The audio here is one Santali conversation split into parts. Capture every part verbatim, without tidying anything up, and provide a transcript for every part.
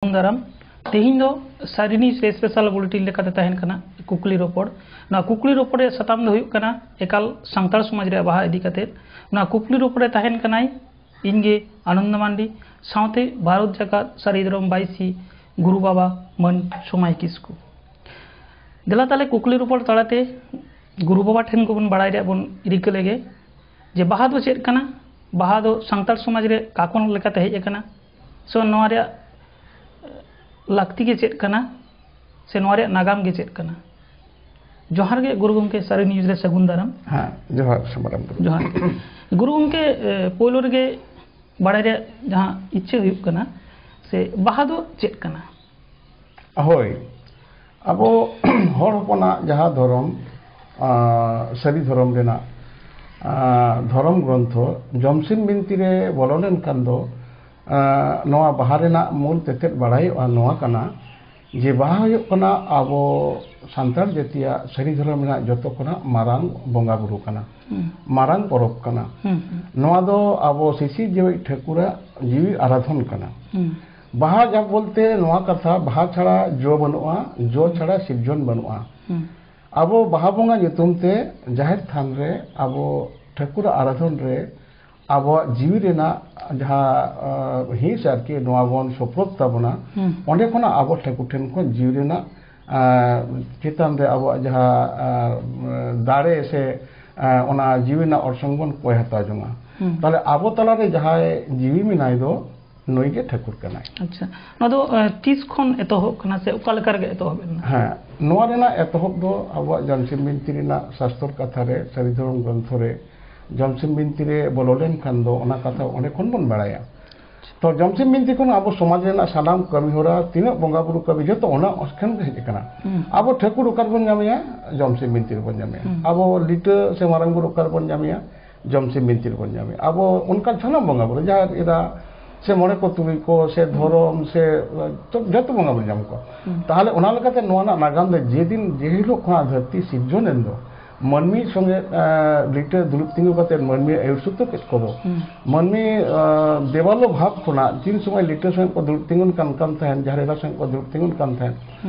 ᱫᱟᱨᱟᱢ᱾ ᱛᱮᱦᱮᱧ ᱫᱚ ᱥᱟᱹᱨᱤ ᱱᱤᱭᱩᱡᱽ ᱨᱮ ᱥᱯᱮᱥᱟᱞ ᱵᱩᱞᱮᱴᱤᱱ ᱞᱮᱠᱟᱛᱮ ᱛᱟᱦᱮᱱ ᱠᱟᱱᱟ ᱠᱩᱠᱞᱤ ᱨᱚᱯᱚᱲ᱾ ᱱᱚᱣᱟ ᱠᱩᱠᱞᱤ ᱨᱚᱯᱚᱲ ᱨᱮᱭᱟᱜ ᱥᱟᱛᱟᱢ ᱫᱚ ᱦᱩᱭᱩᱜ ᱠᱟᱱᱟ ᱮᱠᱟᱞ ᱥᱟᱱᱛᱟᱲ ᱥᱚᱢᱟᱡᱽ ᱨᱮᱭᱟᱜ ᱵᱟᱦᱟ ᱤᱫᱤ ᱠᱟᱛᱮ᱾ ᱱᱚᱣᱟ ᱠᱩᱠᱞᱤ ᱨᱚᱯᱚᱲ ᱨᱮ ᱛᱟᱦᱮᱱ ᱠᱟᱱᱟᱭ ᱤᱧ ᱜᱮ ᱟᱱᱚᱱᱫᱚ ᱢᱟᱱᱰᱤ, ᱥᱟᱶᱛᱮ ᱵᱷᱟᱨᱚᱛ ᱡᱟᱠᱟᱛ ᱥᱟᱹᱨᱤ ᱫᱷᱚᱨᱚᱢ ᱵᱟᱭᱥᱤ ᱜᱩᱨᱩ ᱵᱟᱵᱟ ᱢᱟᱹᱱ ᱥᱚᱢᱟᱭ ᱠᱤᱥᱠᱩ᱾ ᱫᱮᱞᱟ ᱛᱟᱦᱞᱮ ᱠᱩᱠᱞᱤ ᱨᱚᱯᱚᱲ ᱛᱟᱞᱟᱛᱮ ᱜᱩᱨᱩ ᱵᱟᱵᱟ ᱴᱷᱮᱱ ᱠᱷᱚᱱ ᱵᱚᱱ ᱵᱟᱲᱟᱭ ᱨᱮᱭᱟᱜ ᱵᱚᱱ ᱨᱤᱠᱟᱹ ᱞᱮᱜᱮ ᱡᱮ ᱵᱟᱦᱟ ᱫᱚ ᱪᱮᱫ ᱠᱟᱱᱟ? ᱵᱟᱦᱟ ᱫᱚ ᱥᱟᱱᱛᱟᱲ ᱥᱚᱢᱟᱡᱽ ᱨᱮ ᱠᱟᱠᱚ ᱞᱮᱠᱟᱛᱮ ᱦᱮᱡ ᱟᱠᱟᱱᱟ, ᱥᱮ ᱱᱚᱣᱟ ᱨᱮᱭᱟᱜ ᱞᱟᱹᱠᱛᱤ ᱜᱮ ᱪᱮᱫ ᱠᱟᱱᱟ, ᱥᱮ ᱱᱚᱣᱟ ᱨᱮᱭᱟᱜ ᱱᱟᱜᱟᱢ ᱜᱮ ᱪᱮᱫ ᱠᱟᱱᱟ? ᱡᱚᱦᱟᱨ ᱜᱮ ᱜᱩᱨᱩ ᱜᱚᱢᱠᱮ, ᱥᱟᱹᱨᱤ ᱱᱤᱭᱩᱡᱽ ᱨᱮ ᱥᱟᱹᱜᱩᱱ ᱫᱟᱨᱟᱢ᱾ ᱦᱮᱸ, ᱡᱚᱦᱟᱨ ᱥᱟᱢᱟᱨᱟᱢ ᱜᱩᱨᱩ᱾ ᱡᱚᱦᱟᱨ ᱜᱮ᱾ ᱜᱩᱨᱩ ᱜᱚᱢᱠᱮ, ᱮ, ᱯᱳᱭᱞᱳ ᱨᱮᱜᱮ ᱵᱟᱲᱟᱭ ᱨᱮᱭᱟᱜ ᱡᱟᱦᱟᱸ ᱤᱪᱪᱷᱟᱹ ᱦᱩᱭᱩᱜ ᱠᱟᱱᱟ, ᱥᱮ ᱵᱟᱦᱟ ᱫᱚ ᱪᱮᱫ ᱠᱟᱱᱟ? ᱦᱳᱭ, ᱟᱵᱚ ᱦᱚᱲ ᱦᱚᱯᱚᱱᱟᱜ ᱡᱟᱦᱟᱸ ᱫᱷᱚᱨᱚᱢ, ᱟᱸ, ᱥᱟᱹᱨᱤ ᱫᱷᱚᱨᱚᱢ ᱨᱮᱱᱟᱜ, ᱟᱸ, ᱫᱷᱚᱨᱚᱢ ᱜᱨᱚᱱᱛᱷᱚ ᱡᱚᱢᱥᱤᱢ ᱵᱤᱱᱛᱤ ᱨᱮ ᱵᱚᱞᱚ ᱞᱮᱱᱠᱷᱟᱱ ᱫᱚ, ᱟᱸ, ᱱᱚᱣᱟ ᱵᱟᱦᱟ ᱨᱮᱱᱟᱜ ᱢᱩᱞ ᱛᱮᱛᱮᱫ ᱵᱟᱲᱟᱭᱚᱜᱼᱟ ᱱᱚᱣᱟ ᱠᱟᱱᱟ ᱡᱮ ᱵᱟᱦᱟ ᱦᱩᱭᱩᱜ ᱠᱟᱱᱟ ᱟᱵᱚ ᱥᱟᱱᱛᱟᱲ ᱡᱟᱹᱛᱤᱭᱟᱜ ᱥᱟᱹᱨᱤ ᱫᱷᱚᱨᱚᱢ ᱨᱮᱱᱟᱜ ᱡᱚᱛᱚ ᱠᱷᱚᱱᱟᱜ ᱢᱟᱨᱟᱝ ᱵᱚᱸᱜᱟ ᱵᱩᱨᱩ ᱠᱟᱱᱟ, ᱦᱩᱸ᱾ ᱢᱟᱨᱟᱝ ᱯᱚᱨᱚᱵᱽ ᱠᱟᱱᱟ᱾ ᱦᱩᱸ, ᱦᱩᱸ᱾ ᱱᱚᱣᱟ ᱫᱚ ᱟᱵᱚ ᱥᱤᱥᱤᱨ ᱡᱤᱣᱤ ᱴᱷᱟᱹᱠᱩᱨᱟᱜ ᱡᱤᱣᱤ ᱟᱨᱟᱫᱷᱚᱱ ᱠᱟᱱᱟ᱾ ᱦᱩᱸ᱾ ᱵᱟᱦᱟ ᱡᱟᱵ ᱵᱚᱞᱛᱮ ᱱᱚᱣᱟ ᱠᱟᱛᱷᱟ, ᱵᱟᱦᱟ ᱪᱷᱟᱲᱟ ᱡᱚ ᱵᱟᱹᱱᱩᱜᱼᱟ, ᱡᱚ ᱪᱷᱟᱲᱟ ᱥᱤᱨᱡᱚᱱ ᱵᱟᱹᱱᱩᱜᱼᱟ᱾ ᱦᱩᱸ᱾ ᱟᱵᱚ ᱵᱟᱦᱟ ᱵᱚᱸᱜᱟ ᱧᱩᱛᱩᱢ ᱛᱮ ᱡᱟᱦᱮᱨ ᱛᱷᱟᱱ ᱨᱮ ᱟᱵᱚ ᱴᱷᱟᱹᱠᱩᱨᱟᱜ ᱟᱨᱟᱫᱷᱚᱱ ᱨᱮ ᱟᱵᱚᱣᱟᱜ ᱡᱤᱣᱤ ᱨᱮᱱᱟᱜ ᱡᱟᱦᱟᱸ, ᱟᱸ, ᱦᱤᱸᱥ ᱟᱨᱠᱤ ᱱᱚᱣᱟ ᱵᱚᱱ ᱥᱳᱯᱨᱳᱫ ᱛᱟᱵᱚᱱᱟ, ᱦᱩᱸ᱾ ᱚᱸᱰᱮ ᱠᱷᱚᱱᱟᱜ ᱟᱵᱚ ᱴᱷᱟᱹᱠᱩᱨ ᱴᱷᱮᱱ ᱠᱷᱚᱱ ᱡᱤᱣᱤ ᱨᱮᱱᱟᱜ, ᱟᱸ, ᱪᱮᱛᱟᱱ ᱨᱮ ᱟᱵᱚᱣᱟᱜ ᱡᱟᱦᱟᱸ, ᱟᱸ, ᱫᱟᱲᱮ ᱥᱮ, ᱟᱸ, ᱚᱱᱟ ᱡᱤᱣᱤ ᱨᱮᱱᱟᱜ ᱚᱨᱥᱚᱝ ᱵᱚᱱ ᱠᱚᱭ ᱦᱟᱛᱟᱣ ᱡᱚᱝᱟ᱾ ᱦᱩᱸ᱾ ᱛᱟᱦᱞᱮ ᱟᱵᱚ ᱛᱟᱞᱟᱨᱮ ᱡᱟᱦᱟᱸᱭ ᱡᱤᱣᱤ ᱢᱮᱱᱟᱭ ᱫᱚ ᱱᱩᱭ ᱜᱮ ᱴᱷᱟᱹᱠᱩᱨ ᱠᱟᱱᱟᱭ᱾ ᱟᱪᱪᱷᱟ, ᱱᱚᱣᱟ ᱫᱚ, ᱮ, ᱛᱤᱥ ᱠᱷᱚᱱ ᱮᱛᱚᱦᱚᱵ ᱠᱟᱱᱟ ᱥᱮ ᱚᱠᱟ ᱞᱮᱠᱟ ᱨᱮᱜᱮ ᱮᱛᱚᱦᱚᱵ ᱮᱱᱟ? ᱦᱮᱸ, ᱱᱚᱣᱟ ᱨᱮᱱᱟᱜ ᱮᱛᱚᱦᱚᱵ ᱫᱚ ᱟᱵᱚᱣᱟᱜ ᱡᱚᱢᱥᱤᱢ ᱵᱤᱱᱛᱤ ᱨᱮᱱᱟᱜ ᱥᱟᱥᱛᱚᱨ ᱠᱟᱛᱷᱟ ᱨᱮ, ᱥᱟᱹᱨᱤ ᱫᱷᱚᱨᱚᱢ ᱜᱨᱚᱱᱛᱷᱚ ᱨᱮ ᱡᱚᱢᱥᱤᱢ ᱵᱤᱱᱛᱤ ᱨᱮ ᱵᱚᱞᱚ ᱞᱮᱱᱠᱷᱟᱱ ᱫᱚ ᱚᱱᱟ ᱠᱟᱛᱷᱟ ᱚᱸᱰᱮ ᱠᱷᱚᱱ ᱵᱚᱱ ᱵᱟᱲᱟᱭᱟ᱾ ᱛᱚ ᱡᱚᱢᱥᱤᱢ ᱵᱤᱱᱛᱤ ᱠᱷᱚᱱ ᱟᱵᱚ ᱥᱚᱢᱟᱡᱽ ᱨᱮᱱᱟᱜ ᱥᱟᱱᱟᱢ ᱠᱟᱹᱢᱤ ᱦᱚᱨᱟ, ᱛᱤᱱᱟᱹᱜ ᱵᱚᱸᱜᱟ ᱵᱩᱨᱩ ᱠᱟᱹᱢᱤ, ᱡᱚᱛᱚ ᱚᱱᱟ ᱠᱷᱚᱱ ᱜᱮ ᱦᱮᱡ ᱟᱠᱟᱱᱟ᱾ ᱦᱩᱸ᱾ ᱟᱵᱚ ᱴᱷᱟᱹᱠᱩᱨ ᱚᱠᱟ ᱨᱮᱵᱚᱱ ᱧᱟᱢᱮᱭᱟ? ᱡᱚᱢᱥᱤᱢ ᱵᱤᱱᱛᱤ ᱨᱮᱵᱚᱱ ᱧᱟᱢᱮᱭᱟ᱾ ᱦᱩᱸ᱾ ᱟᱵᱚ ᱞᱤᱴᱟᱹ ᱥᱮ ᱢᱟᱨᱟᱝ ᱵᱩᱨᱩ ᱚᱠᱟ ᱨᱮᱵᱚᱱ ᱧᱟᱢᱮᱭᱟ? ᱡᱚᱢᱥᱤᱢ ᱵᱤᱱᱛᱤ ᱨᱮᱵᱚᱱ ᱧᱟᱢᱮᱭᱟ᱾ ᱟᱵᱚ ᱚᱱᱠᱟ ᱥᱟᱱᱟᱢ ᱵᱚᱸᱜᱟ ᱵᱩᱨᱩ, ᱡᱟᱦᱮᱨ ᱮᱨᱟ ᱥᱮ ᱢᱚᱬᱮ ᱠᱚ ᱛᱩᱨᱩᱭ ᱠᱚ ᱥᱮ ᱫᱷᱚᱨᱚᱢ ᱥᱮ ᱡᱚᱛᱚ ᱵᱚᱸᱜᱟ ᱵᱚᱱ ᱧᱟᱢ ᱠᱚᱣᱟ᱾ ᱦᱩᱸ᱾ ᱛᱟᱦᱚᱞᱮ ᱚᱱᱟ ᱞᱮᱠᱟᱛᱮ ᱱᱚᱣᱟ ᱨᱮᱱᱟᱜ ᱱᱟᱜᱟᱢ ᱫᱚ ᱡᱮᱫᱤᱱ, ᱡᱮ ᱦᱤᱞᱳᱜ ᱠᱷᱚᱱᱟᱜ ᱫᱷᱟᱹᱨᱛᱤ ᱥᱤᱨᱡᱚᱱ ᱮᱱ ᱫᱚ, ᱢᱟᱹᱱᱢᱤ ᱥᱚᱸᱜᱮ ᱞᱤᱴᱟᱹ ᱫᱩᱲᱩᱵ ᱛᱤᱸᱜᱩ ᱠᱟᱛᱮ ᱢᱟᱹᱱᱢᱤ ᱟᱹᱭᱩᱨ ᱥᱩᱛᱩ ᱠᱮᱫ ᱠᱚᱫᱚ᱾ ᱢᱟᱹᱱᱢᱤ ᱫᱮᱵᱟᱞᱳ ᱵᱷᱟᱵᱽ ᱠᱷᱚᱱᱟᱜ ᱛᱤᱱ ᱥᱚᱢᱚᱭ ᱞᱤᱴᱟᱹ ᱥᱚᱸᱜᱮ ᱠᱚ ᱫᱩᱲᱩᱵ ᱛᱤᱸᱜᱩᱱ ᱠᱟᱱ ᱠᱟᱱ ᱛᱟᱦᱮᱸᱫ, ᱡᱟᱦᱮᱨ ᱮᱨᱟ ᱥᱚᱸᱜᱮ ᱠᱚ ᱫᱩᱲᱩᱵ ᱛᱤᱸᱜᱩᱱ ᱠᱟᱱ ᱛᱟᱦᱮᱸᱫ,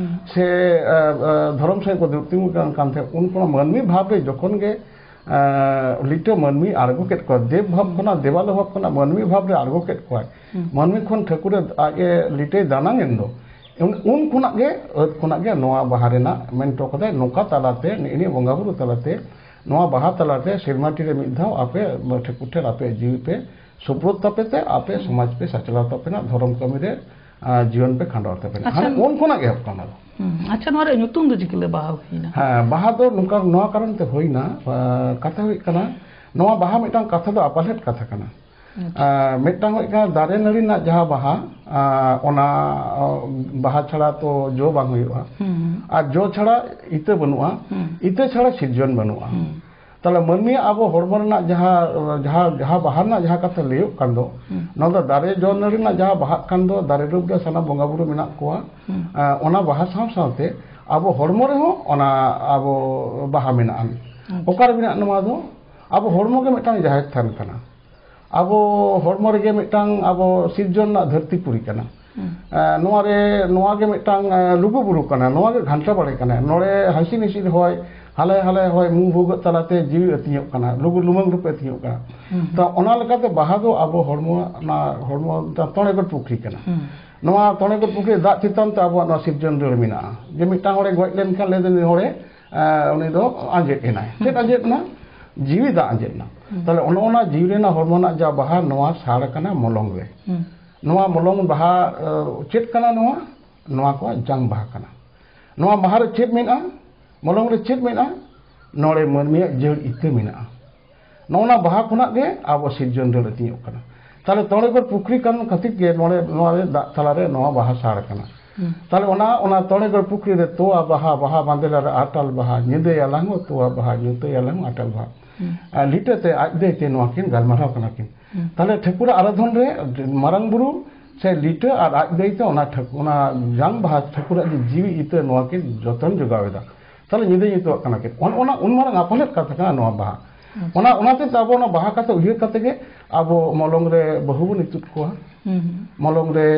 ᱥᱮ ᱫᱷᱚᱨᱚᱢ ᱥᱚᱸᱜᱮ ᱠᱚ ᱫᱩᱲᱩᱵ ᱛᱤᱸᱜᱩᱱ ᱠᱟᱱ ᱠᱟᱱ ᱛᱟᱦᱮᱸᱫ, ᱩᱱ ᱠᱷᱚᱱᱟᱜ ᱢᱟᱹᱱᱢᱤ ᱵᱷᱟᱵᱽ ᱨᱮ ᱡᱚᱠᱷᱚᱱ ᱜᱮ ᱞᱤᱴᱟᱹ ᱢᱟᱹᱱᱢᱤ ᱟᱬᱜᱚ ᱠᱮᱫ ᱠᱚᱣᱟ, ᱫᱮᱵ ᱵᱷᱟᱵᱽ ᱠᱷᱚᱱᱟᱜ ᱫᱮᱵᱟᱞᱳ ᱵᱷᱟᱵᱽ ᱠᱷᱚᱱᱟᱜ ᱢᱟᱹᱱᱢᱤ ᱵᱷᱟᱵᱽ ᱨᱮ ᱟᱬᱜᱚ ᱠᱮᱫ ᱠᱚᱣᱟᱭ, ᱢᱟᱹᱱᱢᱤ ᱠᱷᱚᱱ ᱴᱷᱟᱹᱠᱩᱨ ᱟᱡ ᱮ ᱞᱤᱴᱟᱹᱭ ᱫᱟᱱᱟᱝ ᱮᱱ ᱫᱚ, ᱩᱱ ᱩᱱ ᱠᱷᱚᱱᱟᱜ ᱜᱮ ᱟᱹᱫ ᱠᱷᱚᱱᱟᱜ ᱜᱮ ᱱᱚᱣᱟ ᱵᱟᱦᱟ ᱨᱮᱱᱟᱜ ᱢᱮᱱ ᱦᱚᱴᱚ ᱠᱟᱫᱟᱭ, ᱱᱚᱝᱠᱟ ᱛᱟᱞᱟᱛᱮ ᱱᱤᱜ ᱱᱤᱭᱟᱹ ᱵᱚᱸᱜᱟ ᱵᱩᱨᱩ ᱛᱟᱞᱟᱛᱮ, ᱱᱚᱣᱟ ᱵᱟᱦᱟ ᱛᱟᱞᱟᱛᱮ ᱥᱮᱨᱢᱟ ᱴᱤ ᱨᱮ ᱢᱤᱫ ᱫᱷᱟᱣ ᱟᱯᱮ ᱴᱷᱟᱹᱠᱩᱨ ᱴᱷᱮᱱ ᱟᱯᱮ ᱡᱤᱣᱤ ᱯᱮ ᱥᱩᱯᱨᱚᱫ ᱛᱟᱯᱮ ᱛᱮ, ᱟᱯᱮ ᱥᱚᱢᱟᱡᱽ ᱯᱮ ᱥᱟᱪᱞᱟᱣ ᱛᱟᱯᱮᱱᱟ, ᱫᱷᱚᱨᱚᱢ ᱠᱟᱹᱢᱤ ᱨᱮ ᱡᱤᱭᱚᱱ ᱯᱮ ᱠᱷᱟᱸᱰᱟᱣ ᱛᱟᱯᱮᱱᱟ᱾ ᱟᱪᱪᱷᱟ᱾ ᱦᱟᱱᱮ ᱩᱱ ᱠᱷᱚᱱᱟᱜ ᱮᱦᱚᱵ ᱠᱟᱱᱟ᱾ ᱦᱩᱸ᱾ ᱟᱪᱪᱷᱟ, ᱱᱚᱣᱟ ᱨᱮᱭᱟᱜ ᱧᱩᱛᱩᱢ ᱫᱚ ᱪᱤᱠᱟᱹ ᱞᱮ ᱵᱟᱦᱟ ᱦᱩᱭᱱᱟ? ᱦᱮᱸ, ᱵᱟᱦᱟ ᱫᱚ ᱱᱚᱝᱠᱟ, ᱱᱚᱣᱟ ᱠᱟᱨᱚᱱ ᱛᱮ ᱦᱩᱭᱱᱟ᱾ ᱠᱟᱛᱷᱟ ᱦᱩᱭᱩᱜ ᱠᱟᱱᱟ, ᱱᱚᱣᱟ ᱵᱟᱦᱟ ᱢᱤᱫᱴᱟᱝ ᱠᱟᱛᱷᱟ ᱫᱚ ᱟᱯᱟᱞᱮᱫ ᱠᱟᱛᱷᱟ ᱠᱟᱱᱟ᱾ ᱟᱪᱪᱷᱟ᱾ ᱢᱤᱫᱴᱟᱝ ᱦᱩᱭᱩᱜ ᱠᱟᱱᱟ ᱫᱟᱨᱮ ᱱᱟᱹᱲᱤ ᱨᱮᱱᱟᱜ ᱡᱟᱦᱟᱸ ᱵᱟᱦᱟ, ᱚᱱᱟ ᱵᱟᱦᱟ ᱪᱷᱟᱲᱟ ᱛᱚ ᱡᱚ ᱵᱟᱝ ᱦᱩᱭᱩᱜᱼᱟ᱾ ᱦᱩᱸ᱾ ᱟᱨ ᱡᱚ ᱪᱷᱟᱲᱟ ᱤᱛᱟᱹ ᱵᱟᱹᱱᱩᱜᱼᱟ᱾ ᱦᱩᱸ᱾ ᱤᱛᱟᱹ ᱪᱷᱟᱲᱟ ᱥᱤᱨᱡᱚᱱ ᱵᱟᱹᱱᱩᱜᱼᱟ᱾ ᱦᱩᱸ᱾ ᱛᱟᱦᱞᱮ ᱢᱟᱹᱱᱢᱤᱭᱟᱜ ᱟᱵᱚ ᱦᱚᱲᱢᱚ ᱨᱮᱱᱟᱜ ᱡᱟᱦᱟᱸ, ᱡᱟᱦᱟᱸ, ᱡᱟᱦᱟᱸ ᱵᱟᱦᱟ ᱨᱮᱱᱟᱜ ᱡᱟᱦᱟᱸ ᱠᱟᱛᱷᱟ ᱞᱟᱹᱭᱚᱜ ᱠᱟᱱ ᱫᱚ, ᱦᱩᱸ᱾ ᱱᱚᱣᱟ ᱫᱚ ᱫᱟᱨᱮ ᱡᱚ ᱱᱟᱹᱲᱤ ᱨᱮᱱᱟᱜ ᱡᱟᱦᱟᱸ ᱵᱟᱦᱟᱜ ᱠᱟᱱ ᱫᱚ, ᱫᱟᱨᱮ ᱨᱩᱯ ᱨᱮ ᱥᱟᱱᱟᱢ ᱵᱚᱸᱜᱟ ᱵᱩᱨᱩ ᱢᱮᱱᱟᱜ ᱠᱚᱣᱟ᱾ ᱦᱩᱸ᱾ ᱚᱱᱟ ᱵᱟᱦᱟ ᱥᱟᱶ ᱥᱟᱶᱛᱮ ᱟᱵᱚ ᱦᱚᱲᱢᱚ ᱨᱮᱦᱚᱸ ᱚᱱᱟ ᱟᱵᱚ ᱵᱟᱦᱟ ᱢᱮᱱᱟᱜᱼᱟ᱾ ᱟᱪᱪᱷᱟ᱾ ᱚᱠᱟᱨᱮ ᱢᱮᱱᱟᱜᱼᱟ ᱱᱚᱣᱟ ᱫᱚ? ᱟᱵᱚ ᱦᱚᱲᱢᱚ ᱜᱮ ᱢᱤᱫᱴᱟᱝ ᱡᱟᱦᱮᱨ ᱛᱷᱟᱱ ᱠᱟᱱᱟ᱾ ᱟᱵᱚ ᱦᱚᱲᱢᱚ ᱨᱮᱜᱮ ᱢᱤᱫᱴᱟᱝ ᱟᱵᱚ ᱥᱤᱨᱡᱚᱱ ᱨᱮᱱᱟᱜ ᱫᱷᱟᱹᱨᱛᱤ ᱯᱩᱨᱤ ᱠᱟᱱᱟ᱾ ᱦᱩᱸ᱾ ᱱᱚᱣᱟ ᱨᱮ, ᱱᱚᱣᱟ ᱜᱮ ᱢᱤᱫᱴᱟᱝ ᱞᱩᱜᱩ ᱵᱩᱨᱩ ᱠᱟᱱᱟ, ᱱᱚᱣᱟ ᱜᱮ ᱜᱷᱟᱱᱴᱟ ᱵᱟᱲᱮ ᱠᱟᱱᱟ᱾ ᱱᱚᱰᱮ ᱦᱟᱹᱥᱤ ᱱᱤᱥᱤᱫ ᱦᱚᱭ, ᱦᱟᱞᱮ ᱦᱟᱞᱮ ᱦᱚᱭ ᱢᱩ ᱵᱷᱩᱜᱟᱹᱜ ᱛᱟᱞᱟᱛᱮ ᱡᱤᱣᱤ ᱟᱹᱛᱤᱧᱚᱜ ᱠᱟᱱᱟ, ᱞᱩᱜᱩ ᱞᱩᱢᱟᱹᱝ ᱨᱩᱯᱮ ᱟᱹᱛᱤᱧᱚᱜ ᱠᱟᱱᱟ᱾ ᱦᱩᱸ᱾ ᱛᱚ ᱚᱱᱟ ᱞᱮᱠᱟᱛᱮ ᱵᱟᱦᱟ ᱫᱚ ᱟᱵᱚ ᱦᱚᱲᱢᱚ, ᱚᱱᱟ ᱦᱚᱲᱢᱚ ᱢᱤᱫᱴᱟᱝ ᱛᱚᱬᱮ ᱜᱚᱴ ᱯᱩᱠᱷᱨᱤ ᱠᱟᱱᱟ᱾ ᱦᱩᱸ᱾ ᱱᱚᱣᱟ ᱛᱚᱬᱮ ᱜᱚᱴ ᱯᱩᱠᱷᱨᱤ ᱫᱟᱜ ᱪᱮᱛᱟᱱ ᱛᱮ ᱟᱵᱚᱣᱟᱜ ᱱᱚᱣᱟ ᱥᱤᱨᱡᱚᱱ ᱫᱟᱹᱲ ᱢᱮᱱᱟᱜᱼᱟ᱾ ᱡᱮ ᱢᱤᱫᱴᱟᱝ ᱦᱚᱲᱮ ᱜᱚᱡ ᱞᱮᱱᱠᱷᱟᱱ ᱞᱟᱹᱭ ᱫᱟᱹᱧ ᱦᱚᱲᱮ ᱮᱸ, ᱩᱱᱤ ᱫᱚ ᱟᱸᱡᱮᱫ ᱮᱱᱟᱭ᱾ ᱪᱮᱫ ᱟᱸᱡᱮᱫ ᱮᱱᱟ? ᱡᱤᱣᱤ ᱫᱟᱜ ᱟᱸᱡᱮᱫ ᱮᱱᱟ᱾ ᱦᱩᱸ᱾ ᱛᱟᱦᱞᱮ ᱚᱱᱮ ᱚᱱᱟ ᱡᱤᱣᱤ ᱨᱮᱱᱟᱜ ᱦᱚᱲᱢᱚ ᱨᱮᱱᱟᱜ ᱡᱟ ᱵᱟᱦᱟ, ᱱᱚᱣᱟ ᱥᱟᱲ ᱠᱟᱱᱟ ᱢᱚᱞᱚᱝ ᱨᱮ᱾ ᱦᱩᱸ᱾ ᱱᱚᱣᱟ ᱢᱚᱞᱚᱝ ᱵᱟᱦᱟ, ᱮ, ᱪᱮᱫ ᱠᱟᱱᱟ ᱱᱚᱣᱟ? ᱱᱚᱣᱟ ᱠᱚ ᱡᱟᱝ ᱵᱟᱦᱟ ᱠᱟᱱᱟ᱾ ᱱᱚᱣᱟ ᱵᱟᱦᱟ ᱨᱮ ᱪᱮᱫ ᱢᱮᱱᱟᱜᱼᱟ? ᱢᱚᱞᱚᱝ ᱨᱮ ᱪᱮᱫ ᱢᱮᱱᱟᱜᱼᱟ? ᱱᱚᱰᱮ ᱢᱟᱹᱱᱢᱤᱭᱟᱜ ᱡᱟᱹᱲ ᱤᱛᱟᱹ ᱢᱮᱱᱟᱜᱼᱟ᱾ ᱱᱚᱜᱼᱚ ᱱᱟ ᱵᱟᱦᱟ ᱠᱷᱚᱱᱟᱜ ᱜᱮ ᱟᱵᱚ ᱥᱤᱨᱡᱚᱱ ᱫᱟᱹᱲ ᱟᱹᱛᱤᱧᱚᱜ ᱠᱟᱱᱟ᱾ ᱛᱟᱦᱞᱮ ᱛᱚᱬᱮ ᱜᱚᱴ ᱯᱩᱠᱷᱨᱤ ᱠᱟᱱ ᱠᱷᱟᱹᱛᱤᱨ ᱜᱮ ᱱᱚᱰᱮ, ᱱᱚᱣᱟ ᱨᱮ ᱫᱟᱜ ᱛᱟᱞᱟᱨᱮ ᱱᱚᱣᱟ ᱵᱟᱦᱟ ᱥᱟᱲ ᱠᱟᱱᱟ᱾ ᱦᱩᱸ᱾ ᱛᱟᱦᱞᱮ ᱚᱱᱟ, ᱚᱱᱟ ᱛᱚᱬᱮ ᱜᱚᱴ ᱯᱩᱠᱷᱨᱤ ᱨᱮ ᱛᱚᱣᱟ ᱵᱟᱦᱟ, ᱵᱟᱦᱟ ᱵᱟᱸᱫᱮ ᱞᱟᱨᱮ ᱟᱴᱟᱞ ᱵᱟᱦᱟ, ᱧᱤᱫᱟᱹᱭᱟᱞᱟᱝ ᱦᱚᱸ ᱛᱚᱣᱟ ᱵᱟᱦᱟ, ᱧᱩᱛᱟᱹᱭᱟᱞᱟᱝ ᱦᱚᱸ ᱟᱴᱟᱞ ᱵᱟᱦᱟ᱾ ᱦᱩᱸ᱾ ᱟᱨ ᱞᱤᱴᱟᱹ ᱛᱮ ᱟᱡ ᱫᱟᱹᱭ ᱛᱮ ᱱᱚᱣᱟ ᱠᱤᱱ ᱜᱟᱞᱢᱟᱨᱟᱣ ᱠᱟᱱᱟ ᱠᱤᱱ᱾ ᱦᱩᱸ᱾ ᱛᱟᱦᱞᱮ ᱴᱷᱟᱹᱠᱩᱨᱟᱜ ᱟᱨᱟᱫᱷᱚᱱ ᱨᱮ ᱢᱟᱨᱟᱝ ᱵᱩᱨᱩ ᱥᱮ ᱞᱤᱴᱟᱹ ᱟᱨ ᱟᱡ ᱫᱟᱹᱭ ᱛᱮ ᱚᱱᱟ ᱴᱷᱟᱹᱠ-, ᱚᱱᱟ ᱡᱟᱝ ᱵᱟᱦᱟ ᱴᱷᱟᱹᱠᱩᱨᱟᱜ ᱡᱮ ᱡᱤᱣᱤ ᱤᱛᱟᱹ, ᱱᱚᱣᱟ ᱠᱤᱱ ᱡᱚᱛᱚᱱ ᱡᱚᱜᱟᱣ ᱮᱫᱟ᱾ ᱛᱟᱦᱞᱮ ᱧᱤᱫᱟᱹ ᱧᱩᱛᱟᱹᱣᱟᱜ ᱠᱟᱱᱟ ᱠᱤᱱ᱾ ᱚᱱ-, ᱚᱱᱟ ᱩᱱ ᱢᱟᱨᱟᱝ ᱟᱯᱟᱞᱮᱫ ᱠᱟᱛᱷᱟ ᱠᱟᱱᱟ ᱱᱚᱣᱟ ᱵᱟᱦᱟ᱾ ᱟᱪᱪᱷᱟ᱾ ᱚᱱᱟ, ᱚᱱᱟᱛᱮ ᱟᱵᱚ ᱚᱱᱟ ᱵᱟᱦᱟ ᱠᱟᱛᱷᱟ ᱩᱭᱦᱟᱹᱨ ᱠᱟᱛᱮ ᱜᱮ ᱟᱵᱚ ᱢᱚᱞᱚᱝ ᱨᱮ ᱵᱟᱹᱦᱩ ᱵᱚᱱ ᱤᱛᱩᱫ ᱠᱚᱣᱟ, ᱦᱩᱸ, ᱦᱩᱸ᱾ ᱢᱚᱞᱚᱝ ᱨᱮ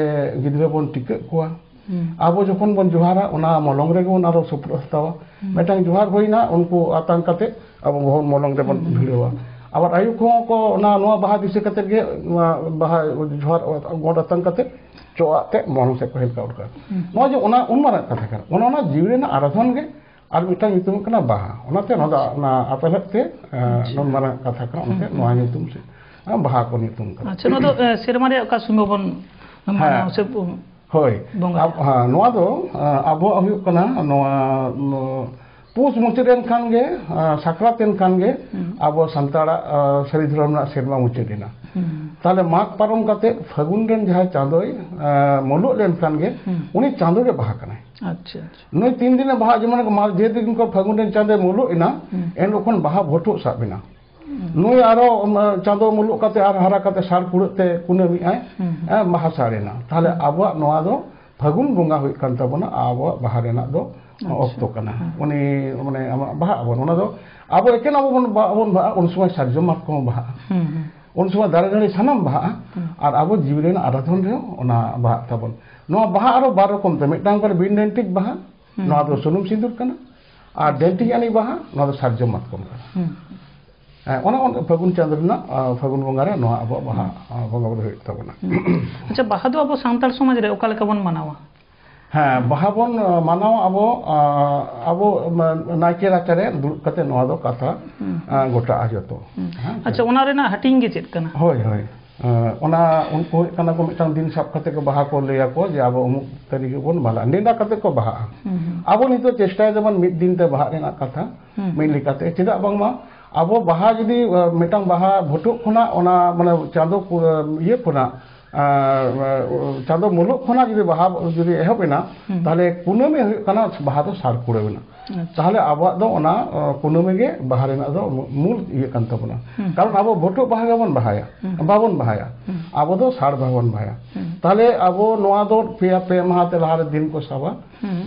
ᱜᱤᱫᱽᱨᱟᱹ ᱵᱚᱱ ᱴᱤᱠᱟᱹᱜ ᱠᱚᱣᱟ᱾ ᱦᱩᱸ᱾ ᱟᱵᱚ ᱡᱚᱠᱷᱚᱱ ᱵᱚᱱ ᱡᱚᱦᱟᱨᱟ, ᱚᱱᱟ ᱢᱚᱞᱚᱝ ᱨᱮᱜᱮ ᱵᱚᱱ ᱟᱨᱚ ᱥᱚᱯᱨᱚᱫ ᱦᱟᱛᱟᱣᱟ᱾ ᱦᱩᱸ᱾ ᱢᱤᱫᱴᱟᱝ ᱡᱚᱦᱟᱨ ᱦᱩᱭᱱᱟ, ᱩᱱᱠᱩ ᱟᱛᱟᱝ ᱠᱟᱛᱮ ᱟᱵᱚ ᱵᱚᱱ ᱢᱚᱞᱚᱝ ᱨᱮᱵᱚᱱ ᱦᱩᱸ, ᱦᱩᱸ᱾ ᱵᱷᱤᱲᱟᱹᱣᱟ᱾ ᱟᱵᱟᱨ ᱟᱭᱩ ᱠᱚᱦᱚᱸ ᱠᱚ ᱚᱱᱟ, ᱱᱚᱣᱟ ᱵᱟᱦᱟ ᱫᱤᱥᱟᱹ ᱠᱟᱛᱮ ᱜᱮ, ᱱᱚᱣᱟ ᱵᱟᱦᱟ ᱡᱚᱦᱟᱨ ᱜᱚᱰ ᱟᱛᱟᱝ ᱠᱟᱛᱮ ᱪᱚᱜ ᱟᱜ ᱛᱮ ᱢᱚᱞᱚᱝ ᱥᱮᱫ ᱠᱚ ᱦᱮᱞᱠᱟᱣ ᱜᱚᱫ ᱠᱟᱜᱼᱟ᱾ ᱦᱩᱸ᱾ ᱱᱚᱣᱟ ᱡᱮ ᱚᱱᱟ ᱩᱱ ᱢᱟᱨᱟᱝ ᱠᱟᱛᱷᱟ ᱠᱟᱱᱟ, ᱚᱱᱟ, ᱚᱱᱟ ᱡᱤᱣᱤ ᱨᱮᱱᱟᱜ ᱟᱨᱟᱫᱷᱚᱱ ᱜᱮ ᱟᱨ ᱢᱤᱫᱴᱟᱝ ᱧᱩᱛᱩᱢ ᱠᱟᱱᱟ ᱵᱟᱦᱟ᱾ ᱚᱱᱟᱛᱮ ᱱᱚᱣᱟ ᱫᱚ ᱚᱱᱟ ᱟᱯᱮᱞᱮᱫ ᱛᱮ, ᱮ, ᱟᱪᱪᱷᱟ᱾ ᱱᱩᱱ ᱢᱟᱨᱟᱝ ᱠᱟᱛᱷᱟ ᱠᱟᱱᱟ, ᱚᱱᱟᱛᱮ ᱦᱩᱸ, ᱦᱩᱸ᱾ ᱱᱚᱣᱟ ᱧᱩᱛᱩᱢ ᱥᱮ, ᱮ, ᱵᱟᱦᱟ ᱠᱚ ᱧᱩᱛᱩᱢ ᱠᱟᱫᱟ᱾ ᱟᱪᱪᱷᱟ, ᱱᱚᱣᱟ ᱫᱚ, ᱮ, ᱥᱮᱨᱢᱟ ᱨᱮᱭᱟᱜ ᱚᱠᱟ ᱥᱚᱢᱚᱭ ᱵᱚᱱ ᱦᱮᱸ᱾ ᱢᱟᱱᱟᱣᱟ ᱥᱮ ᱵᱚ-, ᱦᱳᱭ᱾ ᱵᱚᱸᱜᱟᱭᱟ? ᱟᱵ-, ᱦᱮᱸ, ᱱᱚᱣᱟ ᱫᱚ, ᱮ, ᱟᱵᱚᱣᱟᱜ ᱦᱩᱭᱩᱜ ᱠᱟᱱᱟ ᱱᱚᱣᱟ, ᱱᱚᱣᱟ ᱯᱩᱥ ᱢᱩᱪᱟᱹᱫ ᱮᱱ ᱠᱷᱟᱱ ᱜᱮ, ᱮ, ᱥᱟᱠᱨᱟᱛ ᱮᱱ ᱠᱷᱟᱱ ᱜᱮ ᱦᱩᱸ᱾ ᱟᱵᱚ ᱥᱟᱱᱛᱟᱲᱟᱜ, ᱮ, ᱥᱟᱹᱨᱤ ᱫᱷᱚᱨᱚᱢ ᱨᱮᱱᱟᱜ ᱥᱮᱨᱢᱟ ᱢᱩᱪᱟᱹᱫ ᱮᱱᱟ᱾ ᱦᱩᱸ᱾ ᱛᱟᱦᱞᱮ ᱢᱟᱜᱽ ᱯᱟᱨᱚᱢ ᱠᱟᱛᱮ ᱯᱷᱟᱹᱜᱩᱱ ᱨᱮᱱ ᱡᱟᱦᱟᱸᱭ ᱪᱟᱸᱫᱳᱭ, ᱮ, ᱢᱩᱞᱩᱜ ᱞᱮᱱ ᱠᱷᱟᱱ ᱜᱮ ᱦᱩᱸ᱾ ᱩᱱᱤ ᱪᱟᱸᱫᱳ ᱜᱮ ᱵᱟᱦᱟ ᱠᱟᱱᱟᱭ᱾ ᱟᱪᱪᱷᱟ, ᱟᱪᱪᱷᱟ᱾ ᱱᱩᱭ ᱛᱤᱱ ᱫᱤᱱᱮ ᱵᱟᱦᱟᱜ, ᱡᱮᱢᱚᱱ ᱢᱟᱨ-, ᱡᱮ ᱫᱤᱱ ᱠᱷᱚᱱ ᱯᱷᱟᱹᱜᱩᱱ ᱨᱮᱱ ᱪᱟᱸᱫᱳᱭ ᱢᱩᱞᱩᱜ ᱮᱱᱟ, ᱦᱩᱸ᱾ ᱮᱱ ᱠᱷᱚᱱ ᱵᱟᱦᱟ ᱵᱷᱳᱴᱳᱜ ᱥᱟᱵ ᱮᱱᱟ᱾ ᱦᱩᱸ᱾ ᱱᱩᱭ ᱟᱨᱚ, ᱩᱢ, ᱪᱟᱸᱫᱳ ᱢᱩᱞᱩᱜ ᱠᱟᱛᱮ ᱟᱨ ᱦᱟᱨᱟ ᱠᱟᱛᱮ ᱥᱟᱲ ᱠᱩᱲᱟᱹᱜ ᱛᱮ ᱠᱩᱱᱟᱹᱢᱤᱜ ᱟᱭ, ᱦᱩᱸ, ᱦᱩᱸ᱾ ᱦᱮᱸ, ᱵᱟᱦᱟ ᱥᱟᱲ ᱮᱱᱟ᱾ ᱛᱟᱦᱞᱮ ᱦᱩᱸ᱾ ᱟᱵᱚᱣᱟᱜ ᱱᱚᱣᱟ ᱫᱚ ᱯᱷᱟᱹᱜᱩᱱ ᱵᱚᱸᱜᱟ ᱦᱩᱭᱩᱜ ᱠᱟᱱ ᱛᱟᱵᱚᱱᱟ ᱟᱵᱚᱣᱟᱜ ᱵᱟᱦᱟ ᱨᱮᱱᱟᱜ ᱫᱚ ᱟᱪᱪᱷᱟ᱾ ᱚᱠᱛᱚ ᱠᱟᱱᱟ᱾ ᱦᱩᱸ᱾ ᱩᱱᱤ, ᱢᱟᱱᱮ, ᱟᱢᱟᱜ ᱵᱟᱦᱟᱜ ᱟᱵᱚᱱ, ᱚᱱᱟ ᱫᱚ ᱟᱵᱚ ᱮᱠᱮᱱ ᱟᱵᱚ ᱵᱚᱱ ᱵᱟ-, ᱵᱚᱱ ᱵᱟᱦᱟᱜᱼᱟ, ᱩᱱ ᱥᱚᱢᱚᱭ ᱥᱟᱨᱡᱚᱢ ᱢᱟᱛᱠᱚᱢ ᱵᱟᱦᱟᱜᱼᱟ᱾ ᱦᱩᱸ, ᱦᱩᱸ᱾ ᱩᱱ ᱥᱚᱢᱚᱭ ᱫᱟᱨᱮ ᱱᱟᱹᱲᱤ ᱥᱟᱱᱟᱢ ᱵᱟᱦᱟᱜᱼᱟ᱾ ᱦᱩᱸ᱾ ᱟᱨ ᱟᱵᱚ ᱡᱤᱣᱤ ᱨᱮᱱᱟᱜ ᱟᱨᱟᱫᱷᱚᱱ ᱨᱮᱦᱚᱸ ᱚᱱᱟ ᱵᱟᱦᱟᱜ ᱛᱟᱵᱚᱱ᱾ ᱱᱚᱣᱟ ᱵᱟᱦᱟ ᱟᱨᱚ ᱵᱟᱨ ᱨᱚᱠᱚᱢ ᱛᱮ, ᱢᱤᱫᱴᱟᱝ ᱠᱟᱱᱟ ᱵᱤᱱ ᱰᱮᱱᱴᱤᱠ ᱵᱟᱦᱟ, ᱦᱩᱸ᱾ ᱱᱚᱣᱟ ᱫᱚ ᱥᱩᱱᱩᱢ ᱥᱤᱸᱫᱩᱨ ᱠᱟᱱᱟ, ᱟᱨ ᱰᱮᱱᱴᱤᱠ ᱟᱹᱱᱤᱡ ᱵᱟᱦᱟ, ᱱᱚᱣᱟ ᱫᱚ ᱥᱟᱨᱡᱚᱢ ᱢᱟᱛᱠᱚᱢ ᱠᱟᱱᱟ᱾ ᱦᱩᱸ᱾ ᱦᱮᱸ, ᱚᱱᱟ, ᱚᱱᱟ ᱯᱷᱟᱹᱜᱩᱱ ᱪᱟᱸᱫᱳ ᱨᱮᱱᱟᱜ, ᱟ, ᱯᱷᱟᱹᱜᱩᱱ ᱵᱚᱸᱜᱟ ᱨᱮ ᱱᱚᱣᱟ ᱟᱵᱚᱣᱟᱜ ᱵᱟᱦᱟ, ᱦᱩᱸ᱾ ᱟ, ᱵᱚᱸᱜᱟ ᱵᱩᱨᱩ ᱦᱩᱭᱩᱜ ᱛᱟᱵᱚᱱᱟ᱾ ᱦᱩᱸ᱾ ᱟᱪᱪᱷᱟ, ᱵᱟᱦᱟ ᱫᱚ ᱟᱵᱚ ᱥᱟᱱᱛᱟᱲ ᱥᱚᱢᱟᱡᱽ ᱨᱮ ᱚᱠᱟ ᱞᱮᱠᱟ ᱵᱚᱱ ᱢᱟᱱᱟᱣᱟ? ᱦᱮᱸ, ᱵᱟᱦᱟ ᱵᱚᱱ, ᱟ, ᱢᱟᱱᱟᱣᱟ ᱟᱵᱚ, ᱟ, ᱟᱵᱚ, ᱢᱟ-, ᱱᱟᱭᱠᱮ ᱨᱟᱪᱟ ᱨᱮ ᱫᱩᱲᱩᱵ ᱠᱟᱛᱮ ᱱᱚᱣᱟ ᱫᱚ ᱠᱟᱛᱷᱟ, ᱦᱩᱸ᱾ ᱟ, ᱜᱚᱴᱟᱜᱼᱟ ᱡᱚᱛᱚ᱾ ᱦᱩᱸ᱾ ᱦᱮᱸ, ᱟᱪᱪᱷᱟ, ᱚᱱᱟ ᱨᱮᱱᱟᱜ ᱦᱟᱹᱴᱤᱧ ᱜᱮ ᱪᱮᱫ ᱠᱟᱱᱟ? ᱦᱳᱭ, ᱦᱳᱭ᱾ ᱟ, ᱚᱱᱟ ᱩᱱᱠᱩ ᱦᱩᱭᱩᱜ ᱠᱟᱱᱟ ᱠᱚ ᱢᱤᱫᱴᱟᱝ ᱫᱤᱱ ᱥᱟᱵ ᱠᱟᱛᱮ ᱠᱚ ᱵᱟᱦᱟ ᱠᱚ ᱞᱟᱹᱭ ᱟᱠᱚ ᱡᱮ ᱟᱵᱚ ᱩᱢᱩᱠ ᱛᱟᱹᱨᱤᱠᱷ ᱨᱮᱵᱚᱱ ᱵᱟᱦᱟᱜᱼᱟ᱾ ᱱᱮᱰᱟ ᱠᱟᱛᱮ ᱠᱚ ᱵᱟᱦᱟᱜᱼᱟ᱾ ᱦᱩᱸ, ᱦᱩᱸ᱾ ᱟᱵᱚ ᱱᱤᱛᱚᱜ ᱪᱮᱥᱴᱟᱭ ᱫᱟᱵᱚᱱ ᱢᱤᱫ ᱫᱤᱱ ᱛᱮ ᱵᱟᱦᱟᱜ ᱨᱮᱱᱟᱜ ᱠᱟᱛᱷᱟ, ᱦᱩᱸ᱾ ᱢᱤᱫ ᱞᱮᱠᱟᱛᱮ᱾ ᱪᱮᱫᱟᱜ ᱵᱟᱝᱢᱟ ᱟᱵᱚ ᱵᱟᱦᱟ ᱡᱩᱫᱤ, ᱟ, ᱢᱤᱫᱴᱟᱝ ᱵᱟᱦᱟ ᱵᱷᱩᱴᱟᱹᱜ ᱠᱷᱚᱱᱟᱜ ᱚᱱᱟ ᱢᱟᱱᱮ ᱪᱟᱸᱫᱳ ᱠᱚ, ᱤᱭᱟᱹ ᱠᱷᱚᱱᱟᱜ, ᱟ, ᱪᱟᱸᱫᱳ ᱢᱩᱞᱩᱜ ᱠᱷᱚᱱᱟᱜ ᱡᱩᱫᱤ ᱵᱟᱦᱟ ᱡᱩᱫᱤ ᱮᱦᱚᱵ ᱮᱱᱟ, ᱦᱩᱸ᱾ ᱛᱟᱦᱞᱮ ᱠᱩᱱᱟᱹᱢᱤ ᱦᱩᱭᱩᱜ ᱠᱟᱱᱟ ᱵᱟᱦᱟ ᱫᱚ ᱥᱟᱲ ᱠᱩᱲᱟᱹᱣ ᱮᱱᱟ᱾ ᱛᱟᱦᱚᱞᱮ ᱟᱵᱚᱣᱟᱜ ᱫᱚ ᱚᱱᱟ ᱠᱩᱱᱟᱹᱢᱤ ᱜᱮ ᱵᱟᱦᱟ ᱨᱮᱱᱟᱜ ᱫᱚ ᱢᱩᱞ ᱤᱭᱟᱹ ᱠᱟᱱ ᱛᱟᱵᱚᱱᱟ᱾ ᱠᱟᱨᱚᱱ ᱟᱵᱚ ᱵᱷᱩᱴᱩᱜ ᱵᱟᱦᱟ ᱜᱮᱵᱚᱱ ᱵᱟᱦᱟᱭᱟ, ᱵᱟᱵᱚᱱ ᱵᱟᱦᱟᱭᱟ᱾ ᱟᱵᱚ ᱫᱚ ᱥᱟᱲ ᱵᱟᱦᱟ ᱵᱚᱱ ᱵᱟᱦᱟᱭᱟ᱾ ᱛᱟᱦᱚᱞᱮ ᱟᱵᱚ ᱱᱚᱣᱟ ᱫᱚ ᱯᱮ ᱯᱮ ᱢᱟᱦᱟ ᱛᱮ ᱞᱟᱦᱟᱨᱮ ᱫᱤᱱ ᱠᱚ ᱥᱟᱵᱟ,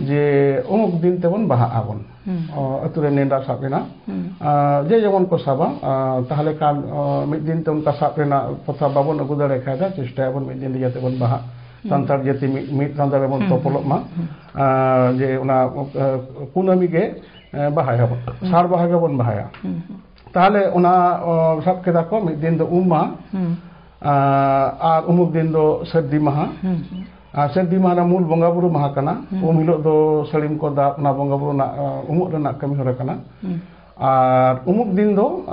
ᱡᱮ ᱚᱢᱩᱠ ᱫᱤᱱ ᱛᱮᱵᱚᱱ ᱵᱟᱦᱟᱜ ᱟᱵᱚᱱ᱾ ᱟᱹᱛᱩ ᱨᱮ ᱱᱮᱰᱟ ᱥᱟᱵ ᱮᱱᱟ᱾ ᱡᱮ ᱡᱮᱢᱚᱱ ᱠᱚ ᱥᱟᱵᱟ᱾ ᱛᱟᱦᱚᱞᱮ ᱠᱷᱟᱱ ᱢᱤᱫ ᱫᱤᱱ ᱛᱮ ᱚᱱᱠᱟ ᱥᱟᱵ ᱨᱮᱱᱟᱜ ᱠᱟᱛᱷᱟ ᱵᱟᱵᱚᱱ ᱟᱹᱜᱩ ᱫᱟᱲᱮ ᱠᱷᱟᱡ ᱫᱚ, ᱪᱮᱥᱴᱟᱭᱟᱵᱚᱱ ᱢᱤᱫ ᱫᱤᱱ ᱨᱮ ᱡᱟᱛᱮ ᱵᱚᱱ ᱵᱟᱦᱟᱜ᱾ ᱥᱟᱱᱛᱟᱲ ᱡᱟᱹᱛᱤ ᱢᱤᱫ ᱢᱤᱫ ᱥᱟᱶᱛᱟ ᱨᱮᱵᱚᱱ ᱛᱚᱯᱚᱞᱚᱜ ᱢᱟ᱾ ᱡᱮ ᱚᱱᱟ ᱠᱩᱱᱟᱹᱢᱤ ᱜᱮ ᱵᱟᱦᱟᱭᱟᱵᱚᱱ, ᱥᱟᱲ ᱵᱟᱦᱟ ᱜᱮᱵᱚᱱ ᱵᱟᱦᱟᱭᱟ᱾ ᱛᱟᱦᱚᱞᱮ ᱚᱱᱟ ᱥᱟᱵ ᱠᱮᱫᱟ ᱠᱚ, ᱢᱤᱫ ᱫᱤᱱ ᱫᱚ ᱩᱢ ᱢᱟᱦᱟ, ᱟᱨ ᱩᱢᱩᱠ ᱫᱤᱱ ᱫᱚ ᱥᱟᱹᱨᱫᱤ ᱢᱟᱦᱟ᱾ ᱟᱨ ᱥᱟᱹᱨᱫᱤ ᱢᱟᱦᱟ ᱨᱮ ᱢᱩᱞ ᱵᱚᱸᱜᱟ ᱵᱩᱨᱩ ᱢᱟᱦᱟ ᱠᱟᱱᱟ᱾ ᱩᱢ ᱦᱤᱞᱳᱜ ᱫᱚ ᱥᱟᱹᱲᱤᱢ ᱠᱚ ᱫᱟᱵ, ᱚᱱᱟ ᱵᱚᱸᱜᱟ ᱵᱩᱨᱩ ᱨᱮᱱᱟᱜ ᱩᱢᱩᱜ ᱨᱮᱱᱟᱜ ᱠᱟᱹᱢᱤ ᱦᱚᱨᱟ ᱠᱟᱱᱟ᱾ ᱟᱨ ᱩᱢᱩᱠ ᱫᱤᱱ ᱫᱚ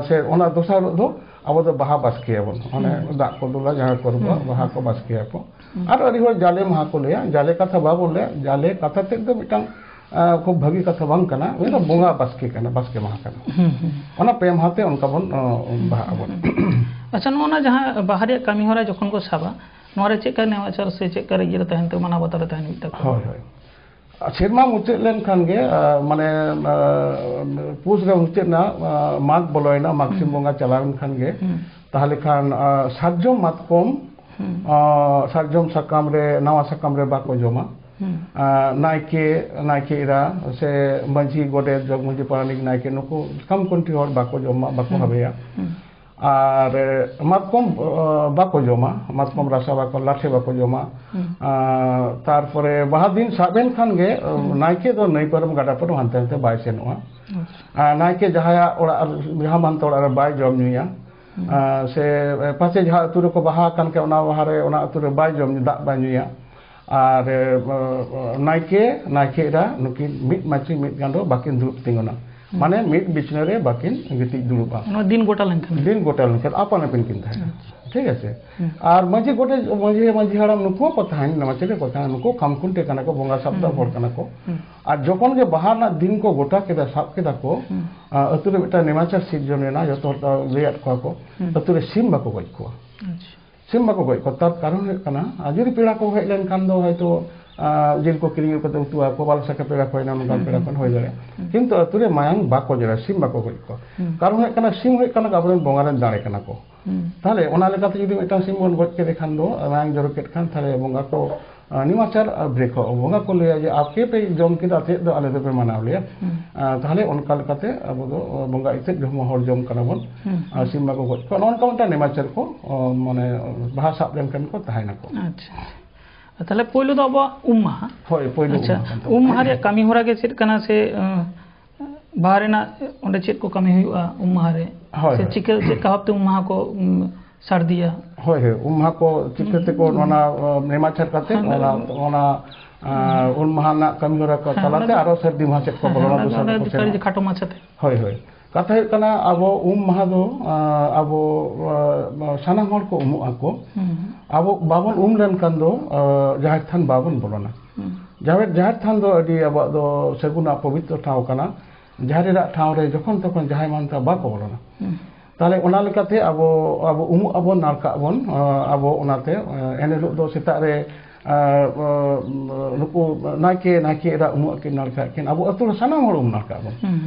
ᱥᱮ ᱚᱱᱟ ᱫᱚᱥᱟᱨ ᱦᱤᱞᱳᱜ ᱫᱚ ᱟᱵᱚ ᱫᱚ ᱵᱟᱦᱟ ᱵᱟᱥᱠᱮᱭᱟᱵᱚᱱ᱾ ᱢᱟᱱᱮ ᱫᱟᱜ ᱠᱚ ᱫᱩᱞᱟ ᱡᱟᱦᱟᱸ ᱠᱚᱨᱮ ᱵᱚ ᱵᱟᱦᱟ ᱠᱚ ᱵᱟᱥᱠᱮᱭᱟᱠᱚ᱾ ᱟᱨ ᱟᱹᱰᱤ ᱦᱚᱲ ᱡᱟᱞᱮ ᱢᱟᱦᱟ ᱠᱚ ᱞᱟᱹᱭᱟ᱾ ᱡᱟᱞᱮ ᱠᱟᱛᱷᱟ ᱵᱟᱵᱚᱱ ᱞᱟᱹᱭᱟ, ᱡᱟᱞᱮ ᱠᱟᱛᱷᱟ ᱛᱮᱫ ᱫᱚ ᱢᱤᱫᱴᱟᱝ ᱠᱷᱩᱵ ᱵᱷᱟᱹᱜᱤ ᱠᱟᱛᱷᱟ ᱵᱟᱝ ᱠᱟᱱᱟ᱾ ᱩᱱᱤ ᱫᱚ ᱵᱚᱸᱜᱟ ᱵᱟᱥᱠᱮ ᱠᱟᱱᱟ, ᱵᱟᱥᱠᱮ ᱢᱟᱦᱟ ᱠᱟᱱᱟ᱾ ᱚᱱᱟ ᱯᱮ ᱢᱟᱦᱟ ᱛᱮ ᱚᱱᱠᱟ ᱵᱚᱱ ᱵᱟᱦᱟᱜ ᱟᱵᱚᱱ᱾ ᱟᱪᱪᱷᱟ, ᱱᱚᱜᱼᱚ ᱱᱟ ᱡᱟᱦᱟᱸ ᱵᱟᱦᱟ ᱨᱮᱭᱟᱜ ᱠᱟᱹᱢᱤ ᱦᱚᱨᱟ ᱡᱚᱠᱷᱚᱱ ᱠᱚ ᱥᱟᱵᱟ, ᱱᱚᱣᱟ ᱨᱮ ᱪᱮᱫ ᱠᱟ ᱱᱮᱣᱟᱪᱟᱨ ᱥᱮ ᱪᱮᱫ ᱠᱟ ᱤᱭᱟᱹ ᱨᱮ ᱛᱟᱦᱮᱱ ᱛᱟᱠᱚ, ᱢᱟᱱᱟᱣ ᱵᱟᱛᱟᱣ ᱨᱮ ᱛᱟᱦᱮᱱ ᱦᱩᱭᱩᱜ ᱛᱟᱠᱚᱣᱟ? ᱦᱳᱭ, ᱦᱳᱭ᱾ ᱥᱮᱨᱢᱟ ᱢᱩᱪᱟᱹᱫ ᱞᱮᱱᱠᱷᱟᱱ ᱜᱮ, ᱢᱟᱱᱮ, ᱯᱩᱥ ᱨᱮ ᱢᱩᱪᱟᱹᱫ ᱮᱱᱟ, ᱢᱟᱜᱽ ᱵᱚᱞᱚᱭᱮᱱᱟ, ᱢᱟᱜᱽ ᱥᱤᱢ ᱵᱚᱸᱜᱟ ᱪᱟᱞᱟᱣᱮᱱ ᱠᱷᱟᱱ ᱜᱮ, ᱛᱟᱦᱚᱞᱮ ᱠᱷᱟᱱ ᱥᱟᱨᱡᱚᱢ ᱢᱟᱛᱠᱚᱢ, ᱥᱟᱨᱡᱚᱢ ᱥᱟᱠᱟᱢ ᱨᱮ, ᱱᱟᱣᱟ ᱥᱟᱠᱟᱢ ᱨᱮ ᱵᱟᱠᱚ ᱡᱚᱢᱟ᱾ ᱱᱟᱭᱠᱮ, ᱱᱟᱭᱠᱮ ᱮᱨᱟ ᱥᱮ ᱢᱟᱹᱡᱷᱤ, ᱜᱚᱰᱮᱛ, ᱡᱚᱜᱽ ᱢᱟᱹᱡᱷᱤ, ᱯᱟᱨᱟᱱᱤᱠ, ᱱᱟᱭᱠᱮ, ᱱᱩᱠᱩ ᱥᱟᱠᱟᱢ ᱠᱩᱱᱴᱷᱤ ᱦᱚᱲ ᱵᱟᱠᱚ ᱡᱚᱢᱟ, ᱵᱟᱠᱚ ᱦᱟᱵᱮᱭᱟ᱾ ᱟᱨ ᱢᱟᱛᱠᱚᱢ ᱵᱟᱠᱚ ᱡᱚᱢᱟ, ᱢᱟᱛᱠᱚᱢ ᱨᱟᱥᱟ ᱵᱟᱠᱚ, ᱞᱟᱴᱷᱮ ᱵᱟᱠᱚ ᱡᱚᱢᱟ᱾ ᱛᱟᱨᱯᱚᱨᱮ ᱵᱟᱦᱟ ᱫᱤᱱ ᱥᱟᱵ ᱮᱱ ᱠᱷᱟᱱ ᱜᱮ ᱱᱟᱭᱠᱮ ᱫᱚ ᱱᱟᱹᱭ ᱯᱟᱨᱚᱢ, ᱜᱟᱰᱟ ᱯᱟᱨᱚᱢ ᱦᱟᱱᱛᱮ ᱱᱟᱛᱮ ᱵᱟᱭ ᱥᱮᱱᱚᱜᱼᱟ᱾ ᱟᱨ ᱱᱟᱭᱠᱮ ᱡᱟᱦᱟᱸᱭᱟᱜ ᱚᱲᱟᱜ, ᱡᱟᱦᱟᱸ ᱢᱟᱱᱛᱮ ᱚᱲᱟᱜ ᱨᱮ ᱵᱟᱭ ᱡᱚᱢ ᱧᱩᱭᱟ, ᱥᱮ ᱯᱟᱪᱮ ᱡᱟᱦᱟᱸ ᱟᱹᱛᱩ ᱨᱮᱠᱚ ᱵᱟᱦᱟ ᱟᱠᱟᱱ ᱠᱷᱟᱱ ᱚᱱᱟ ᱵᱟᱦᱟ ᱨᱮ, ᱚᱱᱟ ᱟᱹᱛᱩ ᱨᱮ ᱵᱟᱭ ᱡᱚᱢ ᱧᱩ, ᱫᱟᱜ ᱵᱟᱭ ᱧᱩᱭᱟ᱾ ᱟᱨ ᱱᱟᱭᱠᱮ, ᱱᱟᱭᱠᱮ ᱮᱨᱟ ᱱᱩᱠᱤᱱ ᱢᱤᱫ ᱢᱟᱹᱪᱤ ᱢᱤᱫ ᱜᱟᱸᱰᱚ ᱵᱟᱹᱠᱤᱱ ᱫᱩᱲᱩᱵ ᱛᱤᱸᱜᱩᱱᱟ᱾ ᱢᱟᱱᱮ ᱢᱤᱫ ᱵᱤᱪᱷᱱᱟᱹ ᱨᱮ ᱵᱟᱹᱠᱤᱱ ᱜᱤᱛᱤᱡ ᱫᱩᱲᱩᱵᱼᱟ᱾ ᱱᱚᱣᱟ ᱫᱤᱱ ᱜᱚᱴᱟ ᱞᱮᱱᱠᱷᱟᱱ? ᱫᱤᱱ ᱜᱚᱴᱟ ᱞᱮᱱᱠᱷᱟᱱ ᱟᱯᱟᱱ ᱟᱹᱯᱤᱱ ᱠᱤᱱ ᱛᱟᱦᱮᱱᱟ᱾ ᱴᱷᱤᱠ ᱟᱪᱷᱮ? ᱟᱨ ᱢᱟᱹᱡᱷᱤ ᱜᱚᱰᱮᱛ, ᱢᱟᱹᱡᱷᱤ, ᱢᱟᱹᱡᱷᱤ ᱦᱟᱲᱟᱢ ᱱᱩᱠᱩ ᱦᱚᱸᱠᱚ ᱛᱟᱦᱮᱱ, ᱢᱟᱹᱡᱷᱤ ᱠᱚ ᱛᱟᱦᱮᱱ, ᱱᱩᱠᱩ ᱠᱷᱟᱢᱠᱷᱩᱱᱴᱤ ᱠᱟᱱᱟ ᱠᱚ, ᱵᱚᱸᱜᱟ ᱥᱟᱵ ᱫᱚ ᱦᱚᱲ ᱠᱟᱱᱟ ᱠᱚ᱾ ᱟᱨ ᱡᱚᱠᱷᱚᱱ ᱜᱮ ᱵᱟᱦᱟ ᱨᱮᱱᱟᱜ ᱫᱤᱱ ᱠᱚ ᱜᱚᱴᱟ ᱠᱮᱫᱟ, ᱥᱟᱵ ᱠᱮᱫᱟ ᱠᱚ, ᱟᱹᱛᱩ ᱨᱮ ᱢᱤᱫᱴᱟᱝ ᱱᱮᱢᱟᱪᱟᱨ ᱥᱤᱨᱡᱚᱱ ᱮᱱᱟ, ᱡᱚᱛᱚ ᱦᱚᱲ ᱠᱚ ᱞᱟᱹᱭᱟᱫ ᱠᱚᱣᱟ ᱠᱚ, ᱟᱹᱛᱩ ᱨᱮ ᱥᱤᱢ ᱵᱟᱠᱚ ᱜᱚᱡ ᱠᱚᱣᱟ᱾ ᱥᱤᱢ ᱵᱟᱠᱚ ᱜᱚᱡ ᱠᱚᱣᱟ᱾ ᱛᱟᱨ ᱠᱟᱨᱚᱱ ᱦᱩᱭᱩᱜ ᱠᱟᱱᱟ, ᱟᱨ ᱡᱩᱫᱤ ᱯᱮᱲᱟ ᱠᱚ ᱦᱮᱡ ᱞᱮᱱᱠᱷᱟᱱ ᱫᱚ ᱦᱚᱭᱛᱳ ᱟᱨ ᱡᱤᱞ ᱠᱚ ᱠᱤᱨᱤᱧ ᱟᱹᱜᱩ ᱠᱟᱛᱮ ᱩᱛᱩ ᱟᱠᱚ, ᱵᱟᱞᱮ ᱥᱟᱠᱟ ᱯᱮᱲᱟ ᱠᱚ ᱦᱩᱭᱱᱟ, ᱱᱚᱝᱠᱟᱱ ᱯᱮᱲᱟ ᱠᱚ ᱦᱩᱭ ᱫᱟᱲᱮᱭᱟᱜᱼᱟ᱾ ᱠᱤᱱᱛᱩ ᱟᱹᱛᱩ ᱨᱮ ᱢᱟᱭᱟᱝ ᱵᱟᱠᱚ ᱡᱚᱲᱟ, ᱥᱤᱢ ᱵᱟᱠᱚ ᱜᱚᱡ ᱠᱚᱣᱟ᱾ ᱠᱟᱨᱚᱱ ᱦᱩᱭᱩᱜ ᱠᱟᱱᱟ, ᱥᱤᱢ ᱦᱩᱭᱩᱜ ᱠᱟᱱᱟ ᱟᱵᱚᱨᱮᱱ ᱵᱚᱸᱜᱟ ᱨᱮᱱ ᱫᱟᱲᱮ ᱠᱟᱱᱟ ᱠᱚ᱾ ᱛᱟᱦᱞᱮ ᱚᱱᱟ ᱞᱮᱠᱟᱛᱮ ᱡᱩᱫᱤ ᱢᱤᱫᱴᱟᱝ ᱥᱤᱢ ᱵᱚᱱ ᱜᱚᱡ ᱠᱮᱫᱮ ᱠᱷᱟᱱ ᱫᱚ, ᱢᱟᱭᱟᱝ ᱡᱚᱨᱚ ᱠᱮᱫ ᱠᱷᱟᱱ, ᱛᱟᱦᱞᱮ ᱵᱚᱸᱜᱟ ᱠᱚ, ᱟᱸ, ᱱᱤᱢᱟᱪᱟᱨ ᱟᱨ ᱵᱨᱮᱠ ᱦᱚᱸ, ᱵᱚᱸᱜᱟ ᱠᱚ ᱞᱟᱹᱭᱟ ᱡᱮ, "ᱟᱯᱮ ᱯᱮ ᱡᱚᱢ ᱠᱮᱫᱟ, ᱪᱮᱫ ᱫᱚ ᱟᱞᱮ ᱫᱚᱯᱮ ᱢᱟᱱᱟᱣ ᱞᱮᱭᱟ?" ᱟᱸ, ᱛᱟᱦᱞᱮ ᱚᱱᱠᱟ ᱞᱮᱠᱟᱛᱮ ᱟᱵᱚ ᱫᱚ, ᱟᱸ, ᱵᱚᱸᱜᱟ ᱤᱛᱟᱹᱫ ᱡᱚᱢ ᱦᱚᱲ ᱡᱚᱢ ᱠᱟᱱᱟ ᱵᱚᱱ᱾ ᱟᱨ ᱥᱤᱢ ᱵᱟᱠᱚ ᱜᱚᱡ ᱠᱚᱣᱟ, ᱱᱚᱜᱼᱚ ᱱᱚᱝᱠᱟ ᱢᱤᱫᱴᱟᱝ ᱱᱤᱢᱟᱪᱟᱨ ᱠᱚ, ᱟᱸ, ᱢᱟᱱᱮ ᱵᱟᱦᱟ ᱥᱟᱵ ᱞᱮᱱᱠᱷᱟᱱ ᱠᱚ ᱛᱟᱦᱮᱱᱟᱠᱚ᱾ ᱟᱪᱪᱷᱟ, ᱟᱪᱪᱷᱟ᱾ ᱛᱟᱦᱞᱮ ᱯᱳᱭᱞᱳ ᱫᱚ ᱟᱵᱚᱣᱟᱜ ᱩᱢ ᱢᱟᱦᱟ᱾ ᱦᱳᱭ, ᱯᱳᱭᱞᱳ ᱟᱪᱪᱷᱟ, ᱩᱢ ᱢᱟᱦᱟ ᱠᱟᱱ ᱛᱟᱵᱚᱱᱟ᱾ ᱩᱢ ᱢᱟᱦᱟ ᱨᱮᱭᱟᱜ ᱠᱟᱹᱢᱤ ᱦᱚᱨᱟ ᱜᱮ ᱪᱮᱫ ᱠᱟᱱᱟ ᱥᱮ, ᱟᱸ, ᱵᱟᱦᱟ ᱨᱮᱱᱟᱜ ᱚᱸᱰᱮ ᱪᱮᱫ ᱠᱚ ᱠᱟᱹᱢᱤ ᱦᱩᱭᱩᱜᱼᱟ ᱩᱢ ᱢᱟᱦᱟ ᱨᱮ? ᱦᱳᱭ, ᱥᱮ ᱦᱳᱭ᱾ ᱪᱤᱠᱟᱹ, ᱪᱮᱫ ᱞᱮᱠᱟ ᱵᱷᱟᱵᱛᱮ ᱩᱢ ᱢᱟᱦᱟ ᱠᱚ, ᱩᱢ, ᱥᱟᱹᱨᱫᱤᱭᱟ? ᱦᱳᱭ, ᱦᱳᱭ, ᱩᱢ ᱢᱟᱦᱟ ᱠᱚ ᱪᱤᱠᱟᱹ ᱛᱮᱠᱚ ᱚᱱᱟ, ᱟᱸ, ᱱᱮᱢᱟᱪᱟᱨ ᱠᱟᱛᱮ ᱦᱮᱸ, ᱚᱱᱟ, ᱦᱮᱸ᱾ ᱚᱱᱟ, ᱟᱸ, ᱩᱢ ᱢᱟᱦᱟ ᱨᱮᱱᱟᱜ ᱠᱟᱹᱢᱤ ᱦᱚᱨᱟ ᱠᱚ ᱦᱮᱸ, ᱛᱟᱞᱟᱛᱮ ᱚᱱᱟ ᱫᱚ ᱟᱨᱚ ᱥᱟᱹᱨᱫᱤ ᱢᱟᱦᱟ ᱪᱮᱫ ᱠᱚ ᱦᱮᱸ, ᱵᱚᱞᱚᱱᱟ, ᱚᱱᱟ ᱫᱚ, ᱫᱚᱥᱟᱨ ᱚᱱᱟ ᱫᱚ ᱫᱚᱠᱚ ᱥᱟᱹᱨᱤ ᱥᱮᱱᱟ᱾ ᱠᱷᱟᱴᱚ ᱢᱟᱪᱷᱟᱛᱮ᱾ ᱦᱳᱭ, ᱦᱳᱭ᱾ ᱠᱟᱛᱷᱟ ᱦᱩᱭᱩᱜ ᱠᱟᱱᱟ, ᱟᱵᱚ ᱩᱢ ᱢᱟᱦᱟ ᱫᱚ, ᱟᱸ, ᱟᱵᱚ, ᱟᱸ, ᱥᱟᱱᱟᱢ ᱦᱚᱲ ᱠᱚ ᱩᱢᱩᱜ ᱟᱠᱚ᱾ ᱟᱵᱚ ᱵᱟᱵᱚᱱ ᱩᱢ ᱞᱮᱱᱠᱷᱟᱱ ᱫᱚ, ᱟᱸ, ᱡᱟᱦᱮᱨ ᱛᱷᱟᱱ ᱵᱟᱵᱚᱱ ᱵᱚᱞᱚᱱᱟ᱾ ᱡᱟᱦᱮᱨ, ᱡᱟᱦᱮᱨ ᱛᱷᱟᱱ ᱫᱚ ᱟᱹᱰᱤ ᱟᱵᱚᱣᱟᱜ ᱫᱚ ᱥᱟᱹᱜᱩᱱ ᱟᱨ ᱯᱚᱵᱤᱛᱨᱚ ᱴᱷᱟᱶ ᱠᱟᱱᱟ᱾ ᱡᱟᱦᱮᱨ ᱨᱮᱱᱟᱜ ᱴᱷᱟᱶ ᱨᱮ ᱡᱚᱠᱷᱚᱱ ᱛᱚᱠᱷᱚᱱ ᱡᱟᱦᱟᱸᱭ ᱢᱟᱱ ᱛᱟᱦᱟᱸ ᱵᱟᱠᱚ ᱵᱚᱞᱚᱱᱟ᱾ ᱛᱟᱦᱞᱮ ᱚᱱᱟ ᱞᱮᱠᱟᱛᱮ ᱟᱵᱚ, ᱟᱵᱚ ᱩᱢᱩᱜ ᱟᱵᱚᱱ, ᱱᱟᱲᱠᱟᱜ ᱟᱵᱚᱱ, ᱟᱸ, ᱟᱵᱚ ᱚᱱᱟᱛᱮ, ᱟᱸ, ᱮᱱ ᱦᱤᱞᱳᱜ ᱫᱚ ᱥᱮᱛᱟᱜ ᱨᱮ, ᱟᱸ, ᱟᱸ, ᱱᱩᱠᱩ ᱱᱟᱭᱠᱮ, ᱱᱟᱭᱠᱮ ᱮᱨᱟ ᱩᱢᱩᱜ ᱟᱹᱠᱤᱱ, ᱱᱟᱲᱠᱟᱜ ᱟᱹᱠᱤᱱ, ᱟᱵᱚ ᱟᱹᱛᱩ ᱨᱮ ᱥᱟᱱᱟᱢ ᱦᱚᱲ ᱩᱢ ᱱᱟᱲᱠᱟᱜ ᱟᱵᱚᱱ᱾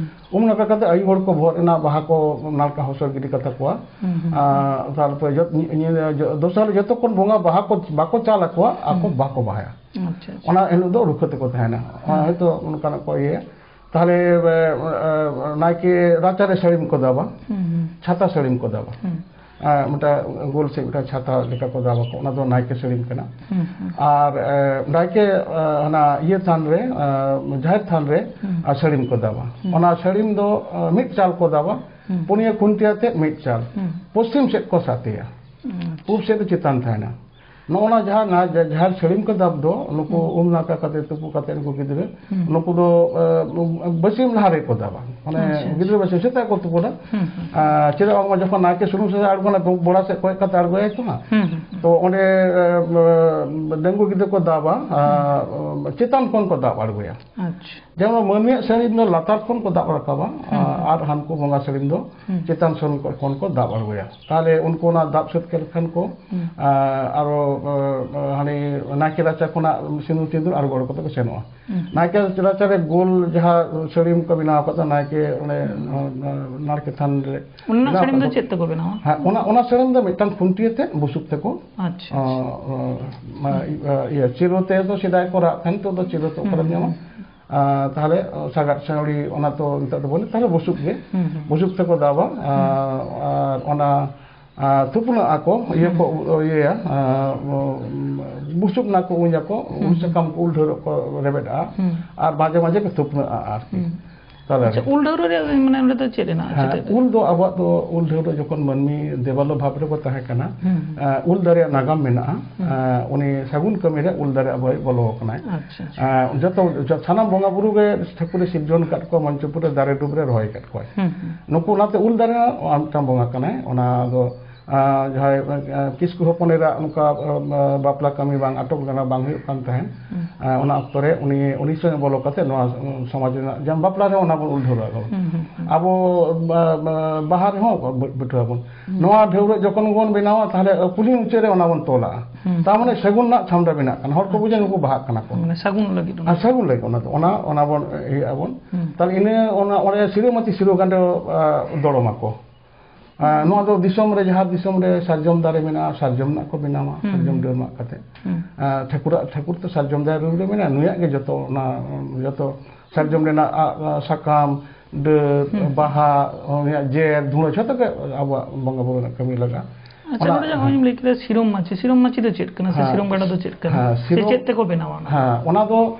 ᱩᱢ ᱱᱟᱲᱠᱟ ᱠᱟᱛᱮ ᱟᱭᱩ ᱦᱚᱲ ᱠᱚ ᱵᱚᱦᱚᱜ ᱨᱮᱱᱟᱜ ᱵᱟᱦᱟ ᱠᱚ ᱱᱟᱲᱠᱟ ᱦᱚᱥᱚᱨ ᱜᱤᱰᱤ ᱠᱟᱛᱟ ᱠᱚᱣᱟ᱾ ᱟᱨ ᱛᱟᱨᱯᱚᱨᱮ ᱡᱚᱛ-, ᱧᱤ-, ᱧᱤ-, ᱡᱚ-, ᱫᱚᱥᱟᱨ ᱡᱚᱛᱚ ᱠᱷᱚᱱ ᱵᱚᱸᱜᱟ ᱵᱟᱦᱟ ᱠᱚ ᱵᱟᱠᱚ ᱪᱟᱞ ᱟᱠᱚᱣᱟ, ᱟᱠᱚ ᱵᱟᱠᱚ ᱵᱟᱦᱟᱭᱟ᱾ ᱟᱪᱪᱷᱟ, ᱟᱪᱪᱷᱟ᱾ ᱚᱱᱟ ᱦᱤᱞᱳᱜ ᱫᱚ ᱨᱩᱠᱷᱟᱹ ᱛᱮᱠᱚ ᱛᱟᱦᱮᱱᱟ᱾ ᱚᱱᱟ ᱦᱚᱭᱛᱳ ᱚᱱᱠᱟᱱᱟᱜ ᱠᱚ ᱤᱭᱟᱹᱭᱟ᱾ ᱛᱟᱦᱞᱮ, ᱮ, ᱮ, ᱱᱟᱭᱠᱮ ᱨᱟᱪᱟᱨᱮ ᱥᱟᱹᱲᱤᱢ ᱠᱚ ᱫᱟᱵᱟ, ᱦᱩᱸ, ᱦᱩᱸ᱾ ᱪᱷᱟᱛᱟ ᱥᱟᱹᱲᱤᱢ ᱠᱚ ᱫᱟᱵᱟ᱾ ᱦᱩᱸ᱾ ᱮ, ᱢᱤᱫᱴᱟᱝ ᱜᱳᱞ ᱥᱮ ᱢᱤᱫᱴᱟᱝ ᱪᱷᱟᱛᱟ ᱞᱮᱠᱟ ᱠᱚ ᱫᱟᱵᱟ ᱠᱚ, ᱚᱱᱟ ᱫᱚ ᱱᱟᱭᱠᱮ ᱥᱟᱹᱲᱤᱢ ᱠᱟᱱᱟ᱾ ᱦᱩᱸ, ᱦᱩᱸ᱾ ᱟᱨ, ᱮ, ᱱᱟᱭᱠᱮ, ᱮ, ᱚᱱᱟ ᱤᱭᱟᱹ ᱛᱷᱟᱱ ᱨᱮ, ᱮ, ᱡᱟᱦᱮᱨ ᱛᱷᱟᱱ ᱨᱮ, ᱦᱩᱸ᱾ ᱟᱨ ᱥᱟᱹᱲᱤᱢ ᱠᱚ ᱫᱟᱵᱟ᱾ ᱦᱩᱸ᱾ ᱚᱱᱟ ᱥᱟᱹᱲᱤᱢ ᱫᱚ, ᱮ, ᱢᱤᱫ ᱪᱟᱞ ᱠᱚ ᱫᱟᱵᱟ, ᱦᱩᱸ᱾ ᱯᱩᱱᱭᱟᱹ ᱠᱷᱩᱱᱴᱤ ᱟᱛᱮᱫ ᱢᱤᱫ ᱪᱟᱞ᱾ ᱦᱩᱸ᱾ ᱯᱚᱥᱪᱤᱢ ᱥᱮᱫ ᱠᱚ ᱥᱟᱛᱮᱭᱟ᱾ ᱦᱩᱸ᱾ ᱯᱩᱵ ᱥᱮᱫ ᱫᱚ ᱪᱮᱛᱟᱱ ᱛᱟᱦᱮᱱᱟ᱾ ᱱᱚᱜᱼᱚ ᱱᱟ ᱡᱟᱦᱟᱸ ᱱᱟ-, ᱡᱟ-, ᱡᱟᱦᱮᱨ ᱥᱟᱹᱲᱤᱢ ᱠᱚ ᱫᱟᱵ ᱫᱚ, ᱱᱩᱠᱩ ᱦᱩᱸ᱾ ᱩᱢ ᱱᱟᱲᱠᱟ ᱠᱟᱛᱮ, ᱛᱩᱯᱩ ᱠᱟᱛᱮ, ᱱᱩᱠᱩ ᱜᱤᱫᱽᱨᱟᱹ, ᱦᱩᱸ᱾ ᱱᱩᱠᱩ ᱫᱚ, ᱮ, ᱵᱟᱹᱥᱭᱟᱹᱢ ᱞᱟᱦᱟ ᱨᱮᱠᱚ ᱫᱟᱵᱟ᱾ ᱢᱟᱱᱮ, ᱟᱪᱪᱷᱟ, ᱟᱪᱪᱷᱟ᱾ ᱜᱤᱫᱽᱨᱟᱹ ᱵᱟᱹᱥᱭᱟᱹᱢ ᱥᱮᱛᱟᱜ ᱠᱚ ᱛᱩᱯᱩᱱᱟ᱾ ᱦᱩᱸ, ᱦᱩᱸ᱾ ᱟᱨ ᱪᱮᱫᱟᱜ ᱵᱟᱝᱢᱟ ᱡᱚᱠᱷᱚᱱ ᱱᱟᱭᱠᱮ ᱥᱩᱱᱩᱢ ᱥᱟᱥᱟᱝ ᱟᱬᱜᱚᱱᱟ, ᱵᱚ-, ᱵᱚᱲᱟ ᱥᱮᱫ ᱠᱚᱭᱚᱜ ᱠᱟᱛᱮ ᱟᱬᱜᱚᱭᱟᱭ ᱛᱚ ᱦᱟᱸᱜ᱾ ᱦᱩᱸ, ᱦᱩᱸ, ᱦᱩᱸ᱾ ᱛᱚ ᱚᱸᱰᱮ, ᱮ, ᱰᱟᱺᱜᱩᱣᱟᱹ ᱜᱤᱫᱽᱨᱟᱹ ᱠᱚ ᱫᱟᱵᱟ, ᱟᱨ, ᱪᱮᱛᱟᱱ ᱠᱷᱚᱱ ᱠᱚ ᱫᱟᱵ ᱟᱬᱜᱚᱭᱟ᱾ ᱟᱪᱪᱷᱟ᱾ ᱡᱮᱢᱚᱱ ᱢᱟᱹᱱᱢᱤᱭᱟᱜ ᱥᱟᱹᱲᱤᱢ ᱫᱚ ᱞᱟᱛᱟᱨ ᱠᱷᱚᱱ ᱠᱚ ᱫᱟᱵ ᱨᱟᱠᱟᱵᱟ, ᱦᱩᱸ, ᱦᱩᱸ᱾ ᱟᱨ ᱦᱟᱱᱠᱩ ᱵᱚᱸᱜᱟ ᱥᱟᱹᱲᱤᱢ ᱫᱚ ᱦᱩᱸ᱾ ᱪᱮᱛᱟᱱ ᱥᱮᱱ ᱠᱷᱚᱱ ᱠᱚ ᱫᱟᱵ ᱟᱬᱜᱚᱭᱟ᱾ ᱛᱟᱦᱞᱮ ᱩᱱᱠᱩ ᱚᱱᱟ ᱫᱟᱵ ᱥᱟᱹᱛ ᱠᱮᱫ ᱠᱷᱟᱱ ᱠᱚ, ᱦᱩᱸ᱾ ᱟᱨᱚ ᱦᱟᱱᱮ ᱱᱟᱭᱠᱮ ᱨᱟᱪᱟ ᱠᱷᱚᱱᱟᱜ ᱥᱤᱸᱫᱩᱨ ᱴᱤᱸᱫᱩᱨ ᱟᱬᱜᱚ ᱚᱰᱚᱠ ᱠᱟᱛᱮ ᱠᱚ ᱥᱮᱱᱚᱜᱼᱟ᱾ ᱱᱟᱭᱠᱮ ᱨᱟᱪᱟ ᱨᱮ ᱜᱳᱞ ᱡᱟᱦᱟᱸ ᱥᱟᱹᱲᱤᱢ ᱠᱚ ᱵᱮᱱᱟᱣ ᱟᱠᱟᱫᱟ, ᱱᱟᱭᱠᱮ ᱚᱸᱰᱮ ᱱᱟᱲᱠᱮ ᱛᱷᱟᱱ ᱨᱮ ᱚᱱᱟ ᱵᱮᱱᱟᱣ ᱥᱟᱹᱲᱤᱢ ᱫᱚ ᱟᱠᱟᱫᱟ᱾ ᱪᱮᱫ ᱛᱮᱠᱚ ᱵᱮᱱᱟᱣᱟ? ᱦᱮᱸ, ᱚᱱᱟ, ᱚᱱᱟ ᱥᱟᱹᱲᱤᱢ ᱫᱚ ᱢᱤᱫᱴᱟᱝ ᱠᱷᱩᱱᱴᱤ ᱟᱛᱮ ᱵᱩᱥᱩᱵ ᱛᱮᱠᱚ, ᱟᱪᱪᱷᱟ, ᱟᱪᱪᱷᱟ᱾ ᱤᱭᱟᱹ, ᱪᱤᱨᱚ ᱛᱮ ᱫᱚ ᱥᱮᱫᱟᱭ ᱠᱚ ᱨᱟᱜ ᱛᱟᱦᱮᱸᱱ, ᱱᱤᱛᱚᱜ ᱫᱚ ᱪᱤᱨᱚ ᱛᱮ ᱚᱠᱟᱨᱮᱢ ᱧᱟᱢᱟ? ᱛᱟᱦᱞᱮ ᱥᱟᱜᱟᱫ ᱥᱟᱹᱣᱲᱤ, ᱚᱱᱟ ᱛᱚ ᱱᱤᱛᱚᱜ ᱫᱚ ᱵᱟᱹᱱᱩᱜ, ᱛᱟᱦᱞᱮ ᱵᱩᱥᱩᱵ ᱜᱮ, ᱵᱩᱥᱩᱵ ᱛᱮᱠᱚ ᱫᱟᱵᱟ᱾ ᱟᱨ ᱚᱱᱟ ᱟᱨ ᱛᱷᱩᱯᱱᱟᱹᱜ ᱟᱠᱚ, ᱤᱭᱟᱹ ᱠᱚ ᱤᱭᱟᱹᱭᱟ, ᱵᱩᱥᱩᱵ ᱨᱮᱱᱟᱜ ᱠᱚ ᱩᱧ ᱟᱠᱚ, ᱩᱞ ᱥᱟᱠᱟᱢ ᱠᱚ, ᱩᱞ ᱰᱷᱟᱹᱣᱨᱟᱹᱜ ᱠᱚ ᱨᱮᱵᱮᱫᱼᱟ᱾ ᱟᱨ ᱢᱟᱡᱷᱮ ᱢᱟᱡᱷᱮ ᱠᱚ ᱛᱷᱩᱯᱱᱟᱹᱜᱼᱟ ᱟᱨᱠᱤ᱾ ᱛᱟᱦᱞᱮ ᱟᱪᱪᱷᱟ, ᱩᱞ ᱰᱷᱟᱹᱣᱨᱟᱹ ᱨᱮᱭᱟᱜ ᱢᱟᱱᱮ ᱚᱸᱰᱮ ᱫᱚ ᱪᱮᱫ ᱦᱮᱱᱟᱜᱼᱟ? ᱦᱮᱸ, ᱪᱮᱫ? ᱩᱞ ᱫᱚ ᱟᱵᱚᱣᱟᱜ ᱫᱚ, ᱩᱞ ᱰᱷᱟᱹᱣᱨᱟᱹ ᱡᱚᱠᱷᱚᱱ ᱢᱟᱹᱱᱢᱤ ᱫᱮᱵᱟᱞᱳ ᱵᱷᱟᱵᱽ ᱨᱮᱠᱚ ᱛᱟᱦᱮᱸ ᱠᱟᱱᱟ, ᱩᱞ ᱫᱟᱨᱮᱭᱟᱜ ᱱᱟᱜᱟᱢ ᱢᱮᱱᱟᱜᱼᱟ᱾ ᱩᱱᱤ ᱥᱟᱹᱜᱩᱱ ᱠᱟᱹᱢᱤ ᱨᱮ ᱩᱞ ᱫᱟᱨᱮ ᱟᱵᱚᱭ ᱵᱚᱞᱚ ᱟᱠᱟᱱᱟᱭ᱾ ᱟᱪᱪᱷᱟ, ᱟᱪᱪᱷᱟ᱾ ᱡᱚᱛᱚ, ᱡᱚ-, ᱥᱟᱱᱟᱢ ᱵᱚᱸᱜᱟ ᱵᱩᱨᱩ ᱜᱮ ᱴᱷᱟᱹᱠᱩᱨᱮ ᱥᱤᱨᱡᱚᱱ ᱟᱠᱟᱫ ᱠᱚᱣᱟ, ᱢᱚᱧᱪᱚᱯᱩᱨ ᱨᱮ ᱫᱟᱨᱮ ᱰᱩᱵ ᱨᱮ ᱨᱚᱦᱚᱭ ᱟᱠᱟᱫ ᱠᱚᱣᱟᱭ᱾ ᱱᱩᱠᱩ, ᱚᱱᱟᱛᱮ ᱩᱞ ᱫᱟᱨᱮ ᱦᱚᱸ ᱢᱤᱫᱴᱟᱝ ᱵᱚᱸᱜᱟ ᱠᱟᱱᱟᱭ᱾ ᱚᱱᱟ ᱫᱚ ᱟᱨ ᱡᱟᱦᱟᱸᱭ, ᱟᱨ ᱠᱤᱥᱠᱩ ᱦᱚᱯᱚᱱ ᱮᱨᱟ ᱱᱚᱝᱠᱟ, ᱟᱨ, ᱟᱨ ᱵᱟᱯᱞᱟ ᱠᱟᱹᱢᱤ ᱵᱟᱝ ᱟᱴᱚᱠ ᱞᱮᱱᱟ, ᱵᱟᱝ ᱦᱩᱭᱩᱜ ᱠᱟᱱ ᱛᱟᱦᱮᱸᱫ᱾ ᱟᱨ ᱚᱱᱟ ᱚᱠᱛᱚ ᱨᱮ ᱩᱱᱤ, ᱩᱱᱤ ᱥᱚᱸᱜᱮ ᱵᱚᱞᱚ ᱠᱟᱛᱮ ᱱᱚᱣᱟ, ᱩᱸ, ᱥᱚᱢᱟᱡᱽ ᱨᱮᱱᱟᱜ, ᱡᱮᱢᱚᱱ ᱵᱟᱯᱞᱟ ᱨᱮ ᱚᱱᱟ ᱵᱚᱱ ᱩᱞ ᱰᱷᱟᱹᱣᱨᱟᱹᱜ ᱟᱵᱚᱱ᱾ ᱟᱵᱚ, ᱵᱟ-, ᱵᱟ-, ᱵᱟᱦᱟ ᱨᱮᱦᱚᱸ ᱵᱟᱹ-, ᱵᱟᱹᱴᱷᱩᱣᱟᱹ ᱵᱚᱱ᱾ ᱱᱚᱣᱟ ᱰᱷᱟᱹᱣᱨᱟᱹᱜ ᱡᱚᱠᱷᱚᱱ ᱵᱚᱱ ᱵᱮᱱᱟᱣᱟ, ᱛᱟᱦᱞᱮ ᱠᱩᱞᱦᱤ ᱢᱩᱪᱟᱹᱫ ᱨᱮ ᱚᱱᱟ ᱵᱚᱱ ᱛᱚᱞᱟᱜᱼᱟ᱾ ᱛᱟᱨ ᱢᱟᱱᱮ ᱥᱟᱹᱜᱩᱱ ᱨᱮᱱᱟᱜ ᱪᱷᱟᱢᱰᱟ ᱵᱮᱱᱟᱜ ᱠᱟᱱᱟ, ᱦᱚᱲ ᱠᱚ ᱵᱩᱡᱟ ᱱᱩᱠᱩ ᱵᱟᱦᱟᱜ ᱠᱟᱱᱟ ᱠᱚ᱾ ᱢᱟᱱᱮ ᱥᱟᱹᱜᱩᱱ ᱞᱟᱹᱜᱤᱫ ᱚᱱᱟ᱾ ᱟᱨ ᱥᱟᱹᱜᱩᱱ ᱞᱟᱹᱜᱤᱫ ᱚᱱᱟ ᱫᱚ, ᱚᱱᱟ, ᱚᱱᱟ ᱵᱚᱱ ᱤᱭᱟᱹ ᱟᱵᱚᱱ᱾ ᱛᱟᱦᱞᱮ ᱤᱱᱟᱹ ᱚᱱᱟ, ᱚᱸᱰᱮ ᱥᱤᱨᱟᱹ ᱢᱟᱹᱪᱤ ᱥᱤᱨᱟᱹ ᱜᱟᱸᱰᱚ, ᱟᱨ, ᱫᱚᱲᱚᱢᱟᱠᱚ᱾ ᱟᱨ ᱱᱚᱣᱟ ᱫᱚ ᱫᱤᱥᱚᱢ ᱨᱮ, ᱡᱟᱦᱟᱸ ᱫᱤᱥᱚᱢ ᱨᱮ ᱥᱟᱨᱡᱚᱢ ᱫᱟᱨᱮ ᱢᱮᱱᱟᱜᱼᱟ, ᱥᱟᱨᱡᱚᱢ ᱨᱮᱱᱟᱜ ᱠᱚ ᱵᱮᱱᱟᱣᱟ, ᱥᱟᱨᱡᱚᱢ ᱰᱟᱹᱨ ᱢᱟᱜ ᱠᱟᱛᱮ᱾ ᱟᱨ ᱴᱷᱟᱹᱠᱩᱨᱟᱜ, ᱴᱷᱟᱹᱠᱩᱨ ᱛᱚ ᱥᱟᱨᱡᱚᱢ ᱫᱟᱨᱮ ᱨᱩᱯ ᱨᱮ ᱢᱮᱱᱟᱜᱼᱟ, ᱱᱩᱭᱟᱜ ᱜᱮ ᱡᱚᱛᱚ ᱚᱱᱟ, ᱡᱚᱛᱚ ᱥᱟᱨᱡᱚᱢ ᱨᱮᱱᱟᱜ, ᱟ, ᱟ, ᱥᱟᱠᱟᱢ, ᱰᱟᱹᱨ, ᱵᱟᱦᱟ, ᱩᱱᱤᱭᱟᱜ ᱡᱮᱨ, ᱫᱷᱩᱲᱟᱹ, ᱡᱷᱚᱛᱚ ᱜᱮ ᱟᱵᱚᱣᱟᱜ ᱵᱚᱸᱜᱟ ᱵᱩᱨᱩ ᱨᱮᱱᱟᱜ ᱠᱟᱹᱢᱤ ᱞᱟᱜᱟᱜᱼᱟ᱾ ᱟᱪᱪᱷᱟ, ᱚᱱᱟ ᱱᱚᱰᱮ ᱡᱟᱦᱟᱸ ᱮᱢ ᱞᱟᱹᱭ ᱠᱮᱫᱟ ᱥᱤᱨᱚᱢ ᱢᱟᱹᱪᱤ, ᱥᱤᱨᱚᱢ ᱢᱟᱹᱪᱤ ᱫᱚ ᱪᱮᱫ ᱠᱟᱱᱟ ᱥᱮ ᱦᱮᱸ, ᱥᱤᱨᱚᱢ ᱜᱟᱰᱟ ᱫᱚ ᱪᱮᱫ ᱠᱟᱱᱟ? ᱦᱮᱸ, ᱥᱮ ᱥᱤᱨᱚᱢ ᱪᱮᱫ ᱛᱮᱠᱚ ᱵᱮᱱᱟᱣᱟ ᱚᱱᱟ?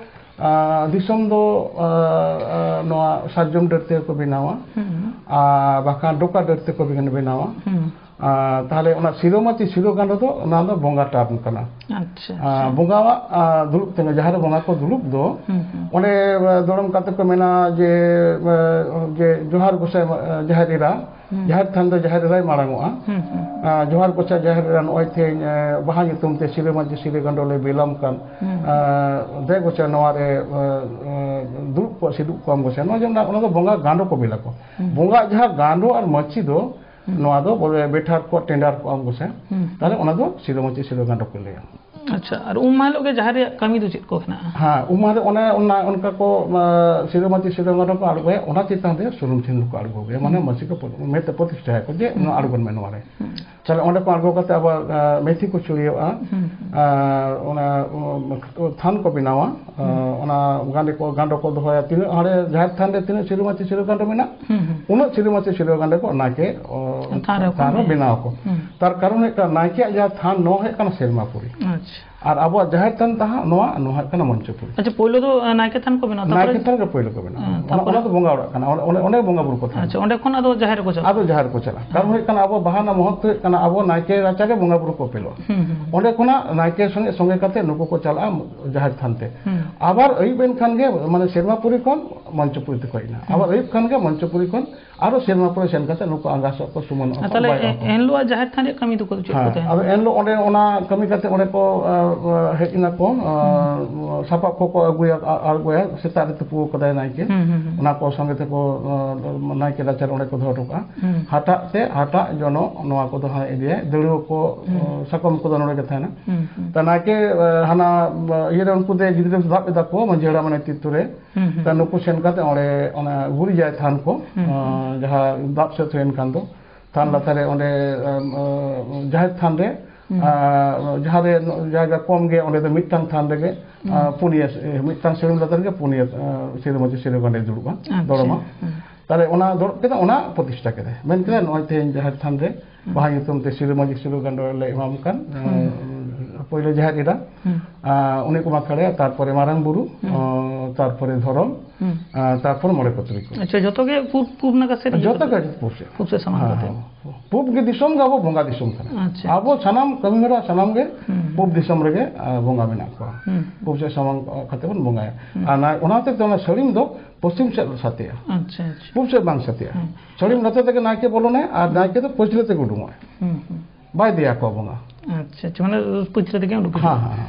ᱟᱨ ᱫᱤᱥᱚᱢ ᱫᱚ, ᱟᱨ, ᱟᱨ ᱱᱚᱣᱟ ᱥᱟᱨᱡᱚᱢ ᱰᱟᱹᱨ ᱛᱮᱜᱮ ᱠᱚ ᱵᱮᱱᱟᱣᱟ᱾ ᱟᱨ ᱵᱟᱠᱷᱟᱱ ᱰᱚᱠᱟ ᱰᱟᱹᱨ ᱛᱮᱠᱚ ᱵᱮᱱ-, ᱵᱮᱱᱟᱣᱟ᱾ ᱟᱨ ᱛᱟᱦᱞᱮ ᱚᱱᱟ ᱥᱤᱨᱚ ᱢᱟᱹᱪᱤ ᱥᱤᱨᱚ ᱜᱟᱸᱰᱚ ᱫᱚ ᱚᱱᱟ ᱫᱚ ᱵᱚᱸᱜᱟ ᱴᱟᱨᱢ ᱠᱟᱱᱟ᱾ ᱟᱪᱪᱷᱟ, ᱟᱨ ᱟᱪᱪᱷᱟ᱾ ᱵᱚᱸᱜᱟᱣᱟᱜ, ᱟᱨ ᱫᱩᱲᱩᱵ ᱛᱮ, ᱡᱟᱦᱟᱸ ᱨᱮ ᱵᱚᱸᱜᱟ ᱠᱚ ᱫᱩᱲᱩᱵ ᱫᱚ, ᱚᱸᱰᱮ, ᱟᱨ ᱫᱚᱲᱚᱢ ᱠᱟᱛᱮ ᱠᱚ ᱢᱮᱱᱟ ᱡᱮ, ᱟᱨ ᱡᱮ ᱡᱚᱦᱟᱨ ᱜᱚᱸᱥᱟᱭ, ᱟᱨ ᱡᱟᱦᱮᱨ ᱮᱨᱟ, ᱡᱟᱦᱮᱨ ᱛᱷᱟᱱ ᱫᱚ ᱡᱟᱦᱮᱨ ᱮᱨᱟᱭ ᱢᱟᱲᱟᱝ ᱚᱜᱼᱟ᱾ ᱟᱨ ᱡᱚᱦᱟᱨ ᱜᱚᱸᱥᱟᱭ ᱡᱟᱦᱮᱨ ᱮᱨᱟ, ᱱᱚᱜᱼᱚᱭ ᱛᱮᱦᱮᱧ, ᱟᱨ ᱵᱟᱦᱟ ᱧᱩᱛᱩᱢ ᱛᱮ ᱥᱤᱨᱚ ᱢᱟᱹᱪᱤ ᱥᱤᱨᱚ ᱜᱟᱸᱰᱚ ᱞᱮ ᱵᱮᱞᱟᱢ ᱠᱟᱱ᱾ ᱟᱨ ᱫᱮ ᱜᱚᱸᱥᱟᱭ ᱱᱚᱣᱟ ᱨᱮ, ᱟᱨ, ᱟᱨ ᱫᱩᱲᱩᱵ ᱠᱚᱜ, ᱥᱤᱫᱩᱵ ᱠᱚᱜ ᱟᱢ ᱜᱚᱸᱥᱟᱭ᱾ ᱱᱚᱣᱟ ᱡᱮᱢᱚᱱ ᱚᱱᱟ ᱫᱚ ᱵᱚᱸᱜᱟ ᱜᱟᱸᱰᱚ ᱠᱚ ᱵᱮᱞᱟ ᱠᱚ᱾ ᱵᱚᱸᱜᱟ ᱡᱟᱦᱟᱸ ᱜᱟᱸᱰᱚ ᱟᱨ ᱢᱟᱹᱪᱤ ᱫᱚ ᱱᱚᱣᱟ ᱫᱚ ᱵᱚᱞᱮ ᱵᱮᱴᱷᱟᱨ ᱠᱚ, ᱴᱮᱱᱰᱟᱨ ᱠᱚ ᱟᱢ ᱠᱚᱥᱮ, ᱦᱩᱸ᱾ ᱛᱟᱦᱞᱮ ᱚᱱᱟ ᱫᱚ ᱥᱤᱨᱟᱹ ᱢᱟᱹᱪᱤ ᱥᱤᱨᱟᱹ ᱜᱟᱸᱰᱚ ᱠᱚ ᱞᱟᱹᱭᱟ᱾ ᱟᱪᱪᱷᱟ, ᱟᱨ ᱩᱢ ᱢᱟᱦᱟ ᱦᱤᱞᱳᱜ ᱜᱮ ᱡᱟᱦᱮᱨ ᱨᱮᱭᱟᱜ ᱠᱟᱹᱢᱤ ᱫᱚ ᱪᱮᱫ ᱠᱚ ᱦᱮᱱᱟᱜᱼᱟ? ᱦᱮᱸ, ᱩᱢ ᱢᱟᱦᱟ ᱨᱮ ᱚᱱᱮ ᱚᱱᱟ, ᱚᱱᱠᱟ ᱠᱚ, ᱟ, ᱥᱤᱨᱟᱹ ᱢᱟᱹᱪᱤ ᱥᱤᱨᱟᱹ ᱜᱟᱸᱰᱚ ᱠᱚ ᱟᱬᱜᱚᱭᱟ, ᱚᱱᱟ ᱪᱮᱛᱟᱱ ᱨᱮ ᱥᱩᱱᱩᱢ ᱥᱤᱸᱫᱩᱨ ᱠᱚ ᱟᱬᱜᱚ ᱜᱮᱭᱟ, ᱢᱟᱱᱮ ᱦᱩᱸ᱾ ᱢᱟᱹᱪᱤ ᱠᱚ ᱯᱚ-, ᱢᱮᱫ ᱛᱮ ᱯᱨᱚᱛᱤᱥᱴᱷᱟᱭᱟᱠᱚ ᱡᱮ ᱦᱩᱸ᱾ ᱱᱚᱣᱟ ᱟᱬᱜᱚᱱ ᱢᱮ ᱱᱚᱣᱟ ᱨᱮ᱾ ᱦᱩᱸ᱾ ᱛᱟᱦᱞᱮ ᱚᱸᱰᱮ ᱠᱚ ᱟᱬᱜᱚ ᱠᱟᱛᱮ ᱟᱵᱟᱨ, ᱟ, ᱢᱮᱛᱷᱤ ᱠᱚ ᱪᱷᱩᱲᱭᱟᱹᱣᱟᱜᱼᱟ᱾ ᱦᱩᱸ, ᱦᱩᱸ᱾ ᱟᱨ ᱚᱱᱟ, ᱩᱢ, ᱛᱷᱟᱱ ᱠᱚ ᱵᱮᱱᱟᱣᱟ᱾ ᱦᱩᱸ᱾ ᱟ, ᱚᱱᱟ ᱜᱟᱸᱰᱮ ᱠᱚ, ᱜᱟᱸᱰᱚ ᱠᱚ ᱫᱚᱦᱚᱭᱟ᱾ ᱛᱤᱱᱟᱹᱜ ᱦᱟᱸᱰᱮ ᱡᱟᱦᱮᱨ ᱛᱷᱟᱱ ᱨᱮ ᱛᱤᱱᱟᱹᱜ ᱥᱤᱨᱟᱹ ᱢᱟᱹᱪᱤ ᱥᱤᱨᱟᱹ ᱜᱟᱸᱰᱚ ᱢᱮᱱᱟᱜ, ᱦᱩᱸ, ᱦᱩᱸ᱾ ᱩᱱᱟᱹᱜ ᱥᱤᱨᱟᱹ ᱢᱟᱹᱪᱤ ᱥᱤᱨᱟᱹ ᱜᱟᱸᱰᱮ ᱠᱚ ᱱᱟᱭᱠᱮ, ᱚ, ᱛᱷᱟᱱ ᱨᱮ ᱛᱷᱟᱱ ᱨᱮ ᱠᱚ ᱵᱮᱱᱟᱣ ᱟᱠᱚ᱾ ᱦᱩᱸ᱾ ᱛᱟᱨ ᱠᱟᱨᱚᱱ ᱦᱩᱭᱩᱜ ᱠᱟᱱᱟ, ᱱᱟᱭᱠᱮᱭᱟᱜ ᱡᱟᱦᱟᱸ ᱛᱷᱟᱱ, ᱱᱚᱣᱟ ᱦᱩᱭᱩᱜ ᱠᱟᱱᱟ ᱥᱮᱨᱢᱟᱯᱩᱨᱤ᱾ ᱟᱪᱪᱷᱟ᱾ ᱟᱨ ᱟᱵᱚᱣᱟᱜ ᱡᱟᱦᱮᱨ ᱛᱷᱟᱱ ᱛᱟᱦᱟᱸ, ᱱᱚᱣᱟ, ᱱᱚᱣᱟ ᱦᱩᱭᱩᱜ ᱠᱟᱱᱟ ᱢᱚᱧᱪᱚᱯᱩᱨᱤ᱾ ᱟᱪᱪᱷᱟ, ᱯᱳᱭᱞᱳ ᱫᱚ, ᱟ, ᱱᱟᱭᱠᱮ ᱛᱷᱟᱱ ᱠᱚ ᱵᱮᱱᱟᱣᱟ, ᱛᱟᱨᱯᱚᱨᱮ? ᱱᱟᱭᱠᱮ ᱛᱷᱟᱱ ᱜᱮ ᱯᱳᱭᱞᱳ ᱠᱚ ᱵᱮᱱᱟᱣᱟ᱾ ᱦᱮᱸ, ᱚᱱᱟ, ᱛᱟᱨᱯᱚᱨᱮ? ᱚᱱᱟ ᱫᱚ ᱵᱚᱸᱜᱟ ᱚᱲᱟᱜ ᱠᱟᱱᱟ, ᱚᱸᱰᱮ, ᱚᱸᱰᱮ, ᱚᱸᱰᱮ ᱵᱚᱸᱜᱟ ᱵᱩᱨᱩ ᱠᱚ ᱛᱟᱦᱮᱱᱟ᱾ ᱟᱪᱪᱷᱟ, ᱚᱸᱰᱮ ᱠᱷᱚᱱ ᱟᱫᱚ ᱡᱟᱦᱮᱨ ᱨᱮᱠᱚ ᱪᱟᱞᱟᱜᱼᱟ᱾ ᱟᱫᱚ ᱡᱟᱦᱮᱨ ᱠᱚ ᱪᱟᱞᱟᱜᱼᱟ, ᱠᱟᱨᱚᱱ ᱦᱩᱭᱩᱜ ᱠᱟᱱᱟ ᱟᱵᱚ ᱵᱟᱦᱟ ᱨᱮᱱᱟᱜ ᱢᱚᱦᱚᱛ ᱫᱚ ᱦᱩᱭᱩᱜ ᱠᱟᱱᱟ ᱟᱵᱚ ᱱᱟᱭᱠᱮ ᱨᱟᱪᱟ ᱜᱮ ᱵᱚᱸᱜᱟ ᱵᱩᱨᱩ ᱠᱚ ᱩᱯᱮᱞᱚᱜᱼᱟ᱾ ᱦᱩᱸ, ᱦᱩᱸ, ᱦᱩᱸ᱾ ᱚᱸᱰᱮ ᱠᱷᱚᱱᱟᱜ ᱱᱟᱭᱠᱮ ᱥᱚᱸᱜᱮ, ᱥᱚᱸᱜᱮ ᱠᱟᱛᱮ ᱱᱩᱠᱩ ᱠᱚ ᱪᱟᱞᱟᱜᱼᱟ ᱡᱟᱦᱮᱨ ᱛᱷᱟᱱ ᱛᱮ᱾ ᱦᱩᱸ᱾ ᱟᱵᱟᱨ ᱟᱹᱭᱩᱵ ᱮᱱ ᱠᱷᱟᱱ ᱜᱮ, ᱢᱟᱱᱮ, ᱥᱮᱨᱢᱟᱯᱩᱨᱤ ᱠᱷᱚᱱ ᱢᱚᱧᱪᱚᱯᱩᱨᱤ ᱛᱮᱠᱚ ᱦᱮᱡ ᱮᱱᱟ᱾ ᱦᱩᱸ᱾ ᱟᱵᱟᱨ ᱟᱹᱭᱩᱵ ᱠᱷᱟᱱ ᱜᱮ ᱢᱚᱧᱪᱚᱯᱩᱨᱤ ᱠᱷᱚᱱ ᱟᱨᱚ ᱥᱮᱨᱢᱟᱯᱩᱨᱤ ᱥᱮᱱ ᱠᱟᱛᱮ ᱱᱩᱠᱩ ᱟᱸᱜᱟ ᱥᱚᱜ ᱠᱚ, ᱥᱩᱢᱟᱹᱱᱚᱜ ᱟᱨ ᱟᱠᱚ, ᱛᱟᱦᱞᱮ ᱵᱟᱭᱚᱜ ᱮ-, ᱟᱠᱚ᱾ ᱮᱱ ᱦᱤᱞᱳᱜ ᱡᱟᱦᱮᱨ ᱛᱷᱟᱱ ᱨᱮᱭᱟᱜ ᱠᱟᱹᱢᱤ ᱫᱚ ᱪᱮᱫ ᱠᱚ ᱦᱮᱸ, ᱛᱟᱦᱮᱱᱟ? ᱟᱫᱚ ᱮᱱ ᱦᱤᱞᱳᱜ ᱚᱸᱰᱮ ᱚᱱᱟ ᱠᱟᱹᱢᱤ ᱠᱟᱛᱮ ᱚᱸᱰᱮ ᱠᱚ, ᱟ, ᱟ, ᱦᱮᱡ ᱮᱱᱟ ᱠᱚ, ᱟ, ᱦᱩᱸ᱾ ᱥᱟᱯᱟᱵ ᱠᱚᱠᱚ ᱟᱹᱜᱩᱭᱟ, ᱟ-, ᱟᱬᱜᱚᱭᱟ, ᱥᱮᱛᱟᱜ ᱨᱮ ᱛᱩᱯᱩ ᱠᱟᱫᱟᱭ ᱱᱟᱭᱠᱮ᱾ ᱦᱩᱸ, ᱦᱩᱸ, ᱦᱩᱸ᱾ ᱚᱱᱟ ᱠᱚ ᱥᱚᱸᱜᱮ ᱛᱮᱠᱚ, ᱟ, ᱱᱟᱭᱠᱮ ᱨᱟᱪᱟᱨᱮ ᱚᱸᱰᱮ ᱠᱚ ᱫᱚᱦᱚ ᱦᱚᱴᱚ ᱠᱟᱜᱼᱟ᱾ ᱦᱩᱸ᱾ ᱦᱟᱴᱟᱜ ᱛᱮ, ᱦᱟᱴᱟᱜ, ᱡᱚᱱᱚᱜ, ᱱᱚᱣᱟ ᱠᱚᱫᱚ ᱦᱟᱸᱜ ᱤᱫᱤᱭᱟᱭ᱾ ᱫᱟᱹᱲᱩᱣᱟᱹ ᱠᱚ, ᱦᱩᱸ᱾ ᱟ, ᱥᱟᱠᱚᱢ ᱠᱚᱫᱚ ᱱᱚᱰᱮ ᱜᱮ ᱛᱟᱦᱮᱱᱟ᱾ ᱦᱩᱸ, ᱦᱩᱸ᱾ ᱛᱟ ᱱᱟᱭᱠᱮ, ᱟ, ᱦᱟᱱᱟ, ᱟ, ᱤᱭᱟᱹ ᱨᱮ ᱩᱱᱠᱩ ᱫᱮ ᱜᱤᱫᱽᱨᱟᱹ ᱫᱟᱵ ᱮᱫᱟ ᱠᱚ, ᱢᱟᱹᱡᱷᱤ ᱦᱟᱲᱟᱢ ᱱᱮᱛᱨᱤᱛᱵ ᱨᱮ᱾ ᱦᱩᱸ, ᱦᱩᱸ᱾ ᱛᱟ ᱱᱩᱠᱩ ᱥᱮᱱ ᱠᱟᱛᱮ ᱚᱸᱰᱮ ᱚᱱᱟ ᱜᱩᱨᱤᱡᱟᱭ ᱛᱷᱟᱱ ᱠᱚ, ᱦᱩᱸ, ᱟ, ᱦᱩᱸ᱾ ᱡᱟᱦᱟᱸ ᱫᱟᱵ ᱥᱟᱹᱛ ᱦᱩᱭᱮᱱ ᱠᱷᱟᱱ ᱫᱚ, ᱛᱷᱟᱱ ᱦᱩᱸ᱾ ᱞᱟᱛᱟᱨ ᱨᱮ ᱚᱸᱰᱮ, ᱟ, ᱟ, ᱡᱟᱦᱮᱨ ᱛᱷᱟᱱ ᱨᱮ, ᱦᱩᱸ᱾ ᱟ, ᱡᱟᱦᱟᱸ ᱨᱮ ᱡᱟᱭᱜᱟ ᱠᱚᱢ ᱜᱮ, ᱚᱸᱰᱮ ᱫᱚ ᱢᱤᱫᱴᱟᱝ ᱛᱷᱟᱱ ᱨᱮᱜᱮ, ᱟ, ᱦᱩᱸ᱾ ᱯᱩᱱᱭᱟᱹ, ᱮ, ᱢᱤᱫᱴᱟᱝ ᱥᱟᱹᱲᱤᱢ ᱞᱟᱛᱟᱨ ᱨᱮᱜᱮ ᱯᱩᱱᱭᱟᱹ, ᱟ, ᱥᱤᱨᱟᱹ ᱢᱟᱹᱡᱷᱤ ᱥᱤᱨᱟᱹ ᱜᱟᱸᱰᱮ ᱫᱩᱲᱩᱵᱼᱟ, ᱟᱪᱪᱷᱟ᱾ ᱫᱚᱲᱚᱢᱟ᱾ ᱦᱩᱸ᱾ ᱛᱟᱦᱞᱮ ᱚᱱᱟ ᱫᱚᱲᱚᱵ ᱠᱮᱫᱟ, ᱚᱱᱟ ᱯᱨᱚᱛᱤᱥᱴᱷᱟ ᱠᱮᱫᱟᱭ᱾ ᱢᱮᱱ ᱠᱮᱫᱟ, ᱦᱩᱸ᱾ ᱱᱚᱜᱼᱚᱭ ᱛᱮᱦᱮᱧ ᱡᱟᱦᱮᱨ ᱛᱷᱟᱱ ᱨᱮ ᱦᱩᱸ᱾ ᱵᱟᱦᱟ ᱧᱩᱛᱩᱢ ᱛᱮ ᱥᱤᱨᱟᱹ ᱢᱟᱹᱡᱷᱤ ᱥᱤᱨᱟᱹ ᱜᱟᱸᱰᱮ ᱞᱮ ᱮᱢᱟᱢ ᱠᱟᱱ, ᱦᱩᱸ᱾ ᱟ, ᱯᱳᱭᱞᱳ ᱡᱟᱦᱮᱨ ᱮᱨᱟ, ᱦᱩᱸ᱾ ᱟ, ᱩᱱᱤ ᱠᱚ ᱢᱟᱠᱷᱟᱲᱮᱭᱟ, ᱛᱟᱨᱯᱚᱨᱮ ᱢᱟᱨᱟᱝ ᱵᱩᱨᱩ, ᱦᱩᱸ᱾ ᱟ, ᱛᱟᱨᱯᱚᱨᱮ ᱫᱷᱚᱨᱚᱢ, ᱦᱩᱸ᱾ ᱟ, ᱛᱟᱨᱯᱚᱨ ᱢᱚᱬᱮ ᱠᱚ ᱛᱩᱨᱩᱭ ᱠᱚ᱾ ᱟᱪᱪᱷᱟ, ᱡᱚᱛᱚ ᱜᱮ ᱯᱩᱵ, ᱯᱩᱵ ᱱᱟᱠᱷᱟ ᱥᱮᱫ ᱨᱮ ᱡᱚᱛᱚ ᱡᱚᱛᱚ? ᱜᱮ ᱯᱩᱵ ᱥᱮᱫ᱾ ᱯᱩᱵ ᱥᱮᱫ ᱥᱟᱢᱟᱝ ᱦᱮᱸ, ᱠᱟᱛᱮ? ᱦᱮᱸ᱾ ᱯᱩᱵ ᱜᱮ ᱫᱤᱥᱚᱢ ᱜᱮ ᱟᱵᱚ ᱵᱚᱸᱜᱟ ᱫᱤᱥᱚᱢ ᱠᱟᱱᱟ᱾ ᱟᱪᱪᱷᱟ᱾ ᱟᱵᱚ ᱥᱟᱱᱟᱢ ᱠᱟᱹᱢᱤ ᱦᱚᱨᱟ ᱥᱟᱱᱟᱢ ᱜᱮ ᱦᱩᱸ᱾ ᱯᱩᱵ ᱫᱤᱥᱚᱢ ᱨᱮᱜᱮ, ᱟ, ᱵᱚᱸᱜᱟ ᱢᱮᱱᱟᱜ ᱠᱚᱣᱟ᱾ ᱦᱩᱸ᱾ ᱯᱩᱵ ᱥᱮᱫ ᱥᱟᱢᱟᱝ ᱠᱟᱛᱮ ᱵᱚᱱ ᱵᱚᱸᱜᱟᱭᱟ᱾ ᱦᱩᱸ᱾ ᱟᱨ ᱱᱟ-, ᱚᱱᱟᱛᱮ ᱚᱱᱟ ᱥᱟᱹᱲᱤᱢ ᱫᱚ ᱯᱚᱥᱪᱤᱢ ᱥᱮᱫ ᱥᱟᱛᱮᱜᱼᱟ᱾ ᱟᱪᱪᱷᱟ, ᱟᱪᱪᱷᱟ᱾ ᱯᱩᱵ ᱥᱮᱫ ᱵᱟᱝ ᱥᱟᱛᱮᱜᱼᱟ᱾ ᱦᱩᱸ᱾ ᱥᱟᱹᱲᱤᱢ ᱱᱚᱛᱮ ᱛᱮᱜᱮ ᱱᱟᱭᱠᱮ ᱵᱚᱞᱚᱱᱟᱭ ᱟᱨ ᱱᱟᱭᱠᱮ ᱫᱚ ᱯᱟᱹᱪᱷᱞᱟᱹ ᱛᱮᱜᱮ ᱩᱰᱩᱝᱚᱜᱼᱟᱭ᱾ ᱦᱩᱸ, ᱦᱩᱸ᱾ ᱵᱟᱭ ᱫᱮᱭᱟ ᱠᱚᱣᱟ ᱵᱚᱸᱜᱟ᱾ ᱟᱪᱪᱷᱟ, ᱟᱪᱪᱷᱟ, ᱢᱟᱱᱮ ᱯᱟᱹᱪᱷᱞᱟᱹ ᱛᱮᱜᱮ ᱩᱰᱩᱠ ᱦᱤᱡᱩᱜᱼᱟ᱾ ᱦᱮᱸ, ᱦᱮᱸ,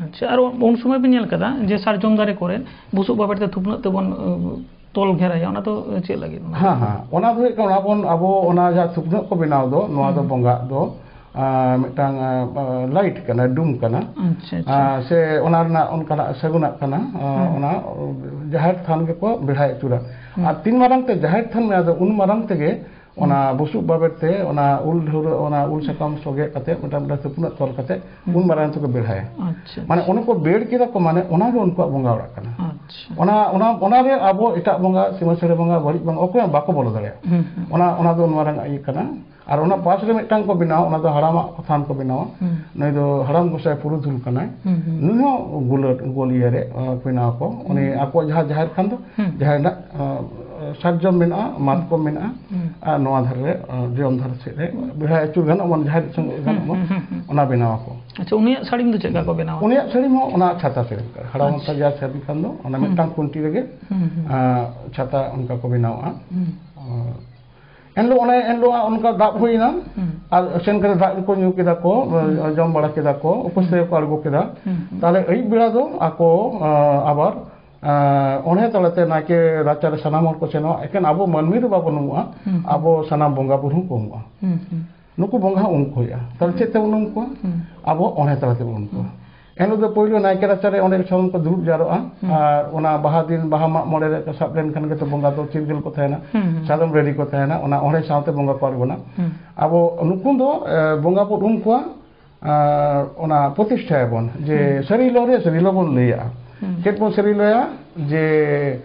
ᱦᱮᱸ᱾ ᱟᱪᱪᱷᱟ, ᱟᱨ ᱩᱱ ᱥᱚᱢᱚᱭ ᱵᱤᱱ ᱧᱮᱞ ᱠᱟᱫᱟ ᱡᱮ ᱥᱟᱨᱡᱚᱢ ᱫᱟᱨᱮ ᱠᱚᱨᱮ ᱵᱩᱥᱩᱵ ᱵᱟᱵᱮᱨ ᱛᱮ ᱛᱷᱩᱯᱱᱟᱹᱜ ᱛᱮᱵᱚᱱ, ᱟᱹ, ᱛᱚᱞ ᱜᱷᱮᱨᱟᱭᱟ, ᱚᱱᱟ ᱫᱚ ᱪᱮᱫ ᱞᱟᱹᱜᱤᱫ? ᱦᱮᱸ, ᱦᱮᱸ, ᱚᱱᱟ ᱫᱚ ᱦᱩᱭᱩᱜ ᱠᱟᱱᱟ, ᱚᱱᱟ ᱵᱚᱱ, ᱟᱵᱚ ᱚᱱᱟ ᱡᱟᱦᱟᱸ ᱛᱷᱩᱯᱱᱟᱹᱜ ᱠᱚ ᱵᱮᱱᱟᱣ ᱫᱚ, ᱱᱚᱣᱟ ᱫᱚ ᱦᱩᱸ᱾ ᱵᱚᱸᱜᱟᱜ ᱫᱚ, ᱟᱸ, ᱢᱤᱫᱴᱟᱝ, ᱟᱸ, ᱞᱟᱭᱤᱴ ᱠᱟᱱᱟ, ᱰᱩᱢ ᱠᱟᱱᱟ᱾ ᱟᱪᱪᱷᱟ, ᱟᱪᱪᱷᱟ᱾ ᱟᱸ, ᱥᱮ ᱚᱱᱟ ᱨᱮᱱᱟᱜ ᱚᱱᱠᱟᱱᱟᱜ ᱥᱟᱹᱜᱩᱱᱟᱜ ᱠᱟᱱᱟ, ᱟᱸ, ᱦᱩᱸ᱾ ᱚᱱᱟ ᱡᱟᱦᱮᱨ ᱛᱷᱟᱱ ᱜᱮᱠᱚ ᱵᱮᱲᱦᱟᱭ ᱟᱹᱪᱩᱨᱟ᱾ ᱦᱩᱸ᱾ ᱟᱨ ᱛᱤᱱ ᱢᱟᱨᱟᱝ ᱛᱮ ᱡᱟᱦᱮᱨ ᱛᱷᱟᱱ ᱢᱮᱱᱟᱜ ᱫᱚ, ᱩᱱ ᱢᱟᱨᱟᱝ ᱛᱮᱜᱮ ᱚᱱᱟ ᱦᱩᱸ᱾ ᱵᱩᱥᱩᱵ ᱵᱟᱵᱮᱨ ᱛᱮ, ᱚᱱᱟ ᱩᱞ ᱰᱷᱟᱹᱣᱨᱟᱹᱜ, ᱚᱱᱟ ᱩᱞ ᱥᱟᱠᱟᱢ ᱥᱚᱜᱮ ᱠᱟᱛᱮ, ᱢᱤᱫᱴᱟᱝ, ᱢᱤᱫᱴᱟᱝ ᱛᱷᱩᱯᱱᱟᱹᱜ ᱛᱚᱞ ᱠᱟᱛᱮ, ᱦᱩᱸ᱾ ᱩᱱ ᱢᱟᱨᱟᱝ ᱛᱮᱠᱚ ᱵᱮᱲᱦᱟᱭᱟ᱾ ᱟᱪᱪᱷᱟ, ᱢᱟᱱᱮ, ᱟᱪᱪᱷᱟ᱾ ᱚᱱᱟ ᱠᱚ ᱵᱮᱲ ᱠᱮᱫᱟ ᱠᱚ, ᱢᱟᱱᱮ, ᱚᱱᱟ ᱜᱮ ᱩᱱᱠᱩᱣᱟᱜ ᱵᱚᱸᱜᱟ ᱚᱲᱟᱜ ᱠᱟᱱᱟ᱾ ᱟᱪᱪᱷᱟ᱾ ᱚᱱᱟ, ᱚᱱᱟ, ᱚᱱᱟ ᱨᱮ ᱟᱵᱚ ᱮᱴᱟᱜ ᱵᱚᱸᱜᱟ, ᱥᱤᱢᱟᱹ ᱥᱟᱹᱲᱤ ᱵᱚᱸᱜᱟ, ᱵᱟᱹᱲᱤᱡ ᱵᱚᱸᱜᱟ, ᱚᱠᱚᱭ ᱦᱚᱸ ᱵᱟᱠᱚ ᱵᱚᱞᱚ ᱫᱟᱲᱮᱭᱟᱜᱼᱟ᱾ ᱦᱩᱸ, ᱦᱩᱸ᱾ ᱚᱱᱟ, ᱚᱱᱟ ᱫᱚ ᱱᱚᱣᱟ ᱨᱮᱱᱟᱜ ᱤᱭᱟᱹ ᱠᱟᱱᱟ᱾ ᱟᱨ ᱚᱱᱟ ᱯᱟᱥ ᱨᱮ ᱢᱤᱫᱴᱟᱝ ᱠᱚ ᱵᱮᱱᱟᱣᱟ, ᱚᱱᱟ ᱫᱚ ᱦᱟᱲᱟᱢᱟᱜ ᱛᱷᱟᱱ ᱠᱚ ᱵᱮᱱᱟᱣᱟ᱾ ᱦᱩᱸ, ᱦᱩᱸ᱾ ᱱᱩᱭ ᱫᱚ ᱦᱟᱲᱟᱢ ᱜᱚᱸᱥᱟᱭ ᱯᱩᱨᱩᱫᱷᱩᱞ ᱠᱟᱱᱟᱭ᱾ ᱦᱩᱸ, ᱦᱩᱸ᱾ ᱱᱩᱭ ᱦᱚᱸ ᱜᱩᱞᱟᱹᱴ, ᱜᱳᱞ ᱤᱭᱟᱹ ᱨᱮ, ᱟᱸ, ᱵᱮᱱᱟᱣ ᱟᱠᱚ᱾ ᱩᱱᱤ ᱦᱩᱸ᱾ ᱟᱠᱚᱣᱟᱜ ᱡᱟᱦᱟᱸ ᱡᱟᱦᱮᱨ ᱠᱷᱟᱱ ᱫᱚ, ᱦᱩᱸ᱾ ᱡᱟᱦᱟᱸ ᱨᱮᱱᱟᱜ, ᱟᱸ, ᱥᱟᱨᱡᱚᱢ ᱢᱮᱱᱟᱜᱼᱟ, ᱢᱟᱛᱠᱚᱢ ᱦᱩᱸ᱾ ᱢᱮᱱᱟᱜᱼᱟ, ᱦᱩᱸ᱾ ᱟᱨ ᱱᱚᱣᱟ ᱫᱷᱟᱨᱮ ᱨᱮ, ᱟᱸ, ᱡᱚᱡᱚᱢ ᱫᱷᱟᱨᱮ ᱥᱮᱫ ᱨᱮ ᱵᱮᱲᱦᱟᱭ ᱟᱹᱪᱩᱨ ᱜᱟᱱᱚᱜ, ᱢᱟᱱᱮ ᱡᱟᱦᱟᱸ ᱥᱮᱫ ᱥᱮᱱᱚᱜ ᱦᱩᱸ, ᱜᱟᱱᱚᱜ ᱢᱟ, ᱦᱩᱸ, ᱦᱩᱸ, ᱦᱩᱸ᱾ ᱚᱱᱟ ᱵᱮᱱᱟᱣ ᱟᱠᱚ᱾ ᱟᱪᱪᱷᱟ, ᱩᱱᱤᱭᱟᱜ ᱥᱟᱹᱲᱤᱢ ᱫᱚ ᱪᱮᱫ ᱞᱮᱠᱟ ᱠᱚ ᱵᱮᱱᱟᱣᱟ? ᱩᱱᱤᱭᱟᱜ ᱥᱟᱹᱲᱤᱢ ᱦᱚᱸ ᱚᱱᱟ ᱪᱷᱟᱛᱟ ᱥᱟᱹᱲᱤᱢ ᱠᱟᱱᱟ᱾ ᱦᱟᱲᱟᱢ ᱟᱪᱪᱷᱟ᱾ ᱦᱚᱲ ᱡᱟᱦᱟᱸ ᱥᱟᱹᱲᱤᱢ ᱠᱷᱟᱱ ᱫᱚ, ᱚᱱᱟ ᱦᱩᱸ, ᱢᱤᱫᱴᱟᱝ ᱦᱩᱸ᱾ ᱠᱷᱩᱱᱴᱤ ᱨᱮᱜᱮ, ᱦᱩᱸ, ᱦᱩᱸ᱾ ᱟᱸ, ᱪᱷᱟᱛᱟ ᱚᱱᱠᱟ ᱠᱚ ᱵᱮᱱᱟᱣᱟ᱾ ᱦᱩᱸ᱾ ᱟᱸ, ᱮᱱᱦᱤᱞᱳᱜ, ᱚᱱᱮ ᱮᱱᱦᱤᱞᱳᱜ ᱚᱱᱠᱟ ᱫᱟᱜ ᱦᱩᱭᱱᱟ, ᱦᱩᱸ᱾ ᱟᱨ ᱥᱮᱱ ᱠᱟᱛᱮ ᱫᱟᱜ ᱠᱚ ᱧᱩ ᱠᱮᱫᱟ ᱠᱚ, ᱦᱩᱸ᱾ ᱡᱚᱢ ᱵᱟᱲᱟ ᱠᱮᱫᱟ ᱠᱚ, ᱩᱯᱟᱹᱥ ᱦᱩᱸ᱾ ᱛᱮᱜᱮ ᱠᱚ ᱟᱬᱜᱚ ᱠᱮᱫᱟ᱾ ᱦᱩᱸ, ᱦᱩᱸ᱾ ᱛᱟᱦᱞᱮ ᱟᱹᱭᱩᱵ ᱵᱮᱲᱟ ᱫᱚ ᱟᱠᱚ, ᱟᱸ, ᱟᱵᱟᱨ, ᱟᱸ, ᱚᱬᱦᱮ ᱛᱟᱞᱟᱛᱮ ᱱᱟᱭᱠᱮ ᱨᱟᱪᱟᱨᱮ ᱥᱟᱱᱟᱢ ᱦᱚᱲ ᱠᱚ ᱥᱮᱱᱚᱜᱼᱟ᱾ ᱮᱠᱮᱱ ᱟᱵᱚ ᱢᱟᱹᱱᱢᱤ ᱫᱚ ᱵᱟᱵᱚᱱ ᱩᱢᱩᱜᱼᱟ, ᱦᱩᱸ, ᱦᱩᱸ᱾ ᱟᱵᱚ ᱥᱟᱱᱟᱢ ᱵᱚᱸᱜᱟ ᱵᱩᱨᱩ ᱦᱚᱸᱠᱚ ᱩᱢᱩᱜᱼᱟ᱾ ᱦᱩᱸ, ᱦᱩᱸ᱾ ᱱᱩᱠᱩ ᱵᱚᱸᱜᱟ ᱦᱚᱸ ᱩᱢ ᱠᱚ ᱦᱩᱭᱩᱜᱼᱟ᱾ ᱛᱟᱦᱞᱮ ᱪᱮᱫ ᱛᱮᱵᱚᱱ ᱩᱢ ᱠᱚᱣᱟ? ᱦᱩᱸ᱾ ᱟᱵᱚ ᱚᱬᱦᱮ ᱛᱟᱞᱟ ᱛᱮᱵᱚᱱ ᱩᱢ ᱠᱚᱣᱟ᱾ ᱦᱩᱸ᱾ ᱮᱱᱦᱤᱞᱳᱜ ᱫᱚ ᱯᱳᱭᱞᱳ ᱱᱟᱭᱠᱮ ᱨᱟᱪᱟᱨᱮ ᱚᱸᱰᱮ ᱥᱟᱱᱟᱢ ᱠᱚ ᱫᱩᱲᱩᱵ ᱡᱟᱣᱨᱟᱜᱼᱟ᱾ ᱦᱩᱸ᱾ ᱟᱨ ᱚᱱᱟ ᱵᱟᱦᱟ ᱫᱤᱱ, ᱵᱟᱦᱟ ᱢᱟᱜ ᱢᱚᱬᱮ ᱨᱮ ᱥᱟᱵ ᱞᱮᱱᱠᱷᱟᱱ ᱜᱮᱛᱚ ᱵᱚᱸᱜᱟ ᱫᱚ ᱪᱤᱨᱜᱟᱹᱞ ᱠᱚ ᱛᱟᱦᱮᱱᱟ, ᱦᱩᱸ, ᱦᱩᱸ᱾ ᱥᱟᱫᱚᱢ ᱨᱮᱰᱤ ᱠᱚ ᱛᱟᱦᱮᱱᱟ, ᱚᱱᱟ ᱚᱬᱦᱮ ᱥᱟᱶᱛᱮ ᱵᱚᱸᱜᱟ ᱠᱚ ᱟᱬᱜᱚᱱᱟ᱾ ᱦᱩᱸ᱾ ᱟᱵᱚ ᱱᱩᱠᱩ ᱫᱚ, ᱮ, ᱵᱚᱸᱜᱟ ᱵᱚᱱ ᱩᱢ ᱠᱚᱣᱟ, ᱟᱨ ᱚᱱᱟ ᱯᱨᱚᱛᱤᱥᱴᱷᱟᱭᱟᱵᱚᱱ ᱡᱮ ᱦᱩᱸ᱾ ᱥᱟᱹᱨᱤ ᱞᱚ ᱨᱮ ᱥᱟᱹᱨᱤ ᱞᱚ ᱵᱚᱱ ᱞᱟᱹᱭᱟᱜᱼᱟ᱾ ᱦᱩᱸ᱾ ᱪᱮᱫ ᱵᱚᱱ ᱥᱟᱹᱨᱤ ᱞᱚᱭᱟ? ᱡᱮ,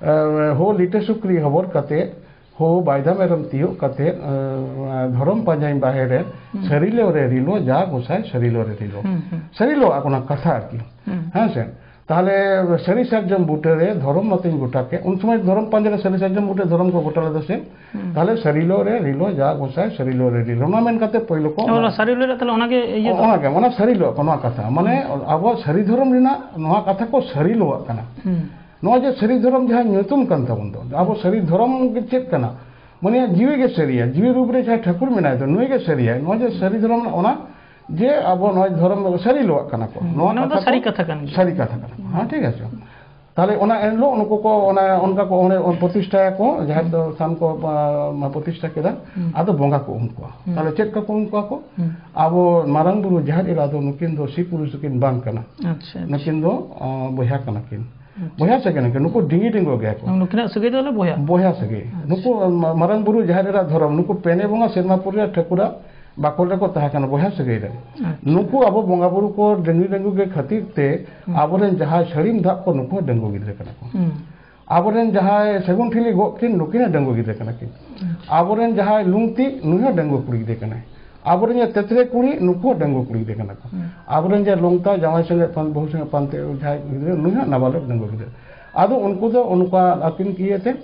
ᱮ, ᱦᱳ ᱞᱤᱴᱟᱹ ᱥᱩᱠᱨᱤ ᱦᱚᱵᱚᱨ ᱠᱟᱛᱮ, ᱦᱳ ᱵᱟᱭᱫᱟ ᱢᱮᱨᱚᱢ ᱛᱤᱭᱳᱜ ᱠᱟᱛᱮ, ᱮ, ᱫᱷᱚᱨᱚᱢ ᱯᱟᱸᱡᱟᱧ ᱵᱟᱦᱮᱨᱮᱱ, ᱦᱩᱸ᱾ ᱥᱟᱹᱨᱤ ᱞᱚ ᱨᱮ ᱨᱤᱞᱚ, ᱡᱟ ᱜᱚᱸᱥᱟᱭ ᱥᱟᱹᱨᱤ ᱞᱚ ᱨᱮ ᱨᱤᱞᱚ᱾ ᱦᱩᱸ, ᱦᱩᱸ᱾ ᱥᱟᱹᱨᱤ ᱞᱚ ᱟᱜ ᱚᱱᱟ ᱠᱟᱛᱷᱟ ᱟᱨᱠᱤ᱾ ᱦᱩᱸ᱾ ᱦᱮᱸ ᱥᱮ? ᱛᱟᱦᱞᱮ ᱥᱟᱹᱨᱤ ᱥᱟᱨᱡᱚᱢ ᱵᱩᱴᱟᱹ ᱨᱮ ᱫᱷᱚᱨᱚᱢ ᱢᱟᱛᱤᱧ ᱜᱚᱴᱟ ᱠᱮᱫ᱾ ᱩᱱ ᱥᱚᱢᱚᱭ ᱫᱷᱚᱨᱚᱢ ᱯᱟᱸᱡᱟ ᱨᱮ ᱥᱟᱹᱨᱤ ᱥᱟᱨᱡᱚᱢ ᱵᱩᱴᱟᱹ ᱨᱮ ᱫᱷᱚᱨᱚᱢ ᱠᱚ ᱜᱚᱴᱟ ᱞᱮᱫᱟ ᱥᱮ? ᱦᱩᱸ᱾ ᱛᱟᱦᱞᱮ ᱥᱟᱹᱨᱤ ᱞᱚ ᱨᱮ ᱨᱤᱞᱚ, ᱡᱟ ᱜᱚᱸᱥᱟᱭ ᱥᱟᱹᱨᱤ ᱞᱚ ᱨᱮ ᱨᱤᱞᱚ᱾ ᱚᱱᱟ ᱢᱮᱱ ᱠᱟᱛᱮ ᱯᱳᱭᱞᱳ ᱠᱚ ᱚᱱᱟ ᱚᱱᱟ ᱥᱟᱹᱨᱤ ᱞᱚ ᱨᱮ ᱛᱟᱦᱞᱮ ᱚᱱᱟ ᱜᱮ ᱤᱭᱟᱹ ᱫᱚ? ᱚᱱᱟ ᱜᱮ, ᱚᱱᱟ ᱥᱟᱹᱨᱤ ᱞᱚ ᱠᱚ, ᱱᱚᱣᱟ ᱠᱟᱛᱷᱟ᱾ ᱢᱟᱱᱮ ᱦᱩᱸ᱾ ᱟᱵᱚ ᱥᱟᱹᱨᱤ ᱫᱷᱚᱨᱚᱢ ᱨᱮᱱᱟᱜ ᱱᱚᱣᱟ ᱠᱟᱛᱷᱟ ᱠᱚ ᱥᱟᱹᱨᱤ ᱞᱚᱣᱟᱜ ᱠᱟᱱᱟ᱾ ᱦᱩᱸ᱾ ᱱᱚᱣᱟ ᱡᱮ ᱥᱟᱹᱨᱤ ᱫᱷᱚᱨᱚᱢ ᱡᱟᱦᱟᱸ ᱧᱩᱛᱩᱢ ᱠᱟᱱ ᱛᱟᱵᱚᱱ ᱫᱚ, ᱟᱵᱚ ᱥᱟᱹᱨᱤ ᱫᱷᱚᱨᱚᱢ ᱜᱮ ᱪᱮᱫ ᱠᱟᱱᱟ? ᱢᱟᱱᱮ ᱡᱤᱣᱤ ᱜᱮ ᱥᱟᱹᱨᱤᱭᱟ, ᱡᱤᱣᱤ ᱨᱩᱯ ᱨᱮ ᱡᱟᱦᱟᱸᱭ ᱴᱷᱟᱹᱠᱩᱨ ᱢᱮᱱᱟᱭ ᱫᱚ, ᱱᱩᱭ ᱜᱮ ᱥᱟᱹᱨᱤᱭᱟᱭ᱾ ᱱᱚᱣᱟ ᱡᱮ ᱥᱟᱹᱨᱤ ᱫᱷᱚᱨᱚᱢ ᱨᱮᱱᱟᱜ ᱚᱱᱟ ᱡᱮ ᱟᱵᱚ ᱱᱚᱣᱟ ᱫᱷᱚᱨᱚᱢ ᱥᱟᱹᱨᱤ ᱞᱚᱣᱟᱜ ᱠᱟᱱᱟ ᱠᱚ᱾ ᱦᱩᱸ, ᱱᱚᱣᱟ ᱱᱚᱣᱟ ᱫᱚ ᱠᱟᱛᱷᱟ ᱥᱟᱹᱨᱤ ᱠᱚ ᱠᱟᱛᱷᱟ ᱠᱟᱱ ᱜᱮᱭᱟ᱾ ᱥᱟᱹᱨᱤ ᱠᱟᱛᱷᱟ ᱠᱟᱱᱟ᱾ ᱦᱮᱸ, ᱴᱷᱤᱠ ᱟᱪᱷᱮ᱾ ᱛᱟᱦᱞᱮ ᱚᱱᱟ ᱮᱱᱦᱤᱞᱳᱜ ᱱᱩᱠᱩ ᱠᱚ ᱚᱱᱟ ᱚᱱᱠᱟ ᱠᱚ ᱚᱸᱰᱮ ᱯᱨᱚᱛᱤᱥᱴᱷᱟᱭᱟᱠᱚ, ᱡᱟᱦᱮᱨ ᱫᱚ ᱛᱷᱟᱱ ᱠᱚ, ᱟ, ᱯᱨᱚᱛᱤᱥᱴᱷᱟ ᱠᱮᱫᱟ᱾ ᱦᱩᱸ᱾ ᱟᱫᱚ ᱵᱚᱸᱜᱟ ᱠᱚ ᱩᱢ ᱠᱚᱣᱟ᱾ ᱦᱩᱸ᱾ ᱛᱟᱦᱞᱮ ᱪᱮᱫ ᱞᱮᱠᱟ ᱠᱚ ᱩᱢ ᱠᱚᱣᱟ ᱠᱚ? ᱦᱩᱸ᱾ ᱟᱵᱚ ᱢᱟᱨᱟᱝ ᱵᱩᱨᱩ ᱡᱟᱦᱮᱨ ᱮᱨᱟ ᱫᱚ ᱱᱩᱠᱤᱱ ᱫᱚ ᱥᱤ ᱯᱩᱨᱩᱥ ᱫᱚᱠᱤᱱ ᱵᱟᱝ ᱠᱟᱱᱟ᱾ ᱟᱪᱪᱷᱟ, ᱟᱪᱪᱷᱟ᱾ ᱱᱩᱠᱤᱱ ᱫᱚ, ᱟ, ᱵᱚᱭᱦᱟ ᱠᱟᱱᱟ ᱠᱤᱱ᱾ ᱟᱪᱪᱷᱟ᱾ ᱵᱚᱭᱦᱟ ᱥᱟᱹᱜᱟᱹᱭ ᱱᱩᱠᱤᱱ, ᱱᱩᱠᱩ ᱰᱤᱝᱜᱤ ᱰᱤᱝᱜᱩ ᱜᱮᱭᱟ ᱠᱚ᱾ ᱱᱩᱠᱤᱱᱟᱜ ᱥᱟᱹᱜᱟᱹᱭ ᱫᱚ ᱛᱟᱦᱞᱮ ᱵᱚᱭᱦᱟ? ᱵᱚᱭᱦᱟ ᱥᱟᱹᱜᱟᱹᱭ᱾ ᱟᱪᱪᱷᱟ᱾ ᱱᱩᱠᱩ ᱢᱟ-, ᱢᱟᱨᱟᱝ ᱵᱩᱨᱩ ᱡᱟᱦᱮᱨ ᱮᱨᱟ ᱫᱷᱚᱨᱚᱢ, ᱱᱩᱠᱩ ᱯᱮᱱᱮ ᱵᱚᱸᱜᱟ ᱥᱮᱨᱢᱟ ᱯᱩᱨᱤ ᱴᱷᱟᱹᱠᱩᱨᱟᱜ ᱵᱟᱠᱷᱳᱞ ᱨᱮᱠᱚ ᱛᱟᱦᱮᱸ ᱠᱟᱱᱟ, ᱵᱚᱭᱦᱟ ᱥᱟᱹᱜᱟᱹᱭ ᱨᱮ᱾ ᱟᱪᱪᱷᱟ᱾ ᱱᱩᱠᱩ ᱟᱵᱚ ᱵᱚᱸᱜᱟ ᱵᱩᱨᱩ ᱠᱚ ᱰᱟᱹᱝᱜᱩ ᱰᱟᱹᱝᱜᱩ ᱜᱮ ᱠᱷᱟᱹᱛᱤᱨ ᱛᱮ ᱦᱩᱸ᱾ ᱟᱵᱚᱨᱮᱱ ᱡᱟᱦᱟᱸᱭ ᱥᱟᱹᱲᱤᱢ ᱫᱟᱜ ᱠᱚ, ᱱᱩᱠᱩ ᱦᱚᱸ ᱰᱟᱹᱝᱜᱩ ᱜᱤᱫᱽᱨᱟᱹ ᱠᱟᱱᱟ ᱠᱚ᱾ ᱦᱩᱸ᱾ ᱟᱵᱚᱨᱮᱱ ᱡᱟᱦᱟᱸᱭ ᱥᱟᱹᱜᱩᱱ ᱴᱷᱤᱞᱤ ᱜᱚᱜ ᱠᱤᱱ, ᱱᱩᱠᱤᱱ ᱦᱚᱸ ᱰᱟᱹᱝᱜᱩ ᱜᱤᱫᱽᱨᱟᱹ ᱠᱟᱱᱟ ᱠᱤᱱ᱾ ᱟᱪᱪᱷᱟ᱾ ᱟᱵᱚᱨᱮᱱ ᱡᱟᱦᱟᱸᱭ ᱞᱩᱝᱛᱤ, ᱱᱩᱭ ᱦᱚᱸ ᱰᱟᱹᱝᱜᱩ ᱠᱩᱲᱤ ᱜᱤᱫᱽᱨᱟᱹ ᱠᱟᱱᱟᱭ᱾ ᱟᱵᱚᱨᱮᱱ ᱡᱟᱦᱟᱸᱭ ᱛᱮᱛᱨᱮ ᱠᱩᱲᱤ, ᱱᱩᱠᱩ ᱦᱚᱸ ᱰᱟᱹᱝᱜᱩ ᱠᱩᱲᱤ ᱜᱤᱫᱽᱨᱟᱹ ᱠᱟᱱᱟ ᱠᱚ᱾ ᱦᱩᱸ᱾ ᱟᱵᱚᱨᱮᱱ ᱡᱟᱦᱟᱸᱭ ᱞᱩᱝᱛᱟ, ᱡᱟᱶᱟᱭ ᱥᱚᱸᱜᱮ ᱯᱟᱱ-, ᱵᱟᱹᱦᱩ ᱥᱚᱸᱜᱮ ᱯᱟᱱᱛᱮ ᱡᱟᱦᱟᱸᱭ ᱜᱤᱫᱽᱨᱟᱹ, ᱱᱩᱭ ᱦᱚᱸ ᱱᱟᱵᱟᱞᱚᱠ ᱰᱟᱹᱝᱜᱩ ᱜᱤᱫᱽᱨᱟᱹ᱾ ᱟᱫᱚ ᱩᱱᱠᱩ ᱫᱚ ᱚᱱᱠᱟ ᱟᱹᱠᱤᱱ ᱤᱭᱟᱹᱛᱮ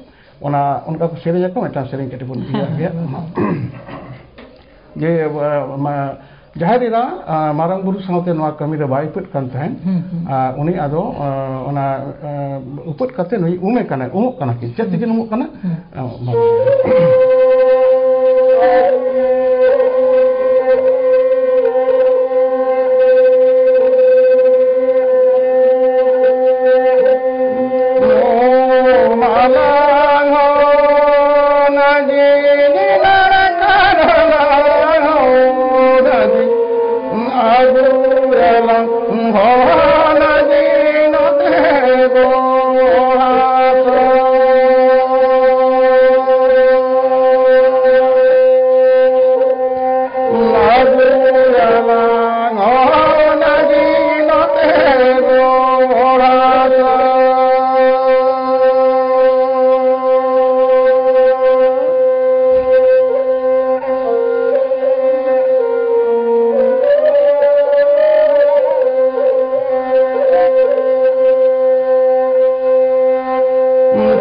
ᱚᱱᱟ, ᱚᱱᱠᱟ ᱠᱚ ᱥᱮᱨᱮᱧ ᱟᱠᱚ, ᱢᱤᱫᱴᱟᱝ ᱥᱮᱨᱮᱧ ᱠᱟᱹᱴᱤᱡ ᱵᱚᱱ ᱤᱭᱟᱹ ᱦᱮᱸ, ᱜᱮᱭᱟ᱾ ᱦᱮᱸ, ᱦᱮᱸ᱾ ᱡᱮ, ᱟ, ᱢᱟ-, ᱡᱟᱦᱮᱨ ᱮᱨᱟ, ᱟ, ᱢᱟᱨᱟᱝ ᱵᱩᱨᱩ ᱥᱟᱶᱛᱮ ᱱᱚᱣᱟ ᱠᱟᱹᱢᱤ ᱨᱮ ᱵᱟᱭ ᱩᱯᱟᱹᱫ ᱠᱟᱱ ᱛᱟᱦᱮᱸᱫ, ᱦᱩᱸ, ᱦᱩᱸ᱾ ᱟ, ᱩᱱᱤ ᱟᱫᱚ, ᱟ, ᱚᱱᱟ, ᱟ, ᱩᱯᱟᱹᱫ ᱠᱟᱛᱮ ᱱᱩᱭ ᱩᱢᱮ ᱠᱟᱱᱟᱭ, ᱩᱢᱩᱜ ᱠᱟᱱᱟ ᱠᱤᱱ᱾ ᱪᱮᱫ ᱛᱮᱠᱤᱱ ᱩᱢᱩᱜ ᱠᱟᱱᱟ? ᱦᱩᱸ᱾ ᱟ, ᱢᱟ-,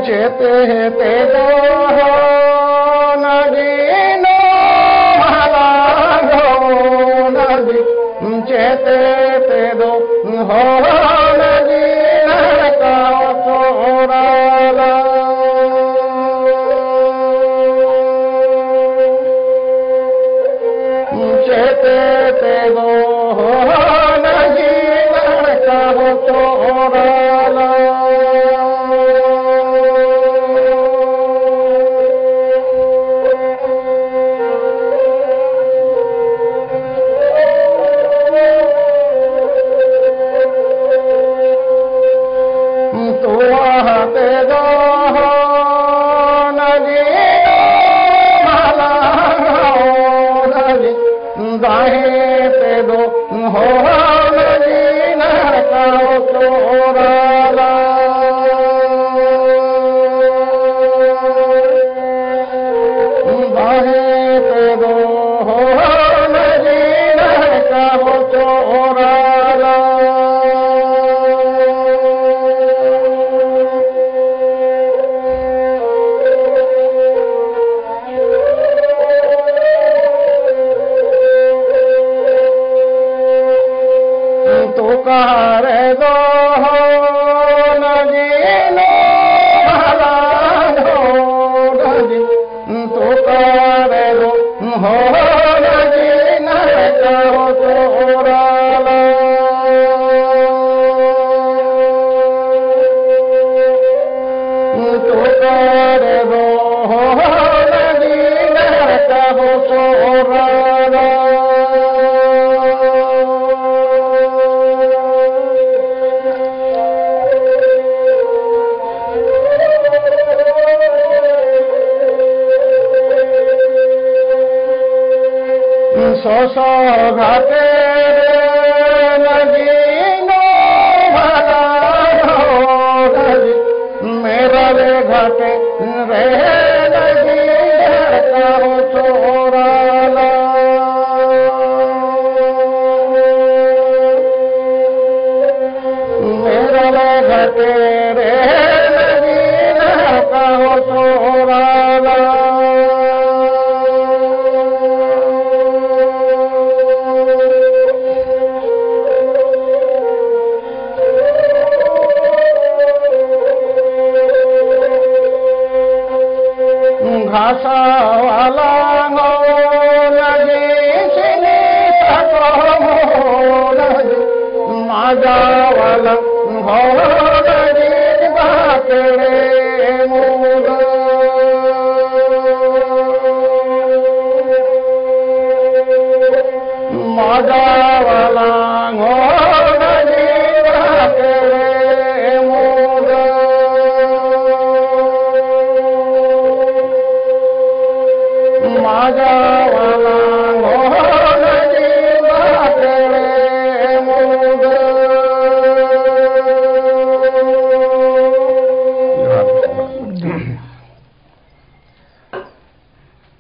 ᱪᱮᱛᱮ ᱛᱮᱫᱚ ᱱᱟᱜᱤᱱᱚ ᱦᱟᱞᱟᱝ ᱦᱚᱸ ᱱᱟᱜᱤ, ᱪᱮᱛᱮ ᱛᱮᱫᱚ ᱦᱚᱸ ᱱᱟᱜᱤᱱ ᱞᱮᱠᱟ ᱥᱚᱨᱟᱞᱟ᱾ ᱪᱮᱛᱮ ᱛᱮᱫᱚ ᱦᱚᱸ ᱱᱟᱜᱤᱱ ᱞᱮᱠᱟ ᱥᱚᱨᱟᱞᱟ᱾ ᱛᱚᱣᱟ ᱛᱮᱫᱚ ᱦᱚᱱ ᱡᱤᱞ ᱵᱷᱟᱞᱟ ᱦᱚᱱ ᱡᱤᱞ, ᱫᱟᱦᱮ ᱛᱮᱫᱚ ᱦᱚᱱ ᱡᱤᱞ ᱠᱟᱣ ᱪᱚᱨᱟᱞᱟ᱾ ᱫᱟᱦᱮ ᱛᱮᱫᱚ ᱦᱚᱱ ᱡᱤᱞ ᱠᱟᱣ ᱪᱚᱨᱟᱞᱟ᱾ ᱛᱚᱠᱟᱨᱮ ᱫᱚ ᱦᱚᱱ ᱡᱤᱞ ᱵᱷᱟᱞᱟ ᱦᱚᱱ ᱡᱤᱞ, ᱛᱚᱠᱟᱨᱮ ᱫᱚ ᱦᱚᱱ ᱡᱤᱞ ᱠᱟᱣ ᱪᱚᱨᱟᱞᱟ᱾ ᱛᱚᱠᱟᱨᱮ ᱫᱚ ᱦᱚᱱ ᱡᱤᱞ ᱠᱟᱣ ᱪᱚᱨᱟᱞᱟ᱾ ᱥᱚᱥᱚ ᱜᱷᱟᱴᱮ ᱨᱮ ᱱᱟᱜᱤᱱ ᱵᱷᱟᱞᱟ ᱦᱚᱲ, ᱢᱮᱨᱟᱞ ᱜᱷᱟᱴᱮ ᱨᱮ ᱱᱟᱜᱤᱱ ᱰᱷᱮᱨ ᱠᱟᱣ ᱪᱚᱨᱟᱞᱟ᱾ ᱢᱮᱨᱟᱞ ᱜᱷᱟᱴᱮ ᱨᱮ ᱱᱟᱜᱤᱱ ᱰᱷᱮᱨ ᱠᱟᱣ ᱪᱚᱨᱟᱞᱟ᱾ ᱜᱷᱟᱥᱟᱣᱟᱞᱟ ᱦᱚᱲ ᱞᱟᱹᱜᱤᱫ ᱥᱤᱱᱤ ᱥᱟᱠᱚᱢ ᱦᱚᱲ ᱞᱟᱹᱜᱤᱫ, ᱢᱟᱡᱟᱣᱟᱞᱟ ᱦᱚᱲ ᱞᱟᱹᱜᱤᱫ ᱵᱟᱠᱲᱮ ᱢᱩᱫᱟᱹ᱾ ᱢᱟᱡᱟᱣᱟᱞᱟ ᱦᱚᱲ ᱞᱟᱹᱜᱤᱫ ᱵᱟᱠᱲᱮ ᱢᱩᱫᱟᱹ᱾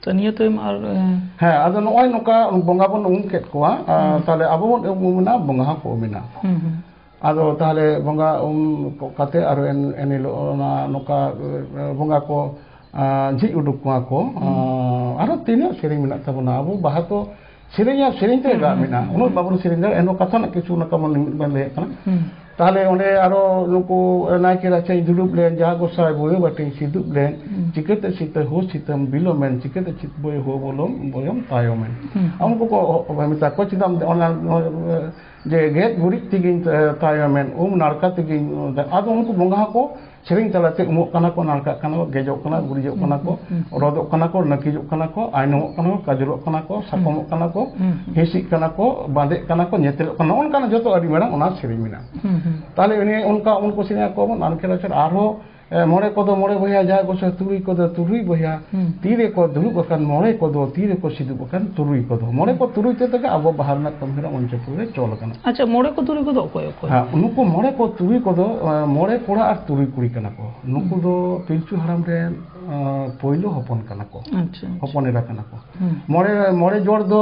ᱛᱚ ᱱᱤᱭᱟᱹ ᱛᱟᱭᱚᱢ ᱟᱨ, ᱮ, ᱦᱮᱸ, ᱟᱫᱚ ᱱᱚᱜᱼᱚᱭ ᱱᱚᱝᱠᱟ ᱵᱚᱸᱜᱟ ᱵᱚᱱ ᱩᱢ ᱠᱮᱫ ᱠᱚᱣᱟ, ᱟ, ᱦᱩᱸ᱾ ᱛᱟᱦᱞᱮ ᱟᱵᱚ ᱵᱚᱱ ᱩᱢ ᱮᱱᱟ, ᱵᱚᱸᱜᱟ ᱦᱚᱸᱠᱚ ᱩᱢ ᱮᱱᱟ᱾ ᱦᱩᱸ, ᱦᱩᱸ᱾ ᱟᱫᱚ ᱛᱟᱦᱞᱮ ᱵᱚᱸᱜᱟ ᱩᱢ ᱠᱟᱛᱮ ᱟᱨᱚ ᱮᱱ-, ᱮᱱ ᱦᱤᱞᱳᱜ ᱚᱱᱟ ᱱᱚᱝᱠᱟ, ᱮ, ᱵᱚᱸᱜᱟ ᱠᱚ, ᱟ, ᱡᱷᱤᱡ ᱩᱰᱩᱠ ᱠᱚᱣᱟ ᱠᱚ᱾ ᱦᱩᱸ᱾ ᱟ, ᱟᱨᱚ ᱛᱤᱱᱟᱹᱜ ᱥᱮᱨᱮᱧ ᱢᱮᱱᱟᱜ ᱛᱟᱵᱚᱱᱟ, ᱟᱵᱚ ᱵᱟᱦᱟ ᱛᱚ ᱥᱮᱨᱮᱧ ᱟᱨ ᱥᱮᱨᱮᱧ ᱛᱮ ᱦᱩᱸ, ᱜᱟᱜ ᱦᱩᱸ, ᱢᱮᱱᱟᱜᱼᱟ, ᱦᱩᱸ, ᱩᱱᱟᱹᱜ ᱦᱩᱸ᱾ ᱵᱟᱵᱚᱱ ᱥᱮᱨᱮᱧ ᱫᱟᱲᱮᱭᱟᱜᱼᱟ, ᱮᱱᱦᱚᱸ ᱠᱟᱛᱷᱟ ᱨᱮᱱᱟᱜ ᱠᱤᱪᱷᱩ ᱚᱱᱟ ᱠᱚ ᱵᱚᱱ ᱞᱟᱹᱭᱮᱫ ᱠᱟᱱᱟ᱾ ᱦᱩᱸ᱾ ᱛᱟᱦᱞᱮ ᱚᱸᱰᱮ ᱟᱨᱚ ᱱᱩᱠᱩ ᱱᱟᱭᱠᱮ ᱨᱟᱪᱟᱧ ᱫᱩᱲᱩᱵ ᱞᱮᱱ, ᱡᱟᱦᱟᱸ ᱜᱚᱸᱥᱟᱭ ᱵᱳᱭᱳ ᱵᱟᱹᱴᱤᱧ ᱥᱤᱫᱩᱵ ᱞᱮᱱ, ᱦᱩᱸ᱾ ᱪᱤᱠᱟᱹᱛᱮ ᱥᱤᱛᱟᱹ ᱦᱳ ᱥᱤᱛᱟᱹᱢ ᱵᱤᱞᱚᱢᱮᱱ, ᱪᱤᱠᱟᱹᱛᱮ ᱪᱤᱛ ᱵᱳᱭ ᱦᱳ ᱵᱚᱞᱚᱢ ᱵᱳᱭᱚᱢ ᱛᱟᱭᱚᱢᱮᱱ᱾ ᱦᱩᱸ᱾ ᱟᱨ ᱩᱱᱠᱩ ᱠᱚ ᱢᱮᱛᱟ ᱠᱚᱣᱟ, ᱪᱮᱫᱟᱜ ᱚᱱᱟ, ᱡᱮ ᱜᱮᱡ ᱜᱩᱨᱤᱡ ᱛᱮᱜᱮᱧ ᱛᱟᱭᱚᱢᱮᱱ, ᱩᱢ ᱱᱟᱲᱠᱟ ᱛᱮᱜᱮᱧ, ᱟᱫᱚ ᱩᱱᱠᱩ ᱵᱚᱸᱜᱟ ᱦᱚᱸᱠᱚ ᱥᱮᱨᱮᱧ ᱛᱟᱞᱟᱛᱮ ᱩᱢᱚᱜ ᱠᱟᱱᱟ ᱠᱚ, ᱱᱟᱲᱠᱟᱜ ᱠᱟᱱᱟ ᱠᱚ, ᱜᱮᱡᱚᱜ ᱠᱟᱱᱟ, ᱦᱩᱸ, ᱜᱩᱨᱤᱡᱚᱜ ᱦᱩᱸ, ᱠᱟᱱᱟ ᱠᱚ, ᱦᱩᱸ, ᱦᱩᱸ, ᱦᱩᱸ᱾ ᱨᱚᱫᱚᱜ ᱠᱟᱱᱟ ᱠᱚ, ᱱᱟᱹᱠᱤᱡᱚᱜ ᱠᱟᱱᱟ ᱠᱚ, ᱟᱭᱱᱚᱢᱚᱜ ᱠᱟᱱᱟ ᱠᱚ, ᱠᱟᱡᱚᱞᱚᱜ ᱠᱟᱱᱟ ᱠᱚ, ᱦᱩᱸ, ᱥᱟᱠᱚᱢᱚᱜ ᱠᱟᱱᱟ ᱠᱚ, ᱦᱩᱸ, ᱦᱩᱸ᱾ ᱦᱤᱸᱥᱤᱜ ᱠᱟᱱᱟ ᱠᱚ, ᱵᱟᱸᱫᱮᱜ ᱠᱟᱱᱟ ᱠᱚ, ᱧᱮᱛᱮᱞᱚᱜ ᱠᱟᱱᱟ, ᱱᱚᱜᱼᱚ ᱱᱚᱝᱠᱟᱱᱟᱜ ᱡᱚᱛᱚ ᱟᱹᱰᱤ ᱢᱟᱨᱟᱝ ᱚᱱᱟ ᱥᱮᱨᱮᱧ ᱢᱮᱱᱟᱜᱼᱟ᱾ ᱦᱩᱸ, ᱦᱩᱸ᱾ ᱛᱟᱦᱞᱮ ᱩᱱᱤ ᱚᱱᱠᱟ ᱩᱱᱠᱩ ᱥᱮᱨᱮᱧ ᱟᱠᱚ ᱵᱚᱱ, ᱟᱨ ᱠᱷᱮᱞ ᱟᱪᱟᱨ ᱟᱨᱦᱚᱸ, ᱮ, ᱢᱚᱬᱮ ᱠᱚᱫᱚ ᱢᱚᱬᱮ ᱵᱚᱭᱦᱟ, ᱡᱟᱦᱟᱸᱭ ᱠᱚ ᱥᱮ ᱛᱩᱨᱩᱭ ᱠᱚᱫᱚ ᱛᱩᱨᱩᱭ ᱵᱚᱭᱦᱟ, ᱦᱩᱸ᱾ ᱛᱤᱨᱮ ᱠᱚ ᱫᱩᱲᱩᱵ ᱟᱠᱟᱱ ᱢᱚᱬᱮ ᱠᱚᱫᱚ, ᱛᱤᱨᱮ ᱠᱚ ᱥᱤᱫᱩᱵ ᱟᱠᱟᱱ ᱛᱩᱨᱩᱭ ᱠᱚᱫᱚ᱾ ᱢᱚᱬᱮ ᱠᱚ ᱛᱩᱨᱩᱭ ᱛᱮ ᱛᱮᱜᱮ ᱟᱵᱚ ᱵᱟᱦᱟ ᱨᱮᱱᱟᱜ ᱠᱟᱹᱢᱤ ᱦᱚᱨᱟ ᱢᱚᱧᱪᱚᱯᱩᱨᱤ ᱨᱮ ᱪᱚᱞ ᱟᱠᱟᱱᱟ᱾ ᱟᱪᱪᱷᱟ, ᱢᱚᱬᱮ ᱠᱚ ᱛᱩᱨᱩᱭ ᱠᱚᱫᱚ ᱚᱠᱚᱭ ᱚᱠᱚᱭ? ᱦᱮᱸ, ᱱᱩᱠᱩ ᱢᱚᱬᱮ ᱠᱚ ᱛᱩᱨᱩᱭ ᱠᱚᱫᱚ, ᱮ, ᱢᱚᱬᱮ ᱠᱚᱲᱟ ᱟᱨ ᱛᱩᱨᱩᱭ ᱠᱩᱲᱤ ᱠᱟᱱᱟ ᱠᱚ᱾ ᱱᱩᱠᱩ ᱦᱩᱸ᱾ ᱫᱚ ᱯᱤᱞᱪᱩ ᱦᱟᱲᱟᱢ ᱨᱮᱱ, ᱮ, ᱯᱳᱭᱞᱳ ᱦᱚᱯᱚᱱ ᱠᱟᱱᱟ ᱠᱚ᱾ ᱟᱪᱪᱷᱟ, ᱟᱪᱪᱷᱟ᱾ ᱦᱚᱯᱚᱱ ᱮᱨᱟ ᱠᱟᱱᱟ ᱠᱚ᱾ ᱦᱩᱸ᱾ ᱢᱚᱬᱮ, ᱢᱚᱬᱮ ᱡᱚᱲ ᱫᱚ,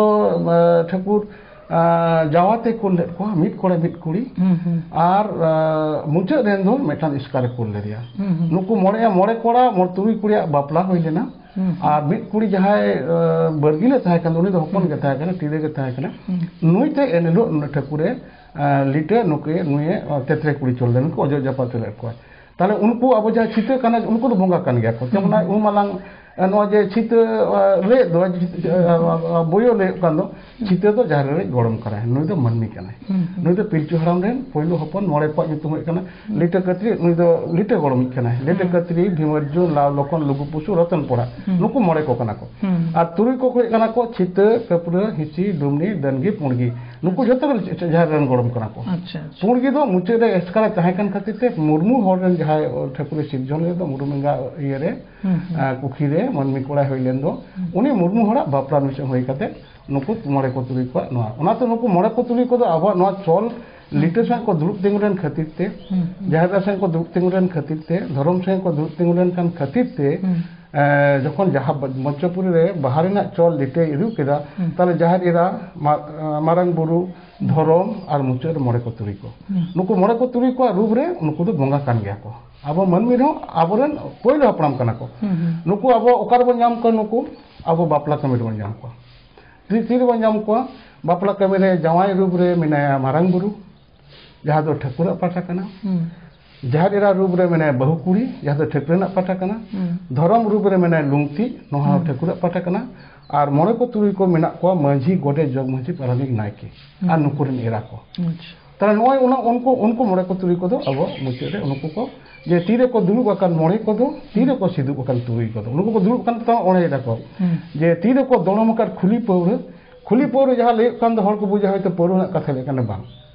ᱮ, ᱴᱷᱟᱹᱠᱩᱨ, ᱮ, ᱡᱟᱶᱟ ᱛᱮ ᱠᱩᱞ ᱞᱮᱫ ᱠᱚᱣᱟ, ᱢᱤᱫ ᱠᱚᱲᱟ ᱢᱤᱫ ᱠᱩᱲᱤ᱾ ᱦᱩᱸ, ᱦᱩᱸ᱾ ᱟᱨ, ᱮ, ᱢᱩᱪᱟᱹᱫ ᱨᱮᱱ ᱫᱚ ᱢᱤᱫᱴᱟᱝ ᱮᱥᱠᱟᱨᱮ ᱠᱩᱞ ᱞᱮᱫᱮᱭᱟ᱾ ᱦᱩᱸ, ᱦᱩᱸ᱾ ᱱᱩᱠᱩ ᱢᱚᱬᱮ, ᱢᱚᱬᱮ ᱠᱚᱲᱟ, ᱢᱚ-, ᱛᱩᱨᱩᱭ ᱠᱩᱲᱤᱭᱟᱜ ᱵᱟᱯᱞᱟ ᱦᱩᱭ ᱞᱮᱱᱟ᱾ ᱦᱩᱸ, ᱦᱩᱸ᱾ ᱟᱨ ᱢᱤᱫ ᱠᱩᱲᱤ ᱡᱟᱦᱟᱸᱭ, ᱮ, ᱵᱟᱹᱨᱜᱤᱞᱮ ᱛᱟᱦᱮᱸ ᱠᱟᱱ, ᱩᱱᱤ ᱫᱚ ᱦᱚᱯᱚᱱ ᱦᱩᱸ᱾ ᱜᱮ ᱛᱟᱦᱮᱸ ᱠᱟᱱᱟ, ᱛᱤᱨᱞᱟᱹ ᱜᱮ ᱛᱟᱦᱮᱸ ᱠᱟᱱᱟ᱾ ᱦᱩᱸ᱾ ᱱᱩᱭ ᱛᱮ ᱮᱱ ᱦᱤᱞᱳᱜ ᱱᱩᱭ ᱴᱷᱟᱹᱠᱩᱨᱮ, ᱮ, ᱞᱤᱴᱟᱹ ᱱᱩᱠᱩ, ᱱᱩᱭᱮ, ᱮ, ᱛᱮᱛᱨᱮ ᱠᱩᱲᱤ ᱪᱚᱞ ᱞᱮᱱ ᱠᱚ, ᱚᱡᱚᱜ ᱡᱟᱯᱟᱜ ᱦᱚᱪᱚ ᱞᱮᱫ ᱠᱚᱣᱟ᱾ ᱛᱟᱦᱞᱮ ᱩᱱᱠᱩ ᱟᱵᱚ ᱡᱟᱦᱟᱸ ᱪᱷᱤᱛᱟᱹ ᱠᱟᱱᱟ, ᱩᱱᱠᱩ ᱫᱚ ᱵᱚᱸᱜᱟ ᱠᱟᱱ ᱜᱮᱭᱟ ᱠᱚ᱾ ᱡᱮᱢᱚᱱ ᱦᱩᱸ᱾ ᱩᱢ ᱟᱞᱟᱝ, ᱮ, ᱱᱚᱣᱟ ᱡᱮ ᱪᱷᱤᱛᱟᱹ, ᱮ, ᱞᱟᱹᱭᱮᱫ ᱫᱚ, ᱮ, ᱵᱳᱭᱳ ᱞᱟᱹᱭᱚᱜ ᱠᱟᱱ ᱫᱚ, ᱦᱩᱸ᱾ ᱪᱷᱤᱛᱟᱹ ᱫᱚ ᱡᱟᱦᱮᱨ ᱨᱮ ᱜᱚᱲᱚᱢ ᱠᱟᱱᱟᱭ, ᱱᱩᱭ ᱫᱚ ᱢᱟᱹᱱᱢᱤ ᱠᱟᱱᱟᱭ᱾ ᱦᱩᱸ, ᱦᱩᱸ᱾ ᱱᱩᱭ ᱫᱚ ᱯᱤᱞᱪᱩ ᱦᱟᱲᱟᱢ ᱨᱮᱱ ᱯᱳᱭᱞᱳ ᱦᱚᱯᱚᱱ, ᱢᱚᱬᱮ ᱠᱚᱣᱟᱜ ᱧᱩᱛᱩᱢ ᱦᱩᱭᱩᱜ ᱠᱟᱱᱟ ᱦᱩᱸ᱾ ᱞᱤᱴᱟᱹ ᱠᱟᱹᱛᱨᱤ, ᱱᱩᱭ ᱫᱚ ᱞᱤᱴᱟᱹ ᱜᱚᱲᱚᱢᱤᱡ ᱠᱟᱱᱟᱭ᱾ ᱞᱤᱴᱟᱹ ᱦᱩᱸ᱾ ᱠᱟᱹᱛᱨᱤ, ᱵᱷᱤᱢᱟᱨᱡᱩᱱ, ᱞᱟᱣ ᱞᱚᱠᱷᱚᱱ, ᱞᱩᱜᱩ ᱯᱩᱥᱩ, ᱨᱚᱛᱚᱱ ᱯᱚᱲᱟ, ᱦᱩᱸ᱾ ᱱᱩᱠᱩ ᱢᱚᱬᱮ ᱠᱚ ᱠᱟᱱᱟ ᱠᱚ᱾ ᱦᱩᱸ᱾ ᱟᱨ ᱛᱩᱨᱩᱭ ᱠᱚ ᱦᱩᱭᱩᱜ ᱠᱟᱱᱟ ᱠᱚ ᱪᱷᱤᱛᱟᱹ, ᱠᱟᱹᱯᱨᱟᱹ, ᱦᱤᱸᱥᱤ, ᱰᱩᱢᱱᱤ, ᱫᱟᱹᱱᱜᱤ, ᱯᱩᱬᱜᱤ᱾ ᱱᱩᱠᱩ ᱟᱪᱪᱷᱟ᱾ ᱡᱷᱚᱛᱚ ᱜᱮ ᱡᱟᱦᱮᱨ ᱨᱮᱱ ᱜᱚᱲᱚᱢ ᱠᱟᱱᱟ ᱠᱚ᱾ ᱟᱪᱪᱷᱟ, ᱟᱪᱪᱷᱟ᱾ ᱯᱩᱬᱜᱤ ᱫᱚ ᱢᱩᱪᱟᱹᱫ ᱨᱮ ᱮᱥᱠᱟᱨᱮ ᱛᱟᱦᱮᱸ ᱠᱟᱱ ᱠᱷᱟᱹᱛᱤᱨ ᱛᱮ ᱢᱩᱨᱢᱩ ᱦᱚᱲ ᱨᱮᱱ ᱡᱟᱦᱟᱸᱭ ᱴᱷᱟᱹᱠᱩᱨᱮ ᱥᱤᱨᱡᱚᱱ ᱞᱮᱫ ᱫᱚ ᱢᱩᱨᱢᱩ ᱮᱸᱜᱟ ᱤᱭᱟᱹᱨᱮ, ᱦᱩᱸ, ᱦᱩᱸ᱾ ᱟᱸ, ᱠᱩᱠᱷᱤ ᱨᱮ ᱢᱟᱹᱱᱢᱤ ᱠᱚᱲᱟᱭ ᱦᱩᱭ ᱞᱮᱱ ᱫᱚ, ᱦᱩᱸ᱾ ᱩᱱᱤ ᱢᱩᱨᱢᱩ ᱦᱚᱲᱟᱜ ᱵᱟᱯᱞᱟ ᱢᱤᱥᱟᱹ ᱦᱩᱭ ᱠᱟᱛᱮ ᱱᱩᱠᱩ ᱢᱚᱬᱮ ᱠᱚ ᱛᱩᱨᱩᱭ ᱠᱚᱣᱟᱜ ᱱᱚᱣᱟ᱾ ᱚᱱᱟᱛᱮ ᱱᱩᱠᱩ ᱢᱚᱬᱮ ᱠᱚ ᱛᱩᱨᱩᱭ ᱠᱚᱫᱚ ᱟᱵᱚᱣᱟᱜ ᱱᱚᱣᱟ ᱪᱚᱞ ᱦᱩᱸ᱾ ᱞᱤᱴᱟᱹ ᱥᱟᱶ ᱠᱚ ᱫᱩᱲᱩᱵ ᱛᱤᱸᱜᱩ ᱞᱮᱱ ᱠᱷᱟᱹᱛᱤᱨ ᱛᱮ, ᱦᱩᱸ, ᱦᱩᱸ᱾ ᱡᱟᱦᱮᱨ ᱜᱟᱲ ᱥᱟᱶ ᱠᱚ ᱫᱩᱲᱩᱵ ᱛᱤᱸᱜᱩ ᱞᱮᱱ ᱠᱷᱟᱹᱛᱤᱨ ᱛᱮ, ᱫᱷᱚᱨᱚᱢ ᱥᱟᱶ ᱠᱚ ᱫᱩᱲᱩᱵ ᱛᱤᱸᱜᱩ ᱞᱮᱱ ᱠᱷᱟᱱ ᱠᱷᱟᱹᱛᱤᱨ ᱛᱮ, ᱦᱩᱸ᱾ ᱮ, ᱡᱚᱠᱷᱚᱱ ᱡᱟᱦᱟᱸ ᱵᱟ- ᱢᱚᱧᱪᱚᱯᱩᱨᱤ ᱨᱮ ᱵᱟᱦᱟ ᱨᱮᱱᱟᱜ ᱪᱚᱞ ᱡᱮᱛᱮ ᱤᱫᱤ ᱠᱮᱫᱟ, ᱦᱩᱸ᱾ ᱛᱟᱦᱞᱮ ᱡᱟᱦᱮᱨ ᱮᱨᱟ, ᱢᱟ-, ᱮ, ᱢᱟᱨᱟᱝ ᱵᱩᱨᱩ, ᱦᱩᱸ᱾ ᱫᱷᱚᱨᱚᱢ ᱟᱨ ᱢᱩᱪᱟᱹᱫ ᱨᱮ ᱢᱚᱬᱮ ᱠᱚ ᱛᱩᱨᱩᱭ ᱠᱚ᱾ ᱦᱩᱸ᱾ ᱱᱩᱠᱩ ᱢᱚᱬᱮ ᱠᱚ ᱛᱩᱨᱩᱭ ᱠᱚᱣᱟᱜ ᱨᱩᱯ ᱨᱮ ᱱᱩᱠᱩ ᱫᱚ ᱵᱚᱸᱜᱟ ᱠᱟᱱ ᱜᱮᱭᱟ ᱠᱚ᱾ ᱟᱵᱚ ᱢᱟᱹᱱᱢᱤ ᱨᱮᱦᱚᱸ ᱟᱵᱚᱨᱮᱱ ᱯᱳᱭᱞᱳ ᱦᱟᱯᱲᱟᱢ ᱠᱟᱱᱟ ᱠᱚ᱾ ᱦᱩᱸ, ᱦᱩᱸ᱾ ᱱᱩᱠᱩ ᱟᱵᱚ ᱚᱠᱟ ᱨᱮᱵᱚᱱ ᱧᱟᱢ ᱠᱚᱣᱟ? ᱱᱩᱠᱩ ᱟᱵᱚ ᱵᱟᱯᱞᱟ ᱠᱟᱹᱢᱤ ᱨᱮᱵᱚᱱ ᱧᱟᱢ ᱠᱚᱣᱟ᱾ ᱛᱤ-, ᱛᱤ ᱨᱮᱵᱚᱱ ᱧᱟᱢ ᱠᱚᱣᱟ? ᱵᱟᱯᱞᱟ ᱠᱟᱹᱢᱤ ᱨᱮ ᱡᱟᱶᱟᱭ ᱨᱩᱯ ᱨᱮ ᱢᱮᱱᱟᱭᱟ ᱢᱟᱨᱟᱝ ᱵᱩᱨᱩ, ᱡᱟᱦᱟᱸ ᱫᱚ ᱴᱷᱟᱹᱠᱩᱨᱟᱜ ᱯᱟᱦᱴᱟ ᱠᱟᱱᱟ᱾ ᱦᱩᱸ᱾ ᱡᱟᱦᱮᱨ ᱮᱨᱟ ᱨᱩᱯ ᱨᱮ ᱢᱮᱱᱟᱭᱟ ᱵᱟᱹᱦᱩ ᱠᱩᱲᱤ, ᱡᱟᱦᱟᱸ ᱫᱚ ᱴᱷᱟᱹᱠᱨᱟᱹᱱᱟᱜ ᱯᱟᱦᱴᱟ ᱠᱟᱱᱟ᱾ ᱦᱩᱸ᱾ ᱫᱷᱚᱨᱚᱢ ᱨᱩᱯ ᱨᱮ ᱢᱮᱱᱟᱭᱟ ᱞᱩᱝᱛᱤ, ᱱᱚᱣᱟ ᱦᱚᱸ ᱦᱩᱸ᱾ ᱴᱷᱟᱹᱠᱩᱨᱟᱜ ᱯᱟᱦᱴᱟ ᱠᱟᱱᱟ᱾ ᱟᱨ ᱢᱚᱬᱮ ᱠᱚ ᱛᱩᱨᱩᱭ ᱠᱚ ᱢᱮᱱᱟᱜ ᱠᱚᱣᱟ ᱢᱟᱹᱡᱷᱤ, ᱜᱚᱰᱮᱛ, ᱡᱚᱜᱽ ᱢᱟᱹᱡᱷᱤ, ᱯᱟᱨᱟᱱᱤᱠ, ᱱᱟᱭᱠᱮ ᱟᱨ ᱦᱩᱸ᱾ ᱱᱩᱠᱩ ᱨᱮᱱ ᱮᱨᱟ ᱠᱚ᱾ ᱟᱪᱪᱷᱟ᱾ ᱛᱟᱦᱞᱮ ᱱᱚᱜᱼᱚᱭ ᱚᱱᱟ ᱩᱱᱠᱩ, ᱩᱱᱠᱩ ᱢᱚᱬᱮ ᱠᱚ ᱛᱩᱨᱩᱭ ᱠᱚᱫᱚ ᱟᱵᱚ ᱢᱩᱪᱟᱹᱫ ᱨᱮ ᱩᱱᱠᱩ ᱠᱚ, ᱡᱮ ᱛᱤ ᱨᱮᱠᱚ ᱫᱩᱲᱩᱵ ᱟᱠᱟᱱ ᱢᱚᱬᱮ ᱠᱚᱫᱚ, ᱛᱤ ᱨᱮᱠᱚ ᱥᱤᱫᱩᱵ ᱟᱠᱟᱱ ᱛᱩᱨᱩᱭ ᱠᱚᱫᱚ, ᱩᱱᱠᱩ ᱠᱚ ᱫᱩᱲᱩᱵ ᱟᱠᱟᱱ ᱛᱟᱵᱚᱱᱟ ᱚᱬᱦᱮᱭ ᱫᱟᱠᱚ᱾ ᱦᱩᱸ᱾ ᱡᱮ ᱛᱤ ᱨᱮᱠᱚ ᱫᱚᱲᱚᱢ ᱟᱠᱟᱫ ᱠᱷᱩᱞᱤ ᱯᱟᱹᱣᱨᱟᱹ, ᱠᱷᱩᱞᱤ ᱯᱟᱹᱣᱨᱟᱹ ᱡᱟᱦᱟᱸ ᱞᱟᱹᱭᱚᱜ ᱠᱟᱱ ᱫᱚ ᱦᱚᱲ ᱠᱚ ᱵᱩᱡᱟ ᱦᱚᱭᱛᱳ ᱯᱟᱹᱣᱨᱟᱹ ᱨᱮᱱᱟᱜ ᱠᱟᱛᱷᱟ ᱞᱟᱹᱭ ᱠᱟᱱᱟ, ᱵᱟᱝ᱾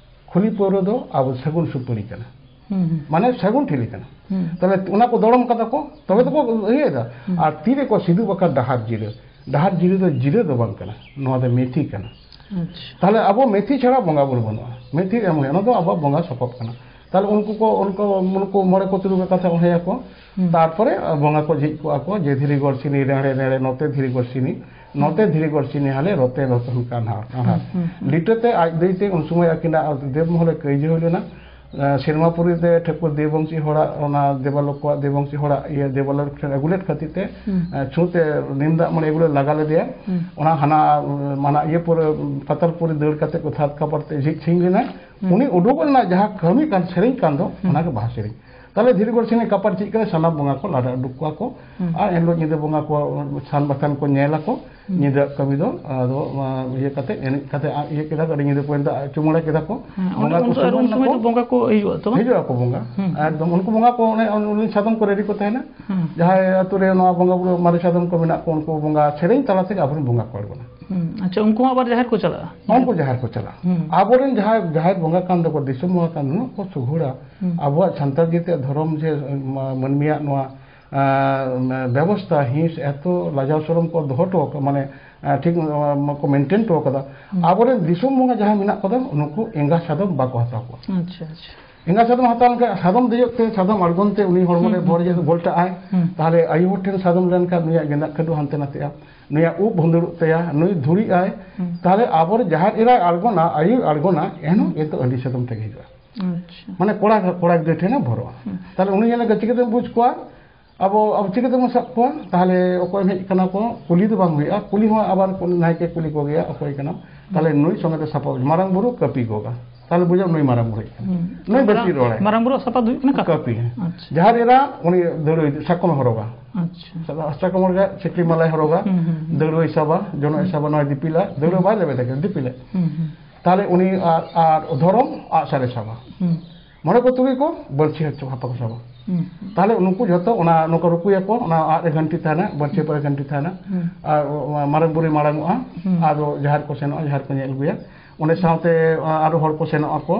ᱠᱷᱩᱞᱤ ᱯᱟᱹᱣᱨᱟᱹ ᱫᱚ ᱟᱵᱚ ᱥᱟᱹᱜᱩᱱ ᱥᱩᱯᱟᱹᱲᱤ ᱠᱟᱱᱟ, ᱦᱩᱸ, ᱦᱩᱸ᱾ ᱢᱟᱱᱮ ᱥᱟᱹᱜᱩᱱ ᱴᱷᱤᱞᱤ ᱠᱟᱱᱟ᱾ ᱦᱩᱸ᱾ ᱛᱟᱦᱞᱮ ᱚᱱᱟ ᱠᱚ ᱫᱚᱲᱚᱢ ᱠᱟᱫᱟ ᱠᱚ, ᱛᱚᱵᱮ ᱫᱚᱠᱚ ᱤᱭᱟᱹᱭᱮᱫᱟ᱾ ᱦᱩᱸ᱾ ᱟᱨ ᱛᱤ ᱨᱮᱠᱚ ᱥᱤᱫᱩᱵ ᱟᱠᱟᱫ ᱰᱟᱦᱟᱨ ᱡᱤᱨᱟᱹ, ᱰᱟᱦᱟᱨ ᱡᱤᱨᱟᱹ ᱫᱚ ᱡᱤᱨᱟᱹ ᱫᱚ ᱵᱟᱝ ᱠᱟᱱᱟ, ᱱᱚᱣᱟ ᱫᱚ ᱢᱮᱛᱷᱤ ᱠᱟᱱᱟ᱾ ᱟᱪᱪᱷᱟ᱾ ᱛᱟᱦᱞᱮ ᱟᱵᱚ ᱢᱮᱛᱷᱤ ᱪᱷᱟᱲᱟ ᱵᱚᱸᱜᱟ ᱵᱩᱨᱩ ᱵᱟᱹᱱᱩᱜᱼᱟ, ᱢᱮᱛᱷᱤ ᱮᱢ ᱦᱩᱭᱩᱜᱼᱟ, ᱚᱱᱟ ᱫᱚ ᱟᱵᱚᱣᱟᱜ ᱵᱚᱸᱜᱟ ᱥᱚᱯᱚᱵ ᱠᱟᱱᱟ᱾ ᱛᱟᱦᱞᱮ ᱩᱱᱠᱩ ᱠᱚ, ᱩᱱᱠᱩ, ᱩᱱᱠᱩ ᱢᱚᱬᱮ ᱠᱚ ᱛᱩᱨᱩᱭ ᱠᱚ ᱠᱟᱛᱷᱟ ᱚᱬᱦᱮᱭᱟᱠᱚ, ᱦᱩᱸ᱾ ᱛᱟᱨᱯᱚᱨᱮ ᱵᱚᱸᱜᱟ ᱠᱚ ᱡᱷᱤᱡ ᱠᱚᱜᱼᱟ ᱠᱚ, ᱡᱮ ᱫᱷᱤᱨᱤ ᱜᱚᱲ ᱥᱤᱱᱤ ᱨᱮᱬᱮ ᱨᱮᱬᱮ, ᱱᱚᱛᱮ ᱫᱷᱤᱨᱤ ᱜᱚᱲ ᱥᱤᱱᱤ, ᱱᱚᱛᱮ ᱫᱷᱤᱨᱤ ᱜᱚᱲ ᱥᱤᱱᱤ ᱦᱟᱞᱮ, ᱨᱚᱛᱮ ᱨᱚᱛᱚᱱ ᱠᱟᱱᱦᱟᱨ, ᱠᱟᱱᱦᱟᱨ᱾ ᱦᱩᱸ, ᱦᱩᱸ, ᱦᱩᱸ᱾ ᱞᱤᱴᱟᱹᱛᱮ ᱟᱡ ᱫᱟᱹᱭᱛᱮ ᱩᱱ ᱥᱚᱢᱚᱭ ᱟᱹᱠᱤᱱᱟᱜ ᱫᱮᱵ ᱢᱚᱦᱚᱞᱮ ᱠᱟᱹᱭᱡᱟᱹ ᱦᱩᱭ ᱞᱮᱱᱟ᱾ ᱮ, ᱥᱮᱨᱢᱟᱯᱩᱨᱤ ᱛᱮ ᱴᱷᱟᱹᱠᱩᱨ ᱫᱮᱵ ᱵᱚᱝᱥᱤ ᱦᱚᱲᱟᱜ, ᱚᱱᱟ ᱫᱮᱵᱟᱞᱳᱠ ᱠᱚᱣᱟᱜ ᱫᱮᱵ ᱵᱚᱝᱥᱤ ᱦᱚᱲᱟᱜ ᱤᱭᱟᱹ ᱫᱮᱵᱟᱞᱳᱠ ᱴᱷᱮᱱ ᱟᱹᱜᱩ ᱞᱮᱫ ᱠᱷᱟᱹᱛᱤᱨ ᱛᱮ, ᱦᱩᱸ᱾ ᱮ, ᱪᱷᱩᱸᱛ ᱮ ᱱᱤᱢ ᱫᱟᱜ ᱢᱟᱹᱲᱤ ᱟᱹᱜᱩ ᱞᱮ ᱞᱟᱜᱟ ᱞᱮᱫᱮᱭᱟ᱾ ᱦᱩᱸ᱾ ᱚᱱᱟ ᱦᱟᱱᱟ, ᱢᱟᱱᱟ ᱤᱭᱟᱹ ᱯᱩᱨᱟᱹ ᱯᱟᱛᱟᱞᱯᱩᱨᱤ ᱫᱟᱹᱲ ᱠᱟᱛᱮ ᱠᱚ ᱥᱟᱛ ᱠᱟᱯᱟᱲ ᱛᱮ ᱡᱷᱤᱡ ᱪᱷᱤᱝ ᱞᱮᱱᱟ᱾ ᱦᱩᱸ᱾ ᱩᱱᱤ ᱩᱰᱩᱠᱚᱜ ᱨᱮᱱᱟᱜ ᱡᱟᱦᱟᱸ ᱠᱟᱹᱢᱤ ᱠᱟᱱ, ᱥᱮᱨᱮᱧ ᱠᱟᱱ ᱫᱚ, ᱦᱩᱸ᱾ ᱚᱱᱟᱜᱮ ᱵᱟᱦᱟ ᱥᱮᱨᱮᱧ᱾ ᱛᱟᱦᱞᱮ ᱫᱷᱤᱨᱤ ᱜᱚᱲ ᱥᱮᱱ ᱠᱟᱯᱟᱲ ᱪᱮᱫ ᱠᱟᱱᱟ, ᱥᱟᱱᱟᱢ ᱵᱚᱸᱜᱟ ᱠᱚ ᱞᱟᱰᱟ ᱩᱰᱩᱠ ᱠᱚᱣᱟ ᱠᱚ᱾ ᱦᱩᱸ᱾ ᱟᱨ ᱮᱱᱦᱤᱞᱳᱜ ᱧᱤᱫᱟᱹ ᱵᱚᱸᱜᱟ ᱠᱚ ᱥᱟᱱ ᱵᱟᱛᱷᱟᱱ ᱠᱚ ᱧᱮᱞ ᱟᱠᱚ᱾ ᱦᱩᱸ᱾ ᱧᱤᱫᱟᱹ ᱠᱟᱹᱢᱤ ᱫᱚ ᱟᱫᱚ, ᱟ, ᱤᱭᱟᱹ ᱠᱟᱛᱮ, ᱮᱱᱮᱡ ᱠᱟᱛᱮ, ᱟ, ᱤᱭᱟᱹ ᱠᱮᱫᱟ ᱠᱚ, ᱟᱹᱰᱤ ᱧᱤᱫᱟᱹ ᱯᱚᱨᱡᱚᱱᱛᱚ ᱪᱩᱢᱟᱹᱲᱟ ᱠᱮᱫᱟ ᱠᱚ᱾ ᱦᱮᱸ, ᱚᱸᱰᱮ ᱵᱚᱸᱜᱟ ᱠᱚ ᱩᱱ ᱥᱚᱢᱚᱭ, ᱥᱩᱢᱟᱹᱱ ᱩᱱ ᱥᱚᱢᱚᱭ ᱱᱟᱠᱚ᱾ ᱫᱚ ᱵᱚᱸᱜᱟ ᱠᱚ ᱦᱤᱡᱩᱜᱼᱟ ᱛᱚ, ᱵᱟᱝ? ᱦᱤᱡᱩᱜ ᱟᱠᱚ ᱵᱚᱸᱜᱟ᱾ ᱦᱩᱸ᱾ ᱮᱠᱫᱚᱢ ᱩᱱᱠᱩ ᱵᱚᱸᱜᱟ ᱠᱚ ᱚᱱᱮ ᱩᱱᱤ ᱥᱟᱫᱚᱢ ᱠᱚ ᱨᱮᱰᱤ ᱠᱚ ᱛᱟᱦᱮᱱᱟ᱾ ᱦᱩᱸ᱾ ᱡᱟᱦᱟᱸᱭ ᱟᱛᱳ ᱨᱮ ᱱᱚᱣᱟ ᱵᱚᱸᱜᱟ ᱵᱩᱨᱩ ᱢᱟᱨᱮ ᱥᱟᱫᱚᱢ ᱠᱚ ᱢᱮᱱᱟᱜ ᱠᱚ, ᱩᱱᱠᱩ ᱵᱚᱸᱜᱟ ᱥᱮᱨᱮᱧ ᱛᱟᱞᱟ ᱛᱮᱜᱮ ᱟᱵᱚᱨᱮᱱ ᱵᱚᱸᱜᱟ ᱠᱚ ᱟᱬᱜᱚᱱᱟ᱾ ᱦᱩᱸ᱾ ᱟᱪᱪᱷᱟ, ᱩᱱᱠᱩ ᱦᱚᱸ ᱟᱵᱟᱨ ᱡᱟᱦᱮᱨ ᱠᱚ ᱪᱟᱞᱟᱜᱼᱟ? ᱩᱱᱠᱩ ᱡᱟᱦᱮᱨ ᱠᱚ ᱪᱟᱞᱟᱜᱼᱟ᱾ ᱦᱩᱸ᱾ ᱟᱵᱚᱨᱮᱱ ᱡᱟᱦᱟᱸᱭ ᱡᱟᱦᱮᱨ ᱵᱚᱸᱜᱟ ᱠᱟᱱ ᱫᱚᱠᱚ, ᱫᱤᱥᱚᱢ ᱵᱚᱸᱜᱟ ᱠᱟᱱ ᱫᱚ, ᱱᱩᱱᱟᱹᱜ ᱠᱚ ᱥᱩᱜᱷᱩᱲᱟ᱾ ᱦᱩᱸ᱾ ᱟᱵᱚᱣᱟᱜ ᱥᱟᱱᱛᱟᱲ ᱡᱟᱹᱛᱤᱭᱟᱜ ᱫᱷᱚᱨᱚᱢ ᱡᱮ, ᱢᱟ-, ᱢᱟᱹᱱᱢᱤᱭᱟᱜ ᱱᱚᱣᱟ, ᱟᱸ, ᱵᱮᱵᱚᱥᱛᱷᱟ, ᱦᱤᱸᱥ, ᱮᱛᱚ ᱞᱟᱡᱟᱣ ᱥᱚᱨᱚᱢ ᱠᱚ ᱫᱚᱦᱚ ᱦᱚᱴᱚ ᱟᱠᱟᱫ, ᱢᱟᱱᱮ, ᱟᱸ, ᱴᱷᱤᱠ, ᱟᱸ, ᱠᱚ ᱢᱮᱱᱴᱮᱱ ᱦᱚᱴᱚ ᱟᱠᱟᱫᱟ᱾ ᱦᱩᱸ᱾ ᱟᱵᱚᱨᱮᱱ ᱫᱤᱥᱚᱢ ᱵᱚᱸᱜᱟ ᱡᱟᱦᱟᱸᱭ ᱢᱮᱱᱟᱜ ᱠᱚᱫᱚ, ᱱᱩᱠᱩ ᱮᱸᱜᱟ ᱥᱟᱫᱚᱢ ᱵᱟᱠᱚ ᱦᱟᱛᱟᱣ ᱠᱚᱣᱟ᱾ ᱟᱪᱪᱷᱟ, ᱟᱪᱪᱷᱟ᱾ ᱮᱸᱜᱟ ᱥᱟᱫᱚᱢ ᱦᱟᱛᱟᱣ ᱞᱮᱱᱠᱷᱟᱱ ᱥᱟᱫᱚᱢ ᱫᱮᱡᱚᱜ ᱛᱮ, ᱥᱟᱫᱚᱢ ᱟᱬᱜᱚᱱ ᱛᱮ ᱩᱱᱤ ᱦᱚᱲᱢᱚ ᱨᱮ ᱦᱩᱸ, ᱵᱚᱞ ᱦᱩᱸ, ᱡᱮ ᱦᱩᱸ᱾ ᱜᱚᱞᱴᱟᱜ ᱟᱭ, ᱦᱩᱸ᱾ ᱛᱟᱦᱚᱞᱮ ᱟᱭᱩ ᱦᱚᱲ ᱴᱷᱮᱱ ᱥᱟᱫᱚᱢ ᱞᱮᱱᱠᱷᱟᱱ ᱱᱩᱭᱟᱜ ᱜᱮᱸᱫᱟᱜ ᱠᱷᱟᱹᱰᱩ ᱦᱟᱱᱛᱮ ᱱᱟᱛᱮᱜᱼᱟ, ᱱᱩᱭᱟᱜ ᱩᱵ ᱵᱷᱩᱸᱫᱟᱹᱲᱚᱜ ᱛᱟᱭᱟ, ᱱᱩᱭ ᱫᱷᱩᱲᱤᱜ ᱟᱭ, ᱦᱩᱸ᱾ ᱛᱟᱦᱚᱞᱮ ᱟᱵᱚᱨᱮ ᱡᱟᱦᱟᱸ ᱮᱨᱟᱭ ᱟᱬᱜᱚᱱᱟ, ᱟᱭᱩᱭ ᱟᱬᱜᱚᱱᱟ, ᱮᱱᱦᱚᱸ ᱦᱩᱸ᱾ ᱠᱤᱱᱛᱩ ᱟᱹᱰᱤ ᱥᱟᱫᱚᱢ ᱴᱷᱮᱱ ᱜᱮ ᱦᱤᱡᱩᱜᱼᱟ᱾ ᱟᱪᱪᱷᱟ᱾ ᱢᱟᱱᱮ ᱠᱚᱲᱟ, ᱠᱚᱲᱟ ᱜᱤᱫᱽᱨᱟᱹ ᱴᱷᱮᱱᱮ ᱵᱷᱚᱨᱚᱜᱼᱟ᱾ ᱦᱩᱸ᱾ ᱛᱟᱦᱚᱞᱮ ᱩᱱᱤ ᱧᱮᱞ ᱠᱟᱛᱮ ᱪᱤᱠᱟᱹᱛᱮᱢ ᱵᱩᱡᱽ ᱠᱚᱣᱟ? ᱟᱵᱚ, ᱟᱵᱚ ᱪᱤᱠᱟᱹ ᱛᱮᱵᱚᱱ ᱥᱟᱵ ᱠᱚᱣᱟ? ᱛᱟᱦᱚᱞᱮ ᱚᱠᱚᱭᱮᱢ ᱦᱮᱡ ᱠᱟᱱᱟ ᱠᱚ, ᱠᱩᱞᱤ ᱫᱚ ᱵᱟᱝ ᱦᱩᱭᱩᱜᱼᱟ, ᱠᱩᱞᱤ ᱦᱚᱸ ᱟᱵᱟᱨ ᱱᱟᱭᱠᱮ ᱠᱩᱞᱤ ᱠᱚᱜᱮᱭᱟ, ᱚᱠᱚᱭ ᱠᱟᱱᱟᱢ? ᱛᱟᱦᱚᱞᱮ ᱦᱩᱸ᱾ ᱱᱩᱭ ᱥᱚᱸᱜᱮ ᱛᱮ ᱥᱟᱯᱷᱟ, ᱢᱟᱨᱟᱝ ᱵᱩᱨᱩ ᱠᱟᱹᱯᱤ ᱜᱚᱜᱟ, ᱛᱟᱦᱚᱞᱮ ᱵᱩᱡᱷᱟᱹᱣ ᱱᱩᱭ ᱢᱟᱨᱟᱝ ᱵᱩᱨᱩ ᱦᱮᱡ ᱠᱟᱱᱟ, ᱦᱩᱸ᱾ ᱱᱩᱭ ᱵᱟᱹᱲᱛᱤ ᱨᱚᱲᱟᱭ᱾ ᱢᱟᱨᱟᱝ ᱵᱩᱨᱩ ᱥᱟᱯᱷᱟ ᱫᱚ ᱦᱩᱭᱩᱜ ᱠᱟᱱᱟ ᱠᱟᱹᱯᱤ᱾ ᱠᱟᱹᱯᱤ, ᱦᱮᱸ᱾ ᱟᱪᱪᱷᱟ᱾ ᱡᱟᱦᱟᱸ ᱨᱮ ᱮᱨᱟ, ᱩᱱᱤ ᱫᱟᱹᱲᱩᱭ ᱥᱟᱠᱚᱢᱮ ᱦᱚᱨᱚᱜᱟ᱾ ᱟᱪᱪᱷᱟ᱾ ᱥᱟᱠᱚᱢ ᱦᱚᱨᱚᱜᱟ, ᱥᱤᱠᱲᱤ ᱢᱟᱞᱟᱭ ᱦᱚᱨᱚᱜᱟ, ᱦᱩᱸ, ᱦᱩᱸ, ᱦᱩᱸ᱾ ᱫᱟᱹᱲᱩᱭ ᱥᱟᱵᱟ, ᱡᱚᱱᱚᱜ ᱮ ᱦᱩᱸ᱾ ᱥᱟᱵᱟ, ᱱᱚᱣᱟ ᱫᱤᱯᱤᱞᱟ, ᱫᱟᱹᱲᱩ ᱦᱩᱸ᱾ ᱵᱟᱭ ᱞᱮᱵᱮᱫᱟ, ᱫᱤᱯᱤᱞᱟ᱾ ᱦᱩᱸ, ᱦᱩᱸ᱾ ᱛᱟᱦᱚᱞᱮ ᱩᱱᱤ ᱟᱨ, ᱟᱨ ᱫᱷᱚᱨᱚᱢ ᱟᱜ ᱥᱟᱨᱮ ᱥᱟᱵᱟ᱾ ᱦᱩᱸ᱾ ᱢᱚᱬᱮ ᱠᱚ ᱛᱩᱨᱩᱭ ᱠᱚ ᱵᱟᱹᱲᱥᱤ ᱦᱚᱪᱚ ᱦᱟᱯᱟ ᱠᱚ ᱥᱟᱵᱟ᱾ ᱦᱩᱸ᱾ ᱛᱟᱦᱚᱞᱮ ᱩᱱᱠᱩ ᱡᱷᱚᱛᱚ ᱚᱱᱟ, ᱱᱚᱝᱠᱟ ᱨᱩᱠᱩᱭᱟᱠᱚ, ᱚᱱᱟ ᱟᱜ ᱨᱮ ᱜᱷᱟᱱᱴᱤ ᱛᱟᱦᱮᱱᱟ, ᱵᱟᱹᱲᱥᱤ ᱦᱩᱸ᱾ ᱯᱚᱨᱮ ᱜᱷᱟᱱᱴᱤ ᱛᱟᱦᱮᱱᱟ᱾ ᱦᱩᱸ᱾ ᱟᱨ ᱢᱟᱨᱟᱝ ᱵᱩᱨᱩᱭ ᱢᱟᱲᱟᱝ ᱚᱜᱼᱟ, ᱦᱩᱸ᱾ ᱟᱫᱚ ᱡᱟᱦᱮᱨ ᱠᱚ ᱥᱮᱱᱚᱜᱼᱟ, ᱡᱟᱦᱮᱨ ᱠᱚ ᱧᱮᱞ ᱟᱹᱜᱩᱭᱟ᱾ ᱚᱸᱰᱮ ᱥᱟᱶᱛᱮ ᱟᱨᱚ ᱦᱚᱲ ᱠᱚ ᱥᱮᱱᱚᱜ ᱟᱠᱚ,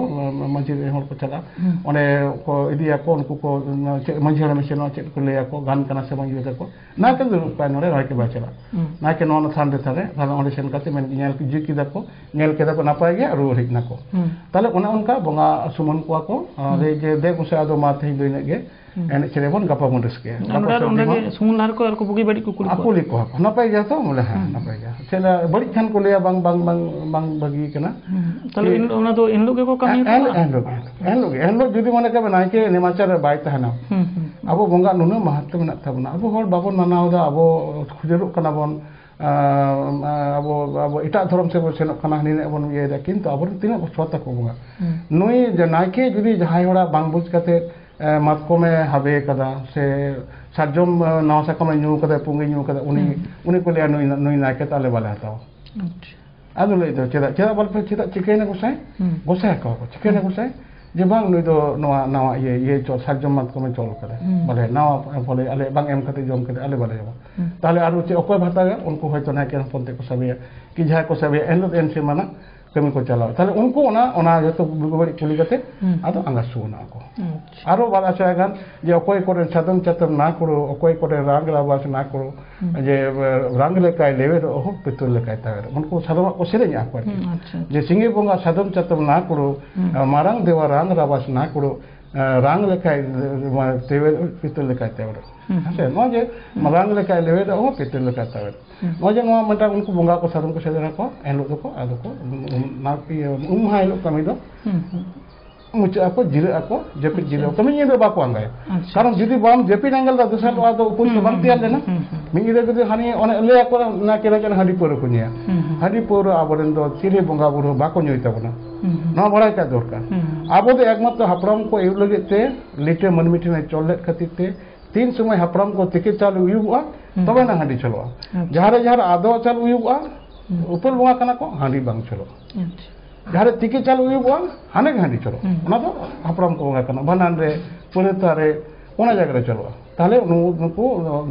ᱢᱟᱹᱡᱷᱤ ᱨᱮᱱ ᱦᱚᱲ ᱠᱚ ᱪᱟᱞᱟᱜᱼᱟ᱾ ᱦᱩᱸ᱾ ᱚᱸᱰᱮ ᱠᱚ ᱤᱫᱤᱭᱟᱠᱚ, ᱩᱱᱠᱩ ᱠᱚ, ᱪᱮᱫ ᱢᱟᱹᱡᱷᱤ ᱦᱟᱲᱟᱢᱮ ᱥᱮᱱᱚᱜᱼᱟ, ᱪᱮᱫ ᱠᱚ ᱞᱟᱹᱭᱟᱠᱚ, ᱜᱟᱱ ᱠᱟᱱᱟ ᱥᱮ ᱵᱟᱝ ᱤᱭᱟᱹ ᱛᱟᱠᱚ᱾ ᱱᱟᱭᱠᱮ ᱫᱩᱲᱩᱵ ᱠᱚᱜᱼᱟᱭ ᱱᱚᱰᱮ, ᱱᱟᱭᱠᱮ ᱵᱟᱭ ᱪᱟᱞᱟᱜᱼᱟ᱾ ᱦᱩᱸ᱾ ᱱᱟᱭᱠᱮ ᱱᱚᱣᱟ ᱛᱷᱟᱱ ᱨᱮ ᱛᱟᱦᱞᱮ, ᱛᱟᱦᱞᱮ ᱚᱸᱰᱮ ᱥᱮᱱ ᱠᱟᱛᱮ ᱢᱮᱱ, ᱧᱮᱞ ᱤᱭᱟᱹ ᱠᱮᱫᱟ ᱠᱚ, ᱧᱮᱞ ᱠᱮᱫᱟ ᱠᱚ ᱱᱟᱯᱟᱭ ᱜᱮ, ᱨᱩᱣᱟᱹᱲ ᱦᱮᱡ ᱱᱟᱠᱚ᱾ ᱦᱩᱸ᱾ ᱛᱟᱦᱞᱮ ᱚᱱᱮ ᱚᱱᱠᱟ ᱵᱚᱸᱜᱟ ᱥᱩᱢᱟᱹᱱ ᱠᱚᱣᱟ ᱠᱚ, ᱟᱨ ᱦᱩᱸ᱾ ᱡᱮ, ᱡᱮ ᱫᱮ ᱜᱚᱸᱥᱟᱭ ᱟᱫᱚ ᱢᱟ ᱛᱮᱦᱮᱧ ᱫᱚ ᱤᱱᱟᱹᱜ ᱜᱮ, ᱦᱩᱸ᱾ ᱮᱱᱮᱡ ᱥᱮᱨᱮᱧ ᱵᱚᱱ ᱜᱟᱯᱟ ᱵᱚᱱ ᱨᱟᱹᱥᱠᱟᱹᱭᱟ᱾ ᱚᱸᱰᱮ ᱜᱟᱯᱟ ᱟᱨ ᱥᱟᱹᱨᱫᱤ ᱚᱸᱰᱮ ᱢᱟᱦᱟ᱾ ᱜᱮ ᱥᱩᱢᱩᱱ ᱞᱟᱦᱟ ᱨᱮᱠᱚ ᱟᱨ ᱠᱚ ᱵᱩᱜᱤ ᱵᱟᱹᱲᱤᱡ ᱠᱚ ᱠᱩᱞᱤ ᱟᱨ ᱠᱚᱣᱟ᱾ ᱠᱩᱞᱤ ᱠᱚᱣᱟ ᱠᱚ, ᱱᱟᱯᱟᱭ ᱜᱮᱭᱟ ᱛᱚ? ᱵᱚᱞᱮ, ᱦᱮᱸ, ᱦᱩᱸ᱾ ᱱᱟᱯᱟᱭ ᱜᱮᱭᱟ᱾ ᱪᱮᱫ ᱞᱮ ᱵᱟᱹᱲᱤᱡ ᱠᱷᱟᱱ ᱠᱚ ᱞᱟᱹᱭᱟ ᱵᱟᱝ, ᱵᱟᱝ, ᱵᱟᱝ, ᱵᱟᱝ ᱵᱷᱟᱹᱜᱤ ᱠᱟᱱᱟ᱾ ᱦᱩᱸ᱾ ᱛᱟᱦᱞᱮ ᱴᱷᱤᱠ᱾ ᱮᱱ-, ᱚᱱᱟ ᱫᱚ ᱮᱱ ᱦᱤᱞᱳᱜ ᱜᱮᱠᱚ ᱠᱟᱹᱢᱤ ᱮᱱ-, ᱦᱚᱴᱚ ᱮᱱ-, ᱠᱟᱜᱼᱟ? ᱮᱱ ᱦᱤᱞᱳᱜ ᱜᱮ, ᱮᱱ ᱦᱤᱞᱳᱜ ᱜᱮ, ᱮᱱ ᱦᱤᱞᱳᱜ ᱜᱮ᱾ ᱮᱱ ᱦᱤᱞᱳᱜ ᱡᱩᱫᱤ ᱢᱚᱱᱮ ᱠᱟᱜ ᱢᱮ ᱱᱟᱭᱠᱮ ᱱᱮᱢᱟᱪᱟᱨ ᱨᱮ ᱵᱟᱭ ᱛᱟᱦᱮᱱᱟ, ᱦᱩᱸ, ᱦᱩᱸ᱾ ᱟᱵᱚ ᱵᱚᱸᱜᱟ ᱱᱩᱱᱟᱹᱜ ᱢᱟᱦᱟᱛᱢᱚ ᱢᱮᱱᱟᱜ ᱛᱟᱵᱚᱱᱟ, ᱟᱵᱚ ᱦᱚᱲ ᱵᱟᱵᱚᱱ ᱢᱟᱱᱟᱣ ᱮᱫᱟ, ᱟᱵᱚ ᱠᱷᱩᱡᱟᱹᱨᱚᱜ ᱠᱟᱱᱟ ᱵᱚᱱ, ᱟᱸ, ᱟᱵᱚ, ᱟᱵᱚ ᱮᱴᱟᱜ ᱫᱷᱚᱨᱚᱢ ᱥᱮᱫ ᱵᱚᱱ ᱥᱮᱱᱚᱜ ᱠᱟᱱᱟ, ᱦᱟᱹᱱᱤ ᱱᱟᱹᱭ ᱵᱚᱱ ᱤᱭᱟᱹᱭᱮᱫᱟ, ᱠᱤᱱᱛᱩ ᱟᱵᱚᱨᱮᱱ ᱛᱤᱱᱟᱹᱜ ᱥᱚᱛ ᱟᱠᱚ ᱵᱚᱸᱜᱟ᱾ ᱦᱩᱸ᱾ ᱱᱩᱭ ᱡᱮ ᱱᱟᱭᱠᱮ ᱡᱩᱫᱤ ᱡᱟᱦᱟᱸᱭ ᱦᱚᱲᱟᱜ ᱵᱟᱝ ᱵᱩᱡᱽ ᱠᱟᱛᱮ, ᱮ, ᱢᱟᱛᱠᱚᱢᱮ ᱦᱟᱵᱮ ᱠᱟᱫᱟ ᱥᱮ ᱥᱟᱨᱡᱚᱢ, ᱮ, ᱱᱟᱣᱟ ᱥᱟᱠᱟᱢᱮ ᱧᱩ ᱠᱟᱫᱟ, ᱯᱩᱸᱜᱤ ᱧᱩ ᱠᱟᱫᱟ, ᱩᱱᱤ, ᱦᱩᱸ᱾ ᱩᱱᱤ ᱠᱚ ᱞᱟᱹᱭᱟ, "ᱱᱩᱭ, ᱱᱩᱭ ᱱᱟᱭᱠᱮ ᱫᱚ ᱟᱞᱮ ᱵᱟᱞᱮ ᱦᱟᱛᱟᱣᱟ᱾" ᱟᱪᱪᱷᱟ᱾ ᱟᱫᱚ ᱞᱟᱹᱭ ᱫᱚ, "ᱪᱮᱫᱟᱜ, ᱪᱮᱫᱟᱜ ᱵᱟᱞᱮ, ᱪᱮᱫᱟᱜ ᱪᱤᱠᱟᱹᱭᱮᱱᱟ ᱜᱚᱸᱥᱟᱭ?" ᱦᱩᱸ᱾ ᱜᱚᱸᱥᱟᱭ ᱟᱠᱚ ᱠᱚ, ᱪᱤᱠᱟᱹᱭᱮᱱᱟ ᱦᱩᱸ᱾ ᱜᱚᱸᱥᱟᱭ? ᱡᱮ ᱵᱟᱝ, ᱱᱩᱭ ᱫᱚ ᱱᱚᱣᱟ ᱱᱟᱣᱟ ᱤᱭᱟᱹ, ᱤᱭᱟᱹ ᱪᱚᱞ, ᱥᱟᱨᱡᱚᱢ ᱢᱟᱛᱠᱚᱢᱮ ᱪᱚᱞ ᱠᱟᱫᱟ᱾ ᱦᱩᱸ᱾ ᱵᱚᱞᱮ ᱱᱟᱣᱟ ᱯᱷᱚᱞᱮ ᱟᱞᱮ ᱵᱟᱝ ᱮᱢ ᱠᱟᱛᱮ ᱡᱚᱢ ᱠᱟᱛᱮ ᱟᱞᱮ ᱵᱟᱞᱮ ᱡᱚᱢᱟ᱾ ᱦᱩᱸ᱾ ᱛᱟᱦᱞᱮ ᱟᱨ ᱪᱮᱫ, ᱚᱠᱚᱭ ᱵᱷᱟᱛᱟᱣᱮᱭᱟ? ᱩᱱᱠᱩ ᱦᱚᱭᱛᱳ ᱱᱟᱭᱠᱮ ᱦᱚᱯᱚᱱ ᱛᱮᱫ ᱠᱚ ᱥᱟᱵᱮᱭᱟ, ᱠᱤ ᱡᱟᱦᱟᱸᱭ ᱠᱚ ᱥᱟᱵᱮᱭᱟ, ᱮᱱᱦᱤᱞᱳᱜ ᱫᱚ ᱮᱱ ᱥᱮ ᱢᱟᱱᱟ, ᱠᱟᱹᱢᱤ ᱠᱚ ᱪᱟᱞᱟᱣ᱾ ᱛᱟᱦᱞᱮ ᱩᱱᱠᱩ ᱚᱱᱟ, ᱚᱱᱟ ᱡᱚᱛᱚ ᱵᱩᱜᱤ ᱵᱟᱹᱲᱤᱡ ᱠᱩᱞᱤ ᱠᱟᱛᱮ ᱦᱩᱸ᱾ ᱟᱫᱚ ᱟᱸᱜᱟ ᱥᱩᱨ ᱱᱟ ᱠᱚ᱾ ᱟᱪᱪᱷᱟ᱾ ᱟᱨᱚ ᱵᱟᱨ ᱟᱪᱟᱨ ᱜᱟᱱ ᱡᱮ ᱚᱠᱚᱭ ᱠᱚᱨᱮᱱ ᱥᱟᱫᱚᱢ ᱪᱟᱛᱚᱢ ᱱᱟ ᱠᱩᱲᱳ, ᱚᱠᱚᱭ ᱠᱚᱨᱮᱱ ᱨᱟᱝ ᱨᱟᱵᱟᱥ ᱱᱟ ᱠᱩᱲᱳ, ᱦᱩᱸ᱾ ᱡᱮ, ᱮ, ᱨᱟᱝ ᱞᱮᱠᱟᱭ ᱞᱮᱣᱮᱫᱚᱜ ᱦᱚᱸ ᱯᱤᱛᱚᱞ ᱞᱮᱠᱟᱭ ᱛᱟᱣᱮᱨᱚᱜ᱾ ᱩᱱᱠᱩ ᱥᱟᱫᱚᱢᱟᱜ ᱠᱚ ᱥᱮᱨᱮᱧᱟ ᱟᱠᱚ ᱟᱨᱠᱤ᱾ ᱦᱩᱸ, ᱟᱪᱪᱷᱟ, ᱟᱪᱪᱷᱟ᱾ ᱡᱮ ᱥᱤᱸᱜᱮ ᱵᱚᱸᱜᱟ ᱥᱟᱫᱚᱢ ᱪᱟᱛᱚᱢ ᱱᱟ ᱠᱩᱲᱳ, ᱦᱩᱸ᱾ ᱮ, ᱢᱟᱨᱟᱝ ᱫᱮᱣᱟ ᱨᱟᱝ ᱨᱟᱵᱟᱥ ᱱᱟ ᱠᱩᱲᱳ, ᱮ, ᱨᱟᱝ ᱞᱮᱠᱟᱭ, ᱮ, ᱛᱮᱣᱮᱫᱚᱜ, ᱯᱤᱛᱚᱞ ᱞᱮᱠᱟᱭ ᱛᱟᱣᱮᱨᱚᱜ᱾ ᱦᱩᱸ᱾ ᱦᱮᱸ ᱥᱮ? ᱱᱚᱜᱼᱚᱭ ᱡᱮ ᱦᱩᱸ᱾ ᱢᱟᱨᱟᱝ ᱞᱮᱠᱟᱭ ᱞᱮᱣᱮᱫᱚᱜ ᱦᱚᱸ ᱯᱤᱛᱚᱞ ᱞᱮᱠᱟᱭ ᱛᱟᱣᱮᱨᱚᱜ᱾ ᱦᱩᱸ᱾ ᱱᱚᱜᱼᱚᱭ ᱡᱮ ᱱᱚᱣᱟ ᱢᱤᱫᱴᱟᱝ ᱩᱱᱠᱩ ᱵᱚᱸᱜᱟ ᱠᱚ ᱥᱟᱫᱚᱢ ᱠᱚ ᱥᱮᱨᱮᱧ ᱟᱠᱚ, ᱮᱱᱦᱤᱞᱳᱜ ᱫᱚᱠᱚ ᱟᱫᱚ ᱠᱚ ᱩᱢ, ᱩᱢ, ᱢᱟ-, ᱤᱭᱟᱹ, ᱩᱢ ᱢᱟᱦᱟ ᱦᱤᱞᱳᱜ ᱠᱟᱹᱢᱤ ᱫᱚ ᱦᱩᱸ, ᱦᱩᱸ᱾ ᱢᱩᱪᱟᱹᱫ ᱟᱠᱚ, ᱡᱤᱨᱟᱹᱜ ᱟᱠᱚ, ᱡᱟᱹᱯᱤᱫ ᱟᱪᱪᱷᱟ᱾ ᱡᱤᱨᱟᱹᱜ ᱟᱠᱚ᱾ ᱢᱤᱫ ᱧᱤᱫᱟᱹ ᱵᱟᱠᱚ ᱟᱸᱜᱟᱭᱟ᱾ ᱟᱪᱪᱷᱟ, ᱠᱟᱨᱚᱱ ᱟᱪᱪᱷᱟ᱾ ᱡᱩᱫᱤ ᱵᱟᱢ ᱡᱟᱹᱯᱤᱫ ᱟᱸᱜᱟ ᱞᱮᱫᱟ, ᱫᱚᱥᱟᱨ ᱦᱤᱞᱳᱜ ᱟᱫᱚ ᱩᱯᱟᱹᱥ ᱫᱚ ᱦᱩᱸ, ᱵᱟᱝ ᱦᱩᱸ, ᱛᱮᱭᱟᱨ ᱞᱮᱱᱟ᱾ ᱦᱩᱸ, ᱦᱩᱸ᱾ ᱢᱤᱫ ᱧᱤᱫᱟᱹ ᱡᱩᱫᱤ ᱦᱟᱹᱱᱤ ᱚᱱᱮ ᱞᱟᱹᱭ ᱟᱠᱚ ᱱᱟᱭᱠᱮ ᱨᱟᱡᱟ ᱦᱟᱺᱰᱤ ᱯᱟᱹᱣᱨᱟᱹ ᱠᱚ ᱧᱩᱭᱟ᱾ ᱦᱩᱸ, ᱦᱩᱸ᱾ ᱦᱟᱺᱰᱤ ᱯᱟᱹᱣᱨᱟᱹ ᱟᱵᱚᱨᱮᱱ ᱫᱚ ᱪᱤᱞᱤ ᱵᱚᱸᱜᱟ ᱵᱩᱨᱩ ᱵᱟᱠᱚ ᱧᱩᱭ ᱛᱟᱵᱚᱱᱟ᱾ ᱦᱩᱸ, ᱦᱩᱸ᱾ ᱱᱚᱣᱟ ᱵᱟᱲᱟᱭ ᱠᱟᱜ ᱫᱚᱨᱠᱟᱨ᱾ ᱦᱩᱸ, ᱦᱩᱸ᱾ ᱟᱵᱚ ᱫᱚ ᱮᱠᱢᱟᱛᱨᱚ ᱦᱟᱯᱲᱟᱢ ᱠᱚ ᱟᱹᱭᱩᱨ ᱞᱟᱹᱜᱤᱫ ᱛᱮ ᱞᱤᱴᱟᱹ ᱢᱟᱹᱱᱢᱤ ᱴᱷᱮᱱᱮ ᱪᱚᱞ ᱞᱮᱫ ᱠᱷᱟᱹᱛᱤᱨ ᱛᱮ ᱛᱤᱱ ᱥᱚᱢᱚᱭ ᱦᱟᱯᱲᱟᱢ ᱠᱚ ᱛᱤᱠᱤ ᱪᱟᱣᱞᱮ ᱩᱭᱩᱜᱚᱜᱼᱟ, ᱦᱩᱸ᱾ ᱛᱚᱵᱮ ᱱᱟ ᱦᱟᱺᱰᱤ ᱪᱚᱞᱚᱜᱼᱟ᱾ ᱟᱪᱪᱷᱟ᱾ ᱡᱟᱦᱟᱸ ᱨᱮ, ᱡᱟᱦᱟᱸ ᱨᱮ ᱟᱫᱣᱟ ᱪᱟᱣᱞᱮ ᱩᱭᱩᱜᱚᱜᱼᱟ, ᱦᱩᱸ᱾ ᱩᱯᱟᱹᱞ ᱵᱚᱸᱜᱟ ᱠᱟᱱᱟ ᱠᱚ, ᱦᱟᱺᱰᱤ ᱵᱟᱝ ᱪᱚᱞᱚᱜᱼᱟ᱾ ᱟᱪᱪᱷᱟ᱾ ᱡᱟᱦᱟᱸ ᱨᱮ ᱛᱤᱠᱤ ᱪᱟᱣᱞᱮ ᱩᱭᱩᱜᱚᱜᱼᱟ, ᱦᱟᱸᱰᱮ ᱜᱮ ᱦᱟᱺᱰᱤ ᱪᱚᱞᱚᱜᱼᱟ᱾ ᱦᱩᱸ᱾ ᱚᱱᱟ ᱫᱚ ᱦᱟᱯᱲᱟᱢ ᱠᱚ ᱵᱚᱸᱜᱟ ᱠᱟᱱᱟ, ᱵᱷᱟᱸᱰᱟᱱ ᱨᱮ, ᱯᱟᱹᱲᱦᱟᱹᱛᱟ ᱨᱮ, ᱚᱱᱟ ᱡᱟᱭᱜᱟ ᱨᱮ ᱪᱚᱞᱚᱜᱼᱟ᱾ ᱛᱟᱦᱞᱮ ᱱᱩ-, ᱱᱩᱠᱩ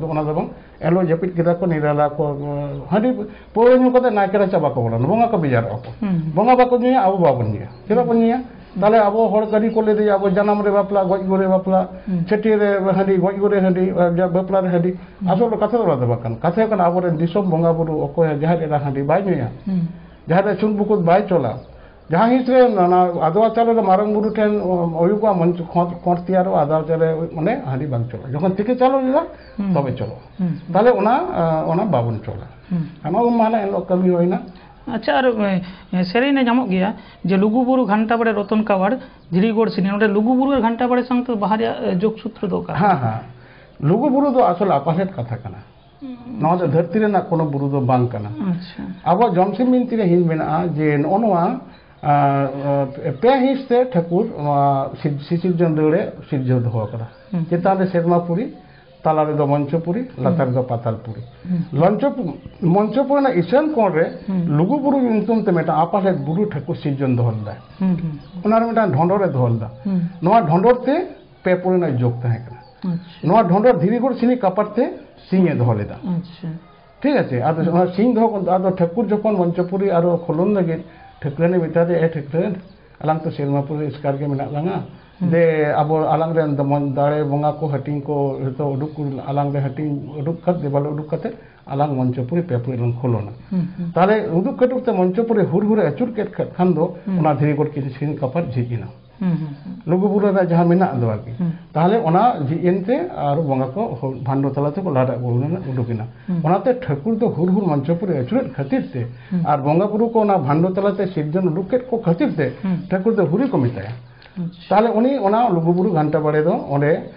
ᱚᱱᱟ ᱫᱚ ᱵᱟᱝ, ᱮᱱᱦᱤᱞᱳᱜ ᱡᱟᱹᱯᱤᱫ ᱠᱮᱫᱟ ᱠᱚ, ᱱᱤᱨᱟᱞᱟ ᱠᱚ, ᱦᱟᱺᱰᱤ ᱯᱟᱹᱣᱨᱟᱹ ᱧᱩ ᱠᱟᱛᱮ ᱱᱟᱭᱠᱮ ᱨᱟᱪᱟ ᱵᱟᱠᱚ ᱵᱚᱞᱚᱱᱟ, ᱵᱚᱸᱜᱟ ᱠᱚ ᱵᱮᱡᱟᱨᱚᱜᱼᱟ ᱠᱚ᱾ ᱦᱩᱸ᱾ ᱵᱚᱸᱜᱟ ᱵᱟᱠᱚ ᱧᱩᱭᱟ, ᱟᱵᱚ ᱵᱟᱵᱚᱱ ᱧᱩᱭᱟ᱾ ᱪᱮᱫᱟᱜ ᱵᱚᱱ ᱧᱩᱭᱟ? ᱦᱩᱸ᱾ ᱛᱟᱦᱞᱮ ᱟᱵᱚ ᱦᱚᱲ ᱠᱟᱹᱨᱤ ᱠᱚ ᱞᱟᱹᱭ ᱫᱟ, ᱟᱵᱚ ᱡᱟᱱᱟᱢ ᱨᱮ ᱵᱟᱯᱞᱟ, ᱜᱚᱡ ᱜᱩᱨ ᱨᱮ ᱵᱟᱯᱞᱟ, ᱦᱩᱸ᱾ ᱪᱷᱟᱹᱴᱭᱟᱹᱨ ᱨᱮ ᱦᱟᱺᱰᱤ, ᱜᱚᱡ ᱜᱩᱨ ᱨᱮ ᱦᱟᱺᱰᱤ, ᱟᱨ ᱡᱟ-, ᱵᱟᱯᱞᱟ ᱨᱮ ᱦᱟᱺᱰᱤ᱾ ᱦᱩᱸ᱾ ᱟᱥᱚᱞ ᱫᱚ ᱠᱟᱛᱷᱟ ᱫᱚ ᱚᱱᱟ ᱫᱚ ᱵᱟᱝ ᱠᱟᱱᱟ᱾ ᱠᱟᱛᱷᱟ ᱦᱩᱭᱩᱜ ᱠᱟᱱᱟ, ᱟᱵᱚᱨᱮᱱ ᱫᱤᱥᱚᱢ ᱵᱚᱸᱜᱟ ᱵᱩᱨᱩ ᱚᱠᱚᱭ ᱡᱟᱦᱮᱨ ᱮᱨᱟ ᱦᱟᱺᱰᱤ ᱵᱟᱭ ᱧᱩᱭᱟ, ᱦᱩᱸ᱾ ᱡᱟᱦᱮᱨ ᱨᱮ ᱥᱩᱱ ᱵᱩᱠᱩᱫ ᱵᱟᱭ ᱪᱚᱞᱟ, ᱡᱟᱦᱟᱸ ᱦᱤᱸᱥ ᱨᱮ ᱚᱱᱟ ᱟᱫᱣᱟ ᱪᱟᱣᱞᱮ ᱫᱚ ᱢᱟᱨᱟᱝ ᱵᱩᱨᱩ ᱴᱷᱮᱱ ᱚᱭᱩᱵᱚᱜᱼᱟ, ᱢᱚᱧᱪᱚ ᱠᱷᱚᱸᱰ, ᱠᱷᱚᱸᱰ ᱛᱮᱭᱟᱨᱚᱜᱼᱟ, ᱟᱫᱣᱟ ᱪᱟᱣᱞᱮ ᱚᱸᱰᱮ ᱦᱟᱺᱰᱤ ᱵᱟᱝ ᱪᱚᱞᱚᱜᱼᱟ᱾ ᱡᱚᱠᱷᱚᱱ ᱛᱤᱠᱤ ᱪᱟᱣᱞᱮ ᱞᱮᱫᱟ, ᱦᱩᱸ᱾ ᱛᱚᱵᱮ ᱪᱚᱞᱚᱜᱼᱟ᱾ ᱦᱩᱸ᱾ ᱛᱟᱦᱞᱮ ᱚᱱᱟ, ᱟ, ᱚᱱᱟ ᱵᱟᱵᱚᱱ ᱪᱚᱞᱟ᱾ ᱦᱩᱸ᱾ ᱚᱱᱟ ᱩᱢ ᱢᱟᱦᱟ ᱦᱤᱞᱳᱜ ᱠᱟᱹᱢᱤ ᱦᱩᱭᱱᱟ᱾ ᱟᱪᱪᱷᱟ, ᱟᱨ, ᱮ, ᱥᱮᱨᱮᱧ ᱨᱮ ᱧᱟᱢᱚᱜ ᱜᱮᱭᱟ ᱡᱮ ᱞᱩᱜᱩ ᱵᱩᱨᱩ ᱜᱷᱟᱱᱴᱟ ᱵᱟᱲᱮ ᱨᱚᱛᱚᱱ ᱠᱟᱣᱟᱲ ᱫᱷᱤᱨᱤ ᱜᱚᱲ ᱥᱤᱱᱤ, ᱱᱚᱰᱮ ᱞᱩᱜᱩ ᱵᱩᱨᱩ ᱟᱨ ᱜᱷᱟᱱᱴᱟ ᱵᱟᱲᱮ ᱥᱟᱶᱛᱮ ᱵᱟᱦᱟ ᱨᱮᱭᱟᱜ, ᱮ, ᱡᱳᱜᱽ ᱥᱩᱛᱨᱚ ᱫᱚ ᱚᱠᱟ? ᱦᱮᱸ, ᱦᱮᱸ᱾ ᱞᱩᱜᱩ ᱵᱩᱨᱩ ᱫᱚ ᱟᱥᱚᱞ ᱟᱯᱟᱥᱮᱫ ᱠᱟᱛᱷᱟ ᱠᱟᱱᱟ᱾ ᱦᱩᱸ᱾ ᱱᱚᱣᱟ ᱫᱚ ᱫᱷᱟᱹᱨᱛᱤ ᱨᱮᱱᱟᱜ ᱠᱳᱱᱳ ᱵᱩᱨᱩ ᱫᱚ ᱵᱟᱝ ᱠᱟᱱᱟ᱾ ᱟᱪᱪᱷᱟ᱾ ᱟᱵᱚᱣᱟᱜ ᱡᱚᱢᱥᱤᱢ ᱵᱤᱱᱛᱤ ᱨᱮ ᱦᱤᱧ ᱢᱮᱱᱟᱜᱼᱟ ᱡᱮ ᱱᱚᱜᱼᱚ ᱱᱚᱣᱟ, ᱟᱸ, ᱟᱸ, ᱯᱮ ᱦᱤᱸᱥ ᱛᱮ ᱴᱷᱟᱹᱠᱩᱨ ᱱᱚᱣᱟ ᱥᱤ-, ᱥᱤᱥᱤᱨᱡᱚᱱ ᱫᱟᱹᱣᱲᱮ ᱥᱤᱨᱡᱟᱹᱣ ᱫᱚᱦᱚ ᱟᱠᱟᱫᱟ᱾ ᱦᱩᱸ᱾ ᱪᱮᱛᱟᱱ ᱨᱮ ᱥᱮᱨᱢᱟᱯᱩᱨᱤ, ᱛᱟᱞᱟ ᱨᱮᱫᱚ ᱢᱚᱧᱪᱚᱯᱩᱨᱤ, ᱞᱟᱛᱟᱨ ᱦᱩᱸ᱾ ᱨᱮᱫᱚ ᱯᱟᱛᱟᱞᱯᱩᱨᱤ᱾ ᱦᱩᱸ᱾ ᱞᱚᱧᱪᱚᱯ-, ᱢᱚᱧᱪᱚᱯᱩᱨᱤ ᱨᱮᱱᱟᱜ ᱤᱥᱟᱹᱱ ᱠᱚᱬ ᱨᱮ ᱦᱩᱸ᱾ ᱞᱩᱜᱩ ᱵᱩᱨᱩ ᱧᱩᱛᱩᱢ ᱛᱮ ᱢᱤᱫᱴᱟᱝ ᱟᱯᱟᱥᱮᱫ ᱵᱩᱨᱩ ᱴᱷᱟᱹᱠᱩᱨ ᱥᱤᱨᱡᱚᱱ ᱫᱚᱦᱚ ᱞᱮᱫᱟᱭ᱾ ᱦᱩᱸ, ᱦᱩᱸ᱾ ᱚᱱᱟ ᱨᱮ ᱢᱤᱫᱴᱟᱝ ᱰᱷᱚᱸᱰᱚᱨ ᱮ ᱫᱚᱦᱚ ᱞᱮᱫᱟ᱾ ᱦᱩᱸ᱾ ᱱᱚᱣᱟ ᱰᱷᱚᱸᱰᱚᱨ ᱛᱮ ᱯᱮ ᱯᱩᱨᱤ ᱨᱮᱱᱟᱜ ᱡᱳᱜᱽ ᱛᱟᱦᱮᱸ ᱠᱟᱱᱟ᱾ ᱟᱪᱪᱷᱟ᱾ ᱱᱚᱣᱟ ᱰᱷᱚᱸᱰᱚᱨ ᱫᱷᱤᱨᱤ ᱜᱚᱲ ᱥᱤᱱᱤ ᱠᱟᱯᱟᱴ ᱛᱮ ᱥᱤᱧ ᱮ ᱫᱚᱦᱚ ᱞᱮᱫᱟ᱾ ᱟᱪᱪᱷᱟ᱾ ᱴᱷᱤᱠ ᱟᱪᱷᱮ? ᱟᱫᱚ ᱦᱩᱸ᱾ ᱚᱱᱟ ᱥᱤᱧ ᱫᱚᱦᱚ, ᱟᱫᱚ ᱴᱷᱟᱹᱠᱩᱨ ᱡᱚᱠᱷᱚᱱ ᱢᱚᱧᱪᱚᱯᱩᱨᱤ ᱟᱨᱚ ᱠᱷᱚᱞᱚᱱ ᱞᱟᱹᱜᱤᱫ ᱴᱷᱟᱹᱠᱨᱟᱹᱱᱮ ᱢᱮᱛᱟ ᱫᱮᱭᱟ, "ᱮ ᱴᱷᱟᱹᱠᱨᱟᱹᱱ, ᱟᱞᱟᱝ ᱛᱚ ᱥᱮᱨᱢᱟ ᱯᱩᱨᱤ ᱮᱥᱠᱟᱨ ᱜᱮ ᱢᱮᱱᱟᱜ ᱞᱟᱝᱟ, ᱦᱩᱸ᱾ ᱫᱮ ᱟᱵᱚ ᱟᱞᱟᱝ ᱨᱮᱱ ᱫᱚᱢᱚᱱ ᱫᱟᱲᱮ ᱵᱚᱸᱜᱟ ᱠᱚ ᱦᱟᱹᱴᱤᱧ ᱠᱚ ᱡᱚᱛᱚ ᱩᱰᱩᱠ ᱠᱚ, ᱟᱞᱟᱝ ᱨᱮ ᱦᱟᱹᱴᱤᱧ ᱩᱰᱩᱠ ᱠᱟᱛᱮ, ᱫᱮᱵᱟᱞ ᱩᱰᱩᱠ ᱠᱟᱛᱮ ᱟᱞᱟᱝ ᱢᱚᱧᱪᱚᱯᱩᱨᱤ ᱯᱮ ᱯᱩᱨᱤ ᱞᱟᱝ ᱠᱷᱩᱞᱚᱱᱟ᱾" ᱦᱩᱸ, ᱦᱩᱸ᱾ ᱛᱟᱦᱞᱮ ᱩᱫᱩᱜ ᱠᱟᱹᱴᱩᱵ ᱛᱮ ᱢᱚᱧᱪᱚᱯᱩᱨᱤ ᱦᱩᱨ ᱦᱩᱨᱮ ᱟᱹᱪᱩᱨ ᱠᱮᱫ ᱠᱷᱟᱱ ᱫᱚ ᱦᱩᱸ᱾ ᱚᱱᱟ ᱫᱷᱤᱨᱤ ᱜᱚᱴ ᱠᱤᱪᱷᱩ ᱥᱮᱨᱮᱧ ᱠᱟᱯᱟᱨ ᱡᱷᱤᱡ ᱮᱱᱟ᱾ ᱦᱩᱸ, ᱦᱩᱸ, ᱦᱩᱸ᱾ ᱞᱩᱜᱩᱵᱩᱨᱩ ᱨᱮ ᱡᱟᱦᱟᱸ ᱢᱮᱱᱟᱜ ᱫᱚ ᱟᱨᱠᱤ᱾ ᱦᱩᱸ᱾ ᱛᱟᱦᱞᱮ ᱚᱱᱟ ᱡᱷᱤᱡ ᱮᱱᱛᱮ ᱟᱨ ᱵᱚᱸᱜᱟ ᱠᱚ ᱦᱚ-, ᱵᱷᱟᱱᱰᱚ ᱛᱟᱞᱟ ᱛᱮᱠᱚ ᱞᱟᱰᱟᱜ ᱩᱰᱩᱠ ᱮᱱᱟ᱾ ᱦᱩᱸ᱾ ᱚᱱᱟᱛᱮ ᱴᱷᱟᱹᱠᱩᱨ ᱫᱚ ᱦᱩᱨ ᱦᱩᱨ ᱢᱚᱧᱪᱚᱯᱩᱨᱤ ᱟᱹᱪᱩᱨᱮᱫ ᱠᱷᱟᱹᱛᱤᱨ ᱛᱮ ᱦᱩᱸ᱾ ᱟᱨ ᱵᱚᱸᱜᱟ ᱵᱩᱨᱩ ᱠᱚ ᱚᱱᱟ ᱵᱷᱟᱱᱰᱚ ᱛᱟᱞᱟᱛᱮ ᱥᱤᱨᱡᱚᱱ ᱩᱰᱩᱠ ᱠᱮᱫ ᱠᱚ ᱠᱷᱟᱹᱛᱤᱨ ᱛᱮ ᱦᱩᱸ᱾ ᱴᱷᱟᱹᱠᱩᱨ ᱫᱚ ᱦᱩᱨᱤ ᱠᱚ ᱢᱮᱛᱟᱭᱟ᱾ ᱟᱪᱪᱷᱟ᱾ ᱛᱟᱦᱞᱮ ᱩᱱᱤ ᱚᱱᱟ ᱞᱩᱜᱩᱵᱩᱨᱩ ᱜᱷᱟᱱᱴᱟ ᱵᱟᱲᱮ ᱫᱚ ᱚᱸᱰᱮ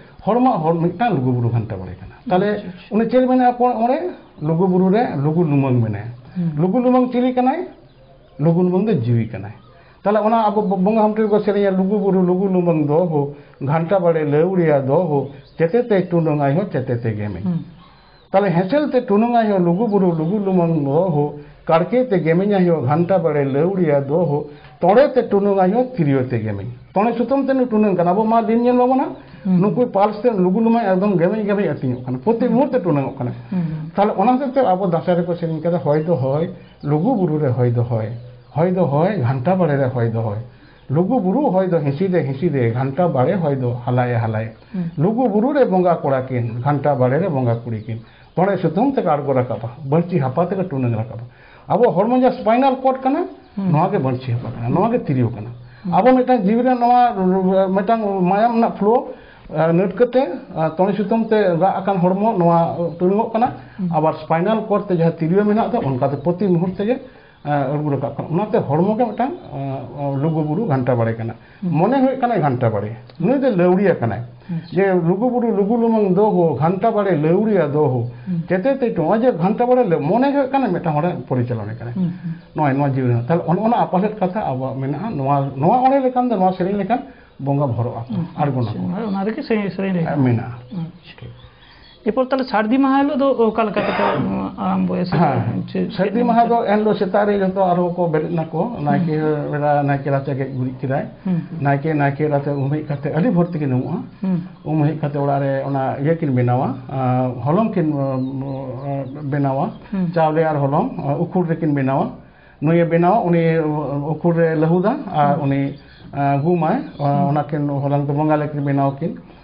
ᱦᱚᱲᱢᱟ ᱦᱚᱲ ᱢᱤᱫᱴᱟᱝ ᱞᱩᱜᱩᱵᱩᱨᱩ ᱜᱷᱟᱱᱴᱟ ᱵᱟᱲᱮ ᱠᱟᱱᱟ᱾ ᱛᱟᱦᱞᱮ ᱟᱪᱪᱷᱟ, ᱟᱪᱪᱷᱟ᱾ ᱩᱱᱤ ᱪᱮᱫ ᱢᱮᱱᱟᱜᱼᱟ ᱚᱸᱰᱮ? ᱞᱩᱜᱩᱵᱩᱨᱩ ᱨᱮ ᱞᱩᱜᱩ ᱞᱩᱢᱟᱹᱝ ᱢᱮᱱᱟᱭᱟ᱾ ᱦᱩᱸ᱾ ᱞᱩᱜᱩ ᱞᱩᱢᱟᱹᱝ ᱪᱤᱞᱤ ᱠᱟᱱᱟᱭ? ᱞᱩᱜᱩ ᱞᱩᱢᱟᱹᱝ ᱫᱚ ᱡᱤᱣᱤ ᱠᱟᱱᱟᱭ᱾ ᱛᱟᱦᱞᱮ ᱚᱱᱟ ᱟᱵᱚ ᱵᱚ-, ᱵᱚᱸᱜᱟ ᱦᱟᱢᱴᱤ ᱨᱮᱠᱚ ᱥᱮᱨᱮᱧᱟ, "ᱞᱩᱜᱩ ᱵᱩᱨᱩ ᱞᱩᱜᱩ ᱞᱩᱢᱟᱹᱝ ᱫᱚᱦᱳ, ᱜᱷᱟᱱᱴᱟ ᱵᱟᱲᱮ ᱞᱟᱹᱣᱲᱤᱭᱟ ᱫᱚᱦᱳ, ᱪᱮᱛᱮ ᱛᱮ ᱴᱩᱰᱟᱹᱝ ᱟᱭᱳ ᱪᱮᱛᱮ ᱛᱮ ᱜᱮᱢᱮᱧ᱾" ᱦᱩᱸ᱾ ᱛᱟᱦᱞᱮ ᱦᱮᱸᱥᱮᱞ ᱛᱮ ᱴᱩᱰᱟᱹᱝ ᱟᱭᱳ ᱞᱩᱜᱩ ᱵᱩᱨᱩ ᱞᱩᱜᱩ ᱞᱩᱢᱟᱹᱝ ᱫᱚᱦᱳ, ᱠᱟᱲᱠᱮ ᱛᱮ ᱜᱮᱢᱮᱧ ᱟᱭᱳ ᱜᱷᱟᱱᱴᱟ ᱵᱟᱲᱮ ᱞᱟᱹᱣᱲᱤᱭᱟ ᱫᱚᱦᱳ, ᱛᱚᱲᱮ ᱛᱮ ᱴᱩᱰᱟᱹᱝ ᱟᱭᱳ ᱛᱤᱨᱭᱳ ᱛᱮ ᱜᱮᱢᱮᱧ᱾ ᱛᱚᱲᱮ ᱥᱩᱛᱟᱹᱢ ᱛᱮ ᱱᱩᱭ ᱴᱩᱰᱟᱹᱝ ᱠᱟᱱᱟ᱾ ᱟᱵᱚ ᱢᱟ ᱫᱤᱱ ᱧᱮᱞ ᱵᱟᱵᱚᱱᱟ, ᱦᱩᱸ᱾ ᱱᱩᱠᱩ ᱯᱟᱞᱥ ᱛᱮ ᱞᱩᱜᱩ ᱞᱩᱢᱟᱹᱝ ᱮᱠᱫᱚᱢ ᱜᱮᱢᱮᱧ ᱜᱮᱢᱮᱧ ᱟᱹᱛᱤᱧᱚᱜ ᱠᱟᱱᱟ, ᱯᱨᱚᱛᱮᱠ ᱦᱩᱸ᱾ ᱢᱩᱦᱩᱨᱛᱮ ᱴᱩᱰᱟᱹᱝᱚᱜ ᱠᱟᱱᱟ᱾ ᱦᱩᱸ᱾ ᱛᱟᱦᱞᱮ ᱚᱱᱟ ᱦᱚᱛᱮᱡ ᱛᱮ ᱟᱵᱚ ᱫᱟᱸᱥᱟᱭ ᱨᱮᱠᱚ ᱥᱮᱨᱮᱧ ᱠᱟᱫᱟ, ᱦᱚᱭ ᱫᱚ ᱦᱚᱭ, ᱞᱩᱜᱩ ᱵᱩᱨᱩ ᱨᱮ ᱦᱚᱭ ᱫᱚ ᱦᱚᱭ, ᱦᱚᱭ ᱫᱚ ᱦᱚᱭ, ᱜᱷᱟᱱᱴᱟ ᱵᱟᱲᱮ ᱨᱮ ᱦᱚᱭ ᱫᱚ ᱦᱚᱭ, ᱞᱩᱜᱩ ᱵᱩᱨᱩ ᱦᱚᱭ ᱫᱚ ᱦᱤᱸᱥᱤᱫᱮ ᱦᱤᱸᱥᱤᱫᱮ, ᱜᱷᱟᱱᱴᱟ ᱵᱟᱲᱮ ᱦᱚᱭ ᱫᱚ ᱦᱟᱞᱟᱭᱮ ᱦᱟᱞᱟᱭᱮ᱾ ᱦᱩᱸ᱾ ᱞᱩᱜᱩ ᱵᱩᱨᱩ ᱨᱮ ᱵᱚᱸᱜᱟ ᱠᱚᱲᱟ ᱠᱤᱱ, ᱜᱷᱟᱱᱴᱟ ᱵᱟᱲᱮ ᱨᱮ ᱵᱚᱸᱜᱟ ᱠᱩᱲᱤ ᱠᱤᱱ, ᱛᱚᱲᱮ ᱥᱩᱛᱟᱹᱢ ᱛᱮᱠᱚ ᱟᱬᱜᱚ ᱨᱟᱠᱟᱵᱟ, ᱵᱟᱹᱲᱪᱤ ᱦᱟᱯᱟ ᱛᱮᱠᱚ ᱴᱩᱱᱟᱹᱝ ᱨᱟᱠᱟᱵᱟ᱾ ᱟᱵᱚ ᱦᱚᱲᱢᱚ ᱡᱟᱦᱟᱸ spinal cord ᱠᱟᱱᱟ, ᱦᱩᱸ᱾ ᱱᱚᱣᱟ ᱜᱮ ᱵᱟᱹᱲᱪᱤ ᱦᱟᱯᱟ ᱠᱟᱱᱟ, ᱱᱚᱣᱟ ᱜᱮ ᱛᱤᱨᱭᱳ ᱠᱟᱱᱟ᱾ ᱦᱩᱸ᱾ ᱟᱵᱚ ᱢᱤᱫᱴᱟᱝ ᱡᱤᱣᱤ ᱨᱮᱱᱟᱜ ᱱᱚᱣᱟ, ᱢᱤᱫᱴᱟᱝ ᱢᱟᱭᱟᱢ ᱨᱮᱱᱟᱜ flow, ᱟᱸ, ᱱᱟᱹᱴ ᱠᱟᱛᱮ, ᱟᱸ, ᱛᱚᱲᱮ ᱥᱩᱛᱟᱹᱢ ᱛᱮ ᱜᱟᱜ ᱟᱠᱟᱱ ᱦᱚᱲᱢᱚ ᱱᱚᱣᱟ ᱴᱩᱱᱩᱝᱚᱜ ᱠᱟᱱᱟ᱾ ᱦᱩᱸ᱾ ᱟᱵᱟᱨ spinal cord ᱛᱮ ᱡᱟᱦᱟᱸ ᱛᱤᱨᱭᱳ ᱢᱮᱱᱟᱜ ᱫᱚ, ᱚᱱᱠᱟᱛᱮ ᱯᱨᱚᱛᱤ ᱢᱩᱦᱩᱨᱛᱮ ᱜᱮ, ᱟᱸ, ᱟᱬᱜᱚ ᱨᱟᱠᱟᱵ ᱠᱟᱱᱟ᱾ ᱚᱱᱟᱛᱮ ᱦᱚᱲᱢᱚ ᱜᱮ ᱢᱤᱫᱴᱟᱝ, ᱟᱸ, ᱞᱩᱜᱩ ᱵᱩᱨᱩ ᱜᱷᱟᱱᱴᱟ ᱵᱟᱲᱮ ᱠᱟᱱᱟ᱾ ᱦᱩᱸ᱾ ᱢᱚᱱᱮ ᱦᱩᱭᱩᱜ ᱠᱟᱱᱟ ᱜᱷᱟᱱᱴᱟ ᱵᱟᱲᱮ, ᱱᱩᱭ ᱫᱚ ᱞᱟᱹᱣᱲᱤᱭᱟ ᱠᱟᱱᱟᱭ᱾ ᱟᱪᱪᱷᱟ᱾ ᱡᱮ ᱞᱩᱜᱩ ᱵᱩᱨᱩ ᱞᱩᱜᱩ ᱞᱩᱢᱟᱹᱝ ᱫᱚᱦᱳ, ᱜᱷᱟᱱᱴᱟ ᱵᱟᱲᱮ ᱞᱟᱹᱣᱲᱤᱭᱟ ᱫᱚᱦᱳ, ᱦᱩᱸ᱾ ᱪᱮᱛᱮ ᱛᱮ ᱴᱚ-, ᱱᱚᱜᱼᱚᱭ ᱡᱮ ᱜᱷᱟᱱᱴᱟ ᱵᱟᱲᱮ ᱞᱟᱹᱣ-, ᱢᱚᱱᱮ ᱦᱩᱭᱩᱜ ᱠᱟᱱᱟ ᱢᱤᱫᱴᱟᱝ ᱦᱚᱲᱮ ᱯᱚᱨᱤᱪᱟᱞᱚᱱᱟ ᱠᱟᱱᱟ᱾ ᱦᱩᱸ, ᱦᱩᱸ᱾ ᱱᱚᱜᱼᱚᱭ ᱱᱚᱣᱟ ᱡᱤᱣᱤ ᱨᱮᱱᱟᱜ᱾ ᱛᱟᱦᱞᱮ ᱚᱱ-, ᱚᱱᱟ ᱟᱯᱟᱥᱮᱫ ᱠᱟᱛᱷᱟ ᱟᱵᱚᱣᱟᱜ ᱢᱮᱱᱟᱜᱼᱟ᱾ ᱱᱚᱣᱟ, ᱱᱚᱣᱟ ᱚᱬᱦᱮ ᱞᱮᱠᱷᱟᱱ ᱫᱚ, ᱱᱚᱣᱟ ᱥᱮᱨᱮᱧ ᱞᱮᱠᱷᱟᱱ ᱵᱚᱸᱜᱟ ᱵᱷᱚᱨᱚᱜ ᱟᱠᱚ, ᱦᱩᱸ, ᱟᱬᱜᱚᱱᱟᱠᱚ᱾ ᱟᱪᱪᱷᱟ, ᱚᱱᱟ, ᱚᱱᱟ ᱨᱮᱜᱮ ᱥᱮᱨᱮᱧ, ᱥᱮᱨᱮᱧ ᱨᱮ ᱦᱮᱸ, ᱢᱮᱱᱟᱜᱼᱟ᱾ ᱟᱪᱪᱷᱟ᱾ ᱮᱨᱯᱚᱨ ᱛᱟᱦᱞᱮ ᱥᱟᱹᱨᱫᱤ ᱢᱟᱦᱟ ᱦᱤᱞᱳᱜ ᱫᱚ ᱚᱠᱟ ᱞᱮᱠᱟ ᱛᱮᱯᱮ, ᱩᱢ, ᱟᱨᱟᱢᱵᱚᱭᱟ ᱥᱮ ᱦᱮᱸ, ᱪᱮᱫ, ᱪᱮᱫ ᱥᱟᱹᱨᱫᱤ ᱞᱮᱠᱟ? ᱢᱟᱦᱟ ᱫᱚ ᱮᱱ ᱦᱤᱞᱳᱜ ᱥᱮᱛᱟᱜ ᱨᱮ ᱡᱚᱛᱚ ᱟᱨᱦᱚᱸ ᱠᱚ ᱵᱮᱨᱮᱫ ᱱᱟᱠᱚ, ᱱᱟᱭᱠᱮ ᱦᱩᱸ᱾ ᱮᱨᱟ ᱱᱟᱭᱠᱮ ᱨᱟᱪᱟ ᱜᱮᱡ ᱜᱩᱨᱤᱡ ᱠᱮᱫᱟᱭ᱾ ᱦᱩᱸ, ᱦᱩᱸ᱾ ᱱᱟᱭᱠᱮ, ᱱᱟᱭᱠᱮ ᱨᱟᱪᱟ ᱩᱢ ᱦᱮᱡ ᱠᱟᱛᱮ ᱟᱹᱰᱤ ᱵᱷᱳᱨ ᱛᱮᱠᱤᱱ ᱩᱢᱩᱜᱼᱟ᱾ ᱦᱩᱸ᱾ ᱩᱢ ᱦᱮᱡ ᱠᱟᱛᱮ ᱚᱲᱟᱜ ᱨᱮ ᱚᱱᱟ ᱤᱭᱟᱹ ᱠᱤᱱ ᱵᱮᱱᱟᱣᱟ, ᱟᱸ, ᱦᱚᱞᱚᱝ ᱠᱤᱱ, ᱟᱸ, ᱟᱸ, ᱵᱮᱱᱟᱣᱟ, ᱦᱩᱸ᱾ ᱪᱟᱣᱞᱮ ᱟᱨ ᱦᱚᱞᱚᱝ, ᱟᱸ, ᱩᱠᱷᱩᱲ ᱨᱮᱠᱤᱱ ᱵᱮᱱᱟᱣᱟ᱾ ᱱᱩᱭᱮ ᱵᱮᱱᱟᱣᱟ, ᱩᱱᱤ ᱩᱠᱷᱩᱲ ᱨᱮ ᱞᱟᱹᱦᱩᱫᱟ ᱟᱨ ᱦᱩᱸ᱾ ᱩᱱᱤ, ᱟᱸ, ᱜᱩᱢᱟᱭ᱾ ᱚᱱᱟ, ᱦᱩᱸ᱾ ᱚᱱᱟ ᱠᱤᱱ ᱦᱚᱞᱟᱝ ᱫᱚ ᱵᱚᱸᱜᱟ ᱞᱮᱠᱤᱱ ᱵᱮᱱᱟᱣ ᱠᱤᱱ᱾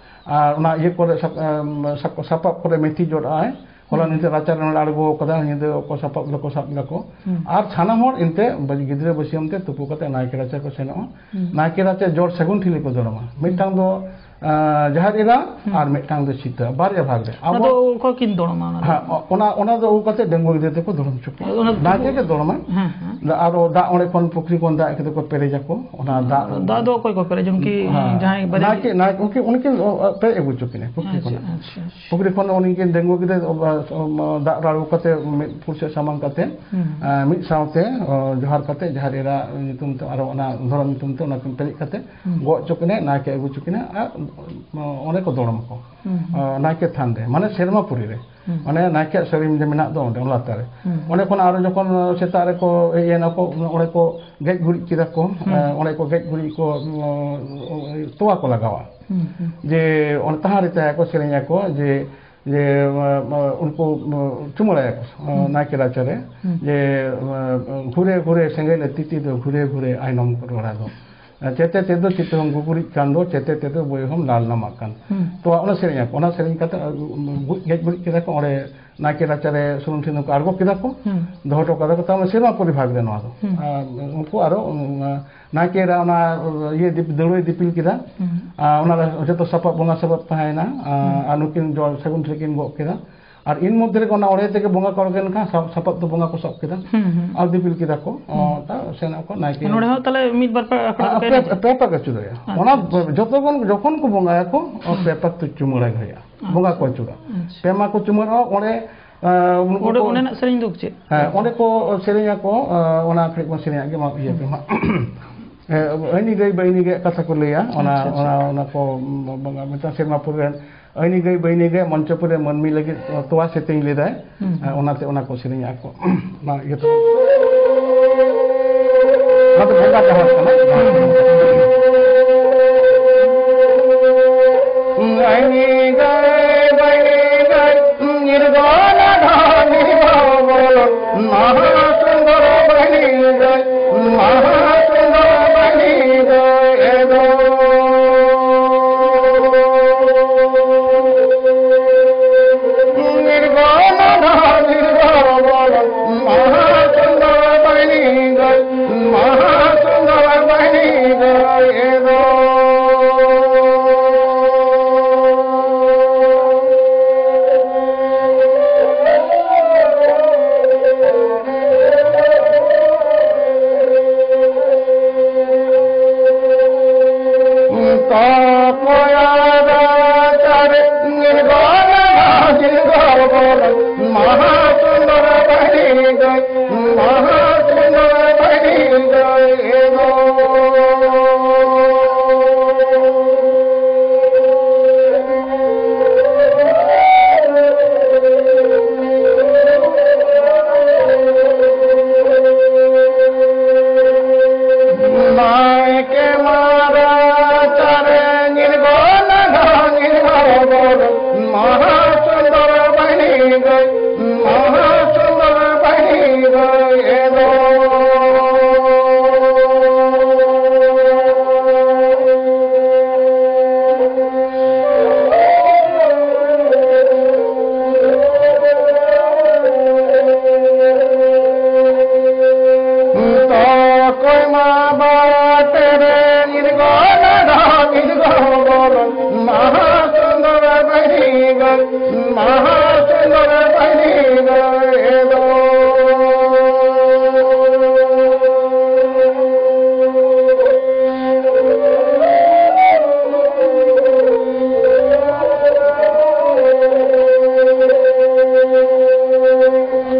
ᱟᱨ ᱚᱱᱟ ᱤᱭᱟᱹ ᱠᱚᱨᱮ ᱥᱟᱯ-, ᱟᱸ, ᱥᱟᱯ-, ᱥᱟᱯᱟᱵ ᱠᱚᱨᱮ ᱢᱮᱛᱷᱤ ᱡᱚᱫᱟᱜᱼᱟᱭ᱾ ᱦᱚᱞᱟ ᱦᱩᱸ᱾ ᱧᱤᱫᱟᱹ ᱨᱟᱪᱟ ᱨᱮ ᱱᱚᱰᱮ ᱟᱬᱜᱚ ᱠᱟᱫᱟ, ᱧᱤᱫᱟᱹ ᱠᱚ ᱥᱟᱯᱟᱵ ᱫᱚᱠᱚ ᱥᱟᱵ ᱫᱟᱠᱚ᱾ ᱦᱩᱸ᱾ ᱟᱨ ᱥᱟᱱᱟᱢ ᱦᱚᱲ ᱮᱱᱛᱮ ᱵᱟᱡ-, ᱜᱤᱫᱽᱨᱟᱹ ᱵᱟᱹᱥᱭᱟᱹᱢ ᱛᱮ ᱛᱩᱯᱩ ᱠᱟᱛᱮ ᱱᱟᱭᱠᱮ ᱨᱟᱪᱟ ᱠᱚ ᱥᱮᱱᱚᱜᱼᱟ᱾ ᱦᱩᱸ᱾ ᱱᱟᱭᱠᱮ ᱨᱟᱪᱟ ᱡᱚᱲ ᱥᱟᱹᱜᱩᱱ ᱴᱷᱤᱞᱤ ᱠᱚ ᱫᱚᱨᱚᱢᱟ᱾ ᱦᱩᱸ᱾ ᱢᱤᱫᱴᱟᱝ ᱫᱚ, ᱟᱸ, ᱡᱟᱦᱮᱨ ᱮᱨᱟ ᱦᱩᱸ᱾ ᱟᱨ ᱢᱤᱫᱴᱟᱝ ᱫᱚ ᱪᱷᱤᱛᱟᱹ, ᱵᱟᱨᱭᱟ ᱵᱷᱟᱜᱽ ᱨᱮ᱾ ᱚᱱᱟ ᱟᱵᱚ ᱫᱚ ᱚᱠᱚᱭ ᱠᱤᱱ ᱫᱚᱨᱚᱢᱟ ᱚᱱᱟ ᱫᱚ? ᱦᱮᱸ, ᱚ-, ᱚᱱᱟ, ᱚᱱᱟ ᱫᱚ ᱟᱹᱜᱩ ᱠᱟᱛᱮ ᱰᱟᱺᱜᱩᱣᱟᱹ ᱜᱤᱫᱽᱨᱟᱹ ᱛᱮᱠᱚ ᱫᱚᱨᱚᱢ ᱦᱚᱪᱚ ᱠᱚᱣᱟ᱾ ᱚᱱᱟ ᱫᱚ ᱱᱟᱭᱠᱮ ᱜᱮ ᱫᱚᱨᱚᱢᱟᱭ᱾ ᱦᱮᱸ, ᱦᱮᱸ᱾ ᱟᱨᱚ ᱫᱟᱜ ᱚᱸᱰᱮ ᱠᱷᱚᱱ ᱯᱩᱠᱷᱨᱤ ᱠᱷᱚᱱ ᱫᱟᱜ ᱠᱟᱛᱮ ᱠᱚ ᱯᱮᱨᱮᱡᱟᱠᱚ᱾ ᱚᱱᱟ ᱫᱟᱜ ᱫᱟᱜ ᱫᱚ ᱚᱠᱚᱭ ᱠᱚ ᱯᱮᱨᱮᱡᱟ? ᱩᱱᱠᱤ ᱦᱮᱸ᱾ ᱡᱟᱦᱟᱸᱭ ᱵᱟᱡᱟᱨ ᱱᱟᱭᱠᱮ, ᱱᱟᱭᱠᱮ, ᱩᱱᱠᱤᱱ, ᱩᱱᱠᱤᱱ ᱯᱮᱨᱮᱡ ᱟᱹᱜᱩ ᱦᱚᱪᱚ ᱠᱤᱱᱟ ᱯᱩᱠᱷᱨᱤ ᱟᱪᱪᱷᱟ, ᱠᱷᱚᱱᱟᱜ᱾ ᱟᱪᱪᱷᱟ, ᱟᱪᱪᱷᱟ᱾ ᱯᱩᱠᱷᱨᱤ ᱠᱷᱚᱱ ᱩᱱᱤ ᱠᱤᱱ ᱰᱟᱺᱜᱩᱣᱟᱹ ᱜᱤᱫᱽᱨᱟᱹ, ᱚ, ᱚ, ᱫᱟᱜ ᱨᱟᱲᱩ ᱠᱟᱛᱮ ᱢᱤᱫ ᱯᱩᱲ ᱥᱮᱫ ᱥᱟᱢᱟᱝ ᱠᱟᱛᱮ, ᱦᱩᱸ᱾ ᱮᱸ, ᱢᱤᱫ ᱥᱟᱶᱛᱮ, ᱚ, ᱡᱚᱦᱟᱨ ᱠᱟᱛᱮ ᱡᱟᱦᱮᱨ ᱮᱨᱟ ᱧᱩᱛᱩᱢ ᱛᱮ ᱟᱨᱚ ᱚᱱᱟ ᱫᱷᱚᱨᱚᱢ ᱧᱩᱛᱩᱢ ᱛᱮ ᱚᱱᱟ ᱠᱤᱱ ᱯᱮᱨᱮᱡ ᱠᱟᱛᱮ ᱦᱩᱸ᱾ ᱜᱚᱜ ᱦᱚᱪᱚ ᱠᱤᱱᱟᱭ, ᱱᱟᱭᱠᱮ ᱟᱹᱜᱩ ᱦᱚᱪᱚ ᱠᱤᱱᱟ ᱟᱨ, ᱚ, ᱚᱸᱰᱮ ᱠᱚ ᱫᱚᱲᱚᱢ ᱟᱠᱚ᱾ ᱦᱩᱸ, ᱦᱩᱸ᱾ ᱚ, ᱱᱟᱭᱠᱮ ᱛᱷᱟᱱ ᱨᱮ, ᱢᱟᱱᱮ ᱥᱮᱨᱢᱟ ᱯᱩᱨᱤ ᱨᱮ᱾ ᱦᱩᱸ᱾ ᱚᱱᱮ ᱱᱟᱭᱠᱮᱭᱟᱜ ᱥᱟᱹᱲᱤᱢ ᱡᱮ ᱢᱮᱱᱟᱜ ᱫᱚ ᱚᱸᱰᱮ, ᱚᱱᱟ ᱞᱟᱛᱟᱨ ᱨᱮ᱾ ᱦᱩᱸ᱾ ᱚᱸᱰᱮ ᱠᱷᱚᱱ ᱟᱨᱚ ᱡᱚᱠᱷᱚᱱ ᱥᱮᱛᱟᱜ ᱨᱮᱠᱚ ᱦᱮᱡ ᱮᱱᱟ ᱠᱚ, ᱚᱸᱰᱮ ᱠᱚ ᱜᱮᱡ ᱜᱩᱨᱤᱡ ᱠᱮᱫᱟ ᱠᱚ, ᱦᱩᱸ᱾ ᱮ, ᱚᱸᱰᱮ ᱠᱚ ᱜᱮᱡ ᱜᱩᱨᱤᱡ ᱠᱚ, ᱩᱸ, ᱛᱚᱣᱟ ᱠᱚ ᱞᱟᱜᱟᱣᱟ᱾ ᱦᱩᱸ, ᱦᱩᱸ᱾ ᱡᱮ ᱚᱸᱰᱮ ᱛᱟᱦᱟᱸ ᱨᱮ ᱛᱟᱦᱮᱸ ᱠᱚ ᱥᱮᱨᱮᱧ ᱟᱠᱚ ᱡᱮ, ᱡᱮ, ᱮ, ᱮ, ᱩᱱᱠᱩ, ᱮ, ᱪᱩᱢᱟᱹᱲᱟᱭᱟᱠᱚ, ᱮ, ᱦᱩᱸ᱾ ᱱᱟᱭᱠᱮ ᱨᱟᱪᱟᱨᱮ, ᱦᱩᱸ᱾ ᱡᱮ, ᱮ, ᱮ, ᱜᱷᱩᱨᱮ ᱜᱷᱩᱨᱮ ᱥᱮᱸᱜᱮᱞ ᱛᱤᱛᱤ ᱫᱚ ᱜᱷᱩᱨᱮ ᱜᱷᱩᱨᱮ ᱟᱭᱱᱚᱢ ᱨᱚᱲᱟ ᱫᱚ᱾ ᱪᱮᱛᱮ ᱛᱮᱫᱚ ᱪᱤᱛᱟᱹ ᱦᱚᱸ ᱜᱩᱜᱩᱨᱤᱡ ᱠᱟᱱ ᱫᱚ, ᱪᱮᱛᱮ ᱛᱮᱫᱚ ᱵᱳᱭ ᱦᱚᱸᱢ ᱞᱟᱞ ᱱᱟᱢᱟᱜ ᱠᱟᱱ᱾ ᱦᱩᱸ᱾ ᱛᱚ, ᱚᱱᱟ ᱥᱮᱨᱮᱧ ᱟᱠᱚ, ᱚᱱᱟ ᱥᱮᱨᱮᱧ ᱠᱟᱛᱮ, ᱟᱹᱜᱩ, ᱜᱩᱡ, ᱜᱮᱡ ᱜᱩᱨᱤᱡ ᱠᱮᱫᱟ ᱠᱚ, ᱚᱸᱰᱮ ᱱᱟᱭᱠᱮ ᱨᱟᱪᱟᱨᱮ ᱥᱩᱱᱩᱢ ᱥᱤᱸᱫᱩᱨ ᱠᱚ ᱟᱬᱜᱚ ᱠᱮᱫᱟ ᱠᱚ, ᱦᱩᱸ᱾ ᱫᱚᱦᱚ ᱦᱚᱴᱚ ᱠᱟᱫᱟ ᱠᱚ, ᱛᱟᱨ ᱢᱟᱱᱮ ᱥᱮᱨᱢᱟ ᱯᱩᱨᱤ ᱵᱷᱟᱜᱽ ᱨᱮ ᱱᱚᱣᱟ ᱫᱚ᱾ ᱦᱩᱸ᱾ ᱟᱨ ᱩᱱᱠᱩ ᱟᱨᱚ, ᱩᱸ, ᱱᱟᱭᱠᱮ ᱮᱨᱟ ᱚᱱᱟ ᱤᱭᱟᱹ ᱫᱤᱯ-, ᱫᱟᱹᱣᱲᱟᱹᱭ ᱫᱤᱯᱤᱞ ᱠᱮᱫᱟ, ᱦᱩᱸ᱾ ᱟᱨ ᱚᱱᱟ ᱨᱮ ᱡᱚᱛᱚ ᱥᱟᱯᱟᱵ, ᱵᱚᱸᱜᱟ ᱥᱟᱯᱟᱵ ᱛᱟᱦᱮᱸᱭᱮᱱᱟ, ᱟᱨ, ᱦᱩᱸ᱾ ᱟᱨ ᱱᱩᱠᱤᱱ ᱡᱚ-, ᱥᱟᱹᱜᱩᱱ ᱴᱷᱤᱞᱤ ᱠᱤᱱ ᱜᱚᱜ ᱠᱮᱫᱟ᱾ ᱟᱨ ᱤᱱ ᱢᱚᱫᱽᱫᱷᱮ ᱨᱮᱜᱮ ᱚᱱᱟ ᱚᱲᱮ ᱛᱮᱜᱮ ᱵᱚᱸᱜᱟ ᱠᱚ ᱟᱬᱜᱚᱱ ᱠᱷᱟᱱ ᱥᱟᱵ-, ᱥᱟᱯᱟᱵ ᱫᱚ ᱵᱚᱸᱜᱟ ᱠᱚ ᱥᱟᱵ ᱠᱮᱫᱟ᱾ ᱦᱩᱸ, ᱦᱩᱸ᱾ ᱟᱨ ᱫᱤᱯᱤᱞ ᱠᱮᱫᱟ ᱠᱚ᱾ ᱦᱩᱸ᱾ ᱚ, ᱛᱟ ᱥᱮᱱᱚᱜ ᱟᱠᱚ ᱱᱟᱭᱠᱮ᱾ ᱱᱚᱰᱮ ᱦᱚᱸ ᱛᱟᱦᱞᱮ ᱢᱤᱫ ᱵᱟᱨ ᱯᱮ ᱟᱠᱷᱲᱟ ᱟᱨ ᱫᱚᱠᱚ ᱯᱮ, ᱮᱱᱮᱡᱟ? ᱯᱮ ᱯᱟᱠ ᱟᱹᱪᱩᱨᱚᱜᱼᱟ᱾ ᱟᱪᱪᱷᱟ, ᱚᱱᱟ ᱟᱪᱪᱷᱟ, ᱟᱪᱪᱷᱟ᱾ ᱡᱚᱛᱚ ᱠᱷᱚᱱ, ᱡᱚᱠᱷᱚᱱ ᱠᱚ ᱵᱚᱸᱜᱟᱭᱟᱠᱚ, ᱦᱩᱸ᱾ ᱯᱮ ᱯᱟᱠ ᱛᱚ ᱪᱩᱢᱟᱹᱲᱟ ᱜᱮ ᱦᱩᱭᱩᱜᱼᱟ᱾ ᱟᱪᱪᱷᱟ᱾ ᱵᱚᱸᱜᱟ ᱠᱚ ᱟᱹᱪᱩᱨᱚᱜᱼᱟ᱾ ᱟᱪᱪᱷᱟ᱾ ᱯᱮ ᱢᱟ ᱠᱚ ᱪᱩᱢᱟᱹᱲᱟᱜᱼᱟ, ᱚᱸᱰᱮ, ᱟᱸ, ᱩᱱᱠᱩ ᱚᱸᱰᱮ, ᱠᱚ ᱚᱸᱰᱮᱱᱟᱜ ᱥᱮᱨᱮᱧ ᱫᱚ ᱪᱮᱫ? ᱦᱮᱸ, ᱚᱸᱰᱮ ᱠᱚ ᱥᱮᱨᱮᱧ ᱟᱠᱚ, ᱟᱸ, ᱚᱱᱟ ᱠᱟᱹᱴᱤᱡ ᱵᱚᱱ ᱥᱮᱨᱮᱧᱟᱜ ᱜᱮ, ᱢᱟ, ᱤᱭᱟᱹ ᱯᱮ ᱦᱩᱸ᱾ ᱢᱟ᱾ ᱦᱮᱸ, ᱟᱹᱭᱱᱤ ᱜᱟᱹᱭ ᱵᱟᱹᱭᱱᱤ ᱜᱟᱹᱭ ᱠᱟᱛᱷᱟ ᱠᱚ ᱞᱟᱹᱭᱟ, ᱚᱱᱟ, ᱟᱪᱪᱷᱟ, ᱟᱪᱪᱷᱟ᱾ ᱚᱱᱟ, ᱚᱱᱟ ᱠᱚ ᱵᱚᱸᱜᱟ ᱢᱤᱫᱴᱟᱝ ᱥᱮᱨᱢᱟ ᱯᱩᱨᱟᱹ ᱨᱮᱱ ᱟᱹᱭᱱᱤ ᱜᱟᱹᱭ ᱵᱟᱹᱭᱱᱤ ᱜᱮ ᱢᱚᱧᱪᱚᱯᱩᱨᱤ ᱨᱮ ᱢᱟᱹᱱᱢᱤ ᱞᱟᱹᱜᱤᱫ ᱛᱚᱣᱟ ᱥᱮᱛᱮᱧ ᱞᱮᱫᱟᱭ᱾ ᱦᱩᱸ᱾ ᱮᱸ, ᱚᱱᱟᱛᱮ ᱚᱱᱟ ᱠᱚ ᱥᱮᱨᱮᱧᱟ ᱠᱚ᱾ ᱚᱱᱟ ᱤᱭᱟᱹ ᱛᱮ᱾ ᱚᱱᱟ ᱫᱚ ᱵᱷᱮᱜᱟᱨ ᱡᱟᱦᱟᱸ ᱠᱟᱱᱟ᱾ ᱟᱹᱭᱱᱤ ᱜᱟᱹᱭ ᱵᱟᱹᱭᱱᱤ ᱜᱟᱹᱭ ᱱᱤᱨᱜᱚᱱᱟ ᱰᱷᱟᱹᱱᱤ ᱵᱟᱵᱚᱞ ᱢᱟᱦᱟ ᱥᱩᱱᱫᱚᱨ ᱵᱟᱹᱭᱱᱤ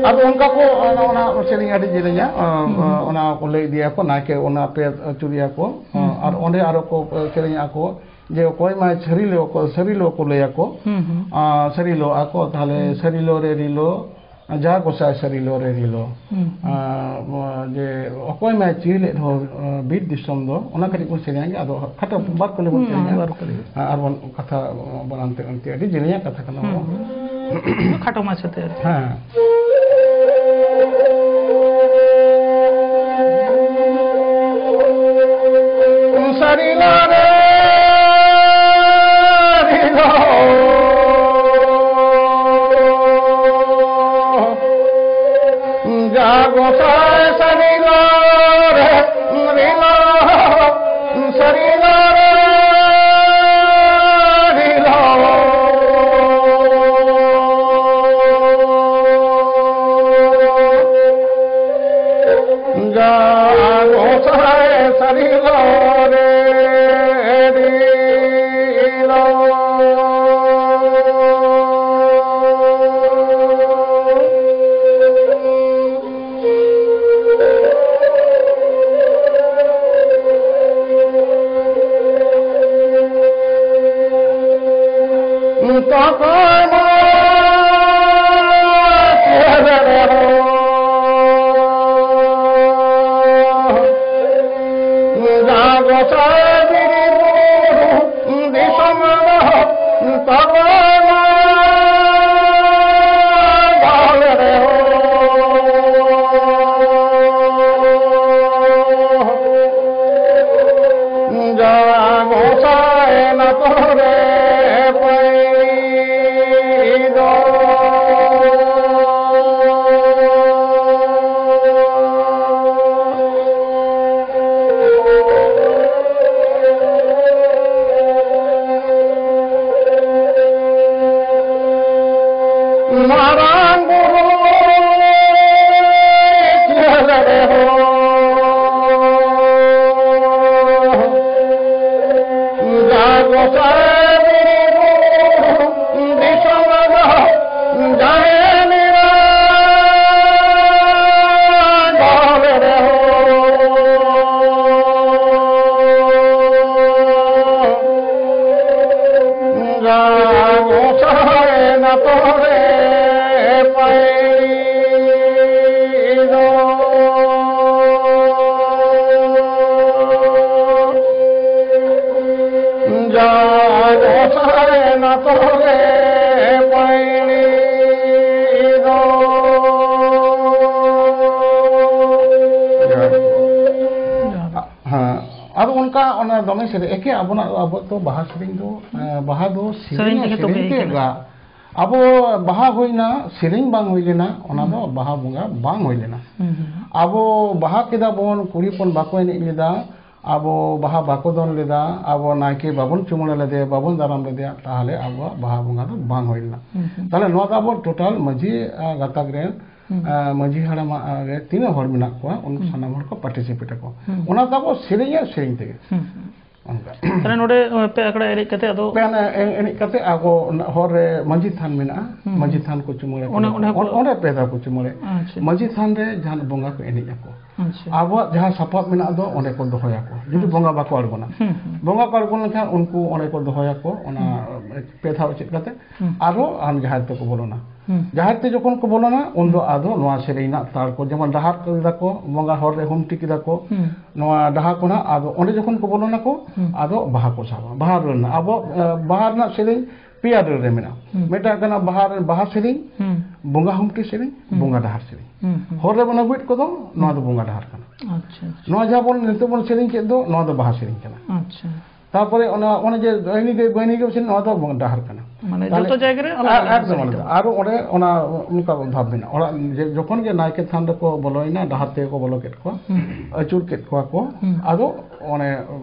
ᱟᱫᱚ ᱚᱱᱠᱟ ᱠᱚ, ᱚᱱᱟ, ᱚᱱᱟ ᱥᱮᱨᱮᱧ ᱟᱹᱰᱤ ᱡᱮᱞᱮᱧᱟ, ᱚᱱᱟ ᱠᱚ ᱞᱟᱹᱭ ᱤᱫᱤᱭᱟᱠᱚ, ᱱᱟᱭᱠᱮ ᱚᱱᱟ ᱯᱮ ᱟᱹᱪᱩᱨᱮᱭᱟ ᱠᱚ, ᱟᱨ ᱚᱸᱰᱮ ᱟᱨᱚ ᱠᱚ ᱥᱮᱨᱮᱧᱟ ᱠᱚ ᱡᱮ ᱚᱠᱚᱭ ᱢᱟ ᱥᱟᱹᱨᱤ ᱞᱚ ᱠᱚ, ᱥᱟᱹᱨᱤ ᱞᱚ ᱠᱚ ᱞᱟᱹᱭᱟᱠᱚ, ᱦᱩᱸ, ᱦᱩᱸ᱾ ᱟᱨ ᱥᱟᱹᱨᱤ ᱞᱚ ᱟᱠᱚ, ᱛᱟᱦᱞᱮ ᱦᱩᱸ᱾ ᱥᱟᱹᱨᱤ ᱞᱚ ᱨᱮ ᱨᱤᱞᱚ, ᱡᱟ ᱜᱚᱸᱥᱟᱭ ᱥᱟᱹᱨᱤ ᱞᱚ ᱨᱮ ᱨᱤᱞᱚ᱾ ᱦᱩᱸ, ᱦᱩᱸ᱾ ᱟᱨ, ᱡᱮ ᱚᱠᱚᱭ ᱢᱟᱭ ᱪᱤᱨ ᱞᱮᱫ ᱦᱚᱸ, ᱵᱤᱨ ᱫᱤᱥᱚᱢ ᱫᱚ, ᱚᱱᱟ ᱠᱟᱹᱴᱤᱡ ᱵᱚᱱ ᱥᱮᱨᱮᱧᱟ ᱜᱮ, ᱟᱫᱚ ᱠᱷᱟᱴᱚ ᱦᱩᱸ᱾ ᱵᱟᱨ ᱠᱚᱞᱮ ᱵᱚᱱ ᱦᱩᱸ, ᱥᱮᱨᱮᱧᱟ᱾ ᱵᱟᱨ ᱠᱚᱞᱮ᱾ ᱟᱨ ᱵᱚᱱ ᱠᱟᱛᱷᱟ ᱵᱟᱲᱟᱱᱛᱮ ᱚᱱᱛᱮ ᱟᱹᱰᱤ ᱡᱮᱞᱮᱧᱟᱜ ᱠᱟᱛᱷᱟ ᱠᱟᱱᱟ᱾ ᱦᱩᱸ, ᱱᱚᱣᱟ᱾ ᱦᱩᱸ᱾ ᱠᱷᱟᱴᱚ ᱢᱟᱪᱷᱟᱛᱮ ᱟᱨᱠᱤ᱾ ᱦᱮᱸ᱾ ᱥᱟᱹᱨᱤ ᱞᱟᱨᱮ ᱨᱤᱞᱟᱹᱣ᱾ ᱡᱟ ᱜᱚᱸᱥᱟᱭ ᱥᱟᱹᱨᱤ ᱞᱟᱨᱮ ᱨᱤᱞᱟᱹᱣ, ᱥᱟᱹᱨᱤ ᱞᱟᱨᱮ ᱨᱤᱞᱟᱹᱣ᱾ ᱡᱟ ᱜᱚᱸᱥᱟᱭ ᱥᱟᱹᱨᱤ ᱞᱟᱨᱮ ᱨᱤᱞᱟᱹᱣ᱾ ᱛᱚᱠᱚᱭ ᱢᱟ ᱪᱮᱫ ᱨᱮᱦᱚᱸ ᱡᱟ ᱜᱚᱸᱥᱟᱭ ᱵᱤᱨ ᱵᱩᱨᱩ ᱫᱤᱥᱚᱢ ᱫᱚ ᱛᱟᱵᱚᱱᱟ ᱫᱚᱞ ᱨᱮᱦᱚᱸ᱾ ᱡᱟ ᱜᱚᱸᱥᱟᱭ ᱱᱟᱛᱚᱨᱮ ᱯᱟᱹᱭᱲᱤ ᱫᱚ᱾ ᱢᱟᱨᱟᱝ ᱵᱩᱨᱩ ᱪᱮᱫ ᱨᱮᱦᱚᱸ ᱡᱟ ᱜᱚᱸᱥᱟᱭ ᱵᱤᱨ ᱵᱩᱨᱩ ᱫᱤᱥᱚᱢ ᱫᱚ ᱡᱟᱦᱮᱨ ᱮᱨᱟ ᱫᱚᱞ ᱨᱮᱦᱚᱸ ᱡᱟ ᱜᱚᱸᱥᱟᱭ ᱱᱟᱛᱚᱨᱮ ᱯᱟᱹᱭᱲᱤ ᱫᱚ᱾ ᱡᱟ ᱜᱚᱸᱥᱟᱭ ᱱᱟᱛᱚᱨᱮ ᱯᱟᱹᱭᱲᱤ ᱫᱚ᱾ ᱦᱮᱸ, ᱟᱫᱚ ᱚᱱᱠᱟ ᱚᱱᱟ ᱫᱚᱢᱮ ᱥᱮᱨᱮᱧ, ᱮᱠᱮ ᱟᱵᱚᱱᱟᱜ, ᱟᱵᱚ ᱛᱚ ᱵᱟᱦᱟ ᱥᱮᱨᱮᱧ ᱫᱚ, ᱮ, ᱵᱟᱦᱟ ᱫᱚ ᱥᱮᱨᱮᱧ ᱥᱮᱨᱮᱧ ᱛᱮᱜᱮ ᱛᱚ ᱥᱮᱨᱮᱧ ᱦᱩᱭ ᱛᱮ ᱠᱟᱱᱟ᱾ ᱜᱟ-, ᱟᱵᱚ ᱵᱟᱦᱟ ᱦᱩᱭᱱᱟ, ᱥᱮᱨᱮᱧ ᱵᱟᱝ ᱦᱩᱭ ᱞᱮᱱᱟ, ᱚᱱᱟ ᱫᱚ ᱵᱟᱦᱟ ᱵᱚᱸᱜᱟ ᱵᱟᱝ ᱦᱩᱭ ᱞᱮᱱᱟ᱾ ᱦᱩᱸ, ᱦᱩᱸ᱾ ᱟᱵᱚ ᱵᱟᱦᱟ ᱠᱮᱫᱟ ᱵᱚᱱ, ᱠᱩᱲᱤ ᱦᱚᱯᱚᱱ ᱵᱟᱠᱚ ᱮᱱᱮᱡ ᱞᱮᱫᱟ, ᱟᱵᱚ ᱵᱟᱦᱟ ᱵᱟᱠᱚ ᱫᱚᱱ ᱞᱮᱫᱟ, ᱟᱵᱚ ᱱᱟᱭᱠᱮ ᱵᱟᱵᱚᱱ ᱪᱩᱢᱟᱹᱲᱟ ᱞᱮᱫᱮᱭᱟ, ᱵᱟᱵᱚᱱ ᱫᱟᱨᱟᱢ ᱞᱮᱫᱮᱭᱟ, ᱛᱟᱦᱚᱞᱮ ᱟᱵᱚᱣᱟᱜ ᱵᱟᱦᱟ ᱵᱚᱸᱜᱟ ᱫᱚ ᱵᱟᱝ ᱦᱩᱭ ᱞᱮᱱᱟ᱾ ᱦᱩᱸ, ᱦᱩᱸ᱾ ᱛᱟᱦᱚᱞᱮ ᱱᱚᱣᱟ ᱫᱚ ᱟᱵᱚ total ᱢᱟᱹᱡᱷᱤ, ᱟ, ᱜᱟᱛᱟᱠ ᱨᱮᱱ ᱦᱩᱸ᱾ ᱟ, ᱢᱟᱹᱡᱷᱤ ᱦᱟᱲᱟᱢᱟᱜ ᱨᱮ ᱛᱤᱱᱟᱹᱜ ᱦᱚᱲ ᱢᱮᱱᱟᱜ ᱠᱚᱣᱟ, ᱩᱱᱠᱩ ᱦᱩᱸ᱾ ᱥᱟᱱᱟᱢ ᱦᱚᱲ ᱠᱚ participate ᱟᱠᱚ᱾ ᱦᱩᱸ᱾ ᱚᱱᱟ ᱫᱚ ᱟᱵᱚ ᱥᱮᱨᱮᱧ ᱟᱨ ᱥᱮᱨᱮᱧ ᱛᱮᱜᱮ᱾ ᱦᱩᱸ, ᱦᱩᱸ᱾ ᱚᱱᱠᱟ᱾ ᱛᱟᱦᱞᱮ ᱱᱚᱰᱮ, ᱯᱮ ᱟᱠᱷᱲᱟ ᱮᱱᱮᱡ ᱠᱟᱛᱮ ᱟᱫᱚ ᱯᱮ ᱟᱠᱷᱲᱟ ᱮᱱᱮᱡ ᱠᱟᱛᱮ ᱟᱵᱚ ᱚᱱᱟ ᱦᱚᱨ ᱨᱮ ᱢᱟᱹᱡᱷᱤ ᱛᱷᱟᱱ ᱢᱮᱱᱟᱜᱼᱟ᱾ ᱦᱩᱸ᱾ ᱢᱟᱹᱡᱷᱤ ᱛᱷᱟᱱ ᱠᱚ ᱪᱩᱢᱟᱹᱲᱟ ᱚᱱᱟ, ᱠᱮᱫᱟ᱾ ᱚᱸᱰᱮ ᱠᱚ ᱚᱸᱰᱮ ᱯᱮ ᱫᱷᱟᱣ ᱠᱚ ᱪᱩᱢᱟᱹᱲᱟ᱾ ᱟᱪᱪᱷᱟ᱾ ᱢᱟᱹᱡᱷᱤ ᱛᱷᱟᱱ ᱨᱮ ᱡᱟᱦᱟᱸ ᱵᱚᱸᱜᱟ ᱠᱚ ᱮᱱᱮᱡ ᱟᱠᱚ᱾ ᱟᱪᱪᱷᱟ᱾ ᱟᱵᱚᱣᱟᱜ ᱡᱟᱦᱟᱸ ᱥᱟᱯᱟᱵ ᱢᱮᱱᱟᱜ ᱫᱚ ᱚᱸᱰᱮ ᱠᱚ ᱫᱚᱦᱚᱭᱟᱠᱚ᱾ ᱡᱩᱫᱤ ᱟᱪᱪᱷᱟ᱾ ᱵᱚᱸᱜᱟ ᱵᱟᱠᱚ ᱟᱬᱜᱚᱱᱟ᱾ ᱦᱩᱸ, ᱦᱩᱸ᱾ ᱵᱚᱸᱜᱟ ᱠᱚ ᱟᱬᱜᱚ ᱞᱮᱱᱠᱷᱟᱱ ᱩᱱᱠᱩ ᱚᱸᱰᱮ ᱠᱚ ᱫᱚᱦᱚᱭᱟᱠᱚ᱾ ᱚᱱᱟ ᱦᱩᱸ᱾ ᱯᱮ ᱫᱷᱟᱣ ᱪᱮᱫ ᱠᱟᱛᱮ ᱦᱩᱸ᱾ ᱟᱨᱦᱚᱸ ᱟᱢ ᱡᱟᱦᱮᱨ ᱛᱮᱠᱚ ᱵᱚᱞᱚᱱᱟ᱾ ᱦᱩᱸ᱾ ᱡᱟᱦᱮᱨ ᱛᱮ ᱡᱚᱠᱷᱚᱱ ᱠᱚ ᱵᱚᱞᱚᱱᱟ, ᱩᱱᱫᱚ ᱦᱩᱸ᱾ ᱟᱫᱚ ᱱᱚᱣᱟ ᱥᱮᱨᱮᱧ ᱨᱮᱱᱟᱜ ᱛᱟᱲ ᱠᱚ, ᱡᱮᱢᱚᱱ ᱰᱟᱦᱟᱨ ᱠᱮᱫᱟ ᱠᱚ, ᱵᱚᱸᱜᱟ ᱦᱚᱨ ᱨᱮ ᱦᱩᱢᱴᱤ ᱠᱮᱫᱟ ᱠᱚ, ᱦᱩᱸ᱾ ᱱᱚᱣᱟ ᱰᱟᱦᱟᱨ ᱠᱚ ᱱᱟᱜ ᱟᱫᱚ ᱚᱸᱰᱮ ᱡᱚᱠᱷᱚᱱ ᱠᱚ ᱵᱚᱞᱚᱱᱟ ᱠᱚ, ᱦᱩᱸ᱾ ᱟᱫᱚ ᱵᱟᱦᱟ ᱠᱚ ᱥᱟᱵᱟ᱾ ᱵᱟᱦᱟ ᱨᱮᱱᱟᱜ, ᱟᱵᱚ, ᱮ, ᱵᱟᱦᱟ ᱨᱮᱱᱟᱜ ᱥᱮᱨᱮᱧ ᱯᱮᱭᱟ ᱰᱟᱹᱨ ᱨᱮ ᱢᱮᱱᱟᱜᱼᱟ᱾ ᱦᱩᱸ᱾ ᱢᱤᱫᱴᱟᱝ ᱠᱟᱱᱟ ᱵᱟᱦᱟ ᱨᱮ, ᱵᱟᱦᱟ ᱥᱮᱨᱮᱧ, ᱦᱩᱸ᱾ ᱵᱚᱸᱜᱟ ᱦᱩᱢᱴᱤ ᱥᱮᱨᱮᱧ, ᱦᱩᱸ᱾ ᱵᱚᱸᱜᱟ ᱰᱟᱦᱟᱨ ᱥᱮᱨᱮᱧ᱾ ᱦᱩᱸ, ᱦᱩᱸ᱾ ᱦᱚᱨ ᱨᱮᱵᱚᱱ ᱟᱹᱜᱩᱭᱮᱫ ᱠᱚᱫᱚ, ᱱᱚᱣᱟ ᱫᱚ ᱵᱚᱸᱜᱟ ᱰᱟᱦᱟᱨ ᱠᱟᱱᱟ᱾ ᱟᱪᱪᱷᱟ, ᱟᱪᱪᱷᱟ᱾ ᱱᱚᱣᱟ ᱡᱟᱦᱟᱸ ᱵᱚᱱ ᱱᱤᱛᱚᱜ ᱵᱚᱱ ᱥᱮᱨᱮᱧ ᱠᱮᱫ ᱫᱚ, ᱱᱚᱣᱟ ᱫᱚ ᱵᱟᱦᱟ ᱥᱮᱨᱮᱧ ᱠᱟᱱᱟ᱾ ᱟᱪᱪᱷᱟ᱾ ᱛᱟᱨᱯᱚᱨᱮ ᱚᱱᱟ, ᱚᱱᱮ ᱡᱮ ᱟᱹᱭᱱᱤ ᱜᱟᱹᱭ ᱵᱟᱹᱭᱱᱤ ᱜᱟᱹᱭ ᱥᱮ, ᱱᱚᱣᱟ ᱫᱚ ᱰᱟᱦᱟᱨ ᱠᱟᱱᱟ᱾ ᱢᱟᱱᱮ ᱛᱟᱦᱞᱮ ᱡᱚᱛᱚ ᱡᱟᱭᱜᱟ ᱨᱮ ᱟᱞᱟᱫᱟ ᱮ-, ᱟᱞᱟᱫᱟ ᱮᱠᱫᱚᱢ ᱥᱮᱨᱮᱧ ᱟᱞᱟᱫᱟ᱾ ᱛᱟᱵᱚᱱ᱾ ᱟᱨᱚ ᱚᱸᱰᱮ ᱚᱱᱟ ᱚᱱᱠᱟ ᱵᱷᱟᱵᱽ ᱢᱮᱱᱟᱜᱼᱟ᱾ ᱚᱲᱟᱜ ᱡᱮ, ᱡᱚᱠᱷᱚᱱ ᱜᱮ ᱱᱟᱭᱠᱮ ᱛᱷᱟᱱ ᱨᱮᱠᱚ ᱵᱚᱞᱚᱭᱮᱱᱟ, ᱰᱟᱦᱟᱨ ᱛᱮᱜᱮ ᱠᱚ ᱵᱚᱞᱚ ᱠᱮᱫ ᱠᱚᱣᱟ, ᱦᱩᱸ᱾ ᱟᱹᱪᱩᱨ ᱠᱮᱫ ᱠᱚᱣᱟ ᱠᱚ, ᱦᱩᱸ᱾ ᱟᱫᱚ ᱚᱱᱮ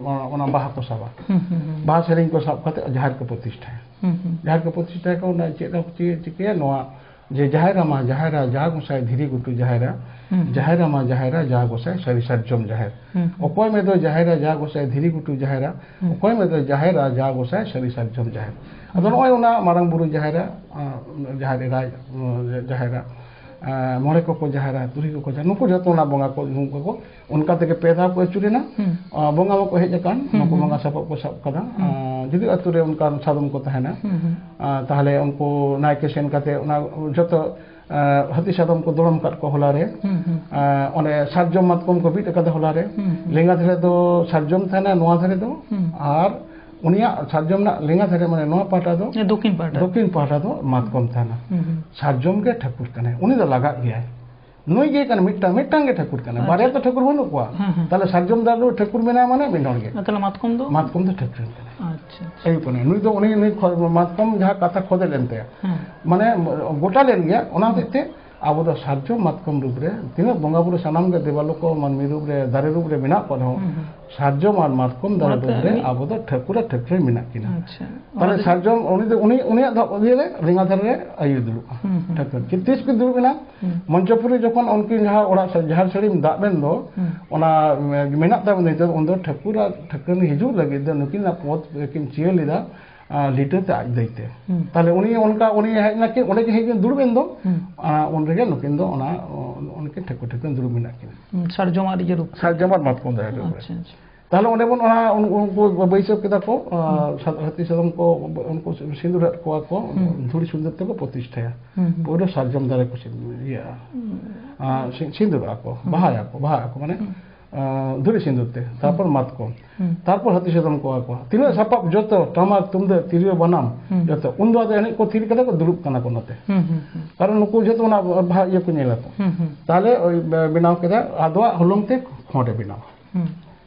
ᱚᱱᱟ ᱵᱟᱦᱟ ᱠᱚ ᱥᱟᱵᱟ᱾ ᱦᱩᱸ, ᱦᱩᱸ, ᱦᱩᱸ᱾ ᱵᱟᱦᱟ ᱥᱮᱨᱮᱧ ᱠᱚ ᱥᱟᱵ ᱠᱟᱛᱮ ᱡᱟᱦᱮᱨ ᱠᱚ ᱯᱨᱚᱛᱤᱥᱴᱷᱟᱭᱟ᱾ ᱦᱩᱸ, ᱦᱩᱸ᱾ ᱡᱟᱦᱮᱨ ᱠᱚ ᱯᱨᱚᱛᱤᱥᱴᱷᱟᱭᱟ ᱠᱚ, ᱚᱱᱟ ᱪᱮᱫ ᱠᱚ ᱪᱤᱠᱟᱹᱭᱟ, ᱱᱚᱣᱟ ᱡᱮ ᱡᱟᱦᱮᱨ ᱨᱟᱢᱟ, ᱡᱟᱦᱮᱨ ᱟᱭᱳ, ᱡᱟ ᱜᱚᱸᱥᱟᱭ ᱫᱷᱤᱨᱤ ᱜᱷᱩᱴᱩ ᱡᱟᱦᱮᱨᱟ, ᱦᱩᱸ, ᱦᱩᱸ᱾ ᱡᱟᱦᱮᱨ ᱨᱟᱢᱟ, ᱡᱟᱦᱮᱨ ᱟᱭᱳ, ᱡᱟ ᱜᱚᱸᱥᱟᱭ ᱥᱟᱹᱨᱤ ᱥᱟᱨᱡᱚᱢ ᱡᱟᱦᱮᱨ᱾ ᱦᱩᱸ, ᱦᱩᱸ᱾ ᱚᱠᱚᱭ ᱢᱮᱫᱚ ᱡᱟᱦᱮᱨ ᱟᱭᱳ, ᱡᱟ ᱜᱚᱸᱥᱟᱭ ᱫᱷᱤᱨᱤ ᱜᱷᱩᱴᱩ ᱡᱟᱦᱮᱨᱟ, ᱦᱩᱸ᱾ ᱚᱠᱚᱭ ᱢᱮᱫᱚ ᱡᱟᱦᱮᱨ ᱟᱭᱳ, ᱡᱟ ᱜᱚᱸᱥᱟᱭ ᱥᱟᱹᱨᱤ ᱥᱟᱨᱡᱚᱢ ᱡᱟᱦᱮᱨ᱾ ᱟᱫᱚ ᱦᱩᱸ᱾ ᱱᱚᱜᱼᱚᱭ ᱚᱱᱟ ᱢᱟᱨᱟᱝ ᱵᱩᱨᱩ ᱡᱟᱦᱮᱨᱟ, ᱟᱸ, ᱡᱟᱦᱮᱨ ᱮᱨᱟᱭ, ᱟᱸ, ᱡᱟᱦᱮᱨᱟ, ᱟᱸ, ᱢᱚᱬᱮ ᱠᱚᱠᱚ ᱡᱟᱦᱮᱨᱟ, ᱛᱩᱨᱩᱭ ᱠᱚᱠᱚ ᱡᱟᱦᱮᱨᱟ, ᱱᱩᱠᱩ ᱡᱚᱛᱚ ᱚᱱᱟ ᱵᱚᱸᱜᱟ ᱠᱚ, ᱱᱩᱠᱩ ᱠᱚ ᱚᱱᱠᱟ ᱛᱮᱜᱮ ᱯᱮ ᱫᱷᱟᱣ ᱠᱚ ᱟᱹᱪᱩᱨᱮᱱᱟ᱾ ᱦᱩᱸ᱾ ᱟᱸ, ᱵᱚᱸᱜᱟ ᱢᱟᱠᱚ ᱦᱮᱡ ᱟᱠᱟᱱ, ᱦᱩᱸ, ᱱᱩᱠᱩ ᱦᱩᱸ᱾ ᱵᱚᱸᱜᱟ ᱥᱟᱯᱟᱵ ᱠᱚ ᱥᱟᱵ ᱠᱟᱫᱟ᱾ ᱦᱩᱸ᱾ ᱟᱸ, ᱡᱩᱫᱤ ᱟᱹᱛᱩ ᱨᱮ ᱚᱱᱠᱟᱱ ᱥᱟᱫᱚᱢ ᱠᱚ ᱛᱟᱦᱮᱱᱟ, ᱦᱩᱸ, ᱦᱩᱸ᱾ ᱟᱸ, ᱛᱟᱦᱞᱮ ᱩᱱᱠᱩ ᱱᱟᱭᱠᱮ ᱥᱮᱱ ᱠᱟᱛᱮ ᱚᱱᱟ ᱡᱚᱛᱚ, ᱟᱸ, ᱦᱟᱹᱛᱤ ᱥᱟᱫᱚᱢ ᱠᱚ ᱫᱚᱲᱚᱢ ᱠᱟᱫ ᱠᱚ ᱦᱚᱞᱟ ᱨᱮ᱾ ᱦᱩᱸ, ᱦᱩᱸ᱾ ᱟᱸ, ᱚᱸᱰᱮ ᱥᱟᱨᱡᱚᱢ ᱢᱟᱛᱠᱚᱢ ᱠᱚ ᱵᱤᱫ ᱟᱠᱟᱫᱟ ᱦᱚᱞᱟ ᱨᱮ᱾ ᱦᱩᱸ, ᱦᱩᱸ᱾ ᱞᱮᱸᱜᱟ ᱫᱷᱟᱨᱮ ᱫᱚ ᱥᱟᱨᱡᱚᱢ ᱛᱟᱦᱮᱱᱟ, ᱱᱚᱣᱟ ᱫᱷᱟᱨᱮ ᱫᱚ, ᱦᱩᱸ᱾ ᱟᱨ ᱩᱱᱤᱭᱟᱜ ᱥᱟᱨᱡᱚᱢ ᱨᱮᱱᱟᱜ ᱞᱮᱸᱜᱟ ᱫᱷᱟᱨᱮ, ᱢᱟᱱᱮ ᱱᱚᱣᱟ ᱯᱟᱦᱴᱟ ᱫᱚ, ᱦᱮᱸ, ᱫᱚᱠᱠᱷᱤᱱ ᱯᱟᱦᱴᱟ᱾ ᱫᱚᱠᱠᱷᱤᱱ ᱯᱟᱦᱴᱟ ᱫᱚ ᱢᱟᱛᱠᱚᱢ ᱛᱟᱦᱮᱱᱟ᱾ ᱦᱩᱸ, ᱦᱩᱸ᱾ ᱥᱟᱨᱡᱚᱢ ᱜᱮ ᱴᱷᱟᱹᱠᱩᱨ ᱠᱟᱱᱟᱭ, ᱩᱱᱤ ᱫᱚ ᱞᱟᱜᱟᱜ ᱜᱮᱭᱟᱭ᱾ ᱱᱩᱭ ᱜᱮ ᱠᱟᱱᱟ ᱢᱤᱫᱴᱟᱝ, ᱢᱤᱫᱴᱟᱝ ᱜᱮ ᱴᱷᱟᱹᱠᱩᱨ ᱠᱟᱱᱟ, ᱟᱪᱪᱷᱟ᱾ ᱵᱟᱨᱭᱟ ᱫᱚ ᱴᱷᱟᱹᱠᱩᱨ ᱵᱟᱹᱱᱩᱜ ᱠᱚᱣᱟ᱾ ᱦᱩᱸ, ᱦᱩᱸ᱾ ᱛᱟᱦᱞᱮ ᱥᱟᱨᱡᱚᱢ ᱫᱟᱨᱮ ᱨᱮ ᱴᱷᱟᱹᱠᱩᱨ ᱢᱮᱱᱟᱭᱟ ᱢᱟᱱᱮ ᱢᱤᱫ ᱦᱚᱲ ᱜᱮ᱾ ᱟᱨ ᱛᱟᱦᱞᱮ ᱢᱟᱛᱠᱚᱢ ᱫᱚ? ᱢᱟᱛᱠᱚᱢ ᱫᱚ ᱴᱷᱟᱹᱠᱩᱨ ᱠᱟᱱᱟ᱾ ᱟᱪᱪᱷᱟ, ᱟᱪᱪᱷᱟ᱾ ᱮᱭ ᱠᱟᱱᱟ, ᱱᱩᱭ ᱫᱚ ᱩᱱᱤ, ᱱᱩᱭ ᱠᱷᱚ-, ᱢᱟᱛᱠᱚᱢ ᱡᱟᱦᱟᱸ ᱠᱟᱛᱷᱟ ᱠᱷᱚᱫᱮ ᱞᱮᱱ ᱛᱟᱭᱟ, ᱦᱩᱸ᱾ ᱢᱟᱱᱮ ᱜᱚᱴᱟ ᱞᱮᱱ ᱜᱮᱭᱟ, ᱚᱱᱟ ᱦᱩᱸ᱾ ᱦᱚᱛᱮᱡ ᱛᱮ ᱟᱵᱚ ᱫᱚ ᱥᱟᱨᱡᱚᱢ ᱢᱟᱛᱠᱚᱢ ᱨᱩᱯ ᱨᱮ, ᱛᱤᱱᱟᱹᱜ ᱵᱚᱸᱜᱟ ᱵᱩᱨᱩ ᱥᱟᱱᱟᱢ ᱜᱮ ᱫᱮᱵᱟ ᱞᱳᱠ ᱢᱟᱹᱱᱢᱤ ᱨᱩᱯ ᱨᱮ, ᱫᱟᱨᱮ ᱨᱩᱯ ᱨᱮ ᱢᱮᱱᱟᱜ ᱠᱚ ᱨᱮᱦᱚᱸ, ᱦᱩᱸ, ᱦᱩᱸ᱾ ᱥᱟᱨᱡᱚᱢ ᱟᱨ ᱢᱟᱛᱠᱚᱢ ᱫᱟᱨᱮ ᱚᱱᱟᱛᱮ ᱨᱩᱯ ᱨᱮ ᱢᱤᱫ ᱟᱵᱚ ᱫᱚ ᱴᱷᱟᱹᱠᱩᱨ ᱟᱨ ᱴᱷᱟᱹᱠᱨᱟᱹᱱ ᱢᱮᱱᱟᱜ ᱠᱤᱱᱟ᱾ ᱟᱪᱪᱷᱟ᱾ ᱛᱟᱦᱞᱮ ᱚᱱᱟ ᱫᱚ ᱥᱟᱨᱡᱚᱢ ᱩᱱᱤ ᱫᱚ, ᱩᱱᱤ, ᱩᱱᱤᱭᱟᱜ ᱫᱚ ᱤᱭᱟᱹ ᱨᱮ, ᱞᱮᱸᱜᱟ ᱫᱷᱟᱨᱮ ᱨᱮ ᱟᱭᱩᱨ ᱫᱩᱲᱩᱵᱼᱟ᱾ ᱦᱩᱸ, ᱦᱩᱸ᱾ ᱴᱷᱟᱹᱠᱩᱨ ᱪᱮᱫ ᱛᱤᱥ ᱠᱤᱱ ᱫᱩᱲᱩᱵ ᱮᱱᱟ? ᱦᱩᱸ᱾ ᱢᱚᱧᱪᱚᱯᱩᱨᱤ ᱡᱚᱠᱷᱚᱱ ᱩᱱᱠᱤᱱ ᱡᱟᱦᱟᱸ ᱚᱲᱟᱜ ᱥᱮ ᱡᱟᱦᱮᱨ ᱥᱟᱹᱲᱤᱢ ᱫᱟᱜ ᱞᱮᱱ ᱫᱚ, ᱦᱩᱸ᱾ ᱚᱱᱟ ᱢᱮᱱᱟᱜ ᱛᱟᱵᱚᱱ ᱱᱤᱛᱚᱜ, ᱩᱱᱫᱚ ᱴᱷᱟᱹᱠᱩᱨ ᱟᱨ ᱴᱷᱟᱹᱠᱨᱟᱹᱱ ᱦᱤᱡᱩᱜ ᱞᱟᱹᱜᱤᱫ ᱫᱚ ᱱᱩᱠᱤᱱᱟᱜ ᱯᱚᱫᱽ ᱠᱤᱱ ᱪᱤᱭᱟᱹ ᱞᱮᱫᱟ, ᱟᱨ ᱞᱤᱴᱟᱹ ᱛᱮ ᱟᱡ ᱫᱟᱹᱭ ᱛᱮ᱾ ᱦᱩᱸ᱾ ᱛᱟᱦᱞᱮ ᱩᱱᱤ ᱚᱱᱠᱟ, ᱩᱱᱤ ᱦᱮᱡ ᱱᱟᱠᱤᱱ, ᱚᱸᱰᱮ ᱜᱮ ᱦᱮᱡ ᱠᱤᱱ ᱫᱩᱲᱩᱵ ᱮᱱ ᱫᱚ, ᱦᱩᱸ᱾ ᱟᱨ ᱩᱱ ᱨᱮᱜᱮ ᱱᱩᱠᱤᱱ ᱫᱚ ᱚᱱᱟ, ᱩᱱᱠᱤᱱ ᱴᱷᱟᱹᱠᱩᱨ ᱴᱷᱟᱹᱠᱨᱟᱹᱱ ᱫᱩᱲᱩᱵ ᱢᱮᱱᱟᱜ ᱠᱤᱱᱟ᱾ ᱦᱩᱸ, ᱥᱟᱨᱡᱚᱢ ᱟᱨ ᱤᱭᱟᱹ ᱨᱩᱯ᱾ ᱥᱟᱨᱡᱚᱢ ᱟᱨ ᱢᱟᱛᱠᱚᱢ ᱫᱟᱨᱮ ᱨᱩᱯ ᱨᱮ᱾ ᱟᱪᱪᱷᱟ, ᱟᱪᱪᱷᱟ᱾ ᱛᱟᱦᱞᱮ ᱚᱸᱰᱮ ᱵᱚᱱ ᱚᱱᱟ, ᱩᱱ-, ᱩᱱᱠᱩ ᱵᱟᱹᱭᱥᱟᱹᱣ ᱠᱮᱫᱟ ᱠᱚ, ᱟᱨ ᱦᱩᱸ᱾ ᱥᱟ-, ᱦᱟᱹᱛᱤ ᱥᱟᱫᱚᱢ ᱠᱚ, ᱩᱱᱠᱩ ᱥᱤᱸᱫᱩᱨ ᱟᱫ ᱠᱚᱣᱟ ᱠᱚ, ᱦᱩᱸ᱾ ᱫᱷᱩᱲᱤ ᱥᱤᱸᱫᱩᱨ ᱛᱮᱠᱚ ᱯᱨᱚᱛᱤᱥᱴᱷᱟᱭᱟ᱾ ᱦᱩᱸ, ᱦᱩᱸ᱾ ᱯᱳᱭᱞᱳ ᱥᱟᱨᱡᱚᱢ ᱫᱟᱨᱮ ᱠᱚ ᱥᱤᱸᱫᱩᱨ, ᱤᱭᱟᱹ, ᱦᱩᱸ᱾ ᱟᱨ ᱥᱤ-, ᱥᱤᱸᱫᱩᱨᱚᱜᱼᱟ ᱠᱚ, ᱦᱩᱸ᱾ ᱵᱟᱦᱟᱭᱟᱠᱚ, ᱵᱟᱦᱟᱜ ᱟᱠᱚ, ᱢᱟᱱᱮ, ᱦᱩᱸ᱾ ᱟᱨ ᱫᱷᱩᱲᱤ ᱥᱤᱸᱫᱩᱨ ᱛᱮ, ᱛᱟᱨᱯᱚᱨ ᱦᱩᱸ᱾ ᱢᱟᱛᱠᱚᱢ, ᱦᱩᱸ᱾ ᱛᱟᱨᱯᱚᱨ ᱦᱟᱹᱛᱤ ᱥᱟᱫᱚᱢ ᱠᱚᱣᱟ ᱠᱚ᱾ ᱛᱤᱱᱟᱹᱜ ᱥᱟᱯᱟᱵ ᱡᱚᱛᱚ, ᱴᱟᱢᱟᱠ, ᱛᱩᱢᱫᱟᱹᱜ, ᱛᱤᱨᱭᱳ, ᱵᱟᱱᱟᱢ, ᱦᱩᱸ᱾ ᱡᱚᱛᱚ᱾ ᱩᱱᱫᱚ ᱟᱫᱚ ᱮᱱᱮᱡ ᱠᱚ ᱛᱷᱤᱨ ᱠᱟᱫᱟ ᱠᱚ, ᱫᱩᱲᱩᱵ ᱠᱟᱱᱟ ᱠᱚ ᱱᱚᱛᱮ᱾ ᱦᱩᱸ, ᱦᱩᱸ, ᱦᱩᱸ᱾ ᱠᱟᱨᱚᱱ ᱱᱩᱠᱩ ᱡᱚᱛᱚ ᱚᱱᱟ ᱵᱟᱦᱟ ᱤᱭᱟᱹ ᱠᱚ ᱧᱮᱞᱟ ᱠᱚ᱾ ᱦᱩᱸ, ᱦᱩᱸ᱾ ᱛᱟᱦᱞᱮ ᱳᱭ ᱵᱮ-, ᱵᱮᱱᱟᱣ ᱠᱮᱫᱟ, ᱟᱫᱚᱣᱟᱜ ᱦᱚᱞᱚᱝ ᱛᱮ ᱠᱷᱚᱸᱰ ᱮ ᱵᱮᱱᱟᱣᱟ᱾ ᱦᱩᱸ᱾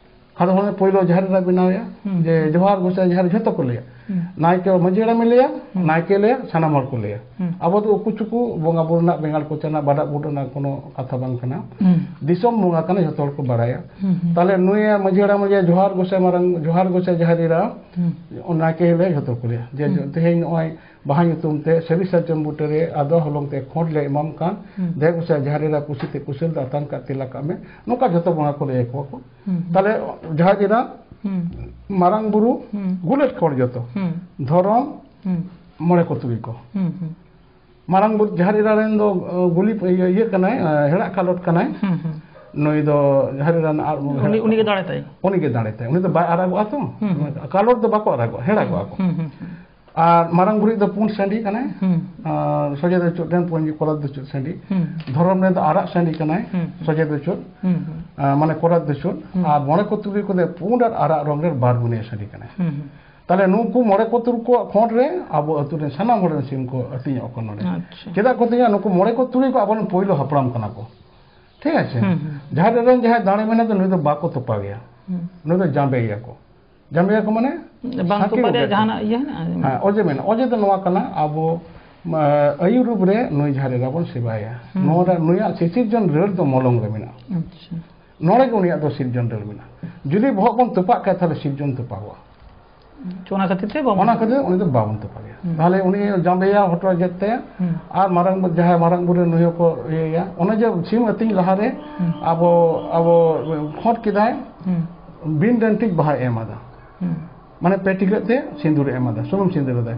ᱟᱫᱚ ᱚᱱᱮ ᱯᱳᱭᱞᱳ ᱡᱟᱦᱮᱨ ᱮᱨᱟ ᱵᱮᱱᱟᱣᱮᱭᱟ, ᱦᱩᱸ᱾ ᱡᱮ ᱡᱚᱦᱟᱨ ᱜᱚᱸᱥᱟᱭ ᱡᱚᱦᱟᱨ, ᱡᱷᱚᱛᱚ ᱠᱚ ᱞᱟᱹᱭᱟ᱾ ᱦᱩᱸ᱾ ᱱᱟᱭᱠᱮ, ᱢᱟᱹᱡᱷᱤ ᱦᱟᱲᱟᱢᱮ ᱞᱟᱹᱭᱟ, ᱦᱩᱸ᱾ ᱱᱟᱭᱠᱮ ᱞᱟᱹᱭᱟ, ᱥᱟᱱᱟᱢ ᱦᱚᱲ ᱠᱚ ᱞᱟᱹᱭᱟ᱾ ᱦᱩᱸ᱾ ᱟᱵᱚ ᱫᱚ ᱩᱠᱩ ᱪᱩᱠᱩ ᱵᱚᱸᱜᱟ ᱵᱩᱨᱩ ᱨᱮᱱᱟᱜ ᱵᱮᱸᱜᱟᱲ ᱠᱚᱪᱟ ᱨᱮᱱᱟᱜ ᱵᱟᱰᱟᱜ ᱵᱩᱰᱟᱹᱜ ᱨᱮᱱᱟᱜ ᱠᱳᱱᱳ ᱠᱟᱛᱷᱟ ᱵᱟᱝ ᱠᱟᱱᱟ᱾ ᱦᱩᱸ᱾ ᱫᱤᱥᱚᱢ ᱵᱚᱸᱜᱟ ᱠᱟᱱᱟ, ᱡᱷᱚᱛᱚ ᱦᱚᱲ ᱠᱚ ᱵᱟᱲᱟᱭᱟ᱾ ᱦᱩᱸ, ᱦᱩᱸ᱾ ᱛᱟᱦᱞᱮ ᱱᱩᱭ ᱢᱟᱹᱡᱷᱤ ᱦᱟᱲᱟᱢ ᱞᱟᱹᱭᱟ, ᱡᱚᱦᱟᱨ ᱜᱚᱸᱥᱟᱭ ᱢᱟᱨᱟᱝ, ᱡᱚᱦᱟᱨ ᱜᱚᱸᱥᱟᱭ ᱡᱟᱦᱮᱨ ᱮᱨᱟ, ᱦᱩᱸ᱾ ᱱᱟᱭᱠᱮ ᱞᱟᱹᱭᱟ, ᱡᱷᱚᱛᱚ ᱠᱚ ᱞᱟᱹᱭᱟ᱾ ᱡᱮ ᱦᱩᱸ᱾ ᱛᱮᱦᱮᱧ ᱱᱚᱜᱼᱚᱭ ᱵᱟᱦᱟ ᱧᱩᱛᱩᱢ ᱛᱮ ᱥᱟᱹᱨᱤ ᱥᱟᱨᱡᱚᱢ ᱵᱩᱴᱟᱹ ᱨᱮ ᱟᱫᱚ ᱦᱚᱞᱚᱝ ᱛᱮ ᱠᱷᱚᱸᱰ ᱞᱮ ᱮᱢᱟᱢ ᱠᱟᱱ, ᱦᱩᱸ᱾ ᱫᱮ ᱜᱚᱸᱥᱟᱭ ᱡᱟᱦᱮᱨ ᱮᱨᱟ ᱠᱩᱥᱤ ᱛᱮ ᱠᱩᱥᱟᱹᱞ ᱫᱚ ᱟᱛᱟᱝ ᱠᱟᱜ ᱛᱮᱞᱟ ᱠᱟᱜ ᱢᱮ, ᱱᱚᱝᱠᱟ ᱡᱷᱚᱛᱚ ᱵᱚᱸᱜᱟ ᱠᱚ ᱞᱟᱹᱭ ᱟᱠᱚᱣᱟ ᱠᱚ᱾ ᱦᱩᱸ, ᱦᱩᱸ᱾ ᱛᱟᱦᱞᱮ ᱡᱟᱦᱮᱨ ᱮᱨᱟ, ᱦᱩᱸ᱾ ᱢᱟᱨᱟᱝ ᱵᱩᱨᱩ, ᱦᱩᱸ᱾ ᱜᱩᱞᱟᱹᱴ ᱠᱷᱚᱸᱰ ᱡᱚᱛᱚ, ᱦᱩᱸ᱾ ᱫᱷᱚᱨᱚᱢ, ᱦᱩᱸ᱾ ᱢᱚᱬᱮ ᱠᱚ ᱛᱩᱨᱩᱭ ᱠᱚ᱾ ᱦᱩᱸ, ᱦᱩᱸ᱾ ᱢᱟᱨᱟᱝ ᱵᱩᱨᱩ ᱡᱟᱦᱮᱨ ᱮᱨᱟ ᱨᱮᱱ ᱫᱚ, ᱟᱸ, ᱜᱩᱞᱤ, ᱤᱭᱟᱹ, ᱤᱭᱟᱹ ᱠᱟᱱᱟᱭ, ᱟᱸ, ᱦᱮᱲᱟᱜ ᱠᱟᱞᱚᱴ ᱠᱟᱱᱟᱭ᱾ ᱦᱩᱸ, ᱦᱩᱸ᱾ ᱱᱩᱭ ᱫᱚ ᱡᱟᱦᱮᱨ ᱮᱨᱟ ᱨᱮᱱ ᱟᱨ ᱩᱱᱤ, ᱩᱱᱤ ᱜᱮ ᱫᱟᱲᱮ ᱛᱟᱭ᱾ ᱩᱱᱤ ᱜᱮ ᱫᱟᱲᱮ ᱛᱟᱭ᱾ ᱩᱱᱤ ᱫᱚ ᱵᱟᱭ ᱟᱨᱟᱜᱚᱜᱼᱟ ᱛᱚ᱾ ᱦᱩᱸ, ᱦᱩᱸ᱾ ᱠᱟᱞᱚᱴ ᱫᱚ ᱵᱟᱠᱚ ᱟᱨᱟᱜᱚᱜᱼᱟ, ᱦᱮᱲᱟᱜᱚᱜᱼᱟ ᱠᱚ᱾ ᱦᱩᱸ, ᱦᱩᱸ, ᱦᱩᱸ᱾ ᱟᱨ ᱢᱟᱨᱟᱝ ᱵᱩᱨᱩ ᱫᱚ ᱯᱩᱸᱰ ᱥᱟᱺᱰᱤ ᱠᱟᱱᱟᱭ᱾ ᱦᱩᱸ᱾ ᱟᱨ ᱥᱚᱡᱷᱮ ᱫᱚ ᱪᱩᱰ ᱨᱮᱱ ᱯᱩᱸᱰ ᱠᱚᱲᱟ ᱫᱚ ᱪᱩᱰ ᱥᱟᱺᱰᱤ᱾ ᱦᱩᱸ᱾ ᱫᱷᱚᱨᱚᱢ ᱨᱮᱱ ᱫᱚ ᱟᱨᱟᱜ ᱥᱟᱺᱰᱤ ᱠᱟᱱᱟᱭ, ᱦᱩᱸ, ᱦᱩᱸ᱾ ᱥᱚᱡᱷᱮ ᱫᱚ ᱪᱩᱰ᱾ ᱦᱩᱸ, ᱦᱩᱸ᱾ ᱟᱨ ᱢᱟᱱᱮ ᱠᱚᱲᱟ ᱫᱚ ᱪᱩᱰ᱾ ᱦᱩᱸ᱾ ᱟᱨ ᱢᱚᱬᱮ ᱠᱚ ᱛᱩᱨᱩᱭ ᱠᱚᱫᱚ ᱯᱩᱸᱰ ᱟᱨ ᱟᱨᱟᱜ ᱨᱚᱝ ᱨᱮᱱ ᱵᱟᱨ ᱵᱩᱱᱤᱭᱟᱹ ᱥᱟᱺᱰᱤ ᱠᱟᱱᱟᱭ᱾ ᱦᱩᱸ, ᱦᱩᱸ᱾ ᱛᱟᱦᱞᱮ ᱱᱩᱠᱩ ᱢᱚᱬᱮ ᱠᱚ ᱛᱩᱨᱩᱭ ᱠᱚᱣᱟᱜ ᱠᱷᱚᱸᱰ ᱨᱮ ᱟᱵᱚ ᱟᱹᱛᱩ ᱨᱮᱱ ᱥᱟᱱᱟᱢ ᱦᱚᱲ ᱨᱮᱱ ᱥᱤᱢ ᱠᱚ ᱟᱹᱛᱤᱧᱚᱜ ᱠᱟᱱᱟ ᱱᱚᱰᱮ᱾ ᱟᱪᱪᱷᱟ᱾ ᱪᱮᱫᱟᱜ ᱠᱚ ᱟᱹᱛᱤᱧᱟ? ᱱᱩᱠᱩ ᱢᱚᱬᱮ ᱠᱚ ᱛᱩᱨᱩᱭ ᱠᱚ ᱟᱵᱚᱨᱮᱱ ᱯᱳᱭᱞᱳ ᱦᱟᱯᱲᱟᱢ ᱠᱟᱱᱟ ᱠᱚ᱾ ᱴᱷᱤᱠ ᱟᱪᱷᱮ? ᱦᱩᱸ, ᱦᱩᱸ᱾ ᱡᱟᱦᱮᱨ ᱨᱮᱱ ᱡᱟᱦᱟᱸᱭ ᱫᱟᱲᱮ ᱢᱮᱱᱟᱜ ᱫᱚ, ᱱᱩᱭ ᱫᱚ ᱵᱟᱠᱚ ᱛᱚᱯᱟᱜᱮᱭᱟ᱾ ᱦᱩᱸ᱾ ᱱᱩᱭ ᱫᱚ ᱡᱟᱸᱵᱮᱭᱮᱭᱟ ᱠᱚ᱾ ᱡᱟᱸᱵᱮᱭᱮᱭᱟ ᱠᱚ ᱢᱟᱱᱮ ᱵᱟᱝ ᱥᱟᱸᱠᱮ ᱛᱚᱯᱟᱜ ᱨᱮᱭᱟᱜ ᱜᱚᱴᱟᱭᱟ ᱠᱚ᱾ ᱡᱟᱦᱟᱱᱟᱜ ᱤᱭᱟᱹ ᱦᱮᱱᱟᱜᱼᱟ? ᱦᱮᱸ, ᱚᱡᱮ ᱢᱮᱱᱟᱜᱼᱟ᱾ ᱚᱡᱮ ᱫᱚ ᱱᱚᱣᱟ ᱠᱟᱱᱟ, ᱟᱵᱚ, ᱢᱟ, ᱟᱹᱭᱩᱨ ᱨᱩᱯ ᱨᱮ ᱱᱩᱭ ᱡᱟᱦᱮᱨ ᱮᱨᱟ ᱵᱚᱱ ᱥᱮᱵᱟᱭᱟ᱾ ᱦᱩᱸ᱾ ᱱᱚᱣᱟ ᱨᱮ ᱱᱩᱭᱟᱜ ᱥᱤᱥᱤᱨᱡᱚᱱ ᱨᱟᱹᱲ ᱫᱚ ᱢᱚᱞᱚᱝ ᱨᱮ ᱢᱮᱱᱟᱜᱼᱟ᱾ ᱟᱪᱪᱷᱟ᱾ ᱱᱚᱰᱮ ᱜᱮ ᱩᱱᱤᱭᱟᱜ ᱫᱚ ᱥᱤᱨᱡᱚᱱ ᱨᱟᱹᱲ ᱢᱮᱱᱟᱜᱼᱟ᱾ ᱡᱩᱫᱤ ᱵᱚᱦᱚᱜ ᱵᱚᱱ ᱛᱚᱯᱟᱜ ᱠᱷᱟᱡ, ᱛᱟᱦᱞᱮ ᱥᱤᱨᱡᱚᱱ ᱛᱚᱯᱟᱜᱚᱜᱼᱟ᱾ ᱛᱚ, ᱚᱱᱟ ᱠᱷᱟᱹᱛᱤᱨ ᱛᱮ ᱵᱟᱵᱚᱱ ᱚᱱᱟ ᱠᱷᱟᱹᱛᱤᱨ ᱩᱱᱤ ᱫᱚ ᱵᱟᱵᱚᱱ ᱛᱚᱯᱟᱜᱮᱭᱟ᱾ ᱦᱩᱸ᱾ ᱛᱟᱦᱞᱮ ᱩᱱᱤ ᱡᱟᱸᱵᱮᱭᱟ ᱦᱚᱴᱚ ᱡᱮᱛᱮ ᱦᱩᱸ᱾ ᱟᱨ ᱢᱟᱨᱟᱝ ᱵᱩ-, ᱡᱟᱦᱟᱸᱭ ᱢᱟᱨᱟᱝ ᱵᱩᱨᱩ ᱱᱩᱭ ᱦᱚᱸᱠᱚ ᱤᱭᱟᱹᱭᱟ᱾ ᱚᱱᱮ ᱡᱮ ᱥᱤᱢ ᱟᱹᱛᱤᱧ ᱞᱟᱦᱟᱨᱮ ᱦᱩᱸ᱾ ᱟᱵᱚ, ᱟᱵᱚ ᱠᱷᱚᱸᱰ ᱠᱮᱫᱟᱭ, ᱦᱩᱸ᱾ ᱵᱤᱱ ᱰᱟᱹᱱᱴᱤᱡ ᱵᱟᱦᱟᱭ ᱮᱢ ᱟᱫᱟ᱾ ᱦᱩᱸ᱾ ᱢᱟᱱᱮ ᱯᱮ ᱴᱤᱠᱟᱹᱜ ᱛᱮ ᱥᱤᱸᱫᱩᱨᱮ ᱮᱢ ᱟᱫᱟ, ᱥᱩᱱᱩᱢ ᱥᱤᱸᱫᱩᱨ ᱟᱫᱟᱭ᱾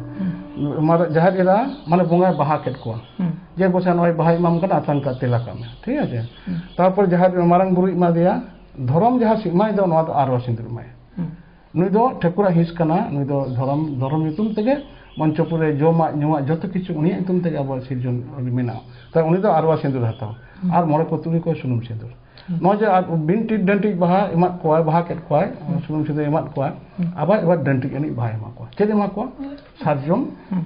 ᱦᱩᱸ᱾ ᱢᱟᱨ-, ᱡᱟᱦᱮᱨ ᱮᱨᱟ ᱢᱟᱱᱮ ᱵᱚᱸᱜᱟᱭ ᱵᱟᱦᱟ ᱠᱮᱫ ᱠᱚᱣᱟ᱾ ᱦᱩᱸ᱾ ᱡᱮ ᱜᱚᱸᱥᱟᱭ ᱱᱚᱜᱼᱚᱭ ᱵᱟᱦᱟᱭ ᱮᱢᱟᱢ ᱠᱟᱱᱟ, ᱟᱛᱟᱝ ᱠᱟᱛᱮ ᱛᱮᱞᱟ ᱠᱟᱜ ᱢᱮ᱾ ᱴᱷᱤᱠ ᱟᱪᱷᱮ? ᱦᱩᱸ᱾ ᱛᱟᱨᱯᱚᱨ ᱡᱟᱦᱮᱨ ᱢᱟᱨᱟᱝ ᱵᱩᱨᱩᱭ ᱮᱢᱟ ᱫᱮᱭᱟ, ᱫᱷᱚᱨᱚᱢ ᱡᱟᱦᱟᱸ ᱥᱤᱢᱟᱭ ᱫᱚ, ᱱᱚᱣᱟ ᱫᱚ ᱟᱨᱣᱟ ᱥᱤᱸᱫᱩᱨ ᱮᱢᱟᱭᱟ᱾ ᱦᱩᱸ᱾ ᱱᱩᱭ ᱫᱚ ᱴᱷᱟᱹᱠᱩᱨᱟᱜ ᱦᱤᱸᱥ ᱠᱟᱱᱟ, ᱱᱩᱭ ᱫᱚ ᱫᱷᱚᱨᱚᱢ, ᱫᱷᱚᱨᱚᱢ ᱧᱩᱛᱩᱢ ᱛᱮᱜᱮ ᱢᱚᱧᱪᱚᱯᱩᱨ ᱨᱮ ᱡᱚᱢᱟᱜ ᱧᱩᱣᱟᱜ ᱡᱚᱛᱚ ᱠᱤᱪᱷᱩ ᱩᱱᱤᱭᱟᱜ ᱧᱩᱛᱩᱢ ᱛᱮᱜᱮ ᱟᱵᱚᱣᱟᱜ ᱥᱤᱨᱡᱚᱱ ᱢᱮᱱᱟᱜᱼᱟ᱾ ᱛᱟᱭ ᱩᱱᱤ ᱫᱚ ᱟᱨᱣᱟ ᱥᱤᱸᱫᱩᱨ ᱦᱟᱛᱟᱣᱟ᱾ ᱦᱩᱸ᱾ ᱟᱨ ᱢᱚᱬᱮ ᱠᱚ ᱛᱩᱨᱩᱭ ᱠᱚ ᱥᱩᱱᱩᱢ ᱥᱤᱸᱫᱩᱨ᱾ ᱦᱩᱸ᱾ ᱱᱚᱜᱼᱚᱭ ᱡᱮ ᱟᱨ ᱵᱤᱱ ᱴᱤ-, ᱰᱟᱹᱱᱴᱤᱡ ᱵᱟᱦᱟ ᱮᱢᱟᱫ ᱠᱚᱣᱟᱭ, ᱵᱟᱦᱟ ᱠᱮᱫ ᱠᱚᱣᱟᱭ, ᱦᱩᱸ᱾ ᱥᱩᱱᱩᱢ ᱥᱤᱸᱫᱩᱨ ᱮᱢᱟᱫ ᱠᱚᱣᱟᱭ, ᱦᱩᱸ᱾ ᱟᱵᱟᱨ ᱮᱵᱟᱨ ᱰᱟᱹᱱᱴᱤᱡ ᱟᱹᱱᱤᱡ ᱵᱟᱦᱟᱭ ᱮᱢᱟ ᱠᱚᱣᱟ᱾ ᱪᱮᱫ ᱮᱢᱟ ᱠᱚᱣᱟ? ᱦᱩᱸ᱾ ᱥᱟᱨᱡᱚᱢ, ᱦᱩᱸ᱾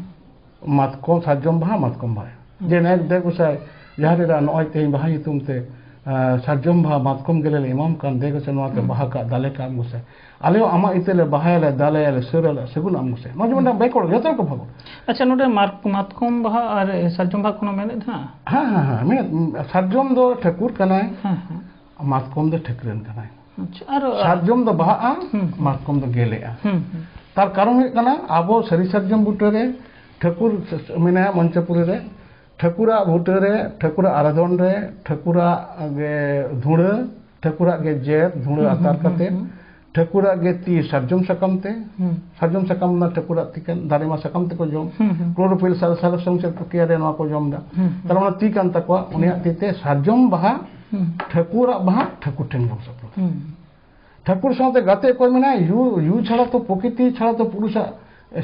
ᱢᱟᱛᱠᱚᱢ, ᱥᱟᱨᱡᱚᱢ ᱵᱟᱦᱟ, ᱢᱟᱛᱠᱚᱢ ᱵᱟᱦᱟ᱾ ᱦᱩᱸ᱾ ᱡᱮ ᱱᱮ ᱫᱮ ᱜᱚᱸᱥᱟᱭ, ᱡᱟᱦᱮᱨ ᱮᱨᱟ, ᱱᱚᱜᱼᱚᱭ ᱛᱮᱦᱮᱧ ᱵᱟᱦᱟ ᱧᱩᱛᱩᱢ ᱛᱮ, ᱟᱸ, ᱥᱟᱨᱡᱚᱢ ᱵᱟᱦᱟ, ᱢᱟᱛᱠᱚᱢ ᱜᱮᱞᱮ ᱞᱮ ᱮᱢᱟᱢ ᱠᱟᱱ, ᱫᱮ ᱜᱚᱸᱥᱟᱭ ᱱᱚᱣᱟ ᱛᱮ ᱦᱩᱸ᱾ ᱵᱟᱦᱟ ᱠᱟᱜ, ᱫᱟᱞᱮ ᱠᱟᱜ ᱜᱚᱸᱥᱟᱭ᱾ ᱟᱞᱮ ᱦᱚᱸ ᱟᱢᱟᱜ ᱤᱛᱟᱹ ᱞᱮ ᱵᱟᱦᱟᱭᱟᱞᱮ, ᱫᱟᱞᱮᱭᱟᱞᱮ, ᱥᱟᱹᱨᱟᱞᱮ, ᱥᱟᱹᱜᱩᱱ ᱟᱢ ᱜᱚᱸᱥᱟᱭ᱾ ᱱᱚᱣᱟ ᱡᱮᱢᱚᱱ ᱦᱩᱸ᱾ ᱵᱮᱠᱚᱲ, ᱡᱚᱛᱚ ᱜᱮᱠᱚ ᱵᱷᱟᱜᱚᱜ᱾ ᱟᱪᱪᱷᱟ, ᱱᱚᱰᱮ ᱢᱟᱨ-, ᱢᱟᱛᱠᱚᱢ ᱵᱟᱦᱟ ᱟᱨ ᱥᱟᱨᱡᱚᱢ ᱵᱟᱦᱟ ᱠᱳᱱᱳ ᱢᱮᱱᱮᱫ ᱦᱮᱱᱟᱜᱼᱟ? ᱦᱮᱸ, ᱦᱮᱸ, ᱦᱮᱸ, ᱢᱮᱱᱮᱫ, ᱥᱟᱨᱡᱚᱢ ᱫᱚ ᱴᱷᱟᱹᱠᱩᱨ ᱠᱟᱱᱟᱭ, ᱦᱮᱸ, ᱦᱮᱸ᱾ ᱢᱟᱛᱠᱚᱢ ᱫᱚ ᱴᱷᱟᱹᱠᱨᱟᱹᱱ ᱠᱟᱱᱟᱭ᱾ ᱟᱪᱪᱷᱟ, ᱟᱨ ᱥᱟᱨᱡᱚᱢ ᱫᱚ ᱵᱟᱦᱟᱜᱼᱟ, ᱦᱩᱸ, ᱦᱩᱸ᱾ ᱢᱟᱛᱠᱚᱢ ᱫᱚ ᱜᱮᱞᱮᱜᱼᱟ᱾ ᱦᱩᱸ, ᱦᱩᱸ᱾ ᱛᱟᱨ ᱠᱟᱨᱚᱱ ᱦᱩᱭᱩᱜ ᱠᱟᱱᱟ, ᱟᱵᱚ ᱥᱟᱹᱨᱤ ᱥᱟᱨᱡᱚᱢ ᱵᱩᱴᱟᱹ ᱨᱮ ᱴᱷᱟᱹᱠᱩᱨ ᱢᱮᱱᱟᱭᱟ ᱢᱚᱧᱪᱚᱯᱩᱨᱤ ᱨᱮ, ᱴᱷᱟᱹᱠᱩᱨᱟᱜ ᱵᱩᱴᱟᱹ ᱨᱮ, ᱴᱷᱟᱹᱠᱩᱨᱟᱜ ᱟᱨᱟᱫᱷᱚᱱ ᱨᱮ, ᱴᱷᱟᱹᱠᱩᱨᱟᱜ ᱜᱮ ᱫᱷᱩᱲᱟᱹ, ᱴᱷᱟᱹᱠᱩᱨᱟᱜ ᱜᱮ ᱡᱮᱛ, ᱫᱷᱩᱲᱟᱹ ᱦᱩᱸ, ᱟᱛᱟᱨ ᱦᱩᱸ, ᱦᱩᱸ, ᱠᱟᱛᱮ, ᱦᱩᱸ᱾ ᱴᱷᱟᱹᱠᱩᱨᱟᱜ ᱜᱮ ᱛᱤ ᱥᱟᱨᱡᱚᱢ ᱥᱟᱠᱟᱢ ᱛᱮ, ᱦᱩᱸ᱾ ᱥᱟᱨᱡᱚᱢ ᱥᱟᱠᱟᱢ ᱨᱮᱱᱟᱜ ᱴᱷᱟᱹᱠᱩᱨᱟᱜ ᱛᱤ ᱠᱟᱱ, ᱫᱟᱨᱮ ᱢᱟ ᱥᱟᱠᱟᱢ ᱛᱮᱠᱚ ᱡᱚᱢ, ᱦᱩᱸ, ᱦᱩᱸ᱾ ᱠᱞᱳᱨᱳᱯᱷᱤᱞ ᱥᱟᱞ-, ᱥᱟᱞᱮᱠᱥᱚᱱ ᱪᱮᱫ ᱠᱚ ᱠᱮᱭᱟ ᱨᱮ ᱱᱚᱣᱟ ᱠᱚ ᱡᱚᱢ ᱮᱫᱟ᱾ ᱦᱩᱸ, ᱦᱩᱸ᱾ ᱛᱟᱦᱞᱮ ᱚᱱᱟ ᱛᱤ ᱠᱟᱱ ᱛᱟᱠᱚᱣᱟ, ᱩᱱᱤᱭᱟᱜ ᱛᱤ ᱛᱮ ᱥᱟᱨᱡᱚᱢ ᱵᱟᱦᱟ ᱦᱩᱸ᱾ ᱴᱷᱟᱹᱠᱩᱨᱟᱜ ᱵᱟᱦᱟ ᱴᱷᱟᱹᱠᱩᱨ ᱴᱷᱮᱱ ᱜᱮ ᱥᱟᱯᱲᱟᱣ᱾ ᱦᱩᱸ᱾ ᱴᱷᱟᱹᱠᱩᱨ ᱥᱟᱶᱛᱮ ᱜᱟᱛᱮ ᱚᱠᱚᱭ ᱢᱮᱱᱟᱭ? ᱭᱩ, ᱭᱩ ᱪᱷᱟᱲᱟ ᱛᱚ ᱯᱨᱚᱠᱤᱛᱤ ᱪᱷᱟᱲᱟ ᱛᱚ ᱯᱩᱨᱩᱥᱟᱜ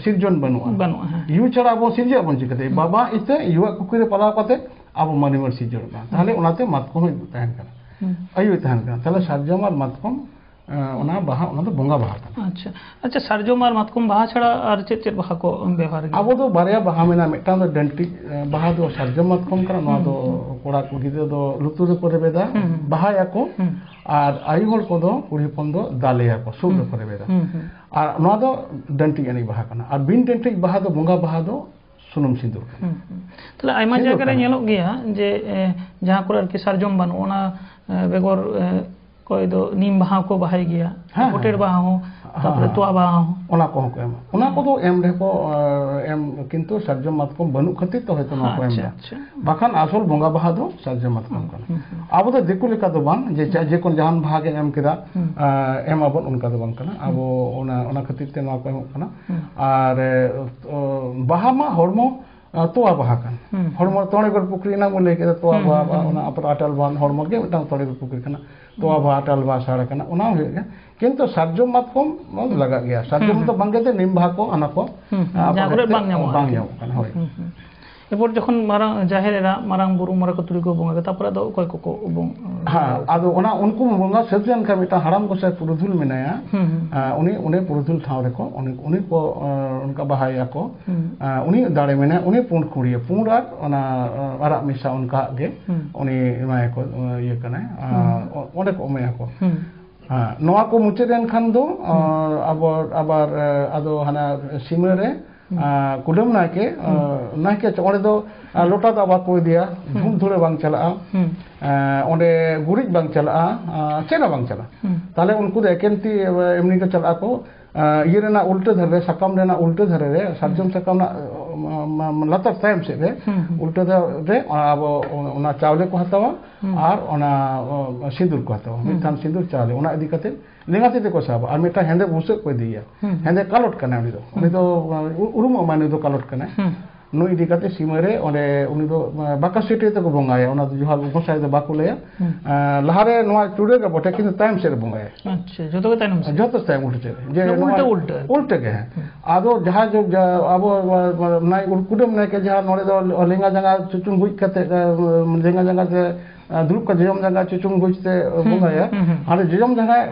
ᱥᱤᱨᱡᱚᱱ ᱵᱟᱹᱱᱩᱜᱼᱟ᱾ ᱵᱟᱹᱱᱩᱜᱼᱟ, ᱦᱮᱸ᱾ ᱭᱩ ᱪᱷᱟᱲᱟ ᱟᱵᱚ ᱥᱤᱨᱡᱟᱹᱜ ᱟᱵᱚᱱ ᱪᱤᱠᱟᱹᱛᱮ? ᱦᱩᱸ᱾ ᱵᱟᱵᱟ ᱤᱛᱟᱹ ᱭᱩᱣᱟᱜ ᱠᱩᱠᱩᱭ ᱨᱮ ᱯᱟᱞᱟᱣ ᱠᱟᱛᱮ ᱟᱵᱚ ᱢᱟᱹᱱᱢᱤ ᱵᱚᱱ ᱥᱤᱨᱡᱚᱱᱚᱜ ᱠᱟᱱᱟ᱾ ᱛᱟᱦᱞᱮ ᱦᱩᱸ᱾ ᱚᱱᱟᱛᱮ ᱢᱟᱛᱠᱚᱢ ᱦᱚᱸ ᱛᱟᱦᱮᱱ ᱠᱟᱱᱟ᱾ ᱦᱩᱸ᱾ ᱟᱭᱩᱭ ᱛᱟᱦᱮᱱ ᱠᱟᱱᱟ᱾ ᱛᱟᱦᱞᱮ ᱥᱟᱨᱡᱚᱢ ᱟᱨ ᱢᱟᱛᱠᱚᱢ ᱚᱱᱟ ᱵᱟᱦᱟ, ᱚᱱᱟ ᱫᱚ ᱵᱚᱸᱜᱟ ᱵᱟᱦᱟ ᱠᱟᱱᱟ᱾ ᱟᱪᱪᱷᱟ᱾ ᱟᱪᱪᱷᱟ, ᱥᱟᱨᱡᱚᱢ ᱟᱨ ᱢᱟᱛᱠᱚᱢ ᱵᱟᱦᱟ ᱪᱷᱟᱲᱟ ᱟᱨ ᱪᱮᱫ ᱪᱮᱫ ᱵᱟᱦᱟ ᱠᱚ ᱵᱮᱣᱦᱟᱨ ᱜᱮᱭᱟ? ᱟᱵᱚ ᱫᱚ ᱵᱟᱨᱭᱟ ᱵᱟᱦᱟ ᱢᱮᱱᱟᱜᱼᱟ, ᱢᱤᱫᱴᱟᱝ ᱫᱚ ᱰᱟᱹᱱᱴᱤᱡ ᱵᱟᱦᱟ ᱫᱚ ᱥᱟᱨᱡᱚᱢ ᱢᱟᱛᱠᱚᱢ ᱠᱟᱱᱟ, ᱱᱚᱣᱟ ᱫᱚ ᱠᱚᱲᱟ ᱠᱚ ᱜᱤᱫᱽᱨᱟᱹ ᱫᱚ ᱞᱩᱛᱩᱨ ᱨᱮᱠᱚ ᱨᱮᱵᱮᱫᱟ, ᱵᱟᱦᱟᱭᱟᱠᱚ᱾ ᱟᱨ ᱟᱭᱳ ᱦᱚᱲ ᱠᱚᱫᱚ, ᱠᱩᱲᱤ ᱦᱚᱯᱚᱱ ᱫᱚ ᱫᱟᱞᱮᱭᱟᱠᱚ, ᱥᱩᱫ ᱨᱮᱠᱚ ᱨᱮᱵᱮᱫᱟ᱾ ᱟᱨ ᱱᱚᱣᱟ ᱫᱚ ᱰᱟᱹᱱᱴᱤᱡ ᱟᱹᱱᱤᱡ ᱵᱟᱦᱟ ᱠᱟᱱᱟ᱾ ᱟᱨ ᱵᱤᱱ ᱰᱟᱹᱱᱴᱤᱡ ᱵᱟᱦᱟ ᱫᱚ, ᱵᱚᱸᱜᱟ ᱵᱟᱦᱟ ᱫᱚ ᱥᱩᱱᱩᱢ ᱥᱤᱸᱫᱩᱨ ᱠᱟᱱᱟ᱾ ᱛᱟᱦᱞᱮ ᱟᱭᱢᱟ ᱡᱟᱭᱜᱟ ᱨᱮ ᱧᱮᱞᱚᱜ ᱜᱮᱭᱟ ᱡᱮ ᱡᱟᱦᱟᱸ ᱠᱚᱨᱮ ᱟᱨᱠᱤ ᱥᱟᱨᱡᱚᱢ ᱵᱟᱹᱱᱩᱜ, ᱚᱱᱟ ᱵᱮᱜᱚᱨ ᱚᱠᱚᱭ ᱫᱚ ᱱᱤᱢ ᱵᱟᱦᱟ ᱠᱚ ᱵᱟᱦᱟᱭ ᱜᱮᱭᱟ, ᱯᱚᱴᱮᱨ ᱵᱟᱦᱟ ᱦᱚᱸ, ᱛᱟᱯᱚᱨᱮ ᱛᱚᱣᱟ ᱵᱟᱦᱟ ᱦᱚᱸ᱾ ᱚᱱᱟ ᱠᱚᱦᱚᱸ ᱠᱚ ᱮᱢᱟ᱾ ᱚᱱᱟ ᱠᱚᱫᱚ ᱮᱢ ᱨᱮᱦᱚᱸ ᱠᱚ ᱮᱢ, ᱠᱤᱱᱛᱩ ᱥᱟᱨᱡᱚᱢ ᱢᱟᱛᱠᱚᱢ ᱵᱟᱹᱱᱩᱜ ᱠᱷᱟᱹᱛᱤᱨ ᱛᱮ ᱦᱚᱭᱛᱚ ᱱᱚᱣᱟ ᱠᱚ ᱮᱢ ᱮᱫᱟ᱾ ᱵᱟᱠᱷᱟᱱ ᱟᱥᱚᱞ ᱵᱚᱸᱜᱟ ᱵᱟᱦᱟ ᱫᱚ ᱥᱟᱨᱡᱚᱢ ᱢᱟᱛᱠᱚᱢ ᱠᱟᱱᱟ᱾ ᱟᱵᱚ ᱫᱚ ᱫᱤᱠᱩ ᱞᱮᱠᱟ ᱫᱚ ᱵᱟᱝ ᱡᱮ ᱡᱮ ᱠᱳᱱᱳ ᱡᱟᱦᱟᱱ ᱵᱟᱦᱟ ᱜᱮ ᱮᱢ ᱠᱮᱫᱟ, ᱮᱢ ᱟᱵᱚᱱ, ᱚᱱᱠᱟ ᱫᱚ ᱵᱟᱝ ᱠᱟᱱᱟ᱾ ᱟᱵᱚ ᱚᱱᱟ ᱚᱱᱟ ᱠᱷᱟᱹᱛᱤᱨ ᱛᱮ ᱱᱚᱣᱟ ᱠᱚ ᱮᱢᱚᱜ ᱠᱟᱱᱟ᱾ ᱟᱨ ᱵᱟᱦᱟ ᱢᱟ ᱦᱚᱲᱢᱚ ᱛᱚᱣᱟ ᱵᱟᱦᱟ ᱠᱟᱱ᱾ ᱦᱚᱲᱢᱚ ᱛᱚᱲᱮ ᱜᱚᱲ ᱯᱩᱠᱷᱨᱤ ᱮᱱᱟᱝ ᱵᱚᱱ ᱞᱟᱹᱭ ᱠᱮᱫᱟ, ᱛᱚᱣᱟ ᱵᱟᱦᱟ, ᱚᱱᱟ ᱟᱴᱟᱞ ᱵᱟᱦᱟ, ᱦᱚᱲᱢᱚ ᱜᱮ ᱢᱤᱫᱴᱟᱝ ᱛᱚᱲᱮ ᱜᱚᱲ ᱯᱩᱠᱷᱨᱤ ᱠᱟᱱᱟ᱾ ᱛᱚᱣᱟ ᱵᱟᱦᱟ, ᱟᱴᱟᱞ ᱵᱟᱦᱟ, ᱥᱟᱲ ᱠᱟᱱᱟ, ᱚᱱᱟ ᱦᱚᱸ ᱦᱩᱭᱩᱜ ᱜᱮᱭᱟ᱾ ᱠᱤᱱᱛᱩ ᱥᱟᱨᱡᱚᱢ ᱢᱟᱛᱠᱚᱢ ᱞᱟᱜᱟᱜ ᱜᱮᱭᱟ᱾ ᱥᱟᱨᱡᱚᱢ ᱫᱚ ᱵᱟᱝ ᱜᱮ ᱱᱤᱢ ᱵᱟᱦᱟ ᱠᱚ, ᱚᱱᱟ ᱠᱚ ᱡᱟᱦᱟᱸ ᱠᱚᱨᱮ ᱵᱟᱝ ᱧᱟᱢᱚᱜᱼᱟ᱾ ᱵᱟᱝ ᱧᱟᱢᱚᱜ ᱠᱟᱱᱟ᱾ ᱦᱳᱭ᱾ ᱮᱨᱯᱚᱨ ᱡᱚᱠᱷᱚᱱ ᱢᱟᱨᱟᱝ ᱡᱟᱦᱮᱨ ᱮᱨᱟ, ᱢᱟᱨᱟᱝ ᱵᱩᱨᱩ, ᱢᱚᱬᱮ ᱠᱚ ᱛᱩᱨᱩᱭ ᱠᱚ ᱵᱚᱸᱜᱟ ᱜᱮ, ᱛᱟᱨᱯᱚᱨᱮ ᱟᱫᱚ ᱚᱠᱚᱭ ᱠᱚᱠᱚ ᱵᱚᱸᱜᱟ? ᱦᱮᱸ, ᱟᱫᱚ ᱚᱱᱟ ᱩᱱᱠᱩ ᱵᱚᱸᱜᱟ ᱥᱟᱹᱛ ᱞᱮᱱᱠᱷᱟᱱ ᱢᱤᱫᱴᱟᱝ ᱦᱟᱲᱟᱢ ᱜᱚᱸᱥᱟᱭ ᱯᱩᱨᱩᱫᱷᱩᱞ ᱢᱮᱱᱟᱭᱟ᱾ ᱩᱱᱤ ᱩᱱᱤ ᱯᱩᱨᱩᱫᱷᱩᱞ ᱴᱷᱟᱶ ᱨᱮᱠᱚ ᱩᱱᱤ ᱩᱱᱤ ᱠᱚ ᱚᱱᱠᱟ ᱵᱟᱦᱟᱭᱟᱠᱚ᱾ ᱩᱱᱤ ᱫᱟᱲᱮ ᱢᱮᱱᱟᱭᱟ, ᱩᱱᱤ ᱯᱩᱸᱰ ᱠᱩᱲᱤᱭᱟᱹ, ᱯᱩᱸᱰ ᱟᱨ ᱚᱱᱟ ᱟᱨᱟᱜ ᱢᱮᱥᱟ ᱚᱱᱠᱟ ᱜᱮ ᱩᱱᱤ ᱮᱢᱟᱭᱟᱠᱚ, ᱤᱭᱟᱹ ᱠᱟᱱᱟᱭ᱾ ᱚᱸᱰᱮ ᱠᱚ ᱮᱢᱟᱭᱟᱠᱚ᱾ ᱱᱚᱣᱟ ᱠᱚ ᱢᱩᱪᱟᱹᱫ ᱮᱱᱠᱷᱟᱱ ᱫᱚ ᱟᱵᱚ ᱟᱵᱟᱨ ᱟᱫᱚ ᱦᱟᱱᱟ ᱥᱤᱢᱟᱹ ᱨᱮ ᱠᱩᱰᱟᱹᱢ ᱱᱟᱭᱠᱮ, ᱱᱟᱭᱠᱮ ᱚᱸᱰᱮ ᱫᱚ ᱞᱚᱴᱟ ᱫᱟᱜ ᱵᱟᱠᱚ ᱤᱫᱤᱭᱟ, ᱫᱷᱩᱯ ᱫᱷᱩᱲᱟᱹ ᱵᱟᱝ ᱪᱟᱞᱟᱜᱼᱟ, ᱚᱸᱰᱮ ᱜᱩᱨᱤᱡ ᱵᱟᱝ ᱪᱟᱞᱟᱜᱼᱟ, ᱪᱮᱫ ᱦᱚᱸ ᱵᱟᱝ ᱪᱟᱞᱟᱜᱼᱟ᱾ ᱛᱟᱦᱞᱮ ᱩᱱᱠᱩ ᱫᱚ ᱮᱠᱮᱱ ᱛᱤ ᱮᱢᱱᱤ ᱠᱚ ᱪᱟᱞᱟᱜ ᱟᱠᱚ᱾ ᱤᱭᱟᱹ ᱨᱮᱱᱟᱜ ᱩᱞᱴᱟᱹ ᱫᱷᱟᱨᱮ ᱨᱮ, ᱥᱟᱠᱟᱢ ᱨᱮᱱᱟᱜ ᱩᱞᱴᱟᱹ ᱫᱷᱟᱨᱮ ᱨᱮ, ᱥᱟᱨᱡᱚᱢ ᱥᱟᱠᱟᱢ ᱨᱮᱱᱟᱜ ᱞᱟᱛᱟᱨ ᱛᱟᱭᱚᱢ ᱥᱮᱫ ᱨᱮ, ᱩᱞᱴᱟᱹ ᱫᱷᱟᱨᱮ ᱨᱮ ᱟᱵᱚ ᱚᱱᱟ ᱪᱟᱣᱞᱮ ᱠᱚ ᱦᱟᱛᱟᱣᱟ ᱟᱨ ᱚᱱᱟ ᱥᱤᱸᱫᱩᱨ ᱠᱚ ᱦᱟᱛᱟᱣᱟ, ᱢᱤᱫ ᱛᱷᱟᱱ ᱥᱤᱸᱫᱩᱨ ᱪᱟᱣᱞᱮ, ᱚᱱᱟ ᱤᱫᱤ ᱠᱟᱛᱮ ᱞᱮᱸᱜᱟ ᱛᱤ ᱛᱮᱠᱚ ᱥᱟᱵᱟ ᱟᱨ ᱢᱤᱫᱴᱟᱝ ᱦᱮᱸᱫᱮ ᱵᱩᱥᱟᱹᱜ ᱠᱚ ᱤᱫᱤᱭᱟ᱾ ᱦᱮᱸᱫᱮ ᱠᱟᱞᱚᱴ ᱠᱟᱱᱟᱭ ᱩᱱᱤ ᱫᱚ, ᱩᱱᱤ ᱫᱚ ᱩᱨᱩᱢᱚᱜ ᱢᱟ ᱱᱩᱭ ᱫᱚ ᱠᱟᱞᱚᱴ ᱠᱟᱱᱟᱭ᱾ ᱱᱩᱭ ᱤᱫᱤ ᱠᱟᱛᱮ ᱥᱤᱢᱟᱹ ᱨᱮ ᱚᱸᱰᱮ ᱩᱱᱤ ᱫᱚ ᱵᱟᱠᱟ ᱥᱤᱴᱤ ᱛᱮᱠᱚ ᱵᱚᱸᱜᱟᱭᱟ, ᱚᱱᱟ ᱫᱚ ᱡᱚᱦᱟᱨ ᱜᱚᱸᱥᱟᱭ ᱫᱚ ᱵᱟᱠᱚ ᱞᱟᱹᱭᱟ᱾ ᱞᱟᱦᱟᱨᱮ ᱱᱚᱣᱟ ᱪᱩᱲᱟᱹ ᱜᱮ ᱵᱚᱴᱷᱮ, ᱠᱤᱱᱛᱩ ᱛᱟᱭᱚᱢ ᱥᱮᱫ ᱨᱮ ᱵᱚᱸᱜᱟᱭᱟ᱾ ᱟᱪᱪᱷᱟ, ᱡᱚᱛᱚ ᱜᱮ ᱛᱟᱭᱱᱚᱢ ᱥᱮᱫ? ᱡᱚᱛᱚ ᱛᱟᱭᱚᱢ ᱩᱞᱴᱟᱹ ᱥᱮᱫ ᱨᱮ᱾ ᱡᱮ ᱩᱞᱴᱟᱹ ᱱᱚᱣᱟ ᱩᱞᱴᱟᱹ᱾ ᱩᱞᱴᱟᱹ ᱜᱮ, ᱦᱮᱸ᱾ ᱟᱫᱚ ᱡᱟᱦᱟᱸ ᱡᱚ- ᱡᱟ- ᱟᱵᱚ ᱱᱟᱭ ᱠᱩᱰᱟᱹᱢ ᱱᱟᱭᱠᱮ ᱡᱟᱦᱟᱸ ᱱᱚᱰᱮ ᱫᱚ ᱞᱮᱸᱜᱟ ᱡᱟᱸᱜᱟ ᱪᱩᱪᱩᱝ ᱜᱩᱡ ᱠᱟᱛᱮ, ᱞᱮᱸᱜᱟ ᱡᱟᱸᱜᱟ ᱛᱮ ᱫᱩᱲᱩᱵ ᱠᱟᱛᱮ ᱡᱚᱡᱚᱢ ᱡᱟᱸᱜᱟ ᱪᱩᱪᱩᱝ ᱵᱩᱡᱽ ᱛᱮ ᱦᱩᱸ, ᱵᱚᱸᱜᱟᱭᱟ᱾ ᱦᱩᱸ, ᱦᱩᱸ᱾ ᱦᱟᱸᱰᱮ ᱡᱚᱡᱚᱢ ᱡᱟᱸᱜᱟᱭ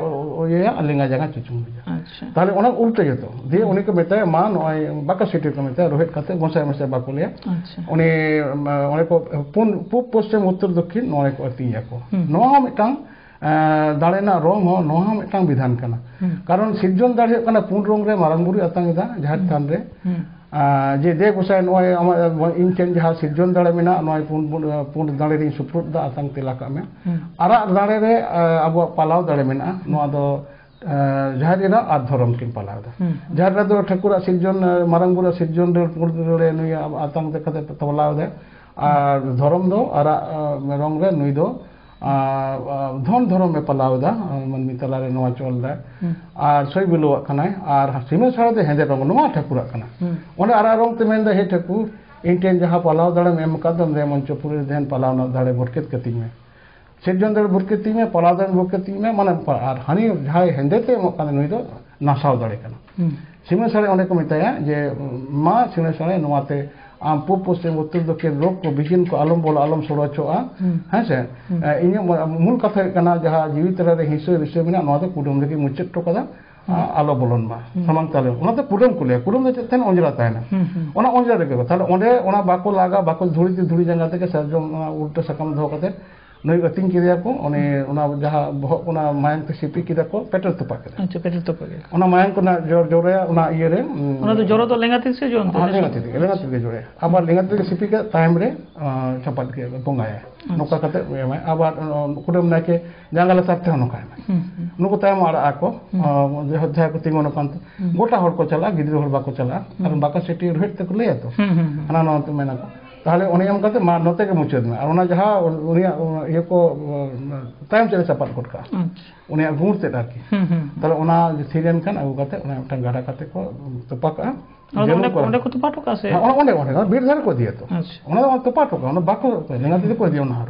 ᱤᱭᱟᱹᱭᱟ ᱟᱨ ᱞᱮᱸᱜᱟ ᱡᱟᱸᱜᱟ ᱪᱩᱪᱩᱝ ᱵᱩᱡᱟ᱾ ᱟᱪᱪᱷᱟ᱾ ᱛᱟᱦᱞᱮ ᱚᱱᱟ ᱩᱞᱴᱟᱹ ᱜᱮᱛᱚ᱾ ᱫᱤᱭᱮ ᱩᱱᱤ ᱠᱚ ᱢᱮᱛᱟᱭᱟ, "ᱢᱟ ᱱᱚᱜᱼᱚᱭ ᱵᱟᱠᱟ ᱥᱤᱴᱤ ᱠᱚ ᱢᱮᱛᱟᱭᱟ, ᱨᱳᱦᱮᱫ ᱠᱟᱛᱮ ᱜᱚᱸᱥᱟᱭ ᱢᱚᱸᱥᱟᱭ ᱵᱟᱠᱚ ᱞᱟᱹᱭᱟ᱾ ᱟᱪᱪᱷᱟ᱾ ᱩᱱᱤ ᱚᱸᱰᱮ ᱠᱚ ᱯᱩᱱ, ᱯᱩᱵ, ᱯᱚᱥᱪᱤᱢ, ᱩᱛᱛᱚᱨ, ᱫᱚᱠᱠᱷᱤᱱ ᱱᱚᱣᱟ ᱠᱚ ᱟᱹᱛᱤᱧ ᱟᱠᱚ᱾ ᱦᱩᱸ᱾ ᱱᱚᱣᱟ ᱦᱚᱸ ᱢᱤᱫᱴᱟᱝ ᱮᱸ, ᱫᱟᱲᱮ ᱨᱮᱱᱟᱜ ᱨᱚᱝ ᱦᱚᱸ, ᱱᱚᱣᱟ ᱦᱚᱸ ᱢᱤᱫᱴᱟᱝ ᱵᱤᱫᱷᱟᱱ ᱠᱟᱱᱟ᱾ ᱦᱩᱸ᱾ ᱠᱟᱨᱚᱱ ᱥᱤᱨᱡᱚᱱ ᱫᱟᱲᱮ ᱦᱩᱭᱩᱜ ᱠᱟᱱᱟ ᱯᱩᱸᱰ ᱨᱚᱝ ᱨᱮ ᱢᱟᱨᱟᱝ ᱵᱩᱨᱩᱭ ᱟᱛᱟᱝ ᱮᱫᱟ ᱡᱟᱦᱮᱨ ᱦᱩᱸ᱾ ᱛᱷᱟᱱ ᱨᱮ᱾ ᱦᱩᱸ᱾ ᱟᱨ ᱡᱮ, "ᱫᱮ ᱜᱚᱸᱥᱟᱭ, ᱱᱚᱜᱼᱚᱭ ᱟᱢᱟᱜ, ᱤᱧ ᱴᱷᱮᱱ ᱡᱟᱦᱟᱸ ᱥᱤᱨᱡᱚᱱ ᱫᱟᱲᱮ ᱢᱮᱱᱟᱜᱼᱟ, ᱱᱚᱜᱼᱚᱭ ᱯᱩᱸᱰ, ᱯᱩᱸᱰ ᱫᱟᱲᱮ ᱨᱤᱧ ᱥᱩᱯᱨᱩᱫ ᱮᱫᱟ, ᱟᱛᱟᱝ ᱛᱮᱞᱟ ᱠᱟᱜ ᱢᱮ᱾" ᱦᱩᱸ᱾ ᱟᱨᱟᱜ ᱫᱟᱲᱮ ᱨᱮ, ᱟᱸ, ᱟᱵᱚᱣᱟᱜ ᱯᱟᱞᱟᱣ ᱫᱟᱲᱮ ᱢᱮᱱᱟᱜᱼᱟ, ᱱᱚᱣᱟ ᱫᱚ, ᱟᱸ, ᱡᱟᱦᱮᱨ ᱮᱨᱟ ᱟᱨ ᱫᱷᱚᱨᱚᱢ ᱠᱤᱱ ᱯᱟᱞᱟᱣ ᱮᱫᱟ᱾ ᱦᱩᱸ᱾ ᱡᱟᱦᱮᱨ ᱨᱮᱫᱚ ᱴᱷᱟᱹᱠᱩᱨᱟᱜ ᱥᱤᱨᱡᱚᱱ, ᱟᱸ, ᱢᱟᱨᱟᱝ ᱵᱩᱨᱩᱣᱟᱜ ᱥᱤᱨᱡᱚᱱ ᱨᱮ ᱯᱩᱸᱰ ᱫᱟᱲᱮ ᱱᱩᱭ ᱟᱛᱟᱝ ᱛᱮ ᱠᱟᱛᱮ ᱯᱟᱞᱟᱣ ᱮᱫᱟ᱾ ᱟᱨ ᱫᱷᱚᱨᱚᱢ ᱫᱚ ᱟᱨᱟᱜ, ᱟᱸ, ᱨᱚᱝ ᱨᱮ ᱱᱩᱭ ᱫᱚ ᱟᱨ, ᱟᱨ ᱫᱷᱚᱱ ᱫᱷᱚᱨᱚᱢᱮ ᱯᱟᱞᱟᱣ ᱮᱫᱟ, ᱟᱨ ᱢᱟᱹᱱᱢᱤ ᱛᱟᱞᱟᱨᱮ ᱱᱚᱣᱟ ᱪᱚᱞ ᱮᱫᱟ᱾ ᱦᱩᱸ᱾ ᱟᱨ ᱥᱚᱭ ᱵᱤᱞᱚᱣᱟᱜ ᱠᱟᱱᱟᱭ, ᱟᱨ ᱥᱤᱢᱟᱹ ᱥᱟᱲᱮ ᱫᱚ ᱦᱮᱸᱫᱮ ᱨᱚᱝ, ᱱᱚᱣᱟ ᱴᱷᱟᱹᱠᱩᱨᱟᱜ ᱠᱟᱱᱟ᱾ ᱦᱩᱸ᱾ ᱚᱸᱰᱮ ᱟᱨᱟᱜ ᱨᱚᱝ ᱛᱮ ᱢᱮᱱᱫᱟ, "ᱦᱮ ᱴᱷᱟᱹᱠᱩᱨ, ᱤᱧ ᱴᱷᱮᱱ ᱡᱟᱦᱟᱸ ᱯᱟᱞᱟᱣ ᱫᱟᱲᱮᱢ ᱮᱢ ᱟᱠᱟᱫ ᱫᱚ, ᱫᱮ ᱢᱚᱧᱪᱚᱯᱩᱨᱤ ᱨᱮ ᱫᱮᱱ ᱯᱟᱞᱟᱣ ᱨᱮᱱᱟᱜ ᱫᱟᱲᱮ ᱵᱷᱚᱨᱠᱮᱛ ᱠᱟᱹᱛᱤᱧ ᱢᱮ, ᱥᱤᱨᱡᱚᱱ ᱫᱟᱲᱮ ᱵᱷᱚᱨᱠᱮᱛᱤᱧ ᱢᱮ, ᱯᱟᱞᱟᱣ ᱫᱟᱲᱮ ᱵᱷᱚᱨᱠᱮᱛᱤᱧ ᱢᱮ", ᱢᱟᱱᱮ, ᱟᱨ ᱦᱟᱹᱱᱤ ᱡᱟᱦᱟᱸᱭ ᱦᱮᱸᱫᱮ ᱛᱮ ᱮᱢᱚᱜ ᱠᱟᱱᱟ, ᱱᱩᱭ ᱫᱚ ᱱᱟᱥᱟᱣ ᱫᱟᱲᱮ ᱠᱟᱱᱟ᱾ ᱦᱩᱸ᱾ ᱥᱤᱢᱟᱹ ᱥᱟᱲᱮ ᱚᱸᱰᱮ ᱠᱚ ᱢᱮᱛᱟᱭᱟ ᱡᱮ, "ᱢᱟ ᱥᱤᱢᱟᱹ ᱥᱟᱲᱮ, ᱱᱚᱣᱟᱛᱮ ᱟᱢ ᱯᱩᱵ ᱯᱚᱥᱪᱤᱢ ᱩᱛᱛᱚᱨ ᱫᱚᱠᱠᱷᱤᱱ ᱨᱳᱜᱽ ᱠᱚ ᱵᱤᱜᱷᱤᱱ ᱠᱚ ᱟᱞᱚᱢ ᱵᱚᱞᱚ, ᱟᱞᱚᱢ ᱥᱚᱲᱚ ᱦᱚᱪᱚᱜᱼᱟ᱾" ᱦᱩᱸ᱾ ᱦᱮᱸ ᱥᱮ? ᱦᱩᱸ᱾ ᱮ, ᱤᱧᱟᱹᱜ ᱢᱚ-, ᱢᱩᱞ ᱠᱟᱛᱷᱟ ᱦᱩᱭᱩᱜ ᱠᱟᱱᱟ, ᱡᱟᱦᱟᱸ ᱡᱤᱣᱤ ᱛᱟᱞᱟ ᱨᱮ ᱦᱤᱸᱥᱟᱹ ᱨᱤᱥᱟᱹ ᱢᱮᱱᱟᱜ, ᱱᱚᱣᱟ ᱫᱚ ᱠᱩᱰᱟᱹᱢ ᱨᱮᱜᱮ ᱢᱩᱪᱟᱹᱫ ᱦᱚᱴᱚ ᱠᱟᱫᱟ, ᱦᱩᱸ᱾ ᱟ-, ᱟᱞᱚ ᱵᱚᱞᱚᱱ ᱢᱟ᱾ ᱦᱩᱸ᱾ ᱥᱟᱢᱟᱝ ᱛᱟᱞᱮ, ᱚᱱᱟ ᱫᱚ ᱠᱩᱰᱟᱹᱢ ᱠᱚ ᱞᱟᱹᱭᱟ᱾ ᱠᱩᱰᱟᱹᱢ ᱫᱚ ᱪᱮᱫ ᱛᱟᱦᱮᱱᱟ? ᱚᱸᱡᱽᱨᱟ ᱛᱟᱦᱮᱱᱟ᱾ ᱦᱩᱸ, ᱦᱩᱸ᱾ ᱚᱱᱟ ᱚᱸᱡᱽᱨᱟ ᱨᱮᱜᱮ, ᱛᱟᱦᱞᱮ ᱚᱸᱰᱮ ᱚᱱᱟ ᱵᱟᱠᱚ ᱞᱟᱜᱟ, ᱵᱟᱠᱚ ᱫᱷᱩᱲᱤ ᱛᱮ ᱫᱷᱩᱲᱤ ᱡᱟᱸᱜᱟ ᱛᱮᱜᱮ ᱥᱟᱨᱡᱚᱢ ᱚᱱᱟ ᱩᱞᱴᱟᱹ ᱥᱟᱠᱟᱢ ᱫᱚᱦᱚ ᱠᱟᱛᱮ ᱱᱩᱭ ᱟᱹᱛᱤᱧ ᱠᱮᱫᱮᱭᱟ ᱠᱚ, ᱩᱱᱤ ᱚᱱᱟ ᱡᱟᱦᱟᱸ ᱵᱚᱦᱚᱜ ᱚᱱᱟ ᱢᱟᱭᱟᱝ ᱛᱮ ᱥᱤᱯᱤ ᱠᱮᱫᱟ ᱠᱚ, ᱯᱮᱴᱮᱨ ᱛᱚᱯᱟ ᱠᱮᱫᱟ᱾ ᱟᱪᱪᱷᱟ, ᱯᱮᱴᱮᱨ ᱛᱚᱯᱟ ᱠᱮᱫᱟ᱾ ᱚᱱᱟ ᱢᱟᱭᱟᱝ ᱠᱚ ᱱᱟᱜ ᱡᱚᱨ ᱡᱚᱨᱚᱭᱟ ᱚᱱᱟ ᱤᱭᱟᱹ ᱨᱮ, ᱩᱸ, ᱚᱱᱟ ᱫᱚ ᱡᱚᱨᱚ ᱫᱚ ᱞᱮᱸᱜᱟ ᱛᱤ ᱥᱮ ᱡᱚᱡᱚᱢ ᱛᱤ? ᱦᱮᱸ, ᱞᱮᱸᱜᱟ ᱛᱤ ᱛᱮᱜᱮ, ᱞᱮᱸᱜᱟ ᱛᱤ ᱛᱮᱜᱮ ᱡᱚᱨᱚᱭᱟ᱾ ᱟᱵᱟᱨ ᱞᱮᱸᱜᱟ ᱛᱤ ᱛᱮᱜᱮ ᱥᱤᱯᱤ ᱠᱮᱫᱟ, ᱛᱟᱭᱚᱢ ᱨᱮ, ᱟᱸ, ᱪᱟᱯᱟᱫ ᱠᱮᱫᱟ, ᱵᱚᱸᱜᱟᱭᱟ᱾ ᱟᱪᱪᱷᱟ᱾ ᱱᱚᱝᱠᱟ ᱠᱟᱛᱮ ᱮᱢᱟᱭ᱾ ᱟᱵᱟᱨ, ᱟᱸ, ᱠᱩᱰᱟᱹᱢ ᱱᱟᱭᱠᱮ ᱡᱟᱸᱜᱟ ᱞᱟᱛᱟᱨ ᱛᱮᱦᱚᱸ ᱱᱚᱝᱠᱟᱭ ᱮᱢᱟᱭ᱾ ᱦᱩᱸ, ᱦᱩᱸ᱾ ᱱᱩᱠᱩ ᱛᱟᱭᱚᱢ ᱟᱲᱟᱜ ᱟᱠᱚ, ᱦᱩᱸ᱾ ᱟᱸ, ᱡᱟᱦᱟᱸ, ᱡᱟᱦᱟᱸᱭ ᱠᱚ ᱛᱤᱸᱜᱩᱱ ᱟᱠᱟᱱ ᱛᱮ᱾ ᱦᱩᱸ᱾ ᱜᱚᱴᱟ ᱦᱚᱲ ᱠᱚ ᱪᱟᱞᱟᱜᱼᱟ, ᱜᱤᱫᱽᱨᱟᱹ ᱦᱚᱲ ᱵᱟᱠᱚ ᱪᱟᱞᱟᱜᱼᱟ᱾ ᱦᱩᱸ᱾ ᱠᱟᱨᱚᱱ ᱵᱟᱠᱟ ᱥᱤᱴᱤ ᱨᱳᱦᱮᱫ ᱛᱮᱠᱚ ᱞᱟᱹᱭᱟ ᱛᱚ᱾ ᱦᱩᱸ, ᱦᱩᱸ, ᱦᱩᱸ᱾ ᱦᱟᱱᱟ ᱱᱚᱣᱟ ᱛᱮ ᱢᱮᱱᱟ ᱠᱚ᱾ ᱛᱟᱦᱞᱮ ᱩᱱᱤ ᱮᱢ ᱠᱟᱛᱮ ᱢᱟ ᱱᱚᱛᱮ ᱜᱮ ᱢᱩᱪᱟᱹᱫ ᱢᱮ᱾ ᱟᱨ ᱚᱱᱟ ᱡᱟᱦᱟᱸ ᱩᱱᱤᱭᱟᱜ ᱤᱭᱟᱹ ᱠᱚ, ᱛᱟᱭᱚᱢ ᱥᱮᱫ ᱨᱮ ᱪᱟᱯᱟᱫ ᱜᱚᱫ ᱠᱟᱜᱼᱟ᱾ ᱟᱪᱪᱷᱟ᱾ ᱩᱱᱤᱭᱟᱜ ᱜᱩᱲ ᱛᱮᱫ ᱟᱨᱠᱤ᱾ ᱦᱩᱸ, ᱦᱩᱸ, ᱦᱩᱸ᱾ ᱛᱟᱦᱞᱮ ᱚᱱᱟ ᱛᱷᱤᱨ ᱮᱱ ᱠᱷᱟᱱ ᱟᱹᱜᱩ ᱠᱟᱛᱮ ᱚᱱᱟ ᱢᱤᱫᱴᱟᱝ ᱜᱟᱰᱟ ᱠᱟᱛᱮ ᱠᱚ ᱛᱚᱯᱟ ᱠᱟᱜᱼᱟ᱾ ᱚᱱᱟ ᱫᱚ ᱡᱟᱹᱱᱩᱢ ᱚᱸᱰᱮ ᱠᱚ, ᱠᱚ ᱚᱸᱰᱮ ᱠᱚ ᱛᱚᱯᱟ ᱦᱚᱴᱚ ᱠᱟᱜᱼᱟ ᱥᱮ? ᱦᱮᱸ, ᱚᱱᱟ ᱚᱸᱰᱮ, ᱚᱸᱰᱮ, ᱚᱱᱟ ᱵᱤᱨ ᱫᱷᱟᱨᱮ ᱠᱚ ᱤᱫᱤᱭᱟ ᱛᱚ᱾ ᱟᱪᱪᱷᱟ᱾ ᱚᱱᱟ ᱫᱚ ᱛᱚᱯᱟ ᱦᱚᱴᱚ ᱠᱟᱜᱼᱟ, ᱚᱱᱟ ᱵᱟᱠᱚ ᱞᱮᱸᱜᱟ ᱛᱤ ᱛᱮᱠᱚ ᱤᱫᱤᱭᱟ ᱚᱱᱟ ᱦᱚᱸ᱾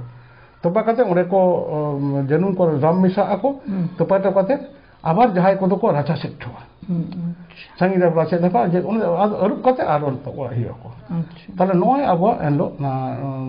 ᱛᱚᱯᱟ ᱠᱟᱛᱮ ᱚᱸᱰᱮ ᱠᱚ, ᱚ, ᱡᱟᱹᱱᱩᱢ ᱠᱚ ᱨᱟᱢ ᱢᱮᱥᱟᱜ ᱟᱠᱚ, ᱦᱩᱸ᱾ ᱛᱚᱯᱟ ᱦᱚᱴᱚ ᱠᱟᱛᱮ ᱟᱵᱟᱨ ᱡᱟᱦᱟᱸᱭ ᱠᱚᱫᱚ ᱠᱚ ᱨᱟᱪᱟ ᱥᱮᱫ ᱦᱚᱴᱚᱣᱟ᱾ ᱦᱩᱸ, ᱦᱩᱸ᱾ ᱥᱟᱺᱜᱤᱧ ᱨᱮ ᱵᱟᱪᱮᱫ ᱫᱟᱠᱚ, ᱡᱮ ᱚᱱᱟ ᱟᱫᱚ ᱟᱹᱨᱩᱵ ᱠᱟᱛᱮ ᱟᱨ ᱚᱱᱛᱮ ᱚᱲᱟᱜ ᱦᱤᱡᱩᱜ ᱟᱠᱚ᱾ ᱟᱪᱪᱷᱟ᱾ ᱛᱟᱦᱞᱮ ᱱᱚᱜᱼᱚᱭ ᱟᱵᱚᱣᱟᱜ ᱮᱱᱦᱤᱞᱳᱜ ᱚᱱᱟ,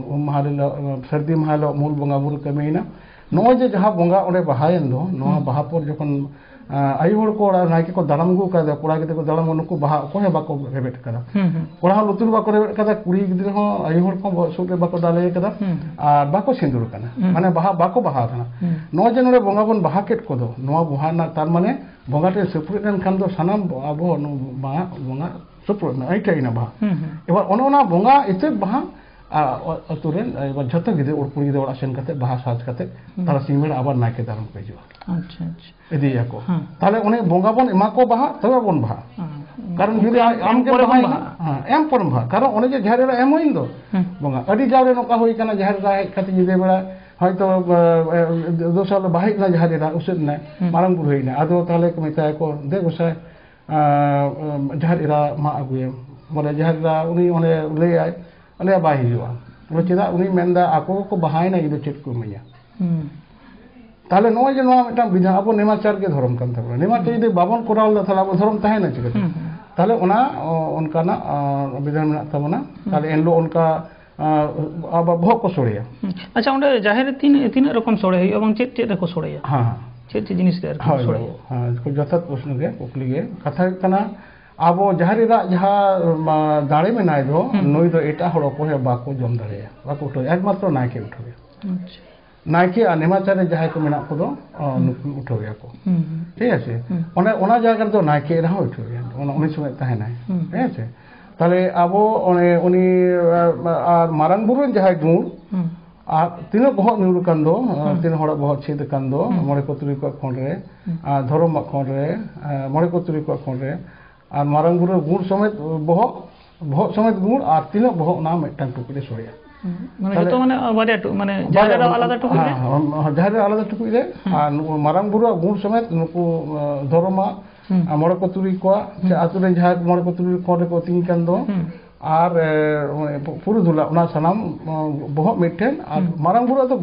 ᱩᱢ ᱢᱟᱦᱟ ᱦᱤᱞᱳᱜ, ᱥᱟᱹᱨᱫᱤ ᱢᱟᱦᱟ ᱦᱤᱞᱳᱜ ᱢᱩᱞ ᱵᱚᱸᱜᱟ ᱵᱩᱨᱩ ᱠᱟᱹᱢᱤᱭᱮᱱᱟ᱾ ᱱᱚᱜᱼᱚᱭ ᱡᱮ ᱡᱟᱦᱟᱸ ᱵᱚᱸᱜᱟ ᱚᱸᱰᱮ ᱵᱟᱦᱟᱭᱮᱱ ᱫᱚ, ᱱᱚᱣᱟ ᱦᱩᱸ᱾ ᱵᱟᱦᱟ ᱯᱚᱨ ᱡᱚᱠᱷᱚᱱ, ᱟ, ᱟᱭᱳ ᱦᱚᱲ ᱠᱚ ᱚᱲᱟᱜ ᱱᱟᱭᱠᱮ ᱠᱚ ᱫᱟᱨᱟᱢ ᱟᱹᱜᱩ ᱟᱠᱟᱫᱮᱭᱟ, ᱠᱚᱲᱟ ᱜᱤᱫᱽᱨᱟᱹ ᱠᱚ ᱫᱟᱨᱟᱢ ᱟᱹᱜᱩ, ᱱᱩᱠᱩ ᱵᱟᱦᱟ ᱚᱠᱚᱭ ᱦᱚᱸ ᱵᱟᱠᱚ ᱨᱮᱵᱮᱫ ᱟᱠᱟᱫᱟ᱾ ᱦᱩᱸ, ᱦᱩᱸ᱾ ᱠᱚᱲᱟ ᱦᱚᱸ ᱞᱩᱛᱩᱨ ᱵᱟᱠᱚ ᱨᱮᱵᱮᱫ ᱟᱠᱟᱫᱟ, ᱠᱩᱲᱤ ᱜᱤᱫᱽᱨᱟᱹ ᱦᱚᱸ ᱟᱭᱳ ᱦᱚᱲ ᱠᱚ ᱵᱚᱦᱚᱜ ᱥᱩᱨ ᱨᱮ ᱵᱟᱠᱚ ᱫᱟᱞᱮ ᱟᱠᱟᱫᱟ, ᱦᱩᱸ, ᱦᱩᱸ᱾ ᱟᱨ ᱵᱟᱠᱚ ᱥᱤᱸᱫᱩᱨ ᱟᱠᱟᱱᱟ᱾ ᱦᱩᱸ᱾ ᱢᱟᱱᱮ ᱵᱟᱦᱟ ᱵᱟᱠᱚ ᱵᱟᱦᱟ ᱟᱠᱟᱱᱟ᱾ ᱦᱩᱸ᱾ ᱱᱚᱜᱼᱚᱭ ᱡᱮ ᱱᱚᱰᱮ ᱵᱚᱸᱜᱟ ᱵᱚᱱ ᱵᱟᱦᱟ ᱠᱮᱫ ᱠᱚᱫᱚ, ᱱᱚᱣᱟ ᱵᱚᱸᱜᱟ ᱨᱮᱱᱟᱜ ᱛᱟᱨ ᱢᱟᱱᱮ ᱵᱚᱸᱜᱟ ᱴᱷᱮᱱ ᱥᱩᱯᱨᱩᱫ ᱞᱮᱱᱠᱷᱟᱱ ᱫᱚ ᱥᱟᱱᱟᱢ ᱟᱵᱚ ᱱᱚᱣᱟ ᱵᱚᱸᱜᱟ ᱥᱩᱯᱨᱩᱫ ᱮᱱᱟ, ᱟᱹᱭᱴᱷᱟᱹ ᱮᱱᱟ ᱵᱟᱦᱟ᱾ ᱦᱩᱸ, ᱦᱩᱸ᱾ ᱮᱵᱟᱨ ᱚᱱᱮ ᱚᱱᱟ ᱵᱚᱸᱜᱟ ᱤᱛᱟᱹᱫ ᱵᱟᱦᱟ, ᱟ, ᱚ-, ᱟᱹᱛᱩ ᱨᱮᱱ, ᱮᱵᱟᱨ ᱡᱷᱚᱛᱚ ᱜᱤᱫᱽᱨᱟᱹ, ᱠᱩᱲᱤ ᱜᱤᱫᱽᱨᱟᱹ ᱚᱲᱟᱜ ᱥᱮᱱ ᱠᱟᱛᱮ ᱵᱟᱦᱟ ᱥᱟᱡᱽ ᱠᱟᱛᱮ ᱦᱩᱸ᱾ ᱛᱟᱨᱟᱥᱤᱧ ᱵᱮᱲᱟ ᱟᱵᱟᱨ ᱱᱟᱭᱠᱮ ᱫᱟᱨᱟᱢ ᱠᱚ ᱦᱤᱡᱩᱜᱼᱟ᱾ ᱟᱪᱪᱷᱟ, ᱟᱪᱪᱷᱟ᱾ ᱤᱫᱤᱭᱟᱠᱚ᱾ ᱦᱩᱸ᱾ ᱛᱟᱦᱞᱮ ᱚᱱᱮ ᱵᱚᱸᱜᱟ ᱵᱚᱱ ᱮᱢᱟ ᱠᱚ ᱵᱟᱦᱟ, ᱛᱚᱵᱮ ᱵᱚᱱ ᱵᱟᱦᱟ᱾ ᱦᱩᱸ᱾ ᱠᱟᱨᱚᱱ ᱡᱩᱫᱤ ᱚᱱᱠᱟ ᱟᱢ ᱮᱢ ᱜᱮᱢ ᱯᱚᱨᱮ ᱵᱚᱱ ᱵᱟᱦᱟᱭᱮᱱᱟ, ᱵᱟᱦᱟ᱾ ᱦᱮᱸ, ᱮᱢ ᱯᱚᱨᱮᱢ ᱵᱟᱦᱟ᱾ ᱠᱟᱨᱚᱱ ᱚᱱᱮ ᱡᱮ ᱡᱟᱦᱮᱨ ᱮᱨᱟ ᱮᱢ ᱦᱩᱭᱮᱱ ᱫᱚ ᱦᱩᱸ᱾ ᱵᱚᱸᱜᱟ᱾ ᱟᱹᱰᱤ ᱡᱟᱣᱨᱮ ᱱᱚᱝᱠᱟ ᱦᱩᱭ ᱠᱟᱱᱟ, ᱡᱟᱦᱮᱨ ᱮᱨᱟ ᱦᱮᱡ ᱠᱟᱛᱮ ᱧᱤᱫᱟᱹ ᱵᱮᱲᱟ ᱦᱚᱭᱛᱚ, ᱮ, ᱮ, ᱫᱚᱥᱟᱨ ᱦᱤᱞᱳᱜ ᱵᱟᱦᱟ ᱦᱮᱡ ᱮᱱᱟ, ᱡᱟᱦᱮᱨ ᱮᱨᱟ ᱩᱥᱟᱹᱫ ᱮᱱᱟᱭ, ᱦᱩᱸ᱾ ᱢᱟᱨᱟᱝ ᱵᱩᱨᱩ ᱦᱮᱡ ᱮᱱᱟᱭ, ᱟᱫᱚ ᱛᱟᱦᱞᱮ ᱠᱚ ᱢᱮᱛᱟᱭᱟᱠᱚ, "ᱫᱮ ᱜᱚᱸᱥᱟᱭ, ᱟᱸ, ᱡᱟᱦᱮᱨ ᱮᱨᱟ ᱢᱟ ᱟᱹᱜᱩᱭᱮᱢ", ᱵᱚᱞᱮ ᱡᱟᱦᱮᱨ ᱮᱨᱟ ᱩᱱᱤ ᱚᱸᱰᱮ ᱞᱟᱹᱭᱟᱭ, ᱟᱞᱮᱭᱟᱜ ᱵᱟᱭ ᱦᱤᱡᱩᱜᱼᱟ᱾ ᱵᱚᱞᱮ ᱪᱮᱫᱟᱜ? ᱩᱱᱤ ᱢᱮᱱᱫᱟ, "ᱟᱠᱚ ᱠᱚ ᱵᱟᱦᱟᱭᱮᱱᱟ, ᱤᱧ ᱫᱚ ᱪᱮᱫ ᱠᱚ ᱤᱢᱟᱹᱧᱟ?" ᱦᱩᱸ᱾ ᱛᱟᱦᱞᱮ ᱱᱚᱜᱼᱚᱭ ᱡᱮ ᱱᱚᱣᱟ ᱢᱤᱫᱴᱟᱝ ᱵᱤᱫᱷᱟᱱ, ᱟᱵᱚ ᱱᱮᱢᱟᱪᱟᱨ ᱜᱮ ᱫᱷᱚᱨᱚᱢ ᱠᱟᱱ ᱛᱟᱵᱚᱱᱟ᱾ ᱱᱮᱢᱟᱪᱟᱨ ᱦᱩᱸ᱾ ᱡᱩᱫᱤ ᱵᱟᱵᱚᱱ ᱠᱚᱨᱟᱣ ᱞᱮᱫᱟ, ᱛᱟᱦᱞᱮ ᱟᱵᱚ ᱫᱷᱚᱨᱚᱢ ᱛᱟᱦᱮᱱᱟ ᱪᱤᱠᱟᱹᱛᱮ? ᱦᱩᱸ, ᱦᱩᱸ᱾ ᱛᱟᱦᱞᱮ ᱚᱱᱟ, ᱚ, ᱚᱱᱠᱟᱱᱟᱜ, ᱟ, ᱵᱤᱫᱷᱟᱱ ᱢᱮᱱᱟᱜ ᱛᱟᱵᱚᱱᱟ᱾ ᱦᱩᱸ᱾ ᱛᱟᱦᱞᱮ ᱮᱱᱦᱤᱞᱳᱜ ᱚᱱᱠᱟ, ᱟ, ᱟᱵᱚ ᱵᱚᱦᱚᱜ ᱠᱚ ᱥᱚᱲᱮᱭᱟ᱾ ᱦᱩᱸ᱾ ᱟᱪᱪᱷᱟ, ᱚᱸᱰᱮ ᱡᱟᱦᱮᱨ ᱨᱮ ᱛᱤᱱ-, ᱛᱤᱱᱟᱹᱜ ᱨᱚᱠᱚᱢ ᱥᱚᱲᱮ ᱦᱩᱭᱩᱜᱼᱟ ᱮᱵᱚᱝ ᱪᱮᱫ ᱪᱮᱫ ᱨᱮᱠᱚ ᱥᱚᱲᱮᱭᱟ? ᱦᱮᱸ, ᱦᱮᱸ᱾ ᱪᱮᱫ ᱪᱮᱫ ᱡᱤᱱᱤᱥ ᱨᱮ ᱟᱨᱠᱤ ᱦᱳᱭ, ᱥᱚᱲᱮᱭᱟ? ᱦᱳᱭ᱾ ᱦᱮᱸ, ᱠᱷᱩᱵ ᱡᱚᱛᱷᱟᱛ ᱯᱨᱚᱥᱱᱚ ᱜᱮ, ᱠᱩᱠᱞᱤ ᱜᱮ᱾ ᱠᱟᱛᱷᱟ ᱦᱩᱭᱩᱜ ᱠᱟᱱᱟ, ᱟᱵᱚ ᱡᱟᱦᱮᱨ ᱮᱨᱟᱜ ᱡᱟᱦᱟᱸ, ᱢᱟ, ᱫᱟᱲᱮ ᱢᱮᱱᱟᱭ ᱫᱚ, ᱦᱩᱸ᱾ ᱱᱩᱭ ᱫᱚ ᱮᱴᱟᱜ ᱦᱚᱲ ᱚᱠᱚᱭ ᱦᱚᱸ ᱵᱟᱠᱚ ᱡᱚᱢ ᱫᱟᱲᱮᱭᱟᱜᱼᱟ, ᱵᱟᱠᱚ ᱩᱴᱷᱟᱹᱣᱟ, ᱮᱠᱢᱟᱛᱨᱚ ᱱᱟᱭᱠᱮ ᱩᱴᱷᱟᱹᱣᱟ᱾ ᱟᱪᱪᱷᱟ᱾ ᱱᱟᱭᱠᱮ ᱟᱨ ᱱᱮᱢᱟᱪᱟᱨ ᱨᱮ ᱡᱟᱦᱟᱸᱭ ᱠᱚ ᱢᱮᱱᱟᱜ ᱠᱚᱫᱚ, ᱚ, ᱦᱩᱸ᱾ ᱱᱩᱠᱩ ᱩᱴᱷᱟᱹᱣ ᱮᱭᱟ ᱠᱚ᱾ ᱦᱩᱸ, ᱦᱩᱸ᱾ ᱴᱷᱤᱠ ᱟᱪᱷᱮ? ᱦᱩᱸ᱾ ᱚᱱᱮ ᱚᱱᱟ ᱡᱟᱭᱜᱟ ᱨᱮᱫᱚ ᱱᱟᱭᱠᱮ ᱮᱨᱟ ᱦᱚᱸ ᱩᱴᱷᱟᱹᱣ ᱮᱭᱟ, ᱚᱱᱟ ᱩᱱᱤ ᱥᱚᱢᱚᱭ ᱛᱟᱦᱮᱱᱟᱭ᱾ ᱦᱩᱸ᱾ ᱴᱷᱤᱠ ᱟᱪᱷᱮ? ᱛᱟᱦᱞᱮ ᱟᱵᱚ ᱚᱱᱮ ᱩᱱᱤ, ᱟ, ᱟᱨ ᱢᱟᱨᱟᱝ ᱵᱩᱨᱩ ᱨᱮᱱ ᱡᱟᱦᱟᱸᱭ ᱜᱩᱬ, ᱦᱩᱸ᱾ ᱟᱨ ᱛᱤᱱᱟᱹᱜ ᱵᱚᱦᱚᱜ ᱧᱩᱨ ᱟᱠᱟᱱ ᱫᱚ, ᱟ, ᱦᱩᱸ᱾ ᱛᱤᱱᱟᱹᱜ ᱦᱚᱲᱟᱜ ᱵᱚᱦᱚᱜ ᱪᱷᱮᱫ ᱟᱠᱟᱱ ᱫᱚ, ᱦᱩᱸ᱾ ᱢᱚᱬᱮ ᱠᱚ ᱛᱩᱨᱩᱭ ᱠᱚᱣᱟᱜ ᱠᱷᱚᱸᱰ ᱨᱮ, ᱦᱩᱸ᱾ ᱟ, ᱫᱷᱚᱨᱚᱢᱟᱜ ᱠᱷᱚᱸᱰ ᱨᱮ, ᱟ, ᱢᱚᱬᱮ ᱠᱚ ᱛᱩᱨᱩᱭ ᱠᱚᱣᱟᱜ ᱠᱷᱚᱸᱰ ᱨᱮ, ᱟᱨ ᱢᱟᱨᱟᱝ ᱵᱩᱨᱩ ᱜᱩᱬ ᱥᱚᱢᱮᱛ ᱵᱚᱦᱚᱜ, ᱵᱚᱦᱚᱜ ᱥᱚᱢᱮᱛ ᱜᱩᱬ ᱟᱨ ᱛᱤᱱᱟᱹᱜ ᱵᱚᱦᱚᱜ, ᱚᱱᱟ ᱢᱤᱫᱴᱟᱝ ᱴᱩᱠᱩᱡ ᱨᱮ ᱥᱚᱲᱮᱭᱟ᱾ ᱦᱩᱸ᱾ ᱢᱟᱱᱮ ᱛᱟᱦᱞᱮ ᱡᱚᱛᱚ ᱢᱟᱱᱮ ᱵᱟᱨᱭᱟ ᱴᱩ-, ᱢᱟᱱᱮ ᱵᱟᱨᱭᱟ ᱡᱟᱦᱮᱨ ᱮᱨᱟ ᱟᱞᱟᱫᱟ ᱴᱩᱠᱩᱡ ᱨᱮ? ᱦᱮᱸ, ᱦᱮᱸ, ᱡᱟᱦᱮᱨ ᱮᱨᱟ ᱟᱞᱟᱫᱟ ᱴᱩᱠᱩᱡ ᱨᱮ, ᱦᱩᱸ᱾ ᱟᱨ ᱱᱩᱠᱩ ᱢᱟᱨᱟᱝ ᱵᱩᱨᱩᱣᱟᱜ ᱜᱩᱬ ᱥᱚᱢᱮᱛ ᱱᱩᱠᱩ, ᱟ, ᱫᱷᱚᱨᱚᱢᱟᱜ, ᱦᱩᱸ᱾ ᱟᱨ ᱢᱚᱬᱮ ᱠᱚ ᱛᱩᱨᱩᱭ ᱠᱚᱣᱟᱜ, ᱥᱮ ᱦᱩᱸ᱾ ᱟᱛᱳ ᱨᱮᱱ ᱡᱟᱦᱟᱸᱭ ᱠᱚ ᱢᱚᱬᱮ ᱠᱚ ᱛᱩᱨᱩᱭ ᱠᱚ ᱚᱸᱰᱮ ᱠᱚ ᱟᱹᱛᱤᱧ ᱠᱟᱱ ᱫᱚ, ᱦᱩᱸ᱾ ᱟᱨ ᱮ, ᱯᱩᱨᱩᱫᱷᱩᱞᱟᱜ ᱚᱱᱟ ᱥᱟᱱᱟᱢ ᱚ, ᱵᱚᱦᱚᱜ ᱢᱤᱫᱴᱷᱮᱱ ᱟᱨ ᱦᱩᱸ᱾ ᱢᱟᱨᱟᱝ ᱵᱩᱨᱩᱣᱟᱜ ᱫᱚ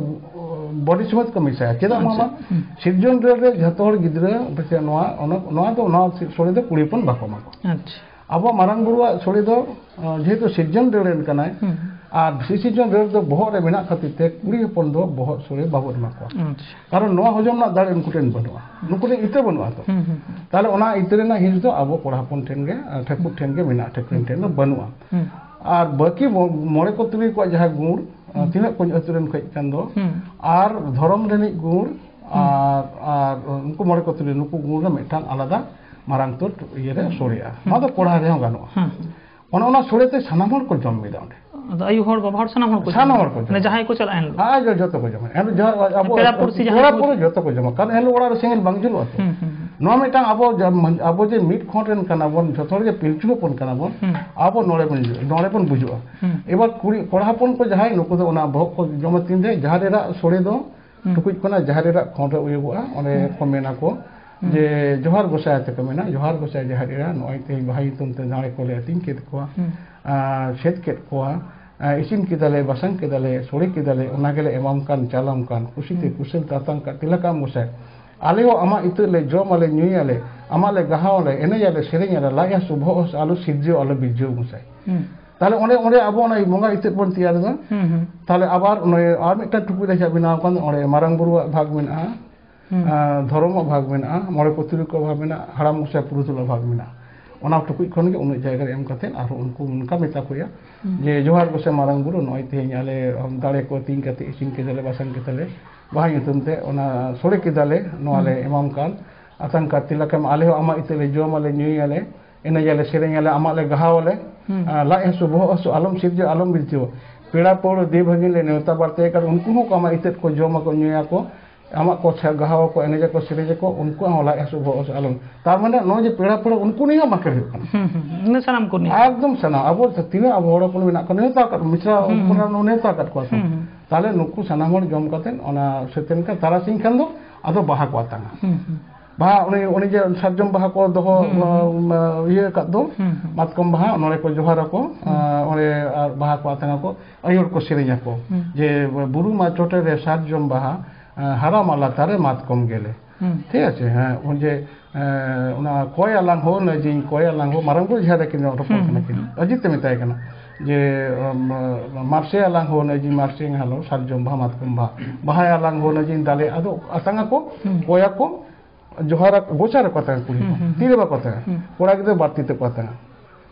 ᱵᱚᱰᱤ ᱥᱚᱢᱮᱛ ᱠᱚ ᱢᱮᱥᱟᱭᱟ᱾ ᱪᱮᱫᱟᱜ ᱟᱪᱪᱷᱟ, ᱢᱟᱢᱟ? ᱦᱩᱸ᱾ ᱥᱤᱨᱡᱚᱱ ᱰᱟᱹᱨ ᱨᱮ ᱡᱷᱚᱛᱚ ᱦᱚᱲ ᱜᱤᱫᱽᱨᱟᱹ ᱯᱟᱪᱮ ᱱᱚᱣᱟ ᱚᱱᱟ- ᱱᱚᱣᱟ ᱫᱚ ᱱᱚᱣᱟ ᱥᱚᱲᱮ ᱫᱚ ᱠᱩᱲᱤ ᱦᱚᱯᱚᱱ ᱵᱟᱠᱚ ᱮᱢᱟ ᱠᱚᱣᱟ᱾ ᱟᱪᱪᱷᱟ᱾ ᱟᱵᱚ ᱢᱟᱨᱟᱝ ᱵᱩᱨᱩᱣᱟᱜ ᱥᱚᱲᱮ ᱫᱚ ᱚ, ᱡᱮᱦᱮᱛᱩ ᱥᱤᱨᱡᱚᱱ ᱰᱟᱹᱨ ᱨᱮᱱ ᱠᱟᱱᱟᱭ ᱦᱩᱸ᱾ ᱟᱨ ᱥᱤᱨᱡᱚᱱ ᱰᱟᱹᱨ ᱫᱚ ᱵᱚᱦᱚᱜ ᱨᱮ ᱢᱮᱱᱟᱜ ᱠᱷᱟᱹᱛᱤᱨ ᱛᱮ ᱠᱩᱲᱤ ᱦᱚᱯᱚᱱ ᱫᱚ ᱵᱚᱦᱚᱜ ᱥᱚᱲᱮ ᱵᱟᱵᱚ ᱮᱢᱟ ᱠᱚᱣᱟ᱾ ᱟᱪᱪᱷᱟ᱾ ᱠᱟᱨᱚᱱ ᱱᱚᱣᱟ ᱦᱚᱡᱚᱢ ᱨᱮᱱᱟᱜ ᱫᱟᱲᱮ ᱩᱱᱠᱩ ᱴᱷᱮᱱ ᱵᱟᱹᱱᱩᱜᱼᱟ, ᱱᱩᱠᱩ ᱴᱷᱮᱱ ᱤᱛᱟᱹ ᱵᱟᱹᱱᱩᱜᱼᱟ ᱛᱚ᱾ ᱦᱩᱸ, ᱦᱩᱸ, ᱦᱩᱸ᱾ ᱛᱟᱦᱞᱮ ᱚᱱᱟ ᱤᱛᱟᱹ ᱨᱮᱱᱟᱜ ᱦᱤᱸᱥ ᱫᱚ ᱟᱵᱚ ᱠᱚᱲᱟ ᱦᱚᱯᱚᱱ ᱴᱷᱮᱱ ᱜᱮ, ᱴᱷᱟᱹᱠᱩᱨ ᱴᱷᱮᱱ ᱜᱮ ᱢᱮᱱᱟᱜᱼᱟ, ᱴᱷᱟᱹᱠᱨᱟᱹᱱ ᱴᱷᱮᱱ ᱫᱚ ᱵᱟᱹᱱᱩᱜᱼᱟ᱾ ᱦᱩᱸ᱾ ᱟᱨ ᱵᱟᱹᱠᱤ ᱢᱚ-, ᱢᱚᱬᱮ ᱠᱚ ᱛᱩᱨᱩᱭ ᱠᱚᱣᱟᱜ ᱡᱟᱦᱟᱸ ᱜᱩᱬ, ᱦᱩᱸ᱾ ᱛᱤᱱᱟᱹᱜ ᱠᱚ ᱟᱹᱛᱩ ᱨᱮᱱ ᱠᱚ ᱦᱮᱡ ᱟᱠᱟᱱ ᱫᱚ, ᱦᱩᱸ᱾ ᱟᱨ ᱫᱷᱚᱨᱚᱢ ᱨᱤᱱᱤᱡ ᱜᱩᱬ, ᱦᱩᱸ᱾ ᱟᱨ, ᱟᱨ ᱩᱱᱠᱩ ᱢᱚᱬᱮ ᱠᱚ ᱛᱩᱨᱩᱭ ᱱᱩᱠᱩ ᱜᱩᱬ ᱨᱮ ᱢᱤᱫᱴᱟᱝ ᱟᱞᱟᱫᱟ ᱢᱟᱨᱟᱝ ᱩᱛᱟᱹᱨ ᱤᱭᱟᱹ ᱨᱮ ᱦᱩᱸ᱾ ᱥᱚᱲᱮᱜᱼᱟ᱾ ᱦᱩᱸ᱾ ᱱᱚᱣᱟ ᱫᱚ ᱠᱚᱲᱟ ᱨᱮᱦᱚᱸ ᱜᱟᱱᱚᱜᱼᱟ᱾ ᱦᱩᱸ, ᱦᱩᱸ᱾ ᱚᱱᱮ ᱚᱱᱟ ᱥᱚᱲᱮ ᱛᱮ ᱥᱟᱱᱟᱢ ᱦᱚᱲ ᱠᱚ ᱡᱚᱢ ᱢᱤᱫᱟ ᱚᱸᱰᱮ᱾ ᱟᱫᱚ ᱟᱭᱩ ᱦᱚᱲ, ᱵᱟᱵᱟ ᱦᱚᱲ, ᱥᱟᱱᱟᱢ ᱦᱚᱲ ᱠᱚ ᱡᱚᱢᱟ? ᱥᱟᱱᱟᱢ ᱦᱚᱲ ᱠᱚ ᱡᱚᱢᱟ᱾ ᱢᱟᱱᱮ ᱡᱟᱦᱟᱸᱭ ᱠᱚ ᱪᱟᱞᱟᱜᱼᱟ ᱮᱱ ᱦᱤᱞᱳᱜ? ᱦᱮᱸ, ᱡᱚ-, ᱡᱚᱛᱚ ᱠᱚ ᱡᱚᱢᱟ᱾ ᱮᱱ ᱡᱟᱦᱟᱸ ᱟᱵᱚ ᱯᱮᱲᱟ ᱯᱩᱲᱥᱤ ᱡᱟᱦᱟᱸᱭ ᱯᱮᱲᱟ ᱠᱚ ᱯᱩᱨᱟᱹ ᱡᱚᱛᱚ ᱠᱚ ᱡᱚᱢᱟ᱾ ᱠᱟᱨᱚᱱ ᱮᱱ ᱦᱤᱞᱳᱜ ᱚᱲᱟᱜ ᱨᱮ ᱥᱮᱸᱜᱮᱞ ᱵᱟᱝ ᱡᱩᱞᱩᱜᱼᱟ ᱛᱚ᱾ ᱦᱩᱸ, ᱦᱩᱸ, ᱦᱩᱸ᱾ ᱱᱚᱣᱟ ᱢᱤᱫᱴᱟᱝ ᱟᱵᱚ ᱡᱟ-, ᱢᱟᱱ-, ᱟᱵᱚ ᱡᱮ ᱢᱤᱫ ᱠᱷᱚᱸᱰ ᱨᱮᱱ ᱠᱟᱱᱟ ᱵᱚᱱ, ᱡᱚᱛᱚ ᱦᱚᱲ ᱜᱮ ᱯᱤᱞᱪᱩ ᱦᱚᱯᱚᱱ ᱠᱟᱱᱟ ᱵᱚᱱ, ᱦᱩᱸ᱾ ᱟᱵᱚ ᱱᱚᱰᱮ ᱵᱚᱱ, ᱱᱚᱰᱮ ᱵᱚᱱ ᱵᱩᱡᱩᱜᱼᱟ᱾ ᱦᱩᱸ᱾ ᱮᱵᱟᱨ ᱠᱩᱲᱤ, ᱠᱚᱲᱟ ᱦᱚᱯᱚᱱ ᱠᱚ ᱡᱟᱦᱟᱸᱭ, ᱱᱩᱠᱩ ᱫᱚ ᱚᱱᱟ ᱵᱚᱦᱚᱜ ᱠᱚ ᱡᱚᱢᱟ ᱛᱤᱱ ᱨᱮ ᱡᱟᱦᱟᱸ ᱨᱮ ᱨᱟᱜ ᱥᱚᱲᱮ ᱫᱚ ᱦᱩᱸ᱾ ᱴᱩᱠᱩᱡ ᱠᱷᱚᱱᱟᱜ ᱡᱟᱦᱮᱨ ᱮᱨᱟᱜ ᱠᱷᱚᱸᱰ ᱨᱮ ᱩᱭᱩᱜᱚᱜᱼᱟ, ᱚᱸᱰᱮ ᱦᱩᱸ᱾ ᱠᱚ ᱢᱮᱱᱟ ᱠᱚ ᱦᱩᱸ᱾ ᱡᱮ, "ᱡᱚᱦᱟᱨ ᱜᱚᱸᱥᱟᱭ" ᱟᱛᱮ ᱠᱚ ᱢᱮᱱᱟ, "ᱡᱚᱦᱟᱨ ᱜᱚᱸᱥᱟᱭ ᱡᱟᱦᱮᱨ ᱮᱨᱟ, ᱱᱚᱜᱼᱚᱭ ᱛᱮᱦᱮᱧ ᱵᱟᱦᱟ ᱧᱩᱛᱩᱢ ᱛᱮ ᱫᱟᱲᱮ ᱠᱚᱞᱮ ᱟᱹᱛᱤᱧ ᱠᱮᱫ ᱠᱚᱣᱟ, ᱦᱩᱸ᱾ ᱟᱨ ᱥᱮᱫ ᱠᱮᱫ ᱠᱚᱣᱟ, ᱟᱨ ᱤᱥᱤᱱ ᱠᱮᱫᱟᱞᱮ, ᱵᱟᱥᱟᱝ ᱠᱮᱫᱟᱞᱮ, ᱥᱚᱲᱮ ᱠᱮᱫᱟᱞᱮ, ᱚᱱᱟ ᱜᱮᱞᱮ ᱮᱢᱟᱢ ᱠᱟᱱ, ᱪᱟᱞᱟᱢ ᱠᱟᱱ, ᱠᱩᱥᱤᱛᱮ ᱦᱩᱸ᱾ ᱠᱩᱥᱟᱹᱞ ᱛᱟᱛᱟᱝ ᱠᱟᱱ, ᱛᱤᱞᱟᱠᱟᱢ ᱜᱚᱸᱥᱟᱭ᱾ ᱟᱞᱮ ᱦᱚᱸ ᱟᱢᱟᱜ ᱤᱛᱟᱹ ᱞᱮ ᱡᱚᱢ ᱟᱞᱮ, ᱧᱩᱭᱟᱞᱮ, ᱟᱢᱟᱜ ᱞᱮ ᱜᱟᱦᱟᱣ ᱟᱞᱮ, ᱮᱱᱮᱡ ᱟᱞᱮ, ᱥᱮᱨᱮᱧ ᱟᱞᱮ, ᱞᱟᱡ ᱦᱟᱹᱥᱩ, ᱵᱚᱦᱚᱜ ᱦᱟᱹᱥᱩ ᱟᱞᱚ ᱥᱤᱨᱡᱟᱹᱣ, ᱟᱞᱚ ᱵᱤᱨᱡᱟᱹᱣ ᱜᱚᱸᱥᱟᱭ᱾" ᱦᱩᱸ᱾ ᱛᱟᱦᱞᱮ ᱚᱸᱰᱮ, ᱚᱸᱰᱮ ᱟᱵᱚ ᱚᱱᱟ ᱵᱚᱸᱜᱟ ᱤᱛᱟᱹ ᱵᱚᱱ ᱛᱮᱭᱟᱨ ᱮᱫᱟ᱾ ᱦᱩᱸ, ᱦᱩᱸ᱾ ᱛᱟᱦᱞᱮ ᱟᱵᱟᱨ ᱚᱱᱮ ᱟᱨ ᱢᱤᱫᱴᱟᱝ ᱴᱩᱠᱩᱡ ᱨᱮ ᱡᱟᱦᱟᱸ ᱵᱮᱱᱟᱣ ᱟᱠᱟᱱ, ᱚᱸᱰᱮ ᱢᱟᱨᱟᱝ ᱵᱩᱨᱩᱣᱟᱜ ᱵᱷᱟᱜᱽ ᱢᱮᱱᱟᱜᱼᱟ, ᱦᱩᱸ᱾ ᱟᱨ ᱫᱷᱚᱨᱚᱢᱟᱜ ᱵᱷᱟᱜᱽ ᱢᱮᱱᱟᱜᱼᱟ, ᱢᱚᱬᱮ ᱠᱚ ᱛᱩᱨᱩᱭ ᱠᱚ ᱵᱷᱟᱜᱽ ᱢᱮᱱᱟᱜᱼᱟ, ᱦᱟᱲᱟᱢ ᱜᱚᱸᱥᱟᱭ ᱯᱩᱨᱩᱫᱷᱩᱞᱟᱜ ᱵᱷᱟᱜᱽ ᱢᱮᱱᱟᱜᱼᱟ᱾ ᱚᱱᱟ ᱴᱩᱠᱩᱡ ᱠᱷᱚᱱ ᱜᱮ ᱩᱱᱟᱹᱜ ᱡᱟᱭᱜᱟ ᱨᱮ ᱮᱢ ᱠᱟᱛᱮ ᱟᱨᱦᱚᱸ ᱩᱱᱠᱩ ᱚᱱᱠᱟ ᱢᱮᱛᱟ ᱠᱚ ᱦᱩᱭᱩᱜᱼᱟ ᱦᱩᱸ᱾ ᱡᱮ, "ᱡᱚᱦᱟᱨ ᱜᱚᱸᱥᱟᱭ ᱢᱟᱨᱟᱝ ᱵᱩᱨᱩ, ᱱᱚᱜᱼᱚᱭ ᱛᱮᱦᱮᱧ ᱟᱞᱮ ᱫᱟᱲᱮ ᱠᱚ ᱟᱹᱛᱤᱧ ᱠᱟᱛᱮ, ᱤᱥᱤᱱ ᱠᱮᱫᱟᱞᱮ, ᱵᱟᱥᱟᱝ ᱠᱮᱫᱟᱞᱮ, ᱵᱟᱦᱟ ᱧᱩᱛᱩᱢ ᱛᱮ ᱚᱱᱟ ᱥᱚᱲᱮ ᱠᱮᱫᱟᱞᱮ, ᱱᱚᱣᱟ ᱞᱮ ᱦᱩᱸ᱾ ᱮᱢᱟᱢ ᱠᱟᱱ, ᱟᱛᱟᱝ ᱠᱟᱨ ᱛᱤᱞᱟ ᱠᱚ ᱮᱢ, ᱟᱞᱮ ᱦᱚᱸ ᱟᱢᱟᱜ ᱤᱛᱟᱹ ᱞᱮ ᱡᱚᱢ ᱟᱞᱮ, ᱧᱩᱭᱟᱞᱮ, ᱮᱱᱮᱡ ᱟᱞᱮ, ᱥᱮᱨᱮᱧ ᱟᱞᱮ, ᱟᱢᱟᱜ ᱞᱮ ᱜᱟᱦᱟᱣ ᱟᱞᱮ, ᱦᱩᱸ᱾ ᱟᱨ ᱞᱟᱡ ᱦᱟᱹᱥᱩ, ᱵᱚᱦᱚᱜ ᱦᱟᱹᱥᱩ ᱟᱞᱚᱢ ᱥᱤᱨᱡᱟᱹᱣ, ᱟᱞᱚᱢ ᱵᱤᱨᱡᱟᱹᱣᱟ᱾ ᱯᱮᱲᱟ ᱯᱟᱹᱲᱣᱟᱹ ᱫᱮᱣ ᱵᱷᱟᱹᱜᱤᱱ ᱞᱮ ᱱᱮᱣᱛᱟ ᱵᱟᱨᱛᱮ ᱠᱟᱱ, ᱩᱱᱠᱩ ᱦᱚᱸ ᱠᱚ ᱟᱢᱟᱜ ᱤᱛᱟᱹ ᱠᱚ ᱡᱚᱢ ᱟᱠᱚ, ᱧᱩᱭᱟᱠᱚ, ᱟᱢᱟᱜ ᱠᱚ ᱥᱮ-, ᱜᱟᱦᱟᱣ ᱟᱠᱚ, ᱮᱱᱮᱡ ᱟᱠᱚ, ᱥᱮᱨᱮᱧ ᱟᱠᱚ, ᱩᱱᱠᱩᱣᱟᱜ ᱦᱚᱸ ᱞᱟᱡ ᱦᱟᱹᱥᱩ, ᱵᱚᱦᱚᱜ ᱦᱟᱹᱥᱩ ᱟᱞᱚᱢ᱾ ᱛᱟᱨ ᱢᱟᱱᱮ ᱱᱚᱜᱼᱚᱭ ᱡᱮ ᱯᱮᱲᱟ ᱯᱟᱹᱲᱣᱟᱹ, ᱩᱱᱠᱩ ᱱᱤᱭᱮ ᱦᱚᱸ ᱢᱟᱠᱮᱲ ᱦᱩᱭᱩᱜ ᱠᱟᱱᱟ᱾ ᱦᱩᱸ, ᱦᱩᱸ, ᱦᱩᱸ᱾ ᱤᱱᱟᱹ ᱥᱟᱱᱟᱢ ᱠᱚ ᱱᱤᱭᱮ᱾ ᱮᱠᱫᱚᱢ ᱥᱟᱱᱟᱢ᱾ ᱟᱵᱚ ᱛᱤᱱᱟᱹᱜ ᱟᱵᱚ ᱦᱚᱲ ᱦᱚᱯᱚᱱ ᱢᱮᱱᱟᱜ ᱠᱚᱣᱟ, ᱱᱮᱣᱛᱟ ᱟᱠᱟᱫ, ᱢᱤᱥᱨᱟ ᱦᱩᱸ, ᱦᱚᱯᱚᱱ ᱦᱩᱸ᱾ ᱱᱮᱣᱛᱟ ᱟᱠᱟᱫ ᱠᱚᱣᱟ ᱠᱚ᱾ ᱦᱩᱸ, ᱦᱩᱸ᱾ ᱛᱟᱦᱞᱮ ᱱᱩᱠᱩ ᱥᱟᱱᱟᱢ ᱦᱚᱲ ᱡᱚᱢ ᱠᱟᱛᱮ ᱚᱱᱟ ᱥᱮᱛᱮᱱ ᱠᱟ ᱛᱟᱨᱟᱥᱤᱧ ᱠᱷᱟᱱ ᱫᱚ ᱟᱫᱚ ᱵᱟᱦᱟ ᱠᱚ ᱟᱛᱟᱝᱟ᱾ ᱦᱩᱸ, ᱦᱩᱸ᱾ ᱵᱟᱦᱟ, ᱩᱱᱤ, ᱩᱱᱤ ᱡᱮ ᱥᱟᱨᱡᱚᱢ ᱵᱟᱦᱟ ᱠᱚ ᱫᱚᱦᱚ, ᱦᱩᱸ, ᱦᱩᱸ᱾ ᱤᱭᱟᱹ ᱟᱠᱟᱫ ᱫᱚ, ᱦᱩᱸ, ᱦᱩᱸ᱾ ᱢᱟᱛᱠᱚᱢ ᱵᱟᱦᱟ, ᱚᱱᱚᱲᱮ ᱠᱚ ᱡᱚᱦᱟᱨ ᱟᱠᱚ, ᱦᱩᱸ᱾ ᱟᱨ ᱚᱸᱰᱮ ᱟᱨ ᱵᱟᱦᱟ ᱠᱚ ᱟᱛᱟᱝ ᱟᱠᱚ, ᱟᱹᱭᱩᱨ ᱠᱚ ᱥᱮᱨᱮᱧ ᱟᱠᱚ᱾ ᱦᱩᱸ᱾ ᱡᱮ ᱵᱩᱨᱩ ᱢᱟ ᱪᱚᱴᱮ ᱨᱮ ᱥᱟᱨᱡᱚᱢ ᱵᱟᱦᱟ, ᱦᱟᱨᱟ ᱢᱟ ᱞᱟᱛᱟᱨ ᱨᱮ ᱢᱟᱛᱠᱚᱢ ᱜᱮᱞᱮ᱾ ᱦᱩᱸ᱾ ᱴᱷᱤᱠ ᱟᱪᱷᱮ, ᱦᱮᱸ, ᱩᱱ ᱡᱮ, ᱮᱸ, ᱚᱱᱟ ᱠᱚᱭ ᱟᱞᱟᱝ ᱦᱚᱸ ᱱᱟᱹᱡᱤᱧ ᱠᱚᱭ ᱟᱞᱟᱝ ᱦᱚᱸ, ᱢᱟᱨᱟᱝ ᱵᱩᱨᱩ ᱡᱟᱦᱮᱨ ᱨᱮ ᱠᱤᱱ ᱨᱚᱯᱚᱲ ᱦᱩᱸ, ᱠᱟᱱᱟ ᱦᱩᱸ, ᱠᱤᱱ᱾ ᱦᱩᱸ᱾ ᱟᱹᱡᱤᱛ ᱛᱮ ᱢᱮᱛᱟᱭ ᱠᱟᱱᱟ ᱡᱮ, ᱟᱢ, ᱢᱟᱨᱥᱮ ᱟᱞᱟᱝ ᱦᱚᱸ ᱱᱟᱹᱡᱤᱧ ᱢᱟᱨᱥᱮ ᱦᱟᱞᱚ ᱥᱟᱨᱡᱚᱢ ᱵᱟᱦᱟ ᱢᱟᱛᱠᱚᱢ ᱵᱟᱦᱟ, ᱵᱟᱦᱟᱭ ᱟᱞᱟᱝ ᱦᱚᱸ ᱱᱟᱹᱡᱤᱧ ᱫᱟᱞᱮ, ᱟᱫᱚ ᱟᱛᱟᱝ ᱟᱠᱚ, ᱦᱩᱸ᱾ ᱠᱚᱭ ᱟᱠᱚ, ᱡᱚᱦᱟᱨ ᱟᱠᱚ, ᱜᱚᱪᱟ ᱨᱮᱠᱚ ᱟᱛᱟᱝᱟ ᱠᱩᱲᱤ ᱦᱩᱸ, ᱦᱚᱯᱚᱱ, ᱦᱩᱸ, ᱛᱤ ᱨᱮ ᱵᱟᱠᱚ ᱟᱛᱟᱝᱟ᱾ ᱦᱩᱸ᱾ ᱠᱚᱲᱟ ᱜᱤᱫᱽᱨᱟᱹ ᱵᱟᱹᱲᱛᱤ ᱛᱮᱠᱚ ᱟᱛᱟᱝᱟ᱾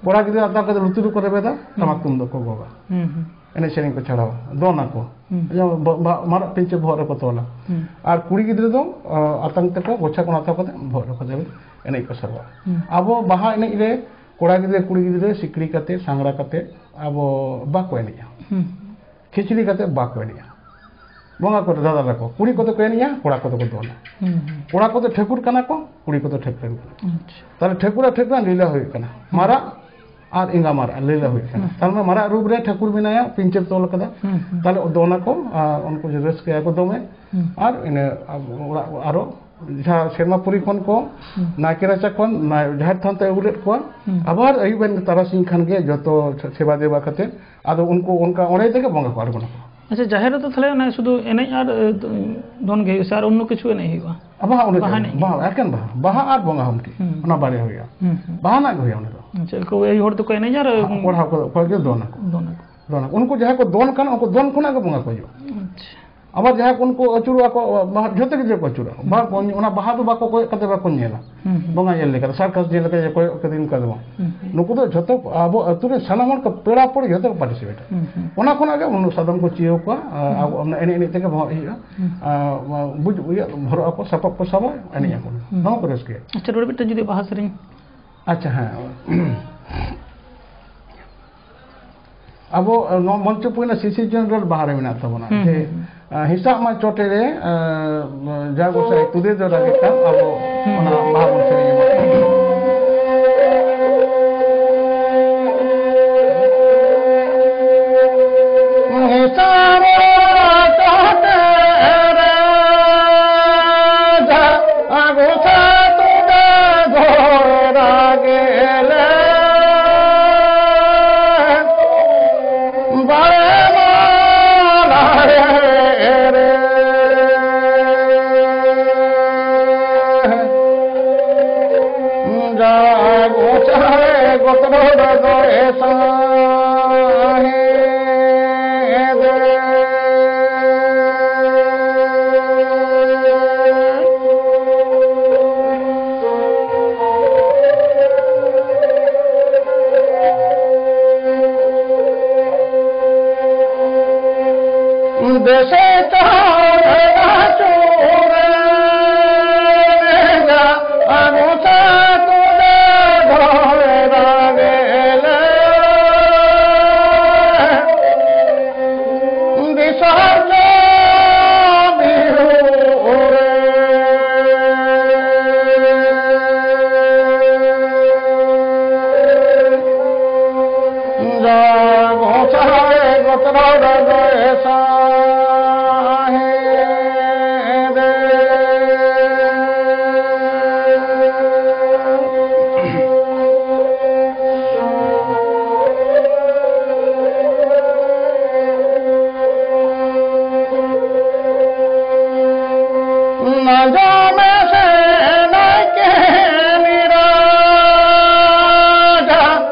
ᱠᱚᱲᱟ ᱜᱤᱫᱽᱨᱟᱹ ᱟᱛᱟᱝ ᱠᱟᱛᱮ ᱞᱩᱛᱩᱨ ᱨᱮᱠᱚ ᱨᱮᱵᱮᱫᱟ, ᱦᱩᱸ᱾ ᱴᱟᱢᱟᱠ ᱛᱩᱢᱫᱟᱜ ᱠᱚ ᱜᱚᱜᱟ᱾ ᱦᱩᱸ, ᱦᱩᱸ᱾ ᱮᱱᱮᱡ ᱥᱮᱨᱮᱧ ᱠᱚ ᱪᱷᱟᱲᱟᱣᱟ, ᱫᱚᱱ ᱟᱠᱚ᱾ ᱦᱩᱸ᱾ ᱡᱮᱢᱚᱱ ᱵᱟ-, ᱵᱟ-, ᱢᱟᱨᱟᱜ ᱯᱤᱧᱪᱟᱹᱨ ᱵᱚᱦᱚᱜ ᱨᱮᱠᱚ ᱛᱚᱞᱟ᱾ ᱦᱩᱸ᱾ ᱟᱨ ᱠᱩᱲᱤ ᱜᱤᱫᱽᱨᱟᱹ ᱫᱚ, ᱟ, ᱟᱛᱟᱝ ᱛᱮᱠᱚ ᱜᱚᱪᱷᱟ ᱠᱚ ᱦᱟᱛᱟᱣ ᱠᱟᱛᱮ ᱵᱚᱦᱚᱜ ᱨᱮᱠᱚ ᱫᱟᱹᱲ, ᱮᱱᱮᱡ ᱠᱚ ᱥᱟᱵᱚᱜᱼᱟ᱾ ᱦᱩᱸ᱾ ᱟᱵᱚ ᱵᱟᱦᱟ ᱮᱱᱮᱡ ᱨᱮ ᱠᱚᱲᱟ ᱜᱤᱫᱽᱨᱟᱹ, ᱠᱩᱲᱤ ᱜᱤᱫᱽᱨᱟᱹ ᱥᱤᱠᱲᱤ ᱠᱟᱛᱮ, ᱥᱟᱝᱲᱟ ᱠᱟᱛᱮ ᱟᱵᱚ ᱵᱟᱠᱚ ᱮᱱᱮᱡᱼᱟ᱾ ᱦᱩᱸ᱾ ᱠᱷᱤᱪᱲᱤ ᱠᱟᱛᱮ ᱵᱟᱠᱚ ᱮᱱᱮᱡᱼᱟ᱾ ᱵᱚᱸᱜᱟ ᱠᱚ ᱫᱟᱫᱟ ᱛᱟᱠᱚ, ᱠᱩᱲᱤ ᱠᱚᱫᱚ ᱠᱚ ᱮᱱᱮᱡᱼᱟ, ᱠᱚᱲᱟ ᱠᱚᱫᱚ ᱠᱚ ᱫᱚᱱᱟ᱾ ᱦᱩᱸ, ᱦᱩᱸ᱾ ᱠᱚᱲᱟ ᱠᱚᱫᱚ ᱴᱷᱟᱹᱠᱩᱨ ᱠᱟᱱᱟ ᱠᱚ, ᱠᱩᱲᱤ ᱠᱚᱫᱚ ᱴᱷᱟᱹᱠᱨᱟᱹᱱ ᱠᱟᱱᱟ᱾ ᱟᱪᱪᱷᱟ᱾ ᱛᱟᱦᱞᱮ ᱴᱷᱟᱹᱠᱩᱨ ᱟᱨ ᱴᱷᱟᱹᱠᱨᱟᱹᱱ ᱞᱤᱞᱟᱹ ᱦᱩᱭᱩᱜ ᱠᱟᱱᱟ᱾ ᱢᱟᱨᱟᱜ ᱟᱨ ᱮᱸᱜᱟ ᱢᱟᱨᱟᱜ ᱞᱤᱞᱟᱹ ᱦᱩᱭᱩᱜ ᱠᱟᱱᱟ᱾ ᱦᱩᱸ᱾ ᱛᱟᱨ ᱢᱟᱱᱮ ᱢᱟᱨᱟᱜ ᱨᱩᱯ ᱨᱮ ᱴᱷᱟᱹᱠᱩᱨ ᱢᱮᱱᱟᱭᱟ, ᱯᱤᱧᱪᱟᱹᱨ ᱛᱚᱞ ᱠᱟᱫᱟ᱾ ᱦᱩᱸ, ᱦᱩᱸ᱾ ᱛᱟᱦᱞᱮ ᱫᱚᱱᱟ ᱠᱚ, ᱟᱨ ᱩᱱᱠᱩ ᱡᱮ ᱨᱟᱹᱥᱠᱟᱹᱭᱟᱠᱚ ᱫᱚᱢᱮ᱾ ᱦᱩᱸ᱾ ᱟᱨ ᱤᱱᱟᱹ ᱟᱵ-, ᱚᱲᱟᱜ ᱟᱨᱚ ᱡᱟᱦᱟᱸ ᱥᱮᱨᱢᱟ ᱯᱩᱨᱤ ᱠᱷᱚᱱ ᱠᱚ ᱦᱩᱸ᱾ ᱱᱟᱭᱠᱮ ᱨᱟᱪᱟ ᱠᱷᱚᱱ ᱱᱟᱭ-, ᱡᱟᱦᱮᱨ ᱛᱷᱟᱱ ᱛᱮ ᱟᱹᱜᱩ ᱞᱮᱫ ᱠᱚᱣᱟ᱾ ᱦᱩᱸ᱾ ᱟᱵᱟᱨ ᱟᱹᱭᱩᱵ ᱮᱱ ᱛᱟᱨᱟᱥᱤᱧ ᱠᱷᱟᱱ ᱜᱮ ᱡᱚᱛᱚ ᱥᱮᱵᱟ ᱫᱮᱵᱟ ᱠᱟᱛᱮ ᱟᱫᱚ ᱩᱱᱠᱩ ᱚᱱᱠᱟ ᱚᱸᱰᱮ ᱛᱮᱜᱮ ᱵᱚᱸᱜᱟ ᱠᱚ ᱟᱬᱜᱚᱱᱟ ᱠᱚ᱾ ᱟᱪᱪᱷᱟ, ᱡᱟᱦᱮᱨ ᱨᱮᱫᱚ ᱛᱟᱦᱞᱮ ᱚᱱᱟ ᱥᱩᱫᱷᱩ ᱮᱱᱮᱡ ᱟᱨ, ᱮ, ᱫᱚᱱ ᱜᱮ ᱦᱩᱭᱩᱜᱼᱟ ᱥᱮ ᱟᱨ ᱚᱱᱱᱚ ᱠᱤᱪᱷᱩ ᱮᱱᱮᱡ ᱦᱩᱭᱩᱜᱼᱟ? ᱵᱟᱦᱟ ᱚᱸᱰᱮ ᱵᱟᱦᱟ ᱫᱚ, ᱮᱱᱮᱡ ᱜᱮ? ᱵᱟᱦᱟ, ᱮᱠᱮᱱ ᱵᱟᱦᱟ᱾ ᱵᱟᱦᱟ ᱟᱨ ᱵᱚᱸᱜᱟ ᱦᱚᱸ ᱢᱤᱫᱴᱤᱡ᱾ ᱦᱩᱸ᱾ ᱚᱱᱟ ᱵᱟᱨᱭᱟ ᱦᱩᱭᱩᱜᱼᱟ᱾ ᱦᱩᱸ, ᱦᱩᱸ᱾ ᱵᱟᱦᱟ ᱨᱮᱱᱟᱜ ᱜᱮ ᱦᱩᱭᱩᱜᱼᱟ ᱚᱸᱰᱮ ᱫᱚ᱾ ᱟᱪᱪᱷᱟ, ᱠᱚ ᱟᱭᱳ ᱦᱚᱲ ᱫᱚᱠᱚ ᱮᱱᱮᱡᱟ ᱟᱨ ᱠᱚᱲᱟ ᱦᱚᱲ ᱠᱚ, ᱠᱚᱲᱟ ᱜᱤᱫᱽᱨᱟᱹ ᱫᱚᱱ ᱟᱠᱚ᱾ ᱫᱚᱱ ᱟᱠᱚ᱾ ᱫᱚᱱ ᱟᱠᱚ᱾ ᱩᱱᱠᱩ ᱡᱟᱦᱟᱸᱭ ᱠᱚ ᱫᱚᱱ ᱠᱟᱱᱟ, ᱩᱱᱠᱩ ᱫᱚᱱ ᱠᱷᱚᱱᱟᱜ ᱜᱮ ᱵᱚᱸᱜᱟ ᱠᱚ ᱦᱤᱡᱩᱜᱼᱟ᱾ ᱟᱪᱪᱷᱟ᱾ ᱟᱵᱟᱨ ᱡᱟᱦᱟᱸᱭ ᱠᱚ ᱩᱱᱠᱩ ᱟᱹᱪᱩᱨᱚᱜᱼᱟ ᱠᱚ, ᱵᱟᱦᱟ, ᱡᱷᱚᱛᱚ ᱜᱤᱫᱽᱨᱟᱹ ᱠᱚ ᱟᱹᱪᱩᱨᱚᱜᱼᱟ᱾ ᱦᱩᱸ᱾ ᱵᱟᱦᱟ ᱠᱚ, ᱚᱱᱟ ᱵᱟᱦᱟ ᱫᱚ ᱵᱟᱠᱚ ᱠᱚᱭᱚᱜ ᱠᱟᱛᱮ ᱵᱟᱠᱚ ᱧᱮᱞᱟ᱾ ᱦᱩᱸ, ᱦᱩᱸ᱾ ᱵᱚᱸᱜᱟ ᱧᱮᱞ ᱞᱮᱠᱟ, circus ᱧᱮᱞ ᱞᱮᱠᱟ ᱡᱮ ᱠᱚᱭᱚᱜ ᱠᱟᱛᱮ ᱚᱱᱠᱟ ᱫᱚ ᱵᱟᱝ᱾ ᱦᱩᱸ, ᱦᱩᱸ᱾ ᱱᱩᱠᱩ ᱫᱚ ᱡᱷᱚᱛᱚ ᱟᱵᱚ ᱟᱹᱛᱩ ᱨᱮ ᱥᱟᱱᱟᱢ ᱦᱚᱲ ᱠᱚ, ᱯᱮᱲᱟ ᱯᱚᱨ ᱡᱷᱚᱛᱚ ᱠᱚ participate᱾ ᱦᱩᱸ, ᱦᱩᱸ᱾ ᱚᱱᱟ ᱠᱷᱚᱱᱟᱜ ᱜᱮ ᱩᱱᱟᱹᱜ ᱥᱟᱫᱚᱢ ᱠᱚ ᱪᱤᱭᱟᱹᱣ ᱠᱚᱣᱟ, ᱟᱨ ᱦᱩᱸ᱾ ᱟᱵᱚ ᱚᱱᱟ ᱮᱱᱮᱡ ᱮᱱᱮᱡ ᱛᱮᱜᱮ ᱵᱚᱦᱚᱜ ᱦᱩᱭᱩᱜᱼᱟ᱾ ᱦᱩᱸ᱾ ᱟᱨ ᱵᱩᱡ ᱤᱭᱟᱹ ᱦᱚᱨᱚᱜ ᱟᱠᱚ, ᱥᱟᱯᱟᱵ ᱠᱚ ᱥᱟᱵᱟ, ᱮᱱᱮᱡ ᱟᱠᱚ᱾ ᱦᱩᱸ᱾ ᱫᱚᱢᱮ ᱠᱚ ᱨᱟᱹᱥᱠᱟᱹᱭᱟ᱾ ᱟᱪᱪᱷᱟ, ᱱᱚᱰᱮ ᱢᱤᱫᱴᱮᱱ ᱡᱩᱫᱤ ᱵᱟᱦᱟ ᱥᱮᱨᱮᱧ᱾ ᱟᱪᱪᱷᱟ, ᱦᱮᱸ᱾ ᱟᱵᱚ, ᱱᱚᱣᱟ ᱢᱚᱧᱪᱚᱯᱩᱨᱤ ᱨᱮᱱᱟᱜ ᱥᱤᱥᱤᱨ ᱡᱚᱱᱰᱨᱟᱹᱞ ᱵᱟᱦᱟ ᱨᱮ ᱢᱮᱱᱟᱜ ᱛᱟᱵᱚᱱᱟ ᱦᱩᱸ, ᱡᱮ, ᱦᱩᱸ, ᱦᱩᱸ᱾ ᱟᱸ, ᱦᱮᱸᱥᱟᱜ ᱢᱟ ᱪᱚᱴᱮ ᱨᱮ, ᱟᱸ, ᱡᱟ ᱜᱚᱸᱥᱟᱭ ᱛᱩᱫᱮ ᱫᱚ ᱨᱟᱜᱮ ᱠᱟᱱ, ᱟᱵᱚ ᱦᱩᱸ᱾ ᱚᱱᱟ ᱵᱟᱦᱟ ᱵᱚᱱ ᱥᱮᱨᱮᱧ ᱮᱫᱟ᱾ ᱦᱮᱸᱥᱟᱜ ᱢᱟ ᱪᱚᱴᱮ ᱨᱮ ᱡᱟ ᱜᱚᱸᱥᱟᱭ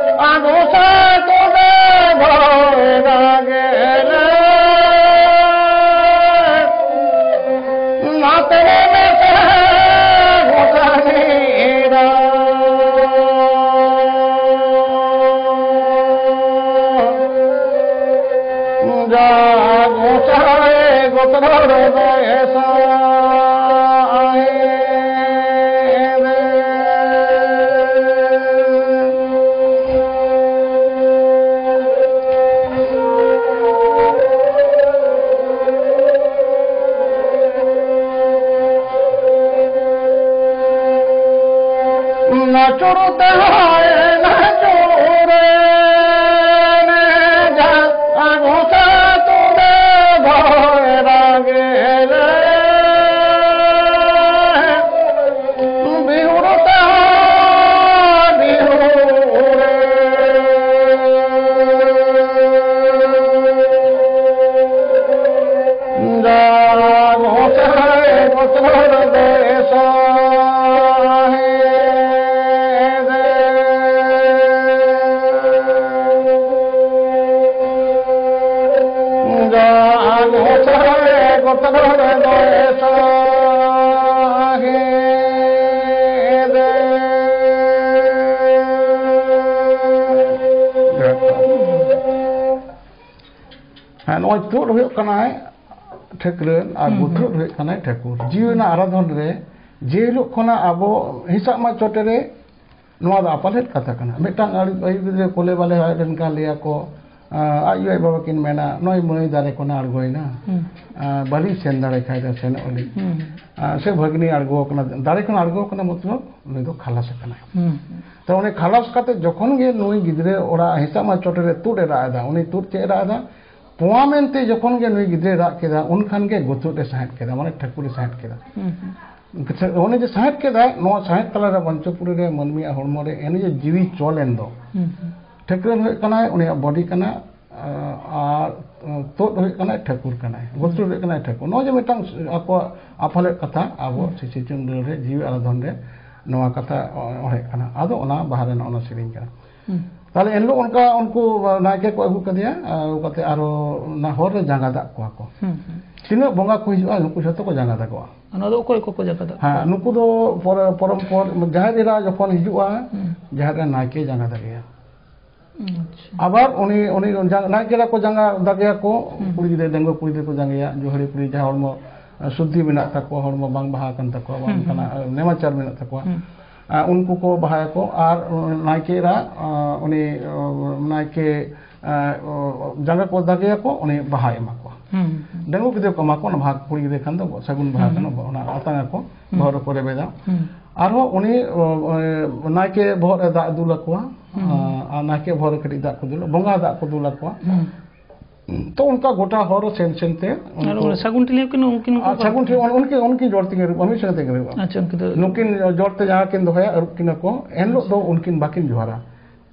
ᱦᱮᱸ, ᱱᱚᱜᱼᱚᱭ ᱛᱩᱫ ᱦᱩᱭᱩᱜ ᱠᱟᱱᱟᱭ᱾ ᱴᱷᱟᱹᱠᱨᱟᱹᱱ ᱟᱨ ᱦᱩᱸ, ᱜᱩᱛᱨᱩᱫ ᱦᱩᱸ᱾ ᱦᱩᱭᱩᱜ ᱠᱟᱱᱟᱭ ᱴᱷᱟᱹᱠᱩᱨ᱾ ᱡᱤᱣᱤ ᱨᱮᱱᱟᱜ ᱟᱨᱟᱫᱷᱚᱱ ᱨᱮ ᱡᱮ ᱦᱤᱞᱳᱜ ᱠᱷᱚᱱᱟᱜ ᱟᱵᱚ ᱦᱮᱸᱥᱟᱜ ᱢᱟ ᱪᱚᱴᱮ ᱨᱮ, ᱱᱚᱣᱟ ᱫᱚ ᱟᱯᱟᱞᱮᱫ ᱠᱟᱛᱷᱟ ᱠᱟᱱᱟ᱾ ᱢᱤᱫᱴᱟᱝ ᱟᱹᱭᱩ-, ᱟᱹᱭᱩ ᱜᱤᱫᱽᱨᱟᱹ ᱠᱚᱞᱮ ᱵᱟᱞᱮ ᱦᱚᱭ ᱞᱮᱱᱠᱷᱟᱱ ᱞᱟᱹᱭᱟ ᱠᱚ, ᱟᱸ, ᱟᱡ ᱟᱭᱳ ᱟᱡ ᱵᱟᱵᱟ ᱠᱤᱱ ᱢᱮᱱᱟ, "ᱱᱚᱜᱼᱚᱭ ᱢᱟᱹᱭ ᱫᱟᱨᱮ ᱠᱷᱚᱱᱮ ᱟᱬᱜᱚᱭᱮᱱᱟ, ᱦᱩᱸ᱾ ᱟᱸ, ᱵᱟᱹᱞᱤᱧ ᱥᱮᱱ ᱫᱟᱲᱮ ᱠᱷᱟᱡ ᱫᱚ ᱥᱮᱱᱚᱜ ᱟᱹᱞᱤᱧ᱾ ᱦᱩᱸ᱾ ᱟᱸ, ᱥᱮ ᱵᱷᱟᱹᱜᱽᱱᱤ ᱟᱬᱜᱚ ᱟᱠᱟᱱᱟ, ᱫᱟᱨᱮ ᱠᱷᱚᱱ ᱟᱬᱜᱚ ᱟᱠᱟᱱᱟ ᱢᱚᱛᱞᱚᱵ ᱩᱱᱤ ᱫᱚ ᱠᱷᱟᱞᱟᱥ ᱟᱠᱟᱱᱟᱭ᱾" ᱦᱩᱸ᱾ ᱛᱚ ᱚᱱᱮ ᱠᱷᱟᱞᱟᱥ ᱠᱟᱛᱮ ᱡᱚᱠᱷᱚᱱ ᱜᱮ ᱱᱩᱭ ᱜᱤᱫᱽᱨᱟᱹ ᱚᱲᱟᱜ ᱦᱮᱸᱥᱟᱜ ᱢᱟ ᱪᱚᱴᱮ ᱨᱮ ᱛᱩᱫ ᱮ ᱨᱟᱜ ᱮᱫᱟ, ᱩᱱᱤ ᱛᱩᱫ ᱪᱮᱫ ᱮ ᱨᱟᱜ ᱮᱫᱟ? ᱯᱚᱣᱟ ᱢᱮᱱᱛᱮ ᱡᱚᱠᱷᱚᱱ ᱜᱮ ᱱᱩᱭ ᱜᱤᱫᱽᱨᱟᱹᱭ ᱨᱟᱜ ᱠᱮᱫᱟ, ᱩᱱ ᱠᱷᱟᱱ ᱜᱮ ᱜᱩᱛᱩᱨ ᱮ ᱥᱟᱦᱮᱸᱫ ᱠᱮᱫᱟ, ᱢᱟᱱᱮ ᱴᱷᱟᱹᱠᱩᱨ ᱮ ᱥᱟᱦᱮᱸᱫ ᱠᱮᱫᱟ᱾ ᱦᱩᱸ, ᱦᱩᱸ᱾ ᱚᱱᱮ ᱡᱮ ᱥᱟᱦᱮᱸᱫ ᱠᱮᱫᱟᱭ, ᱱᱚᱣᱟ ᱥᱟᱦᱮᱸᱫ ᱛᱟᱞᱟᱨᱮ ᱢᱚᱧᱪᱚᱯᱩᱨᱤ ᱨᱮ ᱢᱟᱹᱱᱢᱤᱭᱟᱜ ᱦᱚᱲᱢᱚ ᱨᱮ ᱮᱱᱮ ᱡᱮ ᱡᱤᱣᱤ ᱪᱚᱞ ᱮᱱ ᱫᱚ, ᱦᱩᱸ, ᱦᱩᱸ᱾ ᱴᱷᱟᱹᱠᱨᱟᱹᱱ ᱦᱩᱭᱩᱜ ᱠᱟᱱᱟᱭ, ᱩᱱᱤᱭᱟᱜ ᱵᱚᱰᱤ ᱠᱟᱱᱟ, ᱟᱨ ᱛᱩᱫ ᱦᱩᱭᱩᱜ ᱠᱟᱱᱟᱭ ᱴᱷᱟᱹᱠᱩᱨ ᱠᱟᱱᱟᱭ, ᱜᱩᱛᱩᱨ ᱦᱩᱭᱩᱜ ᱠᱟᱱᱟᱭ ᱴᱷᱟᱹᱠᱩᱨ᱾ ᱱᱚᱜᱼᱚᱭ ᱡᱮ ᱢᱤᱫᱴᱟᱝ ᱟᱠᱚᱣᱟᱜ ᱟᱯᱷᱟᱞᱮᱫ ᱠᱟᱛᱷᱟ, ᱟᱵᱚ ᱦᱩᱸ᱾ ᱥᱤᱥᱤᱨ ᱡᱚᱱᱚᱢ ᱨᱮ ᱡᱤᱣᱤ ᱟᱨᱟᱫᱷᱚᱱ ᱨᱮ ᱱᱚᱣᱟ ᱠᱟᱛᱷᱟ ᱚᱦᱮᱫ ᱠᱟᱱᱟ᱾ ᱟᱫᱚ ᱚᱱᱟ ᱵᱟᱦᱟ ᱨᱮᱱᱟᱜ ᱚᱱᱟ ᱥᱮᱨᱮᱧ ᱠᱟᱱᱟ᱾ ᱦᱩᱸ᱾ ᱛᱟᱦᱞᱮ ᱮᱱᱦᱤᱞᱳᱜ ᱚᱱᱠᱟ ᱩᱱᱠᱩ ᱱᱟᱭᱠᱮ ᱠᱚ ᱟᱹᱜᱩ ᱠᱮᱫᱮᱭᱟ, ᱟᱹᱜᱩ ᱠᱟᱛᱮ ᱟᱨᱚ ᱚᱱᱟ ᱦᱚᱨ ᱨᱮ ᱡᱟᱸᱜᱟ ᱫᱟᱜ ᱠᱚᱣᱟ ᱠᱚ᱾ ᱦᱩᱸ, ᱦᱩᱸ᱾ ᱛᱤᱱᱟᱹᱜ ᱵᱚᱸᱜᱟ ᱠᱚ ᱦᱤᱡᱩᱜᱼᱟ, ᱱᱩᱠᱩ ᱡᱷᱚᱛᱚ ᱠᱚ ᱡᱟᱸᱜᱟ ᱫᱟᱜᱚᱜᱼᱟ᱾ ᱚᱱᱟ ᱫᱚ ᱚᱠᱚᱭ ᱠᱚᱠᱚ ᱡᱟᱸᱜᱟ ᱫᱟᱜ ᱦᱮᱸ, ᱠᱚᱣᱟ? ᱱᱩᱠᱩ ᱫᱚ ᱯᱚᱨᱮ, ᱯᱚᱨᱚᱢ ᱯᱚᱨ ᱡᱟᱦᱮᱨ ᱮᱨᱟ ᱡᱚᱠᱷᱚᱱ ᱦᱤᱡᱩᱜᱼᱟ, ᱦᱩᱸ᱾ ᱡᱟᱦᱮᱨ ᱨᱮ ᱱᱟᱭᱠᱮ ᱡᱟᱸᱜᱟ ᱫᱟᱜᱮᱭᱟ᱾ ᱟᱪᱪᱷᱟ᱾ ᱟᱵᱟᱨ ᱩᱱᱤ, ᱩᱱᱤ ᱡᱟᱸ-, ᱱᱟᱭᱠᱮ ᱮᱨᱟ ᱠᱚ ᱡᱟᱸᱜᱟ ᱫᱟᱜᱮᱭᱟ ᱠᱚ, ᱦᱩᱸ᱾ ᱠᱩᱲᱤ ᱜᱤᱫᱽᱨᱟᱹ, ᱰᱟᱺᱜᱩᱣᱟᱹ ᱠᱩᱲᱤ ᱜᱤᱫᱽᱨᱟᱹ ᱠᱚ ᱡᱟᱸᱜᱮᱭᱟ, ᱡᱚᱦᱟᱨᱤ ᱠᱩᱲᱤ ᱡᱟᱦᱟᱸ ᱦᱚᱲᱢᱚ, ᱟᱸ, ᱥᱩᱫᱽᱫᱷᱤ ᱢᱮᱱᱟᱜ ᱛᱟᱠᱚᱣᱟ, ᱦᱚᱲᱢᱚ ᱵᱟᱝ ᱵᱟᱦᱟ ᱟᱠᱟᱱ ᱛᱟᱠᱚᱣᱟ, ᱵᱟᱝ ᱦᱩᱸ, ᱦᱩᱸ᱾ ᱚᱱᱠᱟᱱᱟᱜ, ᱟᱸ, ᱱᱮᱢᱟᱪᱟᱨ ᱢᱮᱱᱟᱜ ᱛᱟᱠᱚᱣᱟ᱾ ᱦᱩᱸ᱾ ᱟᱸ, ᱩᱱᱠᱩ ᱠᱚ ᱵᱟᱦᱟᱭᱟᱠᱚ ᱟᱨ, ᱩᱸ, ᱱᱟᱭᱠᱮ ᱮᱨᱟ, ᱟᱸ, ᱩᱱᱤ, ᱟᱸ, ᱱᱟᱭᱠᱮ, ᱟᱸ, ᱡᱟᱸᱜᱟ ᱠᱚ ᱫᱟᱜᱮᱭᱟᱠᱚ, ᱩᱱᱤ ᱵᱟᱦᱟᱭ ᱮᱢᱟ ᱠᱚᱣᱟ᱾ ᱦᱩᱸ, ᱦᱩᱸ᱾ ᱰᱟᱺᱜᱩᱣᱟᱹ ᱜᱤᱫᱽᱨᱟᱹ ᱠᱚ ᱮᱢᱟ ᱠᱚᱣᱟ, ᱚᱱᱟ ᱵᱟᱦᱟ ᱠᱩᱲᱤ ᱜᱤᱫᱽᱨᱟᱹ ᱠᱷᱟᱱ ᱫᱚ ᱥᱟᱹᱜᱩᱱ ᱵᱟᱦᱟ ᱦᱩᱸ, ᱠᱟᱱᱟ, ᱦᱩᱸ᱾ ᱚᱱᱟ ᱟᱛᱟᱝ ᱟᱠᱚ, ᱦᱩᱸ᱾ ᱵᱚᱦᱚᱜ ᱨᱮᱠᱚ ᱨᱮᱵᱮᱫᱟ᱾ ᱦᱩᱸ᱾ ᱟᱨᱦᱚᱸ ᱩᱱᱤ, ᱚ, ᱚ, ᱱᱟᱭᱠᱮ ᱵᱚᱦᱚᱜ ᱨᱮ ᱫᱟᱜ ᱫᱩᱞ ᱟᱠᱚᱣᱟ, ᱦᱩᱸ᱾ ᱟᱸ, ᱟᱨ ᱱᱟᱭᱠᱮ ᱵᱚᱦᱚᱜ ᱨᱮ ᱠᱟᱹᱴᱤᱡ ᱫᱟᱜ ᱠᱚ ᱫᱩᱞᱟ, ᱵᱚᱸᱜᱟ ᱫᱟᱜ ᱠᱚ ᱫᱩᱞ ᱟᱠᱚᱣᱟ᱾ ᱦᱩᱸ᱾ ᱛᱚ ᱚᱱᱠᱟ ᱜᱚᱴᱟ ᱦᱚᱨ ᱥᱮᱱ ᱥᱮᱱ ᱛᱮ ᱟᱨ ᱩᱱᱠᱩ ᱚᱱᱟ ᱥᱟᱹᱜᱩᱱ ᱴᱷᱤᱞᱤ ᱦᱚᱸᱠᱤᱱ, ᱩᱱᱠᱤᱱ ᱦᱚᱸᱠᱚ ᱟᱨ ᱥᱟᱹᱜᱩᱱ ᱴᱷᱤᱞᱤ, ᱩᱱᱠᱤᱱ, ᱩᱱᱠᱤᱱ ᱡᱚᱲ ᱛᱮᱠᱤᱱ ᱟᱹᱨᱩᱵᱚᱜᱼᱟ, ᱢᱤᱫ ᱥᱚᱸᱜᱮ ᱛᱮᱠᱤᱱ ᱟᱹᱨᱩᱵᱚᱜᱼᱟ᱾ ᱟᱪᱪᱷᱟ, ᱩᱱᱠᱤᱱ ᱫᱚ ᱱᱩᱠᱤᱱ ᱡᱚᱲ ᱛᱮ ᱡᱟᱦᱟᱸ ᱠᱤᱱ ᱫᱚᱦᱚᱭᱟ, ᱟᱹᱨᱩᱵ ᱠᱤᱱᱟ ᱠᱚ, ᱮᱱ ᱦᱤᱞᱳᱜ ᱫᱚ ᱩᱱᱠᱤᱱ ᱵᱟᱹᱠᱤᱱ ᱡᱚᱦᱟᱨᱟ᱾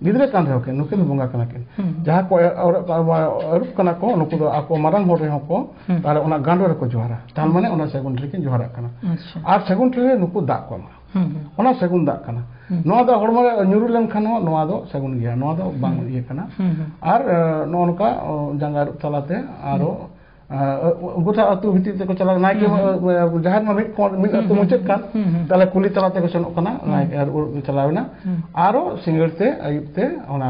ᱜᱤᱫᱽᱨᱟᱹ ᱠᱟᱱ ᱨᱮᱦᱚᱸ ᱠᱤᱱ, ᱱᱩᱠᱤᱱ ᱫᱚ ᱵᱚᱸᱜᱟ ᱠᱟᱱᱟ ᱠᱤᱱ᱾ ᱦᱩᱸ᱾ ᱡᱟᱦᱟᱸ ᱠᱚ ᱟᱹᱨᱩᱵ, ᱟᱹᱨᱩᱵ ᱠᱟᱱᱟ ᱠᱚ, ᱱᱩᱠᱩ ᱫᱚ ᱟᱠᱚ ᱢᱟᱨᱟᱝ ᱦᱚᱲ ᱨᱮᱦᱚᱸ ᱠᱚ, ᱦᱩᱸ᱾ ᱛᱟᱦᱞᱮ ᱚᱱᱟ ᱜᱟᱸᱰᱚ ᱨᱮᱠᱚ ᱡᱚᱦᱟᱨᱟ᱾ ᱛᱟᱨ ᱢᱟᱱᱮ ᱚᱱᱟ ᱥᱟᱹᱜᱩᱱ ᱴᱷᱤᱞᱤ ᱠᱤᱱ ᱡᱚᱦᱟᱨᱟᱜ ᱠᱟᱱᱟ᱾ ᱟᱪᱪᱷᱟ᱾ ᱟᱨ ᱥᱟᱹᱜᱩᱱ ᱴᱷᱤᱞᱤ ᱨᱮ ᱱᱩᱠᱩ ᱫᱟᱜ ᱠᱚ ᱮᱢᱟ᱾ ᱦᱩᱸ, ᱦᱩᱸ᱾ ᱚᱱᱟ ᱥᱟᱹᱜᱩᱱ ᱫᱟᱜ ᱠᱟᱱᱟ᱾ ᱦᱩᱸ᱾ ᱱᱚᱣᱟ ᱫᱚ ᱦᱚᱲᱢᱚ ᱨᱮ ᱧᱩᱨᱩ ᱞᱮᱱᱠᱷᱟᱱ ᱦᱚᱸ ᱱᱚᱣᱟ ᱫᱚ ᱥᱟᱹᱜᱩᱱ ᱜᱮᱭᱟ, ᱱᱚᱣᱟ ᱫᱚ ᱵᱟᱝ ᱦᱩᱸ᱾ ᱤᱭᱟᱹ ᱠᱟᱱᱟ᱾ ᱦᱩᱸ, ᱦᱩᱸ᱾ ᱟᱨ, ᱮ, ᱱᱚᱜᱼᱚ ᱱᱚᱝᱠᱟ, ᱚ, ᱡᱟᱸᱜᱟ ᱟᱹᱨᱩᱵ ᱛᱟᱞᱟᱛᱮ ᱟᱨᱚ ᱦᱩᱸ᱾ ᱟᱨ ᱜᱚᱴᱟ ᱟᱹᱛᱩ ᱵᱷᱤᱛᱤᱨ ᱛᱮᱠᱚ ᱪᱟᱞᱟᱣ, ᱱᱟᱭᱠᱮ ᱢᱟ, ᱡᱟᱦᱮᱨ ᱢᱟ ᱢᱤᱫ ᱠᱚᱬ, ᱢᱤᱫ ᱟᱹᱛᱩ ᱢᱩᱪᱟᱹᱫ ᱠᱟᱱ, ᱛᱟᱦᱞᱮ ᱠᱩᱞᱦᱤ ᱛᱟᱞᱟ ᱛᱮᱠᱚ ᱥᱮᱱᱚᱜ ᱠᱟᱱᱟ, ᱱᱟᱭᱠᱮ ᱟᱨ ᱩᱲᱩᱜ ᱪᱟᱞᱟᱣ ᱮᱱᱟ᱾ ᱟᱨᱚ ᱥᱤᱸᱜᱟᱹᱲ ᱛᱮ, ᱟᱹᱭᱩᱵ ᱛᱮ ᱚᱱᱟ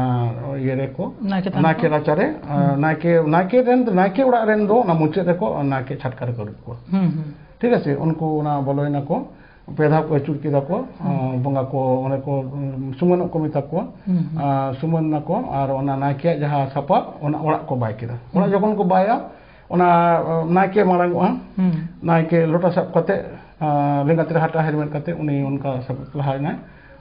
ᱤᱭᱟᱹ ᱨᱮᱠᱚ, ᱱᱟᱭᱠᱮ ᱛᱷᱟᱱ ᱱᱟᱭᱠᱮ ᱠᱚ᱾ ᱨᱟᱪᱟ ᱨᱮ, ᱟᱨ ᱱᱟᱭᱠᱮ, ᱱᱟᱭᱠᱮ ᱨᱮᱱ, ᱱᱟᱭᱠᱮ ᱚᱲᱟᱜ ᱨᱮᱱ ᱫᱚ ᱚᱱᱟ ᱢᱩᱪᱟᱹᱫ ᱨᱮᱠᱚ ᱱᱟᱭᱠᱮ ᱪᱷᱟᱴᱠᱟ ᱨᱮᱠᱚ ᱫᱩᱲᱩᱵ ᱠᱚᱣᱟ᱾ ᱦᱩᱸ, ᱦᱩᱸ᱾ ᱴᱷᱤᱠ ᱟᱪᱷᱮ, ᱩᱱᱠᱩ ᱚᱱᱟ ᱵᱚᱞᱚᱭᱮᱱᱟ ᱠᱚ, ᱯᱮ ᱫᱷᱟᱣ ᱠᱚ ᱟᱹᱪᱩᱨ ᱠᱮᱫᱟ ᱠᱚ, ᱦᱩᱸ᱾ ᱟᱸ, ᱵᱚᱸᱜᱟ ᱠᱚ ᱚᱸᱰᱮ ᱠᱚ, ᱩᱸ, ᱥᱩᱢᱟᱹᱱᱚᱜ ᱠᱚ ᱢᱮᱛᱟ ᱠᱚᱣᱟ᱾ ᱦᱩᱸ, ᱦᱩᱸ᱾ ᱟᱸ, ᱥᱩᱢᱟᱹᱱ ᱱᱟᱠᱚ ᱟᱨ ᱚᱱᱟ ᱱᱟᱭᱠᱮᱭᱟᱜ ᱡᱟᱦᱟᱸ ᱥᱟᱯᱟᱵ, ᱚᱱᱟ ᱚᱲᱟᱜ ᱠᱚ ᱵᱟᱭ ᱠᱮᱫᱟ᱾ ᱚᱲᱟᱜ ᱦᱩᱸ᱾ ᱡᱚᱠᱷᱚᱱ ᱠᱚ ᱵᱟᱭᱟ, ᱚᱱᱟ, ᱟᱸ, ᱱᱟᱭᱠᱮ ᱢᱟᱲᱟᱝ ᱚᱜᱼᱟ᱾ ᱦᱩᱸ᱾ ᱱᱟᱭᱠᱮ ᱞᱚᱴᱟ ᱥᱟᱵ ᱠᱟᱛᱮ, ᱟᱸ, ᱞᱮᱸᱜᱟ ᱛᱤ ᱨᱮ ᱦᱟᱴᱟᱜ ᱦᱮᱨᱢᱮᱫ ᱠᱟᱛᱮ ᱩᱱᱤ ᱚᱱᱠᱟ ᱥᱟᱵ ᱞᱟᱦᱟᱭᱮᱱᱟᱭ᱾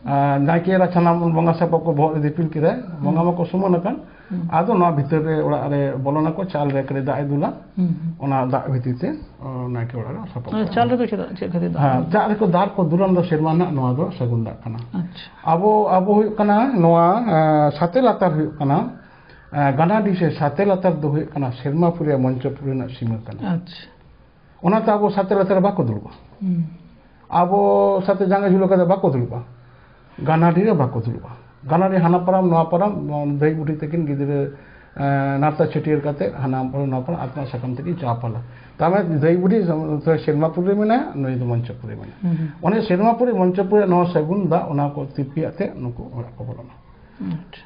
ᱟᱨ ᱱᱟᱭᱠᱮ ᱮᱨᱟ ᱥᱟᱱᱟᱢ ᱵᱚᱸᱜᱟ ᱥᱟᱯᱟᱵ ᱠᱚ ᱵᱚᱦᱚᱜ ᱨᱮ ᱫᱤᱯᱤᱞ ᱠᱮᱫᱟᱭ᱾ ᱵᱚᱸᱜᱟ ᱦᱩᱸ᱾ ᱢᱟᱠᱚ ᱥᱩᱢᱟᱹᱱ ᱟᱠᱟᱱ᱾ ᱦᱩᱸ᱾ ᱟᱫᱚ ᱱᱚᱣᱟ ᱵᱷᱤᱛᱟᱹᱨ ᱨᱮ ᱚᱲᱟᱜ ᱨᱮ ᱵᱚᱞᱚᱱᱟᱠᱚ, ᱪᱟᱞ ᱨᱮ ᱠᱟᱹᱴᱤᱡ ᱫᱟᱜ ᱮ ᱫᱩᱞᱟ᱾ ᱦᱩᱸ, ᱦᱩᱸ᱾ ᱚᱱᱟ ᱫᱟᱜ ᱵᱷᱤᱛᱤᱨ ᱛᱮ, ᱚ, ᱱᱟᱭᱠᱮ ᱚᱲᱟᱜ ᱨᱮ ᱥᱟᱯᱟᱵ ᱟᱫᱚ ᱠᱟᱜᱼᱟ᱾ ᱪᱟᱞ ᱨᱮᱫᱚ ᱪᱮᱫᱟᱜ, ᱪᱮᱫ ᱠᱷᱟᱹᱛᱤᱨ ᱫᱟᱜ ᱦᱮᱸ, ᱠᱚ? ᱫᱟᱜ ᱨᱮᱠᱚ ᱫᱟᱨ ᱠᱚ ᱫᱩᱞᱟᱱ ᱫᱚ ᱥᱮᱨᱢᱟ ᱨᱮᱱᱟᱜ ᱱᱚᱣᱟ ᱫᱚ ᱥᱟᱹᱜᱩᱱ ᱫᱟᱜ ᱠᱟᱱᱟ᱾ ᱟᱪᱪᱷᱟ᱾ ᱟᱵᱚ, ᱟᱵᱚ ᱦᱩᱭᱩᱜ ᱠᱟᱱᱟ ᱱᱚᱣᱟ, ᱮ, ᱥᱟᱛᱮ ᱞᱟᱛᱟᱨ ᱦᱩᱭᱩᱜ ᱠᱟᱱᱟ, ᱮ, ᱜᱟᱱᱟᱰᱤ ᱥᱮ ᱥᱟᱛᱮ ᱞᱟᱛᱟᱨ ᱫᱚ ᱦᱩᱭᱩᱜ ᱠᱟᱱᱟ ᱥᱮᱨᱢᱟᱯᱩᱨᱤᱭᱟ ᱢᱚᱧᱪᱚᱯᱩᱨᱤ ᱨᱮᱱᱟᱜ ᱥᱤᱢᱟᱹ ᱠᱟᱱᱟ᱾ ᱟᱪᱪᱷᱟ᱾ ᱚᱱᱟᱛᱮ ᱟᱵᱚ ᱥᱟᱛᱮ ᱞᱟᱛᱟᱨ ᱨᱮ ᱵᱟᱠᱚ ᱫᱩᱲᱩᱵᱼᱟ᱾ ᱦᱩᱸ᱾ ᱟᱵᱚ ᱥᱟᱛᱮ ᱡᱟᱸᱜᱟ ᱡᱷᱩᱞᱟᱹ ᱠᱟᱛᱮ ᱵᱟᱠᱚ ᱫᱩᱲᱩᱵᱼᱟ᱾ ᱜᱟᱱᱟᱰᱤ ᱨᱮ ᱵᱟᱠᱚ ᱫᱩᱲᱩᱵᱼᱟ᱾ ᱜᱟᱱᱟᱰᱤ ᱦᱟᱱᱟ ᱯᱟᱨᱟᱢ ᱱᱚᱣᱟ ᱯᱟᱨᱟᱢ, ᱫᱟᱹᱭ ᱵᱩᱰᱷᱤ ᱛᱟᱹᱠᱤᱱ ᱜᱤᱫᱽᱨᱟᱹ, ᱮᱸ, ᱱᱟᱨᱛᱟ ᱪᱷᱟᱹᱴᱭᱟᱹᱨ ᱠᱟᱛᱮ ᱦᱟᱱᱟ ᱯᱟᱨᱟᱢ ᱱᱚᱣᱟ ᱯᱟᱨᱟᱢ ᱟᱛᱢᱟ ᱥᱟᱠᱟᱢ ᱛᱮᱠᱤᱱ ᱪᱟᱯᱟᱞᱟ᱾ ᱛᱟᱨ ᱢᱟᱱᱮ ᱫᱟᱹᱭ ᱵᱩᱰᱷᱤ ᱥᱮᱨᱢᱟᱯᱩᱨ ᱨᱮ ᱢᱮᱱᱟᱭᱟ, ᱱᱩᱭ ᱫᱚ ᱢᱚᱧᱪᱚᱯᱩᱨ ᱨᱮ ᱢᱮᱱᱟᱭᱟ᱾ ᱦᱩᱸ, ᱦᱩᱸ᱾ ᱚᱱᱮ ᱥᱮᱨᱢᱟᱯᱩᱨᱤ ᱢᱚᱧᱪᱚᱯᱩᱨᱤ ᱨᱮ ᱱᱚᱣᱟ ᱥᱟᱹᱜᱩᱱ ᱫᱟᱜ ᱚᱱᱟ ᱠᱚ ᱛᱤᱯᱤᱭᱟᱜ ᱛᱮ ᱱᱩᱠᱩ ᱚᱲᱟᱜ ᱠᱚ ᱵᱚᱞᱚᱱᱟ᱾ ᱟᱪᱪᱷᱟ᱾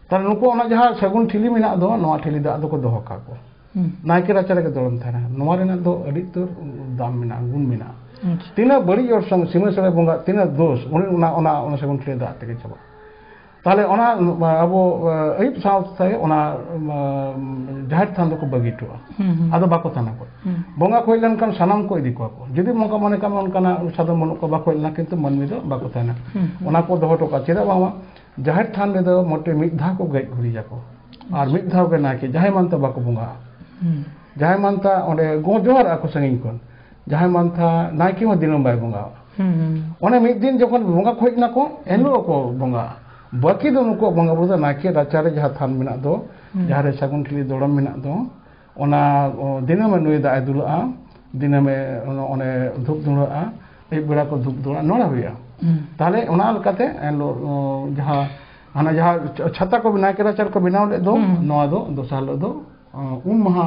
ᱛᱟᱦᱞᱮ ᱱᱩᱠᱩ ᱚᱱᱟ ᱡᱟᱦᱟᱸ ᱥᱟᱹᱜᱩᱱ ᱴᱷᱤᱞᱤ ᱢᱮᱱᱟᱜ ᱫᱚ, ᱱᱚᱣᱟ ᱴᱷᱤᱞᱤ ᱫᱟᱜ ᱫᱚᱠᱚ ᱫᱚᱦᱚ ᱠᱟᱜ ᱠᱚ᱾ ᱦᱩᱸ᱾ ᱱᱟᱭᱠᱮ ᱨᱟᱪᱟ ᱨᱮᱜᱮ ᱫᱚᱲᱚᱢ ᱛᱟᱦᱮᱱᱟ᱾ ᱱᱚᱣᱟ ᱨᱮᱱᱟᱜ ᱫᱚ ᱟᱹᱰᱤ ᱩᱛᱟᱹᱨ ᱫᱟᱢ ᱢᱮᱱᱟᱜᱼᱟ, ᱜᱩᱱ ᱢᱮᱱᱟᱜᱼᱟ᱾ ᱟᱪᱪᱷᱟ᱾ ᱛᱤᱱᱟᱹᱜ ᱵᱟᱹᱲᱤᱡ ᱚᱨᱥᱚᱝ, ᱥᱤᱢᱟᱹ ᱥᱟᱹᱲᱮ ᱵᱚᱸᱜᱟ, ᱛᱤᱱᱟᱹᱜ ᱫᱳᱥ, ᱩᱱᱤ ᱚᱱᱟ, ᱚᱱᱟ, ᱚᱱᱟ ᱥᱟᱹᱜᱩᱱ ᱴᱷᱤᱞᱤ ᱫᱟᱜ ᱛᱮᱜᱮ ᱪᱟᱵᱟᱜᱼᱟ᱾ ᱛᱟᱦᱞᱮ ᱚᱱᱟ ᱟᱵᱚ, ᱟᱹᱭᱩᱵ ᱥᱟᱶᱛᱮ ᱚᱱᱟ ᱡᱟᱦᱮᱨ ᱛᱷᱟᱱ ᱫᱚᱠᱚ ᱵᱟᱹᱜᱤ ᱦᱚᱴᱚᱜᱼᱟ᱾ ᱦᱩᱸ, ᱦᱩᱸ᱾ ᱟᱫᱚ ᱵᱟᱠᱚ ᱛᱟᱦᱮᱱᱟ ᱠᱚ᱾ ᱦᱩᱸ᱾ ᱵᱚᱸᱜᱟ ᱠᱚ ᱦᱮᱡ ᱞᱮᱱᱠᱷᱟᱱ ᱥᱟᱱᱟᱢ ᱠᱚ ᱤᱫᱤ ᱠᱚᱣᱟ ᱠᱚ᱾ ᱡᱩᱫᱤ ᱚᱱᱠᱟ ᱢᱚᱱᱮ ᱠᱟᱜ ᱢᱮ ᱚᱱᱠᱟᱱᱟᱜ ᱥᱟᱫᱚᱢ ᱵᱟᱹᱱᱩᱜ ᱠᱚᱣᱟ, ᱵᱟᱠᱚ ᱦᱮᱡ ᱞᱮᱱᱟ, ᱠᱤᱱᱛᱩ ᱢᱟᱹᱱᱢᱤ ᱫᱚ ᱵᱟᱠᱚ ᱛᱟᱦᱮᱱᱟ᱾ ᱦᱩᱸ, ᱦᱩᱸ᱾ ᱚᱱᱟ ᱠᱚ ᱫᱚᱦᱚ ᱦᱚᱴᱚ ᱠᱟᱜᱼᱟ᱾ ᱪᱮᱫᱟᱜ ᱵᱟᱝᱢᱟ ᱡᱟᱦᱮᱨ ᱛᱷᱟᱱ ᱨᱮᱫᱚ ᱢᱚᱴᱮ ᱢᱤᱫ ᱫᱷᱟᱣ ᱠᱚ ᱜᱮᱡ ᱜᱩᱨᱤᱡᱟᱠᱚ᱾ ᱟᱨ ᱢᱤᱫ ᱫᱷᱟᱣ ᱜᱮ ᱱᱟᱭᱠᱮ, ᱡᱟᱦᱟᱸᱭ ᱢᱟᱱᱛᱟ ᱵᱟᱠᱚ ᱵᱚᱸᱜᱟᱜᱼᱟ᱾ ᱦᱩᱸ᱾ ᱡᱟᱦᱟᱸᱭ ᱢᱟᱱᱛᱟ ᱚᱸᱰᱮ ᱜᱚ-, ᱡᱚᱦᱟᱨᱟᱜᱼᱟ ᱠᱚ ᱥᱟᱺᱜᱤᱧ ᱠᱷᱚᱱ᱾ ᱡᱟᱦᱟᱸᱭ ᱢᱟᱱᱛᱟ ᱱᱟᱭᱠᱮ ᱦᱚᱸ ᱫᱤᱱᱟᱹᱢ ᱵᱟᱭ ᱵᱚᱸᱜᱟᱜᱼᱟ᱾ ᱦᱩᱸ, ᱦᱩᱸ᱾ ᱚᱱᱮ ᱢᱤᱫ ᱫᱤᱱ ᱡᱚᱠᱷᱚᱱ ᱵᱚᱸᱜᱟ ᱠᱚ ᱦᱮᱡ ᱱᱟᱠᱚ, ᱮᱱᱦᱤᱞᱳᱜ ᱠᱚ ᱵᱚᱸᱜᱟᱜᱼᱟ᱾ ᱵᱟᱹᱠᱤ ᱫᱚ ᱱᱩᱠᱩᱣᱟᱜ ᱵᱚᱸᱜᱟ ᱵᱩᱨᱩ ᱫᱚ ᱱᱟᱭᱠᱮ ᱨᱟᱪᱟᱨᱮ ᱡᱟᱦᱟᱸ ᱛᱷᱟᱱ ᱢᱮᱱᱟᱜ ᱫᱚ, ᱦᱩᱸ᱾ ᱡᱟᱦᱟᱸ ᱨᱮ ᱥᱟᱹᱜᱩᱱ ᱴᱷᱤᱞᱤ ᱫᱚᱲᱚᱢ ᱢᱮᱱᱟᱜ ᱫᱚ, ᱚᱱᱟ, ᱚ, ᱫᱤᱱᱟᱹᱢᱮ ᱱᱩᱭ ᱫᱟᱜ ᱮ ᱫᱩᱞᱟᱜᱼᱟ, ᱫᱤᱱᱟᱹᱢᱮ ᱚᱱᱮ, ᱚᱱᱮ ᱫᱷᱩᱯ ᱫᱷᱩᱬᱟᱹᱜᱼᱟ, ᱟᱹᱭᱩᱵ ᱵᱮᱲᱟ ᱠᱚ ᱫᱷᱩᱯ ᱫᱷᱩᱬᱟᱹᱜᱼᱟ, ᱱᱚᱰᱮ ᱦᱩᱭᱩᱜᱼᱟ᱾ ᱦᱩᱸ᱾ ᱛᱟᱦᱞᱮ ᱚᱱᱟ ᱞᱮᱠᱟᱛᱮ ᱮᱱᱦᱤᱞᱳᱜ, ᱚ, ᱡᱟᱦᱟᱸ, ᱦᱟᱱᱟ ᱡᱟᱦᱟᱸ ᱪᱷᱟ-, ᱪᱷᱟᱛᱟ ᱠᱚ ᱱᱟᱭᱠᱮ ᱨᱟᱪᱟ ᱨᱮᱠᱚ ᱵᱮᱱᱟᱣ ᱞᱮᱫ ᱫᱚ, ᱦᱩᱸ᱾ ᱱᱚᱣᱟ ᱫᱚ ᱫᱚᱥᱟᱨ ᱦᱤᱞᱳᱜ ᱫᱚ ᱩᱢ ᱢᱟᱦᱟ,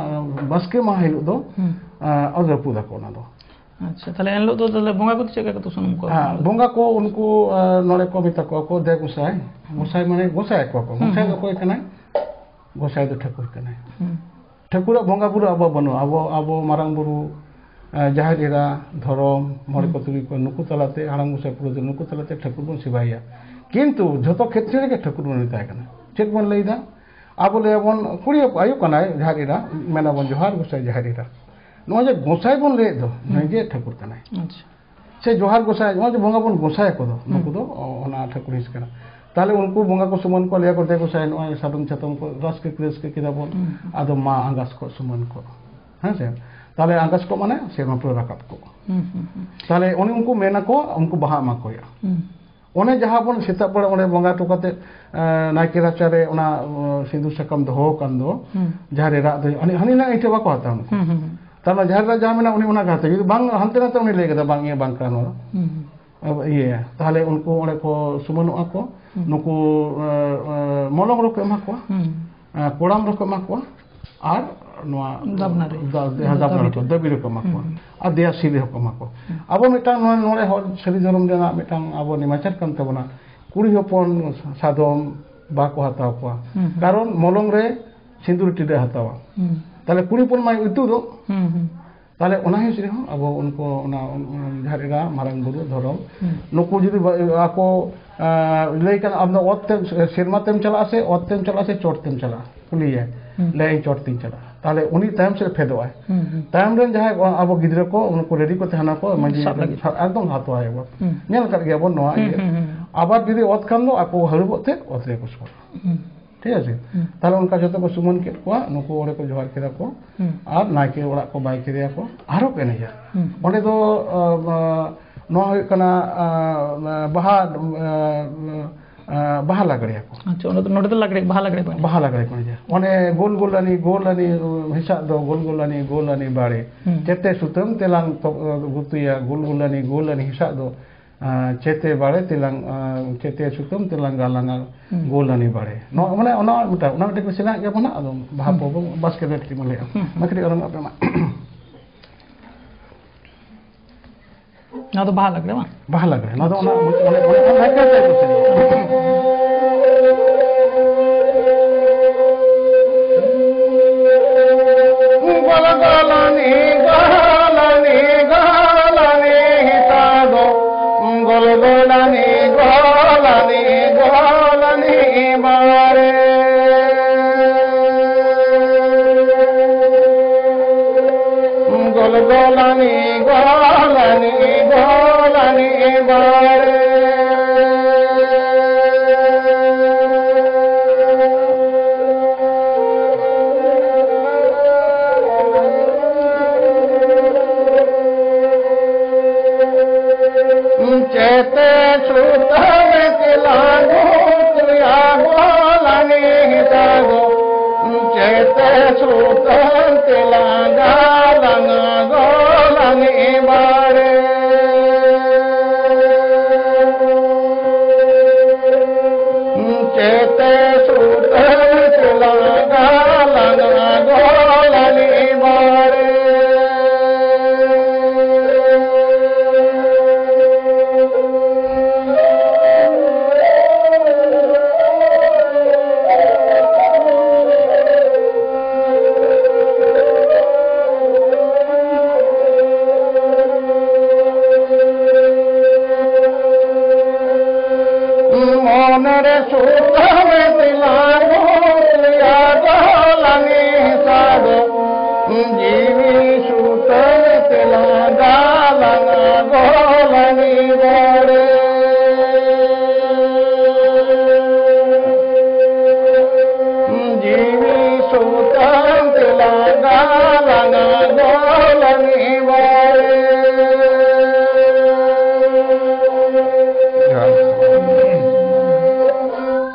ᱵᱟᱥᱠᱮ ᱢᱟᱦᱟ ᱦᱤᱞᱳᱜ ᱫᱚ ᱦᱩᱸ᱾ ᱟᱸ, ᱨᱟᱹᱯᱩᱫ ᱟᱠᱚ ᱚᱱᱟ ᱫᱚ᱾ ᱟᱪᱪᱷᱟ, ᱛᱟᱦᱞᱮ ᱮᱱᱦᱤᱞᱳᱜ ᱫᱚ ᱛᱟᱦᱞᱮ ᱵᱚᱸᱜᱟ ᱠᱚᱫᱚ ᱪᱮᱫ ᱞᱮᱠᱟ ᱠᱟᱛᱮ ᱥᱩᱱᱩᱢ ᱠᱚ ᱦᱮᱸ, ᱚᱡᱚᱜ? ᱵᱚᱸᱜᱟ ᱠᱚ ᱩᱱᱠᱩ, ᱟᱸ, ᱱᱚᱰᱮ ᱠᱚ ᱢᱮᱛᱟ ᱠᱚᱣᱟ ᱠᱚ ᱫᱮ ᱜᱚᱸᱥᱟᱭ᱾ ᱜᱚᱸᱥᱟᱭ ᱢᱟᱱᱮ ᱜᱚᱸᱥᱟᱭ ᱠᱚᱣᱟ ᱠᱚ᱾ ᱦᱩᱸ, ᱜᱚᱸᱥᱟᱭ ᱫᱚ ᱦᱩᱸ᱾ ᱚᱠᱚᱭ ᱠᱟᱱᱟᱭ? ᱜᱚᱸᱥᱟᱭ ᱫᱚ ᱴᱷᱟᱹᱠᱩᱨ ᱠᱟᱱᱟᱭ᱾ ᱦᱩᱸ᱾ ᱴᱷᱟᱹᱠᱩᱨᱟᱜ ᱵᱚᱸᱜᱟ ᱵᱩᱨᱩ ᱟᱵᱚ ᱵᱟᱹᱱᱩᱜᱼᱟ᱾ ᱟᱵᱚ, ᱟᱵᱚ ᱢᱟᱨᱟᱝ ᱵᱩᱨᱩ, ᱟᱸ, ᱡᱟᱦᱮᱨ ᱮᱨᱟ, ᱫᱷᱚᱨᱚᱢ, ᱢᱚᱬᱮ ᱠᱚ ᱦᱩᱸ᱾ ᱛᱩᱨᱩᱭ ᱠᱚ, ᱱᱩᱠᱩ ᱛᱟᱞᱟᱛᱮ, ᱦᱟᱲᱟᱢ ᱜᱚᱸᱥᱟᱭ ᱯᱩᱨᱩᱫᱷᱩᱞ, ᱱᱩᱠᱩ ᱛᱟᱞᱟᱛᱮ ᱴᱷᱟᱹᱠᱩᱨ ᱵᱚᱱ ᱥᱮᱵᱟᱭᱮᱭᱟ᱾ ᱠᱤᱱᱛᱩ ᱡᱷᱚᱛᱚ ᱠᱷᱮᱛᱨᱮ ᱨᱮᱜᱮ ᱴᱷᱟᱹᱠᱩᱨ ᱵᱚᱱ ᱢᱮᱛᱟᱭ ᱠᱟᱱᱟ᱾ ᱪᱮᱫ ᱵᱚᱱ ᱞᱟᱹᱭᱫᱟ? ᱟᱵᱚ ᱞᱟᱹᱭᱟᱵᱚᱱ ᱠᱩᱲᱤ ᱦᱚᱯᱚᱱ, ᱟᱭᱩ ᱠᱟᱱᱟᱭ ᱡᱟᱦᱮᱨ ᱮᱨᱟ, ᱢᱮᱱᱟᱵᱚᱱ ᱡᱚᱦᱟᱨ ᱜᱚᱸᱥᱟᱭ ᱡᱟᱦᱮᱨ ᱮᱨᱟ᱾ ᱱᱚᱜᱼᱚᱭ ᱡᱮ ᱜᱚᱸᱥᱟᱭ ᱵᱚᱱ ᱞᱟᱹᱭᱮᱫ ᱫᱚ, ᱦᱩᱸ᱾ ᱱᱩᱭ ᱜᱮ ᱴᱷᱟᱹᱠᱩᱨ ᱠᱟᱱᱟᱭ᱾ ᱟᱪᱪᱷᱟ᱾ ᱥᱮ ᱡᱚᱦᱟᱨ ᱜᱚᱸᱥᱟᱭ, ᱱᱚᱜᱼᱚᱭ ᱡᱮ ᱵᱚᱸᱜᱟ ᱵᱚᱱ ᱜᱚᱸᱥᱟᱭ ᱟᱠᱚ ᱫᱚ, ᱦᱩᱸ᱾ ᱱᱩᱠᱩ ᱫᱚ ᱚ-, ᱚᱱᱟ ᱴᱷᱟᱹᱠᱩᱨ ᱦᱤᱸᱥ ᱠᱟᱱᱟ᱾ ᱛᱟᱦᱞᱮ ᱩᱱᱠᱩ ᱵᱚᱸᱜᱟ ᱠᱚ ᱥᱩᱢᱟᱹᱱ ᱠᱚ ᱞᱟᱹᱭᱟ ᱠᱚ, "ᱫᱮ ᱜᱚᱸᱥᱟᱭ, ᱱᱚᱜᱼᱚᱭ ᱥᱟᱫᱚᱢ ᱪᱟᱛᱚᱢ ᱠᱚ ᱨᱟᱹᱥᱠᱟᱹ, ᱨᱟᱹᱥᱠᱟᱹ ᱠᱮᱫᱟ ᱵᱚᱱ, ᱦᱩᱸ᱾ ᱟᱫᱚ ᱢᱟ ᱟᱸᱜᱟᱥ ᱠᱚ ᱥᱩᱢᱟᱹᱱ ᱠᱚ", ᱦᱮᱸ ᱥᱮ? ᱛᱟᱦᱞᱮ ᱟᱸᱜᱟᱥ ᱠᱚ ᱢᱟᱱᱮ ᱥᱮᱨᱢᱟ ᱯᱩᱨᱟᱹ ᱨᱟᱠᱟᱵ ᱠᱚ᱾ ᱦᱩᱸ, ᱦᱩᱸ, ᱦᱩᱸ᱾ ᱛᱟᱦᱞᱮ ᱩᱱᱤ, ᱩᱱᱠᱩ ᱢᱮᱱᱟ ᱠᱚ, ᱩᱱᱠᱩ ᱵᱟᱦᱟ ᱮᱢᱟ ᱠᱚ ᱦᱩᱭᱩᱜᱼᱟ᱾ ᱦᱩᱸ᱾ ᱚᱱᱮ ᱡᱟᱦᱟᱸ ᱵᱚᱱ ᱥᱮᱛᱟᱜ ᱵᱮᱲᱟ ᱚᱸᱰᱮ ᱵᱚᱸᱜᱟ ᱦᱚᱴᱚ ᱠᱟᱛᱮ, ᱮᱸ, ᱱᱟᱭᱠᱮ ᱨᱟᱪᱟᱨᱮ ᱚᱱᱟ, ᱮᱸ, ᱥᱤᱸᱫᱩᱨ ᱥᱟᱠᱟᱢ ᱫᱚᱦᱚ ᱟᱠᱟᱱ ᱫᱚ, ᱦᱩᱸ᱾ ᱡᱟᱦᱟᱸ ᱨᱮ ᱨᱟᱜ ᱫᱚ, ᱦᱟᱹᱱᱤ, ᱦᱟᱹᱱᱤ ᱱᱟᱜ ᱤᱧ ᱴᱷᱮᱱ ᱵᱟᱠᱚ ᱦᱟᱛᱟᱣᱟ ᱩᱱᱠᱩ᱾ ᱦᱩᱸ, ᱦᱩᱸ, ᱦᱩᱸ᱾ ᱛᱟᱦᱞᱮ ᱡᱟᱦᱮᱨ ᱨᱮ ᱡᱟᱦᱟᱸ ᱢᱮᱱᱟᱜᱼᱟ, ᱩᱱᱤ ᱚᱱᱟ ᱜᱮ ᱦᱟᱛᱟᱣᱟ᱾ ᱡᱩᱫᱤ ᱵᱟᱝ, ᱦᱟᱱᱛᱮ ᱱᱟᱛᱮ ᱩᱱᱤ ᱞᱟᱹᱭ ᱠᱮᱫᱟ, "ᱵᱟᱝ, ᱤᱧᱟᱹᱜ ᱵᱟᱝ ᱠᱟᱱᱟ ᱱᱚᱣᱟ ᱫᱚ", ᱦᱩᱸ, ᱦᱩᱸ᱾ ᱤᱭᱟᱹᱭᱟ, ᱛᱟᱦᱞᱮ ᱩᱱᱠᱩ ᱚᱸᱰᱮ ᱠᱚ ᱥᱩᱢᱟᱹᱱᱚᱜᱼᱟ ᱠᱚ, ᱦᱩᱸ᱾ ᱱᱩᱠᱩ, ᱮᱸ, ᱮᱸ, ᱢᱚᱞᱚᱝ ᱨᱮᱠᱚ ᱮᱢᱟ ᱠᱚᱣᱟ, ᱦᱩᱸ᱾ ᱮᱸ, ᱠᱚᱲᱟᱢ ᱨᱮᱠᱚ ᱮᱢᱟ ᱠᱚᱣᱟ, ᱟᱨ ᱱᱚᱣᱟ ᱫᱟᱵᱱᱟ ᱨᱮ᱾ ᱫᱟ-, ᱫᱟ-, ᱫᱟᱵᱱᱟ ᱫᱟᱵᱱᱟ ᱨᱮ᱾ ᱨᱮᱠᱚ, ᱫᱟᱹᱵᱤ ᱨᱮᱠᱚ ᱮᱢᱟ ᱠᱚᱣᱟ᱾ ᱦᱩᱸ, ᱦᱩᱸ᱾ ᱟᱨ ᱫᱮᱭᱟ ᱥᱤᱨ ᱨᱮᱦᱚᱸ ᱠᱚ ᱮᱢᱟ ᱠᱚᱣᱟ᱾ ᱦᱩᱸ᱾ ᱟᱵᱚ ᱢᱤᱫᱴᱟᱝ ᱱᱚᱣᱟ, ᱱᱚᱰᱮ ᱦᱚᱲ ᱥᱟᱹᱨᱤ ᱫᱷᱚᱨᱚᱢ ᱨᱮᱱᱟᱜ ᱢᱤᱫᱴᱟᱝ ᱟᱵᱚ ᱱᱮᱢᱟᱪᱟᱨ ᱠᱟᱱ ᱛᱟᱵᱚᱱᱟ, ᱠᱩᱲᱤ ᱦᱚᱯᱚᱱ ᱥᱟᱫᱚᱢ ᱵᱟᱠᱚ ᱦᱟᱛᱟᱣ ᱠᱚᱣᱟ᱾ ᱦᱩᱸ, ᱦᱩᱸ᱾ ᱠᱟᱨᱚᱱ ᱢᱚᱞᱚᱝ ᱨᱮ ᱥᱤᱸᱫᱩᱨ ᱴᱤᱰᱟᱹᱜ ᱦᱟᱛᱟᱣᱟ᱾ ᱦᱩᱸ᱾ ᱛᱟᱦᱞᱮ ᱠᱩᱲᱤ ᱦᱚᱯᱚᱱ ᱢᱟᱭ ᱩᱛᱩ ᱫᱚ᱾ ᱦᱩᱸ, ᱦᱩᱸ᱾ ᱛᱟᱦᱞᱮ ᱚᱱᱟ ᱦᱤᱸᱥ ᱨᱮᱦᱚᱸ ᱟᱵᱚ ᱩᱱᱠᱩ ᱚᱱᱟ, ᱚᱱ-, ᱚᱱ-, ᱡᱟᱦᱮᱨ ᱮᱨᱟ, ᱢᱟᱨᱟᱝ ᱵᱩᱨᱩ, ᱫᱷᱚᱨᱚᱢ, ᱦᱩᱸ᱾ ᱱᱩᱠᱩ ᱡᱩᱫᱤ ᱵᱟ-, ᱟᱠᱚ, ᱟᱸ, ᱞᱟᱹᱭ ᱠᱟᱱᱟ, "ᱟᱢ ᱫᱚ ᱚᱛ ᱛᱮᱢ, ᱥᱮᱨᱢᱟ ᱛᱮᱢ ᱪᱟᱞᱟᱜᱼᱟ ᱥᱮ ᱚᱛ ᱛᱮᱢ ᱪᱟᱞᱟᱜᱼᱟ ᱥᱮ ᱪᱚᱴ ᱛᱮᱢ ᱪᱟᱞᱟᱜᱼᱟ?" ᱠᱩᱞᱤᱭᱟᱭ᱾ ᱦᱩᱸ᱾ ᱞᱟᱹᱭᱟᱭ, "ᱤᱧ ᱪᱚᱴ ᱛᱮᱧ ᱪᱟᱞᱟᱜᱼᱟ᱾" ᱛᱟᱦᱞᱮ ᱩᱱᱤ ᱛᱟᱭᱚᱢ ᱥᱮᱫ ᱯᱷᱮᱰᱚᱜᱼᱟᱭ᱾ ᱦᱩᱸ, ᱦᱩᱸ᱾ ᱛᱟᱭᱚᱢ ᱨᱮᱱ ᱡᱟᱦᱟᱸᱭ ᱟᱵᱚ ᱜᱤᱫᱽᱨᱟᱹ ᱠᱚ, ᱩᱱᱠᱩ ᱨᱮᱰᱤ ᱠᱚ ᱛᱟᱦᱮᱱᱟ ᱠᱚ, ᱢᱟᱹᱡᱷᱤ ᱥᱟᱵ ᱞᱟᱹᱜᱤᱫ᱾ ᱥᱟᱵ, ᱮᱠᱫᱚᱢ ᱦᱟᱛᱟᱣᱟᱭ ᱟᱵᱚ᱾ ᱦᱩᱸ᱾ ᱧᱮᱞ ᱟᱠᱟᱫ ᱜᱮᱭᱟ ᱵᱚᱱ ᱱᱚᱣᱟ ᱦᱩᱸ, ᱤᱭᱟᱹ᱾ ᱦᱩᱸ, ᱦᱩᱸ᱾ ᱟᱵᱟᱨ ᱡᱩᱫᱤ ᱚᱛ ᱠᱷᱟᱱ ᱫᱚ ᱟᱠᱚ ᱦᱟᱹᱲᱩᱵᱚᱜ ᱛᱮ ᱚᱛ ᱨᱮᱠᱚ ᱥᱩᱨᱩᱜᱼᱟ᱾ ᱦᱩᱸ᱾ ᱴᱷᱤᱠ ᱟᱪᱷᱮ? ᱦᱩᱸ᱾ ᱛᱟᱦᱞᱮ ᱚᱱᱠᱟ ᱡᱚᱛᱚ ᱠᱚ ᱥᱩᱢᱟᱹᱱ ᱠᱮᱫ ᱠᱚᱣᱟ, ᱱᱩᱠᱩ ᱚᱸᱰᱮ ᱠᱚ ᱡᱚᱦᱟᱨ ᱠᱮᱫᱟ ᱠᱚ, ᱦᱩᱸ᱾ ᱟᱨ ᱱᱟᱭᱠᱮ ᱚᱲᱟᱜ ᱠᱚ ᱵᱟᱭ ᱠᱮᱫᱮᱭᱟ ᱠᱚ, ᱟᱨᱦᱚᱸ ᱠᱚ ᱮᱱᱮᱡᱟ᱾ ᱦᱩᱸ᱾ ᱚᱸᱰᱮ ᱫᱚ, ᱟ, ᱟ, ᱱᱚᱣᱟ ᱦᱩᱭᱩᱜ ᱠᱟᱱᱟ, ᱟ, ᱟ, ᱵᱟᱦᱟ, ᱟ, ᱟ, ᱵᱟᱦᱟ ᱞᱟᱜᱽᱲᱮ ᱟᱠᱚ᱾ ᱟᱪᱪᱷᱟ, ᱚᱸᱰᱮ ᱫᱚ, ᱱᱚᱰᱮ ᱫᱚ ᱞᱟᱜᱽᱲᱮ, ᱵᱟᱦᱟ ᱞᱟᱜᱽᱲᱮ ᱠᱚ ᱮᱱᱮᱡᱟ᱾ ᱵᱟᱦᱟ ᱞᱟᱜᱽᱲᱮ ᱠᱚ ᱮᱱᱮᱡᱟ᱾ ᱚᱱᱮ ᱜᱳᱞ ᱜᱳᱞ ᱟᱹᱱᱤ, ᱜᱳᱞ ᱟᱹᱱᱤ, ᱦᱮᱸᱥᱟᱜ ᱫᱚ ᱜᱳᱞ ᱜᱳᱞ ᱟᱹᱱᱤ, ᱜᱳᱞ ᱟᱹᱱᱤ ᱵᱟᱲᱮ᱾ ᱦᱩᱸ᱾ ᱪᱮᱛᱮ ᱥᱩᱛᱟᱹᱢ ᱛᱮᱞᱟᱝ ᱛᱚ-, ᱜᱩᱛᱩᱭᱟ, ᱜᱳᱞ ᱜᱳᱞ ᱟᱹᱱᱤ, ᱜᱳᱞ ᱟᱹᱱᱤ ᱦᱮᱸᱥᱟᱜ ᱫᱚ ᱟᱨ ᱪᱮᱛᱮ ᱵᱟᱲᱮ ᱛᱮᱞᱟᱝ, ᱟᱨ ᱪᱮᱛᱮ ᱥᱩᱛᱟᱹᱢ ᱛᱮᱞᱟᱝ ᱜᱟᱞᱟᱝᱟ ᱦᱩᱸ᱾ ᱜᱳᱞᱟᱹᱱᱤ ᱵᱟᱲᱮ᱾ ᱱᱚᱣᱟ ᱢᱟᱱᱮ ᱚᱱᱟ ᱢᱤᱫᱴᱟᱝ, ᱚᱱᱟ ᱢᱤᱫᱴᱟᱝ ᱠᱚ ᱥᱮᱬᱟᱭᱮᱫ ᱜᱮᱭᱟ ᱵᱚᱱ ᱦᱟᱸᱜ, ᱟᱫᱚ ᱵᱟᱦᱟ ᱦᱩᱸ᱾ ᱯᱚᱨᱚᱵᱽ ᱵᱟᱥᱠᱮ ᱨᱮ ᱠᱟᱹᱴᱤᱡ ᱵᱚᱱ ᱞᱟᱹᱭᱟ᱾ ᱦᱩᱸ, ᱦᱩᱸ᱾ ᱢᱟ ᱠᱟᱹᱴᱤᱡ ᱚᱱᱟ ᱟᱯᱮ ᱢᱟ᱾ ᱱᱚᱣᱟ ᱫᱚ ᱵᱟᱦᱟ ᱞᱟᱜᱽᱲᱮ ᱵᱟᱝ? ᱵᱟᱦᱟ ᱞᱟᱜᱽᱲᱮ᱾ ᱱᱚᱣᱟ ᱫᱚ ᱚᱱᱟ, ᱚᱱᱮ, ᱚᱱᱮ, ᱚᱱᱮ, ᱚᱱᱮ, ᱚᱱᱮ, ᱜᱚᱞ ᱜᱚᱞᱟᱱᱤ, ᱜᱚᱞᱟᱱᱤ, ᱜᱚᱞᱟᱱᱤ ᱦᱤᱛᱟ ᱫᱚ, ᱜᱚᱞ ᱜᱚᱞᱟᱱᱤ, ᱜᱚᱞᱟᱱᱤ, ᱜᱚᱞᱟᱱᱤ ᱵᱟᱲᱮ᱾ ᱜᱚᱞ ᱜᱚᱞᱟᱱᱤ, ᱜᱚᱞᱟᱱᱤ, ᱜᱚᱞᱟᱱᱤ ᱵᱟᱲᱮ᱾ ᱪᱮᱛᱮ ᱥᱩᱛᱟᱹᱢ ᱛᱮᱞᱟᱝ ᱜᱩᱛᱩᱭᱟ ᱜᱚᱞᱟᱱᱤ ᱦᱤᱛᱟ ᱫᱚ᱾ ᱪᱮᱛᱮ ᱥᱩᱛᱟᱹᱢ ᱛᱮᱞᱟᱝ ᱜᱟᱞᱟᱝᱟ ᱜᱚᱞᱟᱱᱤ ᱵᱟᱲᱮ᱾ ᱪᱮᱛᱮ ᱥᱩᱛᱟᱹᱢ ᱛᱮᱞᱟᱝ ᱜᱟᱞᱟᱝᱟ ᱜᱚᱞᱟᱱᱤ ᱵᱟᱲᱮ᱾ ᱢᱚᱱᱮ ᱨᱮ ᱥᱩᱛᱟᱹᱢ ᱛᱮᱞᱟᱝ ᱜᱚᱞᱟᱱᱤ ᱥᱟᱫᱚ, ᱡᱤᱣᱤ ᱥᱩᱛᱟᱹᱢ ᱛᱮᱞᱟᱝ ᱜᱟᱞᱟᱝᱟ ᱜᱚᱞᱟᱱᱤ ᱵᱟᱲᱮ᱾ ᱡᱤᱣᱤ ᱥᱩᱛᱟᱹᱢ ᱛᱮᱞᱟᱝ ᱜᱟᱞᱟᱝᱟ ᱜᱚᱞᱟᱱᱤ ᱵᱟᱲᱮ᱾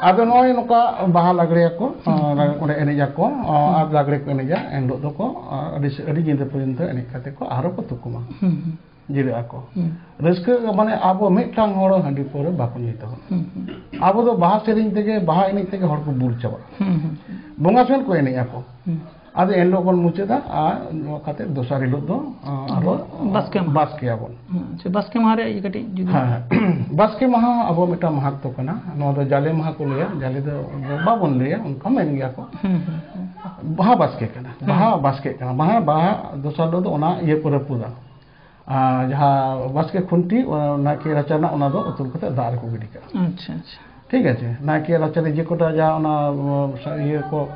ᱟᱫᱚ ᱱᱚᱜᱼᱚᱭ ᱱᱚᱝᱠᱟ ᱵᱟᱦᱟ ᱞᱟᱜᱽᱲᱮ ᱟᱠᱚ, ᱚᱸᱰᱮ ᱮᱱᱮᱡ ᱟᱠᱚ, ᱟᱨ ᱞᱟᱜᱽᱲᱮ ᱠᱚ ᱮᱱᱮᱡᱟ᱾ ᱮᱱ ᱦᱤᱞᱳᱜ ᱫᱚᱠᱚ ᱟᱹᱰᱤ, ᱟᱹᱰᱤ ᱧᱤᱫᱟᱹ ᱯᱚᱨᱡᱚᱱᱛᱚ ᱮᱱᱮᱡ ᱠᱟᱛᱮ ᱠᱚ ᱟᱨᱦᱚᱸ ᱠᱚ ᱛᱩᱠᱩᱢᱟ᱾ ᱦᱩᱸ, ᱦᱩᱸ᱾ ᱡᱤᱨᱟᱹᱜ ᱟᱠᱚ᱾ ᱦᱩᱸ᱾ ᱨᱟᱹᱥᱠᱟᱹ ᱢᱟᱱᱮ ᱟᱵᱚ ᱢᱤᱫᱴᱟᱝ ᱦᱚᱲ ᱦᱟᱺᱰᱤ ᱯᱟᱹᱣᱨᱟᱹ ᱵᱟᱠᱚ ᱧᱩᱭ ᱛᱟᱵᱚᱱᱟ᱾ ᱦᱩᱸ, ᱦᱩᱸ᱾ ᱟᱵᱚ ᱫᱚ ᱵᱟᱦᱟ ᱥᱮᱨᱮᱧ ᱛᱮᱜᱮ, ᱵᱟᱦᱟ ᱮᱱᱮᱡ ᱛᱮᱜᱮ ᱦᱚᱲ ᱠᱚ ᱵᱩᱞ ᱪᱟᱵᱟᱜᱼᱟ᱾ ᱦᱩᱸ, ᱦᱩᱸ, ᱦᱩᱸ᱾ ᱵᱚᱸᱜᱟ ᱥᱮᱱ ᱠᱚ ᱮᱱᱮᱡ ᱟᱠᱚ᱾ ᱦᱩᱸ᱾ ᱟᱫᱚ ᱮᱱ ᱦᱤᱞᱳᱜ ᱵᱚᱱ ᱢᱩᱪᱟᱹᱫᱟ, ᱟᱨ ᱱᱚᱣᱟ ᱠᱟᱛᱮ ᱫᱚᱥᱟᱨ ᱦᱤᱞᱳᱜ ᱫᱚ, ᱟᱸ, ᱟᱨᱚ ᱵᱟᱥᱠᱮ ᱢᱟᱦᱟ᱾ ᱵᱟᱥᱠᱮᱭᱟᱵᱚᱱ᱾ ᱦᱩᱸ, ᱟᱪᱪᱷᱟ, ᱵᱟᱥᱠᱮ ᱢᱟᱦᱟ ᱨᱮᱭᱟᱜ ᱤᱭᱟᱹ ᱠᱟᱹᱴᱤᱡ ᱡᱩᱫᱤ ᱦᱮᱸ, ᱦᱮᱸ᱾ ᱵᱟᱥᱠᱮ ᱢᱟᱦᱟ ᱟᱵᱚ ᱢᱤᱫᱴᱟᱝ ᱢᱟᱦᱟᱛᱛᱚ ᱠᱟᱱᱟ᱾ ᱱᱚᱣᱟ ᱫᱚ ᱡᱟᱞᱮ ᱢᱟᱦᱟ ᱠᱚ ᱞᱟᱹᱭᱟ, ᱡᱟᱞᱮ ᱫᱚ ᱵᱟᱵᱚᱱ ᱞᱟᱹᱭᱟ, ᱚᱱᱠᱟ ᱢᱮᱱ ᱜᱮᱭᱟ ᱠᱚ᱾ ᱦᱩᱸ, ᱦᱩᱸ, ᱦᱩᱸ᱾ ᱵᱟᱦᱟ ᱵᱟᱥᱠᱮ ᱠᱟᱱᱟ, ᱦᱩᱸ᱾ ᱵᱟᱦᱟ ᱵᱟᱥᱠᱮ ᱠᱟᱱᱟ, ᱵᱟᱦᱟ, ᱵᱟᱦᱟ ᱫᱚᱥᱟᱨ ᱦᱤᱞᱳᱜ ᱫᱚ ᱚᱱᱟ ᱤᱭᱟᱹ ᱠᱚ ᱨᱟᱹᱯᱩᱫᱟ᱾ ᱟᱨ ᱡᱟᱦᱟᱸ ᱵᱟᱥᱠᱮ ᱠᱷᱩᱱᱴᱤ, ᱚᱱᱟ ᱱᱟᱭᱠᱮ ᱨᱟᱪᱟ ᱨᱮᱱᱟᱜ, ᱚᱱᱟ ᱫᱚ ᱩᱛᱩᱞ ᱠᱟᱛᱮ ᱫᱟᱜ ᱨᱮᱠᱚ ᱜᱤᱰᱤ ᱠᱟᱜᱼᱟ᱾ ᱟᱪᱪᱷᱟ, ᱟᱪᱪᱷᱟ᱾ ᱴᱷᱤᱠ ᱟᱪᱷᱮ? ᱱᱟᱭᱠᱮ ᱨᱟᱪᱟ ᱨᱮ ᱡᱮ ᱠᱚᱴᱟ ᱡᱟ ᱚᱱᱟ, ᱩᱢ, ᱤᱭᱟᱹ ᱠᱚ,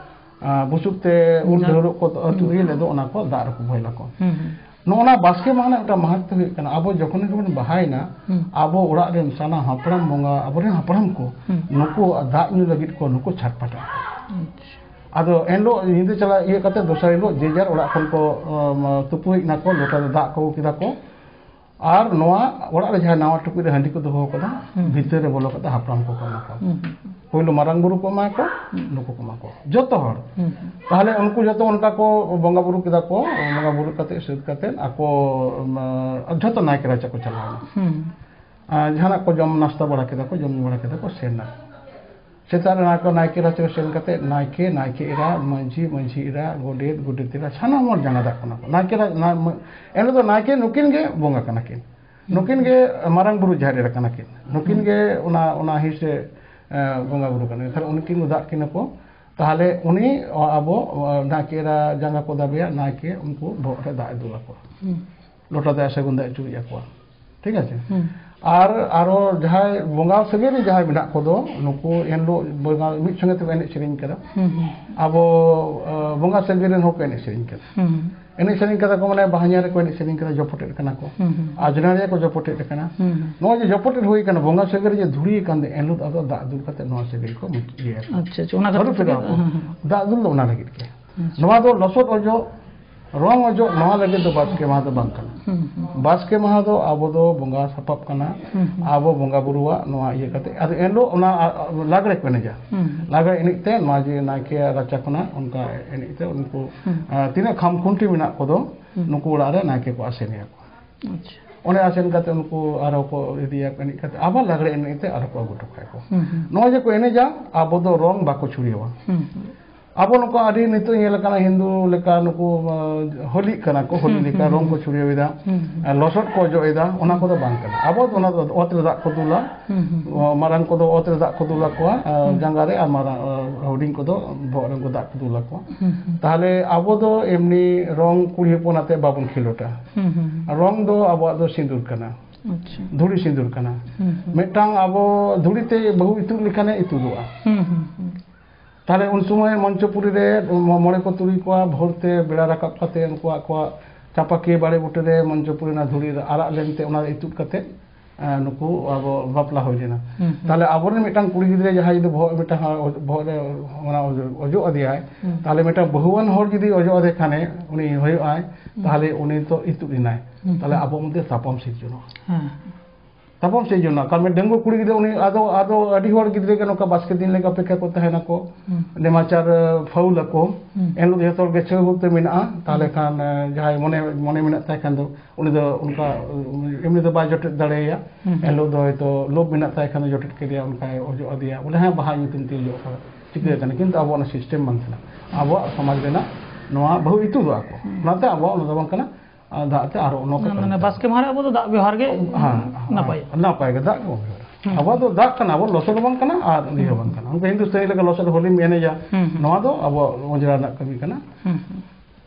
ᱟᱸ, ᱵᱩᱥᱩᱵ ᱛᱮ ᱩᱞ ᱡᱟᱦᱟᱸ ᱰᱷᱟᱹᱣᱨᱟᱹᱜ ᱠᱚ ᱟᱹᱛᱩ ᱦᱩᱸ᱾ ᱤᱭᱟᱹ ᱞᱮᱫ ᱫᱚ, ᱚᱱᱟ ᱠᱚ ᱫᱟᱜ ᱨᱮᱠᱚ ᱵᱚᱦᱮᱞ ᱟᱠᱚ᱾ ᱦᱩᱸ, ᱦᱩᱸ᱾ ᱱᱚᱜᱼᱚ ᱱᱟ ᱵᱟᱥᱠᱮ ᱢᱟᱦᱟ ᱨᱮᱱᱟᱜ ᱢᱤᱫᱴᱟᱝ ᱢᱟᱦᱟᱛᱛᱚ ᱦᱩᱭᱩᱜ ᱠᱟᱱᱟ, ᱟᱵᱚ ᱡᱚᱠᱷᱚᱱ ᱜᱮᱵᱚᱱ ᱵᱟᱦᱟᱭᱮᱱᱟ, ᱦᱩᱸ᱾ ᱟᱵᱚ ᱚᱲᱟᱜ ᱨᱮᱱ ᱥᱟᱱᱟᱢ ᱦᱟᱯᱲᱟᱢ ᱵᱚᱸᱜᱟ, ᱟᱵᱚᱨᱮᱱ ᱦᱟᱯᱲᱟᱢ ᱠᱚ, ᱦᱩᱸ᱾ ᱱᱩᱠᱩ ᱫᱟᱜ ᱧᱩ ᱞᱟᱹᱜᱤᱫ ᱠᱚ, ᱱᱩᱠᱩ ᱪᱷᱟᱴᱯᱟᱴᱟ᱾ ᱟᱪᱪᱷᱟ᱾ ᱟᱫᱚ ᱮᱱᱦᱤᱞᱳᱜ ᱧᱤᱫᱟᱹ ᱪᱟᱞᱟᱜ ᱤᱭᱟᱹ ᱠᱟᱛᱮ, ᱫᱚᱥᱟᱨ ᱦᱤᱞᱳᱜ ᱡᱮ ᱡᱟᱨ ᱚᱲᱟᱜ ᱠᱷᱚᱱ ᱠᱚ, ᱟᱸ, ᱛᱩᱯᱩ ᱦᱮᱡ ᱱᱟᱠᱚ, ᱞᱚᱴᱟ ᱨᱮ ᱫᱟᱜ ᱠᱚ ᱟᱹᱜᱩ ᱠᱮᱫᱟ ᱠᱚ, ᱟᱨ ᱱᱚᱣᱟ ᱚᱲᱟᱜ ᱨᱮ ᱡᱟᱦᱟᱸ ᱱᱟᱣᱟ ᱴᱩᱠᱩᱡ ᱨᱮ ᱦᱟᱺᱰᱤ ᱠᱚ ᱫᱚᱦᱚ ᱠᱟᱫᱟ, ᱦᱩᱸ᱾ ᱵᱷᱤᱛᱟᱹᱨ ᱨᱮ ᱵᱚᱞᱚ ᱠᱟᱛᱮ ᱦᱟᱯᱲᱟᱢ ᱠᱚᱠᱚ ᱮᱢᱟ ᱠᱚᱣᱟ᱾ ᱦᱩᱸ, ᱦᱩᱸ, ᱦᱩᱸ᱾ ᱯᱳᱭᱞᱳ ᱢᱟᱨᱟᱝ ᱵᱩᱨᱩ ᱠᱚ ᱮᱢᱟ ᱠᱚᱣᱟ, ᱦᱩᱸ᱾ ᱱᱩᱠᱩ ᱠᱚ ᱮᱢᱟ ᱠᱚᱣᱟ, ᱡᱚᱛᱚ ᱦᱚᱲ᱾ ᱦᱩᱸ, ᱦᱩᱸ᱾ ᱛᱟᱦᱞᱮ ᱩᱱᱠᱩ ᱡᱚᱛᱚ ᱚᱱᱠᱟ ᱠᱚ ᱵᱚᱸᱜᱟ ᱵᱩᱨᱩ ᱠᱮᱫᱟ ᱠᱚ, ᱵᱚᱸᱜᱟ ᱵᱩᱨᱩ ᱠᱟᱛᱮ ᱥᱟᱹᱛ ᱠᱟᱛᱮ ᱟᱠᱚ, ᱩᱢ, ᱡᱷᱚᱛᱚ ᱱᱟᱭᱠᱮ ᱨᱟᱪᱟ ᱠᱚ ᱪᱟᱞᱟᱣ ᱮᱱᱟ᱾ ᱦᱩᱸ᱾ ᱟᱨ ᱡᱟᱦᱟᱱᱟᱜ ᱠᱚ ᱡᱚᱢ ᱱᱟᱥᱛᱟ ᱵᱟᱲᱟ ᱠᱮᱫᱟ ᱠᱚ, ᱡᱚᱢ ᱧᱩ ᱵᱟᱲᱟ ᱠᱮᱫᱟ ᱠᱚ, ᱥᱮᱱ ᱮᱱᱟ᱾ ᱥᱮᱛᱟᱜ ᱨᱮ ᱱᱟᱭᱠᱮ, ᱱᱟᱭᱠᱮ ᱨᱟᱪᱟ ᱨᱮ ᱥᱮᱱ ᱠᱟᱛᱮ ᱱᱟᱭᱠᱮ, ᱱᱟᱭᱠᱮ ᱮᱨᱟ, ᱢᱟᱹᱡᱷᱤ, ᱢᱟᱹᱡᱷᱤ ᱮᱨᱟ, ᱜᱚᱰᱮᱛ, ᱜᱚᱰᱮᱛ ᱮᱨᱟ, ᱥᱟᱱᱟᱢ ᱦᱚᱲ ᱡᱟᱸᱜᱟ ᱫᱟᱜ ᱠᱟᱱᱟ ᱠᱚ᱾ ᱱᱟᱭᱠᱮ ᱨᱟ-, ᱱᱟ-, ᱢᱟ-, ᱮᱱᱦᱤᱞᱳᱜ ᱫᱚ ᱱᱟᱭᱠᱮ ᱱᱩᱠᱤᱱ ᱜᱮ ᱵᱚᱸᱜᱟ ᱠᱟᱱᱟ ᱠᱤᱱ᱾ ᱦᱩᱸ᱾ ᱱᱩᱠᱤᱱ ᱜᱮ ᱢᱟᱨᱟᱝ ᱵᱩᱨᱩ ᱡᱟᱦᱮᱨ ᱮᱨᱟ ᱠᱟᱱᱟ ᱠᱤᱱ᱾ ᱱᱩᱠᱤᱱ ᱦᱩᱸ᱾ ᱜᱮ ᱚᱱᱟ, ᱚᱱᱟ ᱦᱤᱸᱥ ᱨᱮ, ᱮ, ᱵᱚᱸᱜᱟ ᱵᱩᱨᱩ ᱠᱟᱱᱟ᱾ ᱛᱟᱦᱞᱮ ᱩᱱᱠᱤᱱ ᱠᱚ ᱫᱟᱜ ᱠᱤᱱᱟ ᱠᱚ᱾ ᱛᱟᱦᱞᱮ ᱩᱱᱤ ᱟᱵᱚ, ᱱᱟᱭᱠᱮ ᱮᱨᱟ ᱡᱟᱸᱜᱟ ᱠᱚ ᱫᱟᱵᱮᱭᱟ, ᱱᱟᱭᱠᱮ ᱩᱱᱠᱩ ᱵᱚᱦᱚᱜ ᱨᱮ ᱫᱟᱜ ᱮ ᱫᱩᱞ ᱟᱠᱚᱣᱟ᱾ ᱦᱩᱸ᱾ ᱞᱚᱴᱟ ᱫᱟᱜ ᱥᱟᱹᱜᱩᱱ ᱫᱟᱜ ᱮ ᱪᱩᱨᱩᱡ ᱟᱠᱚᱣᱟ᱾ ᱴᱷᱤᱠ ᱟᱪᱷᱮ? ᱦᱩᱸ᱾ ᱟᱨ ᱟᱨᱚ ᱡᱟᱦᱟᱸᱭ ᱵᱚᱸᱜᱟ ᱥᱟᱹᱜᱟᱹᱭ ᱨᱮ ᱡᱟᱦᱟᱸᱭ ᱢᱮᱱᱟᱜ ᱠᱚᱫᱚ, ᱱᱩᱠᱩ ᱮᱱᱦᱤᱞᱳᱜ ᱵᱚᱸᱜᱟ ᱢᱤᱫ ᱥᱚᱸᱜᱮ ᱛᱮᱠᱚ ᱮᱱᱮᱡ ᱥᱮᱨᱮᱧ ᱠᱟᱫᱟ᱾ ᱦᱩᱸ, ᱦᱩᱸ᱾ ᱟᱵᱚ, ᱟ, ᱵᱚᱸᱜᱟ ᱥᱟᱹᱜᱟᱹᱭ ᱨᱮᱱ ᱦᱚᱸᱠᱚ ᱮᱱᱮᱡ ᱥᱮᱨᱮᱧ ᱠᱟᱫᱟ᱾ ᱦᱩᱸ᱾ ᱮᱱᱮᱡ ᱥᱮᱨᱮᱧ ᱠᱟᱫᱟ ᱠᱚ, ᱢᱟᱱᱮ ᱵᱟᱦᱟ ᱧᱮᱞ ᱨᱮᱠᱚ ᱮᱱᱮᱡ ᱥᱮᱨᱮᱧ ᱠᱟᱫᱟ, ᱡᱚᱯᱚᱴᱮᱫ ᱠᱟᱱᱟ ᱠᱚ᱾ ᱦᱩᱸ, ᱦᱩᱸ᱾ ᱟᱡᱽᱱᱟᱨᱤᱭᱟᱹ ᱠᱚ ᱡᱚᱯᱚᱴᱮᱫ ᱠᱟᱱᱟ᱾ ᱦᱩᱸ, ᱦᱩᱸ᱾ ᱱᱚᱜᱼᱚᱭ ᱡᱮ ᱡᱚᱯᱚᱴᱮᱫ ᱦᱩᱭ ᱠᱟᱱᱟ, ᱵᱚᱸᱜᱟ ᱥᱟᱹᱜᱟᱹᱭ ᱨᱮ ᱡᱮ ᱫᱷᱩᱲᱤ ᱠᱟᱱ ᱫᱚ, ᱮᱱᱦᱤᱞᱳᱜ ᱟᱫᱚ ᱫᱟᱜ ᱫᱩᱞ ᱠᱟᱛᱮ ᱱᱚᱣᱟ ᱥᱟᱹᱜᱟᱹᱭ ᱠᱚ ᱢᱩᱪᱟᱹᱫ ᱤᱭᱟᱹᱭᱟ᱾ ᱟᱪᱪᱷᱟ, ᱟᱪᱪᱷᱟ, ᱚᱱᱟ ᱠᱷᱟᱹᱛᱤᱨ ᱟᱹᱨᱩ ᱯᱷᱮᱨᱟᱣ ᱛᱮᱜᱮ, ᱠᱚ᱾ ᱦᱮᱸ, ᱦᱮᱸ᱾ ᱫᱟᱜ ᱫᱩᱞ ᱫᱚ ᱚᱱᱟ ᱞᱟᱹᱜᱤᱫ ᱜᱮ᱾ ᱟᱪᱪᱷᱟ᱾ ᱱᱚᱣᱟ ᱫᱚ ᱞᱚᱥᱚᱫ ᱚᱡᱚᱜ, ᱨᱚᱝ ᱚᱡᱚᱜ, ᱱᱚᱣᱟ ᱞᱟᱹᱜᱤᱫ ᱫᱚ ᱵᱟᱥᱠᱮ ᱢᱟᱦᱟ ᱫᱚ ᱵᱟᱝ ᱠᱟᱱᱟ᱾ ᱦᱩᱸ, ᱦᱩᱸ᱾ ᱵᱟᱥᱠᱮ ᱢᱟᱦᱟ ᱫᱚ ᱟᱵᱚ ᱫᱚ ᱵᱚᱸᱜᱟ ᱥᱟᱯᱟᱵ ᱠᱟᱱᱟ᱾ ᱦᱩᱸ, ᱦᱩᱸ᱾ ᱟᱵᱚ ᱵᱚᱸᱜᱟ ᱵᱩᱨᱩᱣᱟᱜ ᱱᱚᱣᱟ ᱤᱭᱟᱹ ᱠᱟᱛᱮ, ᱟᱫᱚ ᱮᱱᱦᱤᱞᱳᱜ ᱚᱱᱟ, ᱟ, ᱟ, ᱞᱟᱜᱽᱲᱮ ᱠᱚ ᱮᱱᱮᱡᱟ᱾ ᱦᱩᱸ, ᱦᱩᱸ᱾ ᱞᱟᱜᱽᱲᱮ ᱮᱱᱮᱡ ᱛᱮ ᱱᱚᱣᱟ ᱡᱮ ᱱᱟᱭᱠᱮ ᱨᱟᱪᱟ ᱠᱷᱚᱱᱟᱜ ᱚᱱᱠᱟ ᱮᱱᱮᱡ ᱛᱮ ᱩᱱᱠᱩ, ᱦᱩᱸ᱾ ᱟ, ᱛᱤᱱᱟᱹᱜ ᱠᱷᱟᱢ ᱠᱷᱩᱱᱴᱤ ᱢᱮᱱᱟᱜ ᱠᱚᱫᱚ, ᱦᱩᱸ᱾ ᱱᱩᱠᱩ ᱚᱲᱟᱜ ᱨᱮ ᱱᱟᱭᱠᱮ ᱠᱚ ᱟᱥᱮᱱᱮᱭᱟ ᱠᱚ᱾ ᱟᱪᱪᱷᱟ᱾ ᱚᱸᱰᱮ ᱟᱥᱮᱱ ᱠᱟᱛᱮ ᱩᱱᱠᱩ ᱟᱨᱦᱚᱸ ᱠᱚ ᱤᱫᱤᱭᱟ, ᱮᱱᱮᱡ ᱠᱟᱛᱮ ᱟᱵᱟᱨ ᱞᱟᱜᱽᱲᱮ ᱮᱱᱮᱡ ᱛᱮ ᱟᱨᱦᱚᱸ ᱠᱚ ᱟᱹᱜᱩ ᱦᱚᱴᱚ ᱠᱟᱜᱼᱟ ᱠᱚ᱾ ᱦᱩᱸ, ᱦᱩᱸ᱾ ᱱᱚᱜᱼᱚᱭ ᱡᱮ ᱠᱚ ᱮᱱᱮᱡᱟ, ᱟᱵᱚ ᱫᱚ ᱨᱚᱝ ᱵᱟᱠᱚ ᱪᱷᱩᱲᱭᱟᱹᱣᱟ᱾ ᱦᱩᱸ, ᱦᱩᱸ᱾ ᱟᱵᱚ ᱱᱚᱝᱠᱟ ᱟᱹᱰᱤ ᱱᱤᱛᱚᱜ ᱧᱮᱞ ᱟᱠᱟᱱᱟ, ᱦᱤᱱᱫᱩ ᱞᱮᱠᱟ ᱱᱩᱠᱩ, ᱟᱸ, ᱦᱳᱞᱤᱜ ᱠᱟᱱᱟ ᱠᱚ, ᱦᱳᱞᱤ ᱦᱩᱸ, ᱞᱮᱠᱟ ᱦᱩᱸ, ᱨᱚᱝ ᱠᱚ ᱦᱩᱸ᱾ ᱪᱷᱩᱲᱭᱟᱹᱣ ᱮᱫᱟ, ᱦᱩᱸ, ᱦᱩᱸ᱾ ᱟᱨ ᱞᱚᱥᱚᱫ ᱠᱚ ᱚᱡᱚᱜ ᱮᱫᱟ, ᱚᱱᱟ ᱠᱚᱫᱚ ᱵᱟᱝ ᱠᱟᱱᱟ᱾ ᱟᱵᱚ ᱫᱚ ᱚᱱᱟ ᱫᱚ ᱚᱛ ᱨᱮ ᱫᱟᱜ ᱠᱚ ᱫᱩᱞᱟ, ᱦᱩᱸ, ᱦᱩᱸ᱾ ᱚ, ᱢᱟᱨᱟᱝ ᱠᱚᱫᱚ ᱚᱛ ᱨᱮ ᱫᱟᱜ ᱠᱚ ᱫᱩᱞ ᱟᱠᱚᱣᱟ, ᱟᱨ ᱦᱩᱸ᱾ ᱡᱟᱸᱜᱟ ᱨᱮ, ᱟᱨ ᱢᱟᱨᱟᱝ, ᱟᱨ ᱦᱩᱰᱤᱧ ᱠᱚᱫᱚ ᱵᱚᱦᱚᱜ ᱨᱮ ᱩᱱᱠᱩ ᱫᱟᱜ ᱠᱚ ᱫᱩᱞ ᱟᱠᱚᱣᱟ᱾ ᱦᱩᱸ, ᱦᱩᱸ᱾ ᱛᱟᱦᱞᱮ ᱟᱵᱚ ᱫᱚ ᱮᱢᱱᱤ ᱨᱚᱝ ᱠᱩᱲᱤ ᱦᱚᱯᱚᱱ ᱟᱛᱮ ᱵᱟᱵᱚᱱ ᱠᱷᱮᱞᱳᱰᱟ᱾ ᱦᱩᱸ, ᱦᱩᱸ, ᱦᱩᱸ᱾ ᱟᱨ ᱨᱚᱝ ᱫᱚ ᱟᱵᱚᱣᱟᱜ ᱫᱚ ᱥᱤᱸᱫᱩᱨ ᱠᱟᱱᱟ, ᱟᱪᱪᱷᱟ᱾ ᱫᱷᱩᱲᱤ ᱥᱤᱸᱫᱩᱨ ᱠᱟᱱᱟ᱾ ᱦᱩᱸ, ᱦᱩᱸ᱾ ᱢᱤᱫᱴᱟᱝ ᱟᱵᱚ ᱫᱷᱩᱲᱤ ᱛᱮ ᱵᱟᱹᱦᱩ ᱤᱛᱩᱫ ᱞᱮᱠᱷᱟᱱᱮ ᱤᱛᱩᱫᱚᱜᱼᱟ᱾ ᱦᱩᱸ, ᱦᱩᱸ, ᱦᱩᱸ᱾ ᱛᱟᱦᱞᱮ ᱩᱱ ᱥᱚᱢᱚᱭ ᱢᱚᱧᱪᱚᱯᱩᱨᱤ ᱨᱮ ᱢᱚ-, ᱢᱚᱬᱮ ᱠᱚ ᱛᱩᱨᱩᱭ ᱠᱚᱣᱟ ᱵᱷᱳᱨ ᱛᱮ ᱵᱮᱲᱟ ᱨᱟᱠᱟᱵ ᱠᱟᱛᱮ ᱩᱱᱠᱩᱣᱟᱜ ᱟᱠᱚᱣᱟᱜ ᱪᱟᱸᱯᱟᱠᱤᱭᱟᱹ ᱵᱟᱲᱮ ᱵᱩᱴᱟᱹ ᱨᱮ ᱢᱚᱧᱪᱚᱯᱩᱨᱤ ᱨᱮᱱᱟᱜ ᱫᱷᱩᱲᱤ ᱨᱮ ᱟᱨᱟᱜ ᱞᱮᱱᱛᱮ ᱚᱱᱟ ᱨᱮ ᱤᱛᱩᱫ ᱠᱟᱛᱮ, ᱮᱸ, ᱱᱩᱠᱩ ᱟᱵᱚ ᱵᱟᱯᱞᱟ ᱦᱩᱭ ᱞᱮᱱᱟ᱾ ᱦᱩᱸ, ᱦᱩᱸ᱾ ᱛᱟᱦᱞᱮ ᱟᱵᱚᱨᱮᱱ ᱢᱤᱫᱴᱟᱝ ᱠᱩᱲᱤ ᱜᱤᱫᱽᱨᱟᱹ ᱡᱟᱦᱟᱸᱭ ᱡᱩᱫᱤ ᱵᱚᱦᱚᱜ, ᱢᱤᱫᱴᱟᱝ ᱵᱚᱦᱚᱜ ᱨᱮ ᱚᱱᱟ ᱚᱡᱚᱜ ᱟᱫᱮᱭᱟᱭ, ᱦᱩᱸ᱾ ᱛᱟᱦᱞᱮ ᱢᱤᱫᱴᱟᱝ ᱵᱟᱹᱦᱩᱣᱟᱱ ᱦᱚᱲ ᱡᱩᱫᱤ ᱚᱡᱚᱜ ᱟᱫᱮ ᱠᱷᱟᱱᱮ, ᱩᱱᱤ ᱦᱩᱭᱩᱜᱼᱟᱭ, ᱦᱩᱸ᱾ ᱛᱟᱦᱞᱮ ᱩᱱᱤ ᱫᱚ ᱤᱛᱩᱫ ᱮᱱᱟᱭ᱾ ᱦᱩᱸ, ᱛᱟᱦᱞᱮ ᱦᱩᱸ᱾ ᱟᱵᱚ ᱢᱚᱫᱽᱫᱷᱮ ᱛᱟᱯᱟᱢ ᱥᱤᱨᱡᱚᱱᱚᱜᱼᱟ᱾ ᱦᱮᱸ᱾ ᱛᱟᱯᱟᱢ ᱥᱤᱨᱡᱚᱱᱟ᱾ ᱠᱟᱨᱚᱱ ᱰᱟᱺᱜᱩᱣᱟᱹ ᱠᱩᱲᱤ ᱜᱤᱫᱽᱨᱟᱹ ᱩᱱᱤ ᱟᱫᱚ, ᱟᱫᱚ ᱟᱹᱰᱤ ᱦᱚᱲ ᱜᱤᱫᱽᱨᱟᱹ ᱜᱮ ᱱᱚᱝᱠᱟ ᱵᱟᱥᱠᱮ ᱫᱤᱱ ᱞᱮᱠᱟ ᱚᱯᱮᱠᱷᱟ ᱠᱚ ᱛᱟᱦᱮᱱᱟᱠᱚ᱾ ᱦᱩᱸ᱾ ᱱᱮᱢᱟᱪᱟᱨ, ᱯᱷᱟᱹᱣᱩᱞ ᱟᱠᱚ᱾ ᱦᱩᱸ᱾ ᱮᱱᱦᱤᱞᱳᱜ ᱫᱚ ᱡᱚᱛᱚ ᱦᱚᱲ ᱜᱮ ᱪᱷᱟᱹᱣ ᱦᱩᱭᱩᱜ ᱛᱮ ᱢᱮᱱᱟᱜᱼᱟ᱾ ᱛᱟᱦᱚᱞᱮ ᱦᱩᱸ᱾ ᱠᱷᱟᱱ, ᱮ, ᱡᱟᱦᱟᱸᱭ ᱢᱚᱱᱮ, ᱢᱚᱱᱮ ᱢᱮᱱᱟᱜ ᱛᱟᱭ ᱠᱷᱟᱱ ᱫᱚ ᱩᱱᱤ ᱫᱚ ᱚᱱᱠᱟ, ᱩ, ᱮᱢᱱᱤ ᱫᱚ ᱵᱟᱭ ᱡᱚᱴᱮᱫ ᱫᱟᱲᱮᱭᱟᱭᱟ᱾ ᱦᱩᱸ᱾ ᱮᱱᱦᱤᱞᱳᱜ ᱫᱚ ᱦᱚᱭᱛᱳ ᱞᱳᱵᱷ ᱢᱮᱱᱟᱜ ᱛᱟᱭ ᱠᱷᱟᱱ ᱫᱚ ᱡᱚᱴᱮᱫ ᱠᱮᱫᱮᱭᱟ, ᱚᱱᱠᱟᱭ ᱚᱡᱚᱜ ᱟᱫᱮᱭᱟ, ᱵᱚᱞᱮ, "ᱦᱮᱸ, ᱵᱟᱦᱟ ᱧᱩᱛᱩᱢ ᱛᱮ ᱚᱡᱚᱜ ᱠᱟᱫᱟ᱾" ᱪᱤᱠᱟᱹ ᱦᱩᱸ᱾ ᱠᱟᱱᱟ? ᱠᱤᱱᱛᱩ ᱟᱵᱚᱣᱟᱜ ᱚᱱᱟ system ᱵᱟᱝ ᱠᱟᱱᱟ᱾ ᱟᱵᱚᱣᱟᱜ ᱥᱚᱢᱟᱡᱽ ᱨᱮᱱᱟᱜ ᱱᱚᱣᱟ ᱵᱟᱹᱦᱩ ᱤᱛᱩᱫᱚᱜᱼᱟ ᱠᱚ᱾ ᱦᱩᱸ᱾ ᱚᱱᱟᱛᱮ ᱟᱵᱚᱣᱟᱜ ᱚᱱᱟ ᱫᱚ ᱵᱟᱝ ᱠᱟᱱᱟ᱾ ᱟᱨ ᱫᱟᱜ ᱛᱮ ᱟᱨᱚ ᱚᱱᱟ ᱠᱚ ᱢᱟᱱᱮ, ᱠᱟᱹᱢᱤ ᱵᱟᱥᱠᱮ ᱠᱟᱱᱟ᱾ ᱢᱟᱦᱟ ᱨᱮ ᱟᱵᱚ ᱫᱚ ᱫᱟᱜ ᱵᱮᱣᱦᱟᱨ ᱜᱮ ᱦᱮᱸ, ᱦᱮᱸ, ᱱᱟᱯᱟᱭᱟ᱾ ᱱᱟᱯᱟᱭ ᱜᱮ, ᱫᱟᱜ ᱜᱮ ᱵᱚᱱ ᱵᱮᱣᱦᱟᱨᱟ᱾ ᱦᱩᱸ᱾ ᱟᱵᱚᱣᱟᱜ ᱫᱚ ᱫᱟᱜ ᱠᱟᱱᱟ, ᱟᱵᱚ ᱞᱚᱥᱚᱫ ᱦᱚᱸ ᱵᱟᱝ ᱠᱟᱱᱟ ᱟᱨ ᱤᱭᱟᱹ ᱦᱚᱸ ᱵᱟᱝ ᱠᱟᱱᱟ᱾ ᱚᱱᱠᱟ ᱦᱤᱱᱫᱩᱥᱛᱟᱱᱤ ᱞᱮᱠᱟ ᱞᱚᱥᱚᱫ ᱦᱳᱞᱤᱢ ᱮᱱᱮᱡᱟ, ᱦᱩᱸ, ᱦᱩᱸ᱾ ᱱᱚᱣᱟ ᱫᱚ ᱟᱵᱚᱣᱟᱜ ᱚᱸᱡᱽᱨᱟ ᱨᱮᱱᱟᱜ ᱠᱟᱹᱢᱤ ᱠᱟᱱᱟ᱾ ᱦᱩᱸ, ᱦᱩᱸ᱾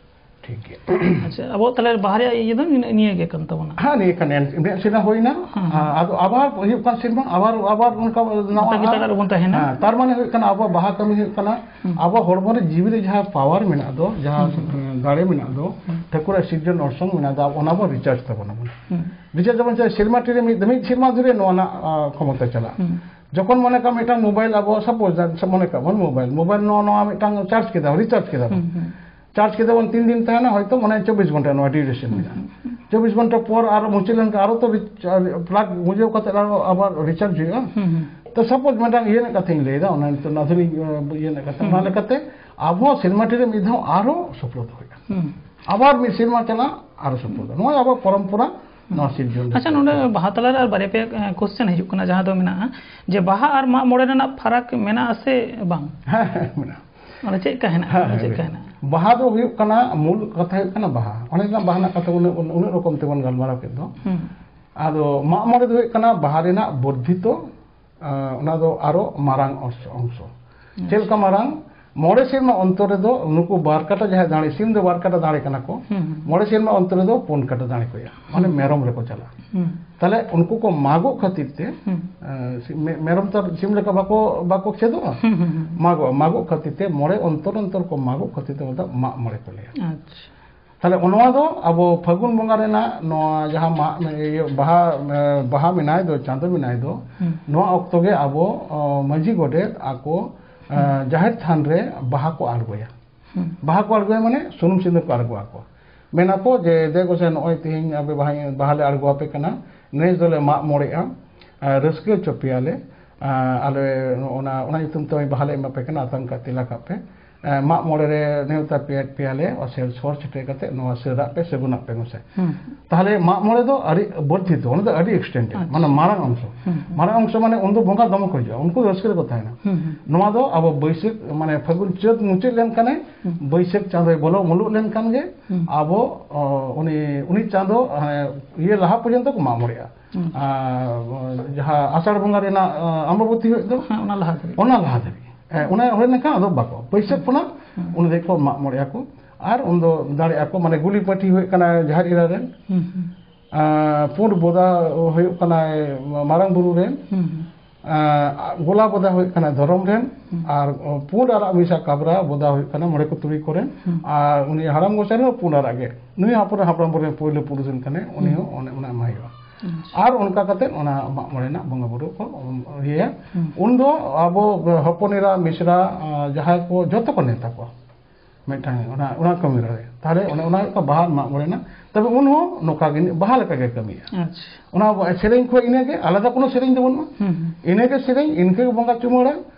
ᱴᱷᱤᱠ ᱜᱮᱭᱟ᱾ ᱟᱪᱪᱷᱟ, ᱟᱵᱚᱣᱟᱜ ᱛᱟᱦᱞᱮ ᱵᱟᱦᱟ ᱨᱮᱭᱟᱜ ᱤᱭᱟᱹ ᱫᱚ ᱱᱤᱱᱟᱹᱜ, ᱱᱤᱭᱟᱹ ᱜᱮ ᱠᱟᱱ ᱛᱟᱵᱚᱱᱟ᱾ ᱦᱮᱸ, ᱱᱤᱭᱟᱹ ᱠᱟᱱ ᱮᱱ-, ᱢᱤᱫ ᱥᱮᱨᱢᱟ ᱦᱩᱭᱱᱟ᱾ ᱦᱩᱸ, ᱦᱩᱸ᱾ ᱦᱮᱸ, ᱟᱫᱚ ᱟᱵᱟᱨ ᱦᱩᱭᱩᱜ ᱠᱟᱱ ᱥᱮᱨᱢᱟ ᱟᱵᱟᱨ, ᱟᱵᱟᱨ ᱚᱱᱠᱟ ᱱᱟᱣᱟ ᱛᱟᱺᱜᱤ ᱛᱟᱲᱟᱜ ᱨᱮᱵᱚᱱ ᱛᱟᱦᱮᱱᱟ᱾ ᱦᱮᱸ, ᱛᱟᱨ ᱢᱟᱱᱮ ᱦᱩᱭᱩᱜ ᱠᱟᱱᱟ ᱟᱵᱚᱣᱟᱜ ᱵᱟᱦᱟ ᱠᱟᱹᱢᱤ ᱦᱩᱭᱩᱜ ᱠᱟᱱᱟ ᱦᱩᱸ᱾ ᱟᱵᱚ ᱦᱚᱲᱢᱚ ᱨᱮ ᱡᱤᱣᱤ ᱨᱮ ᱡᱟᱦᱟᱸ power ᱢᱮᱱᱟᱜ ᱫᱚ, ᱡᱟᱦᱟᱸ, ᱦᱩᱸ᱾ ᱮᱸ, ᱫᱟᱲᱮ ᱢᱮᱱᱟᱜ ᱫᱚ, ᱦᱩᱸ᱾ ᱴᱷᱟᱹᱠᱩᱨᱟᱜ ᱥᱤᱨᱡᱚᱱ ᱚᱨᱥᱚᱝ ᱢᱮᱱᱟᱜ ᱫᱚ, ᱚᱱᱟ ᱵᱚᱱ recharge ᱛᱟᱵᱚᱱ ᱟᱵᱚᱱ᱾ ᱦᱩᱸ᱾ Recharge ᱟᱵᱚᱱ ᱪᱮᱫ? ᱥᱮᱨᱢᱟ ᱴᱤ ᱨᱮ ᱢᱤᱫ, ᱢᱤᱫ ᱥᱮᱨᱢᱟ ᱫᱷᱚᱨᱮ ᱱᱚᱣᱟ ᱨᱮᱱᱟᱜ, ᱟ, ᱠᱷᱚᱢᱚᱛᱟ ᱪᱟᱞᱟᱜᱼᱟ᱾ ᱦᱩᱸ᱾ ᱡᱚᱠᱷᱚᱱ ᱢᱚᱱᱮ ᱠᱟᱜ ᱢᱤᱫᱴᱟᱝ mobile ᱟᱵᱚ, suppose, ᱢᱚᱱᱮ ᱠᱟᱜ ᱵᱚᱱ mobile, mobile ᱱᱚᱣᱟ, ᱱᱚᱣᱟ ᱢᱤᱫᱴᱟᱝ charge ᱠᱮᱫᱟ, recharge ᱠᱮᱫᱟ ᱵᱚᱱ᱾ ᱦᱩᱸ, ᱦᱩᱸ᱾ Charge ᱠᱮᱫᱟ ᱵᱚᱱ ᱛᱤᱱ ᱫᱤᱱ ᱛᱟᱦᱮᱱᱟ, ᱦᱚᱭᱛᱚ ᱢᱟᱱᱮ ᱪᱚᱵᱵᱤᱥ ᱜᱷᱚᱱᱴᱟ ᱱᱚᱣᱟ duration ᱦᱩᱸ, ᱢᱮᱱᱟᱜᱼᱟ᱾ ᱦᱩᱸ, ᱦᱩᱸ᱾ ᱪᱚᱵᱵᱤᱥ ᱜᱷᱚᱱᱴᱟ ᱯᱚᱨ ᱟᱨᱚ ᱢᱩᱪᱟᱹᱫ ᱞᱮᱱᱠᱷᱟᱱ ᱟᱨᱚ ᱛᱚ ᱨᱤᱪ-, ᱟᱨ plug ᱵᱩᱡᱷᱟᱹᱣ ᱠᱟᱛᱮ ᱟᱨᱚ ᱟᱵᱟᱨ recharge ᱦᱩᱭᱩᱜᱼᱟ᱾ ᱦᱩᱸ, ᱦᱩᱸ᱾ ᱛᱚ suppose ᱢᱤᱫᱴᱟᱝ ᱤᱭᱟᱹ ᱨᱮᱱᱟᱜ ᱠᱟᱛᱷᱟᱧ ᱞᱟᱹᱭᱫᱟ, ᱚᱱᱟ ᱱᱤᱛᱚᱜ ᱟᱫᱷᱩᱱᱤᱠ, ᱟ, ᱤᱭᱟᱹ ᱨᱮᱱᱟᱜ ᱠᱟᱛᱷᱟ, ᱦᱩᱸ, ᱚᱱᱟ ᱦᱩᱸ᱾ ᱞᱮᱠᱟᱛᱮ ᱟᱵᱚ ᱥᱮᱨᱢᱟ ᱴᱤ ᱨᱮ ᱢᱤᱫ ᱫᱷᱟᱣ ᱟᱨᱚ ᱥᱩᱯᱨᱚᱫ ᱦᱩᱭᱩᱜᱼᱟ᱾ ᱦᱩᱸ᱾ ᱟᱵᱟᱨ ᱢᱤᱫ ᱥᱮᱨᱢᱟ ᱪᱟᱞᱟᱜ, ᱟᱨᱚ ᱥᱩᱯᱩᱨ ᱫᱚ᱾ ᱱᱚᱣᱟ ᱟᱵᱚ ᱯᱚᱨᱚᱢᱯᱚᱨᱟ, ᱱᱚᱣᱟ ᱥᱤᱨᱡᱚᱱ ᱟᱪᱪᱷᱟ, ᱨᱮ᱾ ᱱᱚᱰᱮ ᱵᱟᱦᱟ ᱛᱟᱞᱟᱨᱮ ᱟᱨ ᱵᱟᱨᱭᱟ ᱯᱮᱭᱟ ᱠᱚᱥᱪᱮᱱ ᱦᱤᱡᱩᱜ ᱠᱟᱱᱟ, ᱡᱟᱦᱟᱸ ᱫᱚ ᱢᱮᱱᱟᱜᱼᱟ ᱡᱮ ᱵᱟᱦᱟ ᱟᱨ ᱢᱟᱜ ᱢᱚᱬᱮ ᱨᱮᱱᱟᱜ ᱯᱷᱟᱨᱟᱠ ᱢᱮᱱᱟᱜᱼᱟ ᱥᱮ ᱵᱟᱝ? ᱦᱮᱸ, ᱦᱮᱸ, ᱢᱮᱱᱟᱜᱼᱟ᱾ ᱚᱱᱟ ᱪᱮᱫ ᱞᱮᱠᱟ ᱦᱮᱱᱟᱜᱼᱟ? ᱦᱮᱸ, ᱚᱱᱟ ᱦᱮᱸ, ᱪᱮᱫ ᱞᱮᱠᱟ ᱢᱮᱱᱟᱜᱼᱟ᱾ ᱦᱮᱱᱟᱜᱼᱟ? ᱵᱟᱦᱟ ᱫᱚ ᱦᱩᱭᱩᱜ ᱠᱟᱱᱟ, ᱢᱩᱞ ᱠᱟᱛᱷᱟ ᱦᱩᱭᱩᱜ ᱠᱟᱱᱟ ᱵᱟᱦᱟ᱾ ᱚᱱᱮ ᱡᱮ ᱵᱟᱦᱟ ᱨᱮᱱᱟᱜ ᱠᱟᱛᱷᱟ ᱩᱱᱟᱹᱜ, ᱩᱱᱟᱹᱜ ᱨᱚᱠᱚᱢ ᱛᱮᱵᱚᱱ ᱜᱟᱞᱢᱟᱨᱟᱣ ᱠᱮᱫ ᱫᱚ᱾ ᱦᱩᱸ᱾ ᱟᱫᱚ ᱢᱟᱜ ᱢᱚᱬᱮ ᱫᱚ ᱦᱩᱭᱩᱜ ᱠᱟᱱᱟ ᱵᱟᱦᱟ ᱨᱮᱱᱟᱜ ᱵᱚᱨᱫᱷᱤᱛᱚ, ᱟᱸ, ᱚᱱᱟ ᱫᱚ ᱟᱨᱚ ᱢᱟᱨᱟᱝ ᱚᱝᱥᱚ, ᱚᱝᱥᱚ᱾ ᱟᱪᱪᱷᱟ᱾ ᱪᱮᱫ ᱞᱮᱠᱟ ᱢᱟᱨᱟᱝ? ᱢᱚᱬᱮ ᱥᱮᱨᱢᱟ ᱚᱱᱛᱚᱨ ᱨᱮᱫᱚ ᱱᱩᱠᱩ ᱵᱟᱨ ᱠᱟᱴᱟ ᱡᱟᱦᱟᱸᱭ ᱫᱟᱲᱮ, ᱥᱤᱢ ᱫᱚ ᱵᱟᱨ ᱠᱟᱴᱟ ᱫᱟᱲᱮ ᱠᱟᱱᱟ ᱠᱚ, ᱦᱩᱸ, ᱦᱩᱸ᱾ ᱢᱚᱬᱮ ᱥᱮᱨᱢᱟ ᱚᱱᱛᱚᱨ ᱨᱮᱫᱚ ᱯᱩᱱ ᱠᱟᱴᱟ ᱫᱟᱲᱮ ᱠᱚ ᱮᱢᱟ, ᱢᱟᱱᱮ ᱦᱩᱸ᱾ ᱢᱮᱨᱚᱢ ᱨᱮᱠᱚ ᱪᱟᱞᱟᱜᱼᱟ᱾ ᱦᱩᱸ᱾ ᱛᱟᱦᱞᱮ ᱩᱱᱠᱩ ᱠᱚ ᱢᱟᱜᱚᱜ ᱠᱷᱟᱹᱛᱤᱨ ᱛᱮ, ᱦᱩᱸ᱾ ᱮᱸ, ᱥᱤ-, ᱢᱮ-, ᱢᱮᱨᱚᱢ ᱛᱚ ᱟᱨ ᱥᱤᱢ ᱞᱮᱠᱟ ᱵᱟᱠᱚ, ᱵᱟᱠᱚ ᱠᱷᱮᱫᱚᱜᱼᱟ᱾ ᱦᱩᱸ, ᱦᱩᱸ, ᱦᱩᱸ᱾ ᱢᱟᱜᱚᱜᱼᱟ, ᱢᱟᱜᱚᱜ ᱠᱷᱟᱹᱛᱤᱨ ᱛᱮ ᱢᱚᱬᱮ ᱚᱱᱛᱚᱨ ᱚᱱᱛᱚᱨ ᱠᱚ ᱢᱟᱜᱚᱜ ᱠᱷᱟᱹᱛᱤᱨ ᱛᱮ ᱚᱱᱟ ᱫᱚ ᱢᱟᱜ ᱢᱚᱬᱮ ᱠᱚ ᱞᱟᱹᱭᱟ᱾ ᱟᱪᱪᱷᱟ᱾ ᱛᱟᱦᱞᱮ ᱱᱚᱣᱟ ᱫᱚ ᱟᱵᱚ ᱯᱷᱟᱹᱜᱩᱱ ᱵᱚᱸᱜᱟ ᱨᱮᱱᱟᱜ ᱱᱚᱣᱟ ᱡᱟᱦᱟᱸ ᱢᱟᱜ, ᱤᱭᱟᱹ, ᱵᱟᱦᱟ, ᱮ, ᱵᱟᱦᱟ ᱢᱮᱱᱟᱭ ᱫᱚ, ᱪᱟᱸᱫᱚ ᱢᱮᱱᱟᱭ ᱫᱚ, ᱦᱩᱸ᱾ ᱱᱚᱣᱟ ᱚᱠᱛᱚ ᱜᱮ ᱟᱵᱚ, ᱚ, ᱢᱟᱹᱡᱷᱤ ᱜᱚᱰᱮᱛ ᱟᱠᱚ, ᱮ, ᱦᱩᱸ᱾ ᱡᱟᱦᱮᱨ ᱛᱷᱟᱱ ᱨᱮ ᱵᱟᱦᱟ ᱠᱚ ᱟᱬᱜᱚᱭᱟ᱾ ᱦᱩᱸ᱾ ᱵᱟᱦᱟ ᱠᱚ ᱟᱬᱜᱚᱭᱟ ᱢᱟᱱᱮ ᱥᱩᱱᱩᱢ ᱥᱤᱸᱫᱩᱨ ᱠᱚ ᱟᱬᱜᱚ ᱟᱠᱚᱣᱟ᱾ ᱢᱮᱱᱟᱠᱚ ᱡᱮ, "ᱫᱮ ᱜᱚᱸᱥᱟᱭ, ᱱᱚᱜᱼᱚᱭ ᱛᱮᱦᱮᱧ ᱟᱯᱮ ᱵᱟᱦᱟ, ᱵᱟᱦᱟ ᱞᱮ ᱟᱬᱜᱚ ᱟᱯᱮ ᱠᱟᱱᱟ, ᱱᱮᱥ ᱫᱚᱞᱮ ᱢᱟᱜ ᱢᱚᱬᱮᱜᱼᱟ, ᱟᱨ ᱨᱟᱹᱥᱠᱟᱹ ᱦᱚᱪᱚ ᱯᱮᱭᱟᱞᱮ, ᱟᱨ ᱟᱞᱮ ᱚᱱᱟ, ᱚᱱᱟ ᱧᱩᱛᱩᱢ ᱛᱮ ᱵᱟᱦᱟ ᱞᱮ ᱮᱢᱟ ᱯᱮ ᱠᱟᱱᱟ, ᱟᱛᱟᱝ ᱠᱟᱜ ᱛᱮᱞᱟ ᱠᱟᱜ ᱯᱮ, ᱮ, ᱢᱟᱜ ᱢᱚᱬᱮ ᱨᱮ ᱱᱮᱣᱛᱟ ᱯᱮ, ᱯᱮᱭᱟᱞᱮ, ᱚᱥᱮᱨ ᱥᱚᱨ ᱥᱮᱴᱮᱨ ᱠᱟᱛᱮ ᱱᱚᱣᱟ ᱥᱟᱹᱨᱟᱜ ᱯᱮ, ᱥᱟᱹᱜᱩᱱᱟᱜ ᱯᱮ ᱜᱚᱸᱥᱟᱭ᱾" ᱦᱩᱸ᱾ ᱛᱟᱦᱞᱮ ᱢᱟᱜ ᱢᱚᱬᱮ ᱫᱚ ᱟᱹᱰᱤ ᱵᱚᱨᱫᱷᱤᱛᱚ, ᱚᱱᱟ ᱫᱚ ᱟᱹᱰᱤ extended, ᱟᱪᱪᱷᱟ᱾ ᱢᱟᱱᱮ ᱢᱟᱨᱟᱝ ᱚᱝᱥᱚ᱾ ᱦᱩᱸ, ᱦᱩᱸ᱾ ᱢᱟᱨᱟᱝ ᱚᱝᱥᱚ ᱢᱟᱱᱮ ᱩᱱᱫᱚ ᱵᱚᱸᱜᱟ ᱫᱚᱢᱮ ᱠᱚ ᱦᱤᱡᱩᱜᱼᱟ, ᱩᱱᱠᱩ ᱫᱚ ᱨᱟᱹᱥᱠᱟᱹ ᱨᱮᱠᱚ ᱛᱟᱦᱮᱱᱟ᱾ ᱦᱩᱸ, ᱦᱩᱸ᱾ ᱱᱚᱣᱟ ᱫᱚ ᱟᱵᱚ ᱵᱟᱹᱭᱥᱟᱹᱠᱷ, ᱢᱟᱱᱮ ᱯᱷᱟᱹᱜᱩᱱ ᱪᱟᱹᱛ ᱢᱩᱪᱟᱹᱫ ᱞᱮᱱᱠᱷᱟᱱᱮ, ᱦᱩᱸ᱾ ᱵᱟᱹᱭᱥᱟᱹᱠᱷ ᱪᱟᱸᱫᱚᱭ ᱵᱚᱞᱚ ᱢᱩᱞᱩᱜ ᱞᱮᱱᱠᱷᱟᱱ ᱜᱮ ᱦᱩᱸ᱾ ᱟᱵᱚ, ᱚ, ᱩᱱᱤ, ᱩᱱᱤ ᱪᱟᱸᱫᱚ, ᱮ, ᱤᱭᱟᱹ ᱞᱟᱦᱟ ᱯᱚᱨᱡᱚᱱᱛᱚ ᱠᱚ ᱢᱟᱜ ᱢᱚᱬᱮᱜᱼᱟ᱾ ᱦᱩᱸ᱾ ᱟᱨ ᱡᱟᱦᱟᱸ ᱟᱥᱟᱲ ᱵᱚᱸᱜᱟ ᱨᱮᱱᱟᱜ, ᱮ, ᱟᱢᱵᱟᱵᱚᱛᱤ ᱦᱩᱭᱩᱜ ᱫᱚ, ᱦᱮᱸ, ᱚᱱᱟ ᱞᱟᱦᱟ ᱫᱷᱟᱹᱵᱤᱡ᱾ ᱚᱱᱟ ᱞᱟᱦᱟ ᱫᱷᱟᱹᱵᱤᱡ᱾ ᱦᱮᱸ, ᱚᱱᱟ ᱦᱩᱭ ᱞᱮᱱᱠᱷᱟᱱ ᱟᱫᱚ ᱵᱟᱠᱚ, ᱵᱟᱹᱭᱥᱟᱹᱠᱷ ᱦᱩᱸ᱾ ᱠᱷᱚᱱᱟᱜ ᱦᱩᱸ᱾ ᱩᱱ ᱫᱷᱟᱹᱵᱤᱡ ᱠᱚ ᱢᱟᱜ ᱢᱚᱬᱮᱜ ᱟᱠᱚ᱾ ᱟᱨ ᱩᱱᱫᱚ ᱫᱟᱲᱮᱜ ᱟᱠᱚ, ᱢᱟᱱᱮ ᱜᱩᱞᱤ ᱯᱟᱹᱴᱷᱤ ᱦᱩᱭᱩᱜ ᱠᱟᱱᱟ ᱡᱟᱦᱮᱨ ᱮᱨᱟ ᱨᱮᱱ᱾ ᱦᱩᱸ, ᱦᱩᱸ᱾ ᱟᱨ ᱯᱩᱸᱰ ᱵᱚᱫᱟ ᱦᱩᱭᱩᱜ ᱠᱟᱱᱟᱭ ᱢᱟᱨᱟᱝ ᱵᱩᱨᱩ ᱨᱮᱱ᱾ ᱦᱩᱸ, ᱦᱩᱸ᱾ ᱟᱨ ᱜᱚᱞᱟ ᱵᱚᱫᱟ ᱦᱩᱭᱩᱜ ᱠᱟᱱᱟ ᱫᱷᱚᱨᱚᱢ ᱨᱮᱱ᱾ ᱦᱩᱸ᱾ ᱟᱨ ᱯᱩᱸᱰ ᱟᱨᱟᱜ ᱢᱮᱥᱟ ᱠᱟᱵᱽᱨᱟ ᱵᱚᱫᱟ ᱦᱩᱭᱩᱜ ᱠᱟᱱᱟ ᱢᱚᱬᱮ ᱠᱚ ᱛᱩᱨᱩᱭ ᱠᱚᱨᱮᱱ᱾ ᱦᱩᱸ᱾ ᱟᱨ ᱩᱱᱤ ᱦᱟᱲᱟᱢ ᱜᱚᱸᱥᱟᱭ ᱨᱮᱦᱚᱸ ᱯᱩᱸᱰ ᱟᱨᱟᱜ ᱜᱮ᱾ ᱱᱩᱭ ᱦᱚᱸ ᱟᱵᱚᱨᱮᱱ ᱦᱟᱯᱲᱟᱢ ᱠᱚᱨᱮᱱ ᱯᱳᱭᱞᱳ ᱯᱩᱨᱩᱥ ᱠᱟᱱᱟᱭ, ᱩᱱᱤ ᱦᱩᱸ᱾ ᱦᱚᱸ ᱚᱱᱮ ᱚᱱᱟ ᱮᱢᱟᱭ ᱦᱩᱭᱩᱜᱼᱟ᱾ ᱟᱪᱪᱷᱟ᱾ ᱟᱨ ᱚᱱᱠᱟ ᱠᱟᱛᱮ ᱚᱱᱟ ᱢᱟᱜ ᱢᱚᱬᱮ ᱨᱮᱱᱟᱜ ᱵᱚᱸᱜᱟ ᱵᱩᱨᱩ ᱠᱚ ᱤᱭᱟᱹᱭᱟ᱾ ᱦᱩᱸ᱾ ᱩᱱᱫᱚ ᱟᱵᱚ ᱦᱚᱯᱚᱱ ᱮᱨᱟ, ᱢᱤᱥᱨᱟ, ᱟᱸ, ᱡᱟᱦᱟᱸᱭ ᱠᱚ ᱡᱚᱛᱚ ᱠᱚ ᱱᱮᱣᱛᱟ ᱠᱚᱣᱟ᱾ ᱢᱤᱫᱴᱟᱝ ᱚᱱᱟ, ᱚᱱᱟ ᱠᱟᱹᱢᱤ ᱨᱮ᱾ ᱛᱟᱦᱞᱮ ᱚᱱᱮ ᱚᱱᱟ ᱦᱩᱭᱩᱜ ᱠᱟᱱᱟ ᱵᱟᱦᱟ ᱢᱟᱜ ᱢᱚᱬᱮ ᱨᱮᱱᱟᱜ᱾ ᱛᱚᱵᱮ ᱩᱱ ᱦᱚᱸ ᱱᱚᱝᱠᱟ ᱜᱮ ᱵᱟᱦᱟ ᱞᱮᱠᱟ ᱜᱮ ᱠᱟᱹᱢᱤᱭᱟ᱾ ᱟᱪᱪᱷᱟ᱾ ᱚᱱᱟ ᱟᱵᱚ ᱥᱮᱨᱮᱧ ᱠᱷᱚᱱ ᱤᱱᱟᱹᱜᱮ, ᱟᱞᱟᱫᱟ ᱠᱳᱱᱳ ᱥᱮᱨᱮᱧ ᱫᱚ ᱵᱟᱹᱱᱩᱜᱼᱟ᱾ ᱦᱩᱸ, ᱦᱩᱸ᱾ ᱤᱱᱟᱹᱜᱮ ᱥᱮᱨᱮᱧ, ᱤᱱᱠᱟᱹ ᱜᱮ ᱵᱚᱸᱜᱟ ᱪᱩᱢᱟᱹᱲᱟ,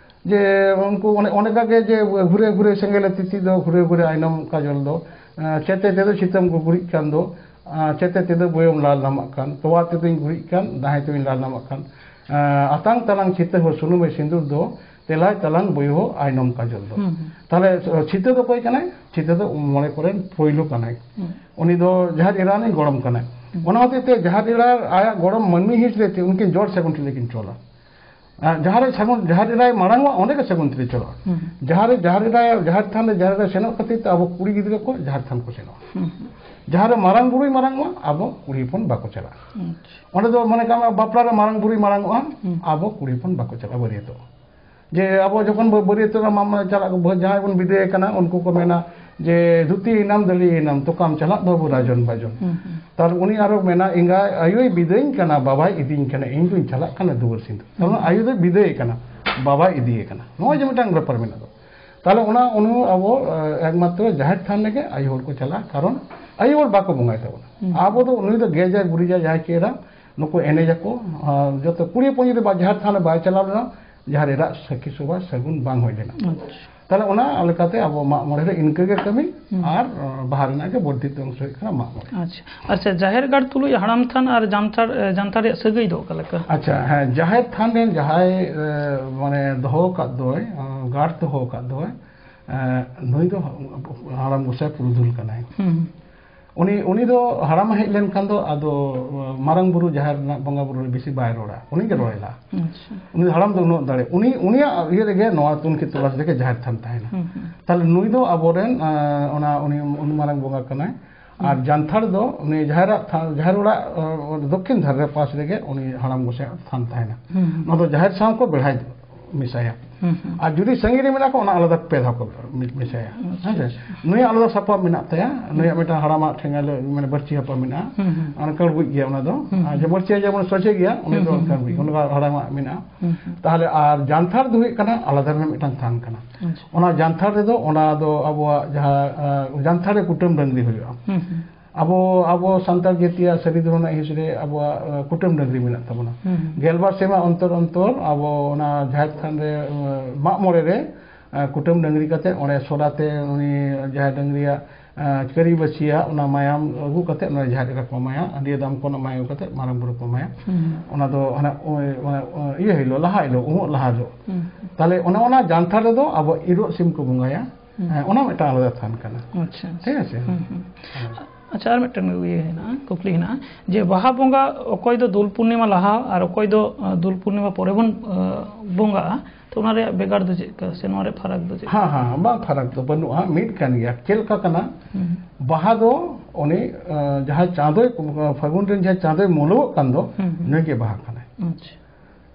ᱡᱮ ᱩᱱᱠᱩ ᱚᱱᱮ, ᱚᱱᱮ ᱚᱱᱠᱟ ᱜᱮ ᱡᱮ ᱜᱷᱩᱨᱮ ᱜᱷᱩᱨᱮ ᱥᱮᱸᱜᱮᱞᱮ ᱛᱤᱛᱤ ᱫᱚ, ᱜᱷᱩᱨᱮ ᱜᱷᱩᱨᱮ ᱟᱭᱱᱚᱢ ᱠᱟᱡᱚᱞ ᱫᱚ, ᱟᱸ, ᱪᱮᱛᱮ ᱛᱮᱫᱚ ᱪᱤᱛᱟᱹᱢ ᱜᱩᱜᱩᱨᱤᱡ ᱠᱟᱱ ᱫᱚ, ᱟᱸ, ᱪᱮᱛᱮ ᱛᱮᱫᱚ ᱵᱟᱹᱭᱟᱹᱢ ᱞᱟᱞ ᱱᱟᱢᱟᱜ ᱠᱟᱱ, ᱛᱚᱣᱟ ᱛᱮᱫᱚᱧ ᱜᱩᱨᱤᱡ ᱠᱟᱱ, ᱫᱟᱦᱮᱸ ᱛᱮᱫᱚᱧ ᱞᱟᱞ ᱱᱟᱢᱟᱜ ᱠᱟᱱ, ᱟᱸ, ᱟᱛᱟᱝ ᱛᱟᱞᱟᱝ ᱪᱷᱤᱛᱟᱹ ᱦᱚᱸ ᱥᱩᱱᱩᱢᱮ ᱥᱤᱸᱫᱩᱨ ᱫᱚ, ᱛᱮᱞᱟᱭ ᱛᱟᱞᱟᱝ ᱵᱟᱹᱭᱦᱟᱹ ᱟᱭᱱᱚᱢ ᱠᱟᱡᱚᱞ ᱫᱚ᱾ ᱦᱩᱸ, ᱦᱩᱸ᱾ ᱛᱟᱦᱞᱮ, ᱟᱸ, ᱪᱷᱤᱛᱟᱹ ᱫᱚ ᱚᱠᱚᱭ ᱠᱟᱱᱟᱭ? ᱪᱷᱤᱛᱟᱹ ᱫᱚ ᱢᱚᱬᱮ ᱠᱚᱨᱮᱱ ᱯᱳᱭᱞᱳ ᱠᱟᱱᱟᱭ᱾ ᱦᱩᱸ᱾ ᱩᱱᱤ ᱫᱚ ᱡᱟᱦᱮᱨ ᱮᱨᱟ ᱨᱤᱱ ᱜᱚᱲᱚᱢ ᱠᱟᱱᱟᱭ᱾ ᱦᱩᱸ᱾ ᱚᱱᱟ ᱦᱚᱛᱮᱡ ᱛᱮ ᱡᱟᱦᱮᱨ ᱮᱨᱟ ᱟᱭᱟᱜ ᱜᱚᱲᱚᱢ ᱢᱟᱹᱱᱢᱤ ᱦᱤᱸᱥ ᱨᱮ ᱩᱱᱠᱤᱱ ᱡᱚᱲ ᱥᱟᱹᱜᱩᱱ ᱴᱷᱤᱞᱤ ᱠᱤᱱ ᱪᱚᱞᱟ᱾ ᱟᱨ ᱡᱟᱦᱟᱸ ᱨᱮ ᱥᱟᱹᱜᱩᱱ, ᱡᱟᱦᱮᱨ ᱮᱨᱟᱭ ᱢᱟᱲᱟᱝ ᱚᱜᱼᱟ, ᱚᱸᱰᱮ ᱜᱮ ᱥᱟᱹᱜᱩᱱ ᱴᱷᱤᱞᱤ ᱪᱚᱞᱚᱜᱼᱟ᱾ ᱦᱩᱸ᱾ ᱡᱟᱦᱟᱸ ᱨᱮ ᱡᱟᱦᱮᱨ ᱮᱨᱟᱭ, ᱡᱟᱦᱮᱨ ᱛᱷᱟᱱ ᱨᱮ ᱡᱟᱦᱮᱨ ᱮᱨᱟᱭ ᱥᱮᱱᱚᱜ ᱠᱷᱟᱹᱛᱤᱨ ᱛᱮ ᱟᱵᱚ ᱠᱩᱲᱤ ᱜᱤᱫᱽᱨᱟᱹ ᱠᱚ ᱡᱟᱦᱮᱨ ᱛᱷᱟᱱ ᱠᱚ ᱥᱮᱱᱚᱜᱼᱟ᱾ ᱦᱩᱸ, ᱦᱩᱸ᱾ ᱡᱟᱦᱟᱸ ᱨᱮ ᱢᱟᱨᱟᱝ ᱵᱩᱨᱩᱭ ᱢᱟᱨᱟᱝ ᱚᱜᱼᱟ, ᱟᱵᱚ ᱠᱩᱲᱤ ᱦᱚᱯᱚᱱ ᱵᱟᱠᱚ ᱪᱟᱞᱟᱜᱼᱟ᱾ ᱟᱪᱪᱷᱟ᱾ ᱚᱸᱰᱮ ᱫᱚ ᱢᱚᱱᱮ ᱠᱟᱜ ᱢᱮ, ᱵᱟᱯᱞᱟ ᱨᱮ ᱢᱟᱨᱟᱝ ᱵᱩᱨᱩᱭ ᱢᱟᱨᱟᱝ ᱚᱜᱼᱟ, ᱦᱩᱸ᱾ ᱟᱵᱚ ᱠᱩᱲᱤ ᱦᱚᱯᱚᱱ ᱵᱟᱠᱚ ᱪᱟᱞᱟᱜᱼᱟ ᱵᱟᱹᱨᱭᱟᱹᱛᱚᱜ᱾ ᱡᱮ ᱟᱵᱚ ᱡᱚᱠᱷᱚᱱ ᱵᱚ ᱵᱟᱹᱨᱭᱟᱹᱛᱚᱜ ᱨᱮ ᱢᱟᱢᱟ ᱪᱟᱞᱟᱜ ᱠᱚ, ᱡᱟᱦᱟᱸᱭ ᱵᱚᱱ ᱵᱤᱫᱟᱹᱭᱮ ᱠᱟᱱᱟ, ᱩᱱᱠᱩ ᱠᱚ ᱢᱮᱱᱟ ᱡᱮ, "ᱫᱷᱩᱛᱤᱭᱮᱱᱟᱢ, ᱫᱟᱲᱤᱭᱮᱱᱟᱢ, ᱛᱚᱠᱟᱢ ᱪᱟᱞᱟᱜ ᱵᱟᱹᱵᱩ ᱨᱟᱡᱚᱱ ᱵᱟᱡᱚᱱ?" ᱦᱩᱸ, ᱦᱩᱸ᱾ ᱛᱟᱦᱞᱮ ᱩᱱᱤ ᱟᱨᱚ ᱢᱮᱱᱟ, "ᱮᱸᱜᱟ ᱟᱭᱳᱭ ᱵᱤᱫᱟᱹᱭᱤᱧ ᱠᱟᱱᱟ, ᱵᱟᱵᱟᱭ ᱤᱫᱤᱧ ᱠᱟᱱᱟ, ᱤᱧ ᱫᱩᱧ ᱪᱟᱞᱟᱜ ᱠᱟᱱᱟ ᱫᱩᱣᱟᱹᱨ ᱥᱤᱸᱫᱩᱨ᱾" ᱛᱟᱦᱞᱮ ᱦᱩᱸ᱾ ᱟᱭᱳ ᱫᱚᱭ ᱵᱤᱫᱟᱹᱭᱮ ᱠᱟᱱᱟ, ᱵᱟᱵᱟᱭ ᱤᱫᱤᱭᱮ ᱠᱟᱱᱟ᱾ ᱱᱚᱜᱼᱚᱭ ᱡᱮ ᱢᱤᱫᱴᱟᱝ ᱵᱮᱯᱟᱨ ᱢᱮᱱᱟᱜ ᱫᱚ᱾ ᱛᱟᱦᱞᱮ ᱚᱱᱟ ᱩᱱᱩ ᱟᱵᱚ, ᱮ, ᱮᱠᱢᱟᱛᱨᱚ ᱡᱟᱦᱮᱨ ᱛᱷᱟᱱ ᱨᱮᱜᱮ ᱟᱭᱳ ᱦᱚᱲ ᱠᱚ ᱪᱟᱞᱟᱜᱼᱟ, ᱠᱟᱨᱚᱱ ᱟᱭᱳ ᱦᱚᱲ ᱵᱟᱠᱚ ᱵᱚᱸᱜᱟᱭ ᱛᱟᱵᱚᱱᱟ᱾ ᱦᱩᱸ᱾ ᱟᱵᱚ ᱫᱚ ᱩᱱᱤ ᱫᱚ ᱜᱮᱡᱟᱭ ᱜᱩᱨᱤᱡᱟᱭ ᱡᱟᱦᱟᱸᱭ ᱪᱮᱫᱟ, ᱱᱩᱠᱩ ᱮᱱᱮᱡᱟᱠᱚ, ᱟᱨ ᱡᱚᱛᱚ ᱠᱩᱲᱤ ᱦᱚᱯᱚᱱ ᱡᱩᱫᱤ ᱵᱟ-, ᱡᱟᱦᱮᱨ ᱛᱷᱟᱱ ᱨᱮ ᱵᱟᱭ ᱪᱟᱞᱟᱣ ᱞᱮᱱᱟ, ᱡᱟᱦᱟᱸ ᱨᱮ ᱨᱟᱜ ᱥᱟᱹᱠᱷᱤ ᱥᱚᱵᱷᱟ ᱥᱟᱹᱜᱩᱱ ᱵᱟᱝ ᱦᱩᱭ ᱞᱮᱱᱟ᱾ ᱟᱪᱪᱷᱟ᱾ ᱛᱟᱦᱞᱮ ᱚᱱᱟ ᱞᱮᱠᱟᱛᱮ ᱟᱵᱚ ᱢᱟᱜ ᱢᱚᱬᱮ ᱨᱮ ᱤᱱᱠᱟᱹ ᱜᱮ ᱠᱟᱹᱢᱤ, ᱦᱩᱸ᱾ ᱟᱨ, ᱟᱸ, ᱵᱟᱦᱟ ᱨᱮᱱᱟᱜ ᱜᱮ ᱵᱚᱨᱫᱷᱤᱛ ᱚᱝᱥᱚ ᱦᱩᱭᱩᱜ ᱠᱟᱱᱟ ᱢᱟᱜ ᱢᱚᱬᱮ᱾ ᱟᱪᱪᱷᱟ, ᱟᱪᱪᱷᱟ, ᱡᱟᱦᱮᱨ ᱜᱟᱲ ᱛᱩᱞᱩᱡ ᱦᱟᱲᱟᱢ ᱛᱷᱟᱱ ᱟᱨ ᱡᱟᱱᱛᱷᱟᱲ, ᱮ, ᱡᱟᱱᱛᱷᱟᱲ ᱨᱮᱭᱟᱜ ᱥᱟᱹᱜᱟᱹᱭ ᱫᱚ ᱚᱠᱟ ᱞᱮᱠᱟ? ᱟᱪᱪᱷᱟ, ᱦᱮᱸ, ᱡᱟᱦᱮᱨ ᱛᱷᱟᱱ ᱨᱮᱱ ᱡᱟᱦᱟᱸᱭ, ᱮ, ᱢᱟᱱᱮ ᱫᱚᱦᱚ ᱟᱠᱟᱫ ᱫᱚᱭ, ᱟᱸ, ᱜᱟᱲ ᱫᱚᱦᱚ ᱟᱠᱟᱫ ᱫᱚᱭ, ᱮ, ᱱᱩᱭ ᱫᱚ ᱦᱟᱲᱟᱢ ᱜᱚᱸᱥᱟᱭ ᱯᱩᱨᱩᱫᱷᱩᱞ ᱠᱟᱱᱟᱭ᱾ ᱦᱩᱸ᱾ ᱩᱱᱤ, ᱩᱱᱤ ᱫᱚ ᱦᱟᱲᱟᱢ ᱦᱮᱡ ᱞᱮᱱᱠᱷᱟᱱ ᱫᱚ ᱟᱫᱚ ᱢᱟᱨᱟᱝ ᱵᱩᱨᱩ ᱡᱟᱦᱮᱨ ᱨᱮᱱᱟᱜ ᱵᱚᱸᱜᱟ ᱵᱩᱨᱩ ᱨᱮ ᱵᱮᱥᱤ ᱵᱟᱭ ᱨᱚᱲᱟ, ᱩᱱᱤ ᱜᱮ ᱨᱚᱲᱮ ᱞᱟᱦᱟ᱾ ᱟᱪᱪᱷᱟ᱾ ᱩᱱᱤ ᱫᱚ ᱦᱟᱲᱟᱢ ᱫᱚ ᱩᱱᱟᱹᱜ ᱫᱟᱲᱮ, ᱩᱱᱤ, ᱩᱱᱤᱭᱟᱜ ᱤᱭᱟᱹ ᱨᱮᱜᱮ ᱱᱚᱣᱟ ᱛᱩᱱᱠᱷᱤ ᱛᱚᱞᱟᱥ ᱨᱮᱜᱮ ᱡᱟᱦᱮᱨ ᱛᱷᱟᱱ ᱛᱟᱦᱮᱱᱟ᱾ ᱦᱩᱸ, ᱦᱩᱸ᱾ ᱛᱟᱦᱞᱮ ᱱᱩᱭ ᱫᱚ ᱟᱵᱚᱨᱮᱱ, ᱟᱸ, ᱚᱱᱟ, ᱩᱱᱤ, ᱩᱱᱤ ᱢᱟᱨᱟᱝ ᱵᱚᱸᱜᱟ ᱠᱟᱱᱟᱭ᱾ ᱟᱨ ᱦᱩᱸ᱾ ᱡᱟᱱᱛᱷᱟᱲ ᱫᱚ ᱩᱱᱤ ᱡᱟᱦᱮᱨᱟᱜ ᱛᱷᱟ-, ᱡᱟᱦᱮᱨ ᱚᱲᱟᱜ, ᱟᱸ, ᱫᱚᱠᱠᱷᱤᱱ ᱫᱷᱟᱨᱮ ᱯᱟᱥ ᱨᱮᱜᱮ ᱩᱱᱤ ᱦᱟᱲᱟᱢ ᱜᱚᱸᱥᱟᱭᱟᱜ ᱛᱷᱟᱱ ᱛᱟᱦᱮᱱᱟ᱾ ᱦᱩᱸ, ᱦᱩᱸ᱾ ᱱᱚᱣᱟ ᱫᱚ ᱡᱟᱦᱮᱨ ᱥᱟᱶ ᱠᱚ ᱵᱮᱲᱦᱟᱭ ᱢᱮᱥᱟᱭᱟ᱾ ᱦᱩᱸ, ᱦᱩᱸ᱾ ᱟᱨ ᱡᱩᱫᱤ ᱥᱟᱺᱜᱤᱧ ᱨᱮ ᱢᱮᱱᱟᱜ ᱠᱚᱣᱟ, ᱚᱱᱟ ᱟᱞᱟᱫᱟ ᱯᱮ ᱫᱷᱟᱣ ᱠᱚ ᱢᱮᱥᱟᱭᱟ᱾ ᱟᱪᱪᱷᱟ, ᱦᱮᱸ ᱥᱮ? ᱟᱪᱪᱷᱟ᱾ ᱱᱩᱭᱟᱜ ᱟᱞᱟᱫᱟ ᱥᱟᱯᱟᱵ ᱢᱮᱱᱟᱜ ᱛᱟᱭᱟ, ᱦᱩᱸ᱾ ᱱᱩᱭᱟᱜ ᱢᱤᱫᱴᱟᱝ ᱦᱟᱲᱟᱢᱟᱜ ᱴᱷᱮᱸᱜᱟ ᱞᱮ, ᱢᱟᱱᱮ ᱵᱟᱹᱲᱪᱤ ᱦᱟᱯᱟ ᱢᱮᱱᱟᱜᱼᱟ᱾ ᱦᱩᱸ, ᱦᱩᱸ᱾ ᱚᱱᱟ ᱠᱟᱹᱬᱵᱩᱡ ᱜᱮᱭᱟ ᱚᱱᱟ ᱫᱚ᱾ ᱦᱩᱸ, ᱟᱨ ᱡᱮ ᱦᱩᱸ᱾ ᱵᱟᱹᱲᱪᱤ ᱡᱮᱢᱚᱱ ᱥᱚᱡᱷᱮ ᱜᱮᱭᱟ, ᱩᱱᱤ ᱦᱩᱸ, ᱫᱚ ᱦᱩᱸ, ᱠᱟᱹᱬᱵᱩᱡ, ᱦᱩᱸ᱾ ᱚᱱᱟ ᱫᱚ ᱦᱟᱲᱟᱢᱟᱜ ᱢᱮᱱᱟᱜᱼᱟ᱾ ᱦᱩᱸ, ᱦᱩᱸ᱾ ᱛᱟᱦᱞᱮ ᱟᱨ ᱡᱟᱱᱛᱷᱟᱲ ᱫᱚ ᱦᱩᱭᱩᱜ ᱠᱟᱱᱟ ᱟᱞᱟᱫᱟ ᱨᱮᱱᱟᱜ ᱢᱤᱫᱴᱟᱝ ᱛᱷᱟᱱ ᱠᱟᱱᱟ᱾ ᱟᱪᱪᱷᱟ᱾ ᱚᱱᱟ ᱡᱟᱱᱛᱷᱟᱲ ᱨᱮᱫᱚ ᱚᱱᱟ ᱫᱚ ᱟᱵᱚᱣᱟᱜ ᱡᱟᱦᱟᱸ, ᱟᱸ, ᱡᱟᱱᱛᱷᱟᱲ ᱨᱮ ᱠᱩᱴᱟᱹᱢ ᱰᱟᱹᱝᱨᱤ ᱦᱩᱭᱩᱜᱼᱟ᱾ ᱦᱩᱸ, ᱦᱩᱸ᱾ ᱟᱵᱚ, ᱟᱵᱚ ᱥᱟᱱᱛᱟᱲ ᱡᱟᱹᱛᱤᱭᱟᱜ ᱥᱟᱹᱨᱤ ᱫᱷᱚᱨᱚᱢ ᱨᱮᱱᱟᱜ ᱦᱤᱸᱥ ᱨᱮ ᱟᱵᱚᱣᱟᱜ, ᱟᱸ, ᱠᱩᱴᱟᱹᱢ ᱰᱟᱹᱝᱨᱤ ᱢᱮᱱᱟᱜ ᱛᱟᱵᱚᱱᱟ᱾ ᱦᱩᱸ, ᱦᱩᱸ᱾ ᱜᱮᱞᱵᱟᱨ ᱥᱮᱨᱢᱟ ᱚᱱᱛᱚᱨ ᱚᱱᱛᱚᱨ ᱟᱵᱚ ᱚᱱᱟ ᱡᱟᱦᱮᱨ ᱛᱷᱟᱱ ᱨᱮ, ᱟᱸ, ᱢᱟᱜ ᱢᱚᱬᱮ ᱨᱮ, ᱟᱸ, ᱠᱩᱴᱟᱹᱢ ᱰᱟᱹᱝᱨᱤ ᱠᱟᱛᱮ ᱚᱸᱰᱮ ᱥᱚᱫᱟ ᱛᱮ ᱩᱱᱤ ᱡᱟᱦᱮᱨ ᱰᱟᱹᱝᱨᱤᱭᱟᱜ ᱠᱟᱹᱨᱤ ᱵᱟᱹᱪᱤᱭᱟ, ᱚᱱᱟ ᱢᱟᱭᱟᱢ ᱟᱹᱜᱩ ᱠᱟᱛᱮ ᱚᱱᱟ ᱡᱟᱦᱮᱨ ᱮᱨᱟ ᱠᱚ ᱮᱢᱟᱭᱟ, ᱟᱹᱰᱤ ᱫᱟᱢ ᱠᱚ ᱮᱢᱟᱭᱟ, ᱟᱹᱜᱩ ᱠᱟᱛᱮ ᱢᱟᱨᱟᱝ ᱵᱩᱨᱩ ᱠᱚ ᱮᱢᱟᱭᱟ᱾ ᱦᱩᱸ᱾ ᱚᱱᱟ ᱫᱚ ᱦᱟᱱᱮ ᱳᱭ, ᱢᱟᱱᱮ, ᱤᱭᱟᱹ ᱦᱤᱞᱳᱜ, ᱞᱟᱦᱟ ᱦᱤᱞᱳᱜ, ᱩᱢᱩᱜ ᱞᱟᱦᱟ ᱦᱤᱞᱳᱜ᱾ ᱦᱩᱸ᱾ ᱛᱟᱦᱞᱮ ᱚᱱᱮ ᱚᱱᱟ ᱡᱟᱱᱛᱷᱟᱲ ᱨᱮᱫᱚ ᱟᱵᱚ ᱤᱨᱚᱜ ᱥᱤᱢ ᱠᱚ ᱵᱚᱸᱜᱟᱭᱟ᱾ ᱦᱩᱸ᱾ ᱦᱮᱸ, ᱚᱱᱟ ᱢᱤᱫᱴᱟᱝ ᱟᱞᱟᱫᱟ ᱛᱷᱟᱱ ᱠᱟᱱᱟ᱾ ᱟᱪᱪᱷᱟ, ᱟᱪᱪᱷᱟ᱾ ᱴᱷᱤᱠ ᱟᱪᱷᱮ? ᱦᱩᱸ, ᱦᱩᱸ᱾ ᱦᱮᱸ᱾ ᱟᱪᱪᱷᱟ, ᱟᱨ ᱢᱤᱫᱴᱟᱝ ᱤᱭᱟᱹ ᱦᱮᱱᱟᱜᱼᱟ, ᱠᱩᱠᱞᱤ ᱦᱮᱱᱟᱜᱼᱟ, ᱡᱮ ᱵᱟᱦᱟ ᱵᱚᱸᱜᱟ ᱚᱠᱚᱭ ᱫᱚ ᱫᱳᱞ ᱯᱩᱨᱱᱤᱢᱟ ᱞᱟᱦᱟ ᱟᱨ ᱚᱠᱚᱭ ᱫᱚ, ᱟᱸ, ᱫᱳᱞ ᱯᱩᱨᱱᱤᱢᱟ ᱯᱚᱨᱮ ᱵᱚᱱ, ᱟᱸ, ᱵᱚᱸᱜᱟᱜᱼᱟ, ᱛᱚ ᱚᱱᱟ ᱨᱮᱭᱟᱜ ᱵᱷᱮᱜᱟᱨ ᱫᱚ ᱪᱮᱫ ᱞᱮᱠᱟ, ᱥᱮ ᱱᱚᱣᱟ ᱨᱮᱭᱟᱜ ᱯᱷᱟᱨᱟᱠ ᱫᱚ ᱪᱮᱫ? ᱦᱮᱸ, ᱦᱮᱸ, ᱵᱟᱝ, ᱯᱷᱟᱨᱟᱠ ᱫᱚ ᱵᱟᱹᱱᱩᱜᱼᱟ, ᱢᱤᱫ ᱠᱟᱱ ᱜᱮᱭᱟ᱾ ᱪᱮᱫ ᱞᱮᱠᱟ ᱠᱟᱱᱟ? ᱦᱩᱸ᱾ ᱵᱟᱦᱟ ᱫᱚ ᱩᱱᱤ, ᱟᱸ, ᱡᱟᱦᱟᱸᱭ ᱪᱟᱸᱫᱳᱭ, ᱯᱷᱟᱹᱜᱩᱱ ᱨᱮᱱ ᱡᱟᱦᱟᱸᱭ ᱪᱟᱸᱫᱳᱭ ᱢᱩᱞᱩᱜᱚᱜ ᱠᱟᱱ ᱫᱚ, ᱦᱩᱸ, ᱦᱩᱸ᱾ ᱱᱩᱭ ᱜᱮ ᱵᱟᱦᱟ ᱠᱟᱱᱟᱭ᱾ ᱟᱪᱪᱷᱟ᱾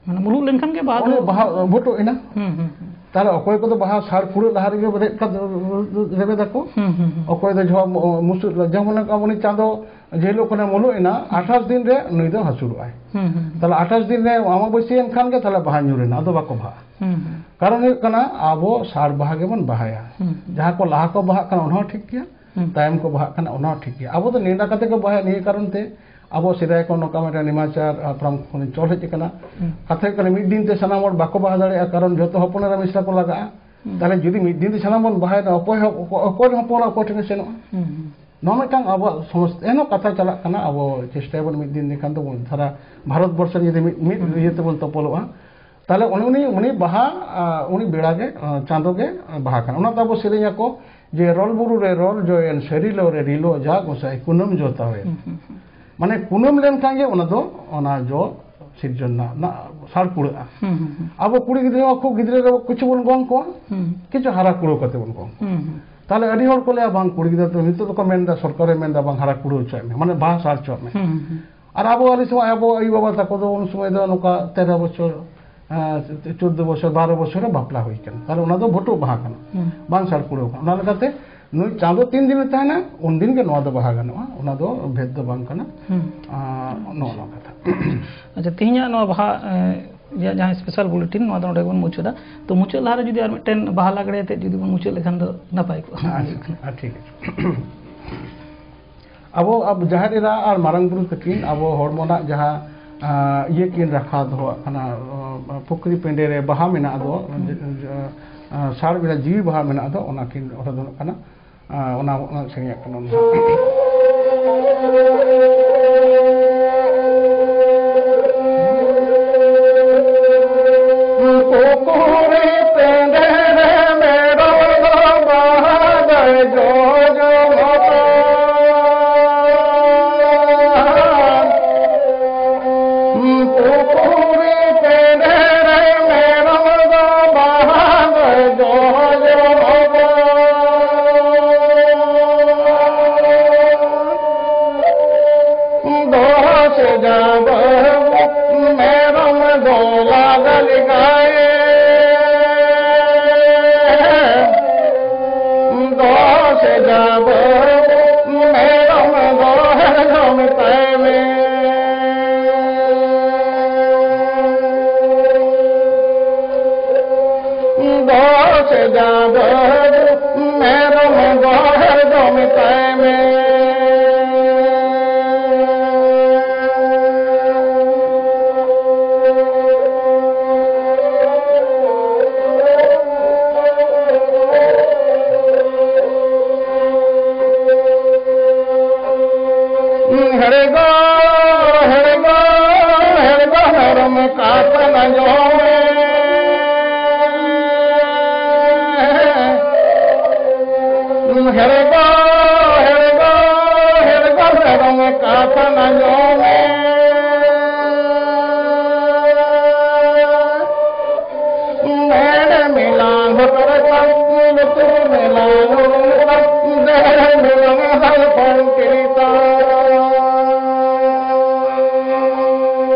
ᱢᱟᱱᱮ ᱢᱩᱞᱩᱜ ᱞᱮᱱᱠᱷᱟᱱ ᱜᱮ ᱵᱟᱦᱟ ᱩᱱᱤ ᱫᱚ ᱵᱟᱦᱟ ᱵᱷᱩᱴᱩᱜ ᱮᱱᱟ᱾ ᱦᱩᱸ, ᱦᱩᱸ, ᱦᱩᱸ᱾ ᱛᱟᱦᱞᱮ ᱚᱠᱚᱭ ᱠᱚᱫᱚ ᱵᱟᱦᱟ ᱥᱟᱲ ᱯᱩᱨᱟᱹᱜ ᱞᱟᱦᱟ ᱨᱮᱜᱮ ᱨᱮᱵᱮᱫ ᱠᱟᱛᱮ, ᱨᱮᱵᱮᱫᱟᱠᱚ᱾ ᱦᱩᱸ, ᱦᱩᱸ, ᱦᱩᱸ᱾ ᱚᱠᱚᱭ ᱫᱚ ᱡᱚᱦᱚᱜ ᱢᱩ-, ᱢᱩᱪᱟᱹᱫ ᱨᱮ, ᱡᱮᱢᱚᱱ ᱚᱱᱠᱟ ᱩᱱᱤ ᱪᱟᱸᱫᱚ ᱡᱮ ᱦᱤᱞᱳᱜ ᱠᱷᱚᱱᱮ ᱢᱩᱞᱩᱜ ᱮᱱᱟ, ᱦᱩᱸ᱾ ᱟᱴᱷᱟᱥ ᱫᱤᱱ ᱨᱮ ᱱᱩᱭ ᱫᱚ ᱦᱟᱹᱥᱩᱨᱚᱜᱼᱟᱭ᱾ ᱦᱩᱸ, ᱦᱩᱸ, ᱦᱩᱸ᱾ ᱛᱟᱦᱞᱮ ᱟᱴᱷᱟᱥ ᱫᱤᱱ ᱨᱮ ᱟᱢᱟᱵᱟᱹᱥᱭᱟᱹ ᱮᱱ ᱠᱷᱟᱱ ᱜᱮ ᱛᱟᱦᱞᱮ ᱵᱟᱦᱟ ᱧᱩᱨ ᱮᱱᱟ, ᱟᱫᱚ ᱵᱟᱠᱚ ᱵᱟᱦᱟᱜᱼᱟ᱾ ᱦᱩᱸ, ᱦᱩᱸ᱾ ᱠᱟᱨᱚᱱ ᱦᱩᱭᱩᱜ ᱠᱟᱱᱟ, ᱟᱵᱚ ᱥᱟᱲ ᱵᱟᱦᱟ ᱜᱮᱵᱚᱱ ᱵᱟᱦᱟᱭᱟ᱾ ᱦᱩᱸ, ᱦᱩᱸ᱾ ᱡᱟᱦᱟᱸ ᱠᱚ ᱞᱟᱦᱟ ᱠᱚ ᱵᱟᱦᱟᱜ ᱠᱟᱱᱟ, ᱚᱱᱟ ᱦᱚᱸ ᱴᱷᱤᱠ ᱜᱮᱭᱟ, ᱦᱩᱸ᱾ ᱛᱟᱭᱚᱢ ᱠᱚ ᱵᱟᱦᱟᱜ ᱠᱟᱱᱟ, ᱚᱱᱟ ᱦᱚᱸ ᱴᱷᱤᱠ ᱜᱮᱭᱟ᱾ ᱟᱵᱚ ᱫᱚ ᱱᱮᱰᱟ ᱠᱟᱛᱮ ᱠᱚ ᱵᱟᱦᱟᱭᱟ, ᱱᱤᱭᱟᱹ ᱠᱟᱨᱚᱱ ᱛᱮ ᱟᱵᱚ ᱥᱮᱫᱟᱭ ᱠᱷᱚᱱ ᱱᱚᱝᱠᱟ ᱢᱤᱫᱴᱟᱝ ᱱᱮᱢᱟᱪᱟᱨ ᱦᱟᱯᱲᱟᱢ ᱠᱷᱚᱱ ᱪᱚᱞ ᱦᱮᱡ ᱟᱠᱟᱱᱟ᱾ ᱦᱩᱸ᱾ ᱠᱟᱛᱷᱟ ᱦᱩᱭᱩᱜ ᱠᱟᱱᱟ, ᱢᱤᱫ ᱫᱤᱱ ᱛᱮ ᱥᱟᱱᱟᱢ ᱦᱚᱲ ᱵᱟᱠᱚ ᱵᱟᱦᱟ ᱫᱟᱲᱮᱭᱟᱜᱼᱟ, ᱠᱟᱨᱚᱱ ᱡᱚᱛᱚ ᱦᱚᱯᱚᱱ ᱮᱨᱟ ᱢᱤᱥᱨᱟ ᱠᱚ ᱞᱟᱜᱟᱜᱼᱟ᱾ ᱦᱩᱸ᱾ ᱛᱟᱦᱞᱮ ᱡᱩᱫᱤ ᱢᱤᱫ ᱫᱤᱱ ᱛᱮ ᱥᱟᱱᱟᱢ ᱵᱚᱱ ᱵᱟᱦᱟᱭᱮᱫᱟ, ᱚᱠᱚᱭ ᱦᱚᱸ, ᱚᱠᱚᱭ, ᱚᱠᱚᱭ ᱨᱮᱱ ᱦᱚᱯᱚᱱ ᱮᱨᱟ ᱚᱠᱚᱭ ᱴᱷᱮᱱ ᱮ ᱥᱮᱱᱚᱜᱼᱟ? ᱦᱩᱸ, ᱦᱩᱸ᱾ ᱱᱚᱣᱟ ᱢᱤᱫᱴᱟᱝ ᱟᱵᱚᱣᱟᱜ ᱥᱚᱢᱚᱥ-, ᱮᱱᱦᱚᱸ ᱠᱟᱛᱷᱟ ᱪᱟᱞᱟᱜ ᱠᱟᱱᱟ, ᱟᱵᱚ ᱪᱮᱥᱴᱟᱭᱟᱵᱚᱱ ᱢᱤᱫ ᱫᱤᱱ ᱞᱮᱠᱷᱟᱱ ᱫᱚ ᱥᱟᱨᱟ ᱵᱷᱟᱨᱚᱛ ᱵᱚᱨᱥᱚ ᱨᱮ ᱡᱩᱫᱤ ᱢᱤᱫ, ᱢᱤᱫ ᱦᱩᱸ᱾ ᱤᱭᱟᱹ ᱛᱮᱵᱚᱱ ᱛᱚᱯᱚᱞᱚᱜᱼᱟ, ᱛᱟᱦᱞᱮ ᱩᱱᱤ, ᱩᱱᱤ, ᱩᱱᱤ ᱵᱟᱦᱟ, ᱟ, ᱩᱱᱤ ᱵᱮᱲᱟ ᱜᱮ, ᱟ, ᱪᱟᱸᱫᱚ ᱜᱮ, ᱟ, ᱵᱟᱦᱟ ᱠᱟᱱᱟ᱾ ᱚᱱᱟᱛᱮ ᱟᱵᱚ ᱥᱮᱨᱮᱧ ᱟᱠᱚ ᱡᱮ, "ᱨᱚᱞ ᱵᱩᱨᱩ ᱨᱮ ᱨᱚᱞ ᱡᱚᱭᱮᱱ, ᱥᱟᱹᱨᱤᱞᱚ ᱨᱮ ᱨᱤᱞᱚ ᱡᱟ ᱜᱚᱸᱥᱟᱭ, ᱠᱩᱱᱟᱹᱢ ᱡᱚ ᱛᱟᱣᱮᱱ᱾" ᱦᱩᱸ, ᱦᱩᱸ, ᱦᱩᱸ᱾ ᱢᱟᱱᱮ ᱠᱩᱱᱟᱹᱢ ᱞᱮᱱᱠᱷᱟᱱ ᱜᱮ ᱚᱱᱟ ᱫᱚ, ᱚᱱᱟ ᱡᱚ ᱥᱤᱨᱡᱚᱱ ᱨᱮᱱᱟᱜ, ᱨᱮᱱᱟᱜ ᱥᱟᱲ ᱠᱩᱲᱟᱹᱜᱼᱟ᱾ ᱦᱩᱸ, ᱦᱩᱸ, ᱦᱩᱸ᱾ ᱟᱵᱚ ᱠᱩᱲᱤ ᱜᱤᱫᱽᱨᱟᱹ ᱦᱚᱸ ᱠᱷᱩᱵ ᱜᱤᱫᱽᱨᱟᱹ ᱨᱮ ᱠᱤᱪᱷᱩ ᱵᱚᱱ ᱜᱚᱝ ᱠᱚᱣᱟ, ᱦᱩᱸ᱾ ᱠᱤᱪᱷᱩ ᱦᱟᱨᱟ ᱠᱩᱲᱟᱹᱣ ᱠᱟᱛᱮ ᱵᱚᱱ ᱜᱚᱝ ᱠᱚᱣᱟ᱾ ᱦᱩᱸ, ᱦᱩᱸ᱾ ᱛᱟᱦᱞᱮ ᱟᱹᱰᱤ ᱦᱚᱲ ᱠᱚ ᱞᱟᱹᱭᱟ, "ᱵᱟᱝ, ᱠᱩᱲᱤ ᱜᱤᱫᱽᱨᱟᱹ ᱫᱚ ᱱᱤᱛᱚᱜ ᱫᱚᱠᱚ ᱢᱮᱱᱫᱟ, ᱥᱚᱨᱠᱟᱨᱮ ᱢᱮᱱᱫᱟ, ᱵᱟᱝ, ᱦᱟᱨᱟ ᱠᱩᱲᱟᱹᱣ ᱦᱚᱪᱚᱭ ᱢᱮ, ᱢᱟᱱᱮ ᱵᱟᱦᱟ ᱥᱟᱲ ᱦᱚᱪᱚᱭ ᱢᱮ᱾" ᱦᱩᱸ, ᱦᱩᱸ᱾ ᱟᱨ ᱟᱵᱚ ᱟᱞᱮ ᱥᱚᱢᱚᱭ ᱟᱵᱚ ᱟᱭᱳ ᱵᱟᱵᱟ ᱛᱟᱠᱚ ᱫᱚ ᱩᱱ ᱥᱚᱢᱚᱭ ᱫᱚ ᱱᱚᱝᱠᱟ ᱛᱮᱨᱚ ᱵᱚᱪᱷᱚᱨ, ᱮᱸ, ᱪᱳᱫᱽᱫᱳ ᱵᱚᱪᱷᱚᱨ, ᱵᱟᱨᱚ ᱵᱚᱪᱷᱚᱨ ᱨᱮ ᱵᱟᱯᱞᱟ ᱦᱩᱭ ᱠᱟᱱᱟ᱾ ᱛᱟᱦᱞᱮ ᱚᱱᱟ ᱫᱚ ᱵᱷᱩᱴᱩᱜ ᱵᱟᱦᱟ ᱠᱟᱱᱟ, ᱦᱩᱸ᱾ ᱵᱟᱝ ᱥᱟᱲ ᱠᱩᱲᱟᱹᱣ ᱠᱟᱱᱟ᱾ ᱚᱱᱟ ᱞᱮᱠᱟᱛᱮ ᱱᱩᱭ ᱪᱟᱸᱫᱚ ᱛᱤᱱ ᱫᱤᱱᱮ ᱛᱟᱦᱮᱱᱟ, ᱩᱱ ᱫᱤᱱ ᱜᱮ ᱱᱚᱣᱟ ᱫᱚ ᱵᱟᱦᱟ ᱜᱟᱱᱚᱜᱼᱟ, ᱚᱱᱟ ᱫᱚ ᱵᱷᱮᱫ ᱫᱚ ᱵᱟᱝ ᱠᱟᱱᱟ᱾ ᱦᱩᱸ᱾ ᱟᱨ ᱱᱚᱜᱼᱚ ᱱᱚᱣᱟ ᱠᱟᱛᱷᱟ᱾ ᱟᱪᱪᱷᱟ, ᱛᱮᱦᱮᱧᱟᱜ ᱱᱚᱣᱟ ᱵᱟᱦᱟ, ᱮᱸ, ᱨᱮᱭᱟᱜ ᱡᱟᱦᱟᱸ special bulletin, ᱱᱚᱣᱟ ᱫᱚ ᱱᱚᱰᱮ ᱜᱮᱵᱚᱱ ᱢᱩᱪᱟᱹᱫᱟ᱾ ᱛᱚ, ᱢᱩᱪᱟᱹᱫ ᱞᱟᱦᱟ ᱨᱮ ᱡᱩᱫᱤ ᱟᱨ ᱢᱤᱫᱴᱮᱱ ᱵᱟᱦᱟ ᱞᱟᱜᱽᱲᱮ ᱟᱛᱮᱫ ᱡᱩᱫᱤ ᱵᱚᱱ ᱢᱩᱪᱟᱹᱫ ᱞᱮᱠᱷᱟᱱ ᱫᱚ ᱱᱟᱯᱟᱭ ᱠᱚᱜᱼᱟ᱾ ᱟᱪᱪᱷᱟ, ᱟᱪᱪᱷᱟ, ᱴᱷᱤᱠ ᱟᱪᱷᱮ᱾ ᱟᱵᱚ, ᱟᱵᱚ ᱡᱟᱦᱮᱨ ᱮᱨᱟ ᱟᱨ ᱢᱟᱨᱟᱝ ᱵᱩᱨᱩ ᱛᱟᱹᱠᱤᱱ ᱟᱵᱚ ᱦᱚᱲᱢᱚ ᱨᱮᱱᱟᱜ ᱡᱟᱦᱟᱸ, ᱟᱸ, ᱤᱭᱟᱹ ᱠᱤᱱ ᱨᱟᱠᱷᱟ ᱫᱚᱦᱚᱣᱟᱜ ᱠᱟᱱᱟ, ᱟᱸ, ᱯᱩᱠᱷᱨᱤ ᱯᱤᱸᱰᱟᱹ ᱨᱮ ᱵᱟᱦᱟ ᱢᱮᱱᱟᱜ ᱫᱚ, ᱦᱩᱸ᱾ ᱡᱮ, ᱡᱮ, ᱟᱸ, ᱥᱟᱲ ᱵᱮᱲᱟ ᱡᱤᱣᱤ ᱵᱟᱦᱟ ᱢᱮᱱᱟᱜ ᱫᱚ, ᱚᱱᱟ ᱠᱤᱱ ᱚᱸᱰᱮ ᱫᱚ ᱦᱩᱭᱩᱜ ᱠᱟᱱᱟ᱾ ᱚᱱᱟ ᱚᱱᱟ ᱥᱮᱨᱮᱧ ᱟᱠᱚ ᱱᱚᱰᱮ᱾ ᱫᱚᱥ ᱡᱟᱵ ᱢᱮᱨᱚᱢ ᱫᱚ ᱞᱟᱜᱟ ᱞᱮᱜᱟᱭ᱾ ᱫᱚᱥ ᱡᱟᱵ ᱢᱮᱨᱚᱢ ᱫᱚ ᱦᱮᱲᱜᱚᱢ ᱛᱟᱭ ᱢᱮ᱾ ᱫᱚᱥ ᱡᱟᱵ ᱢᱮᱨᱚᱢ ᱫᱚ ᱦᱮᱲᱜᱚᱢ ᱛᱟᱭ ᱢᱮ᱾ ᱦᱮᱲᱜᱚ, ᱦᱮᱲᱜᱚ, ᱦᱮᱲᱜᱚ ᱢᱮᱨᱚᱢ ᱠᱟᱛᱷᱟ ᱟᱸᱡᱚᱢ ᱢᱮ᱾ ᱦᱮᱲᱜᱚ, ᱦᱮᱲᱜᱚ, ᱦᱮᱲᱜᱚ ᱢᱮᱨᱚᱢ ᱠᱟᱛᱷᱟ ᱟᱸᱡᱚᱢ ᱢᱮ᱾ ᱢᱮᱫ ᱢᱮᱞᱟ ᱦᱚᱴᱚᱨ ᱛᱟᱢ, ᱞᱩᱛᱩᱨ ᱢᱮᱞᱟ ᱞᱩᱲᱩᱨ ᱛᱟᱢ, ᱫᱮᱦᱮ ᱢᱮᱞᱟ ᱫᱟᱞ ᱯᱚᱱ ᱠᱤᱨᱤ ᱛᱟᱢ᱾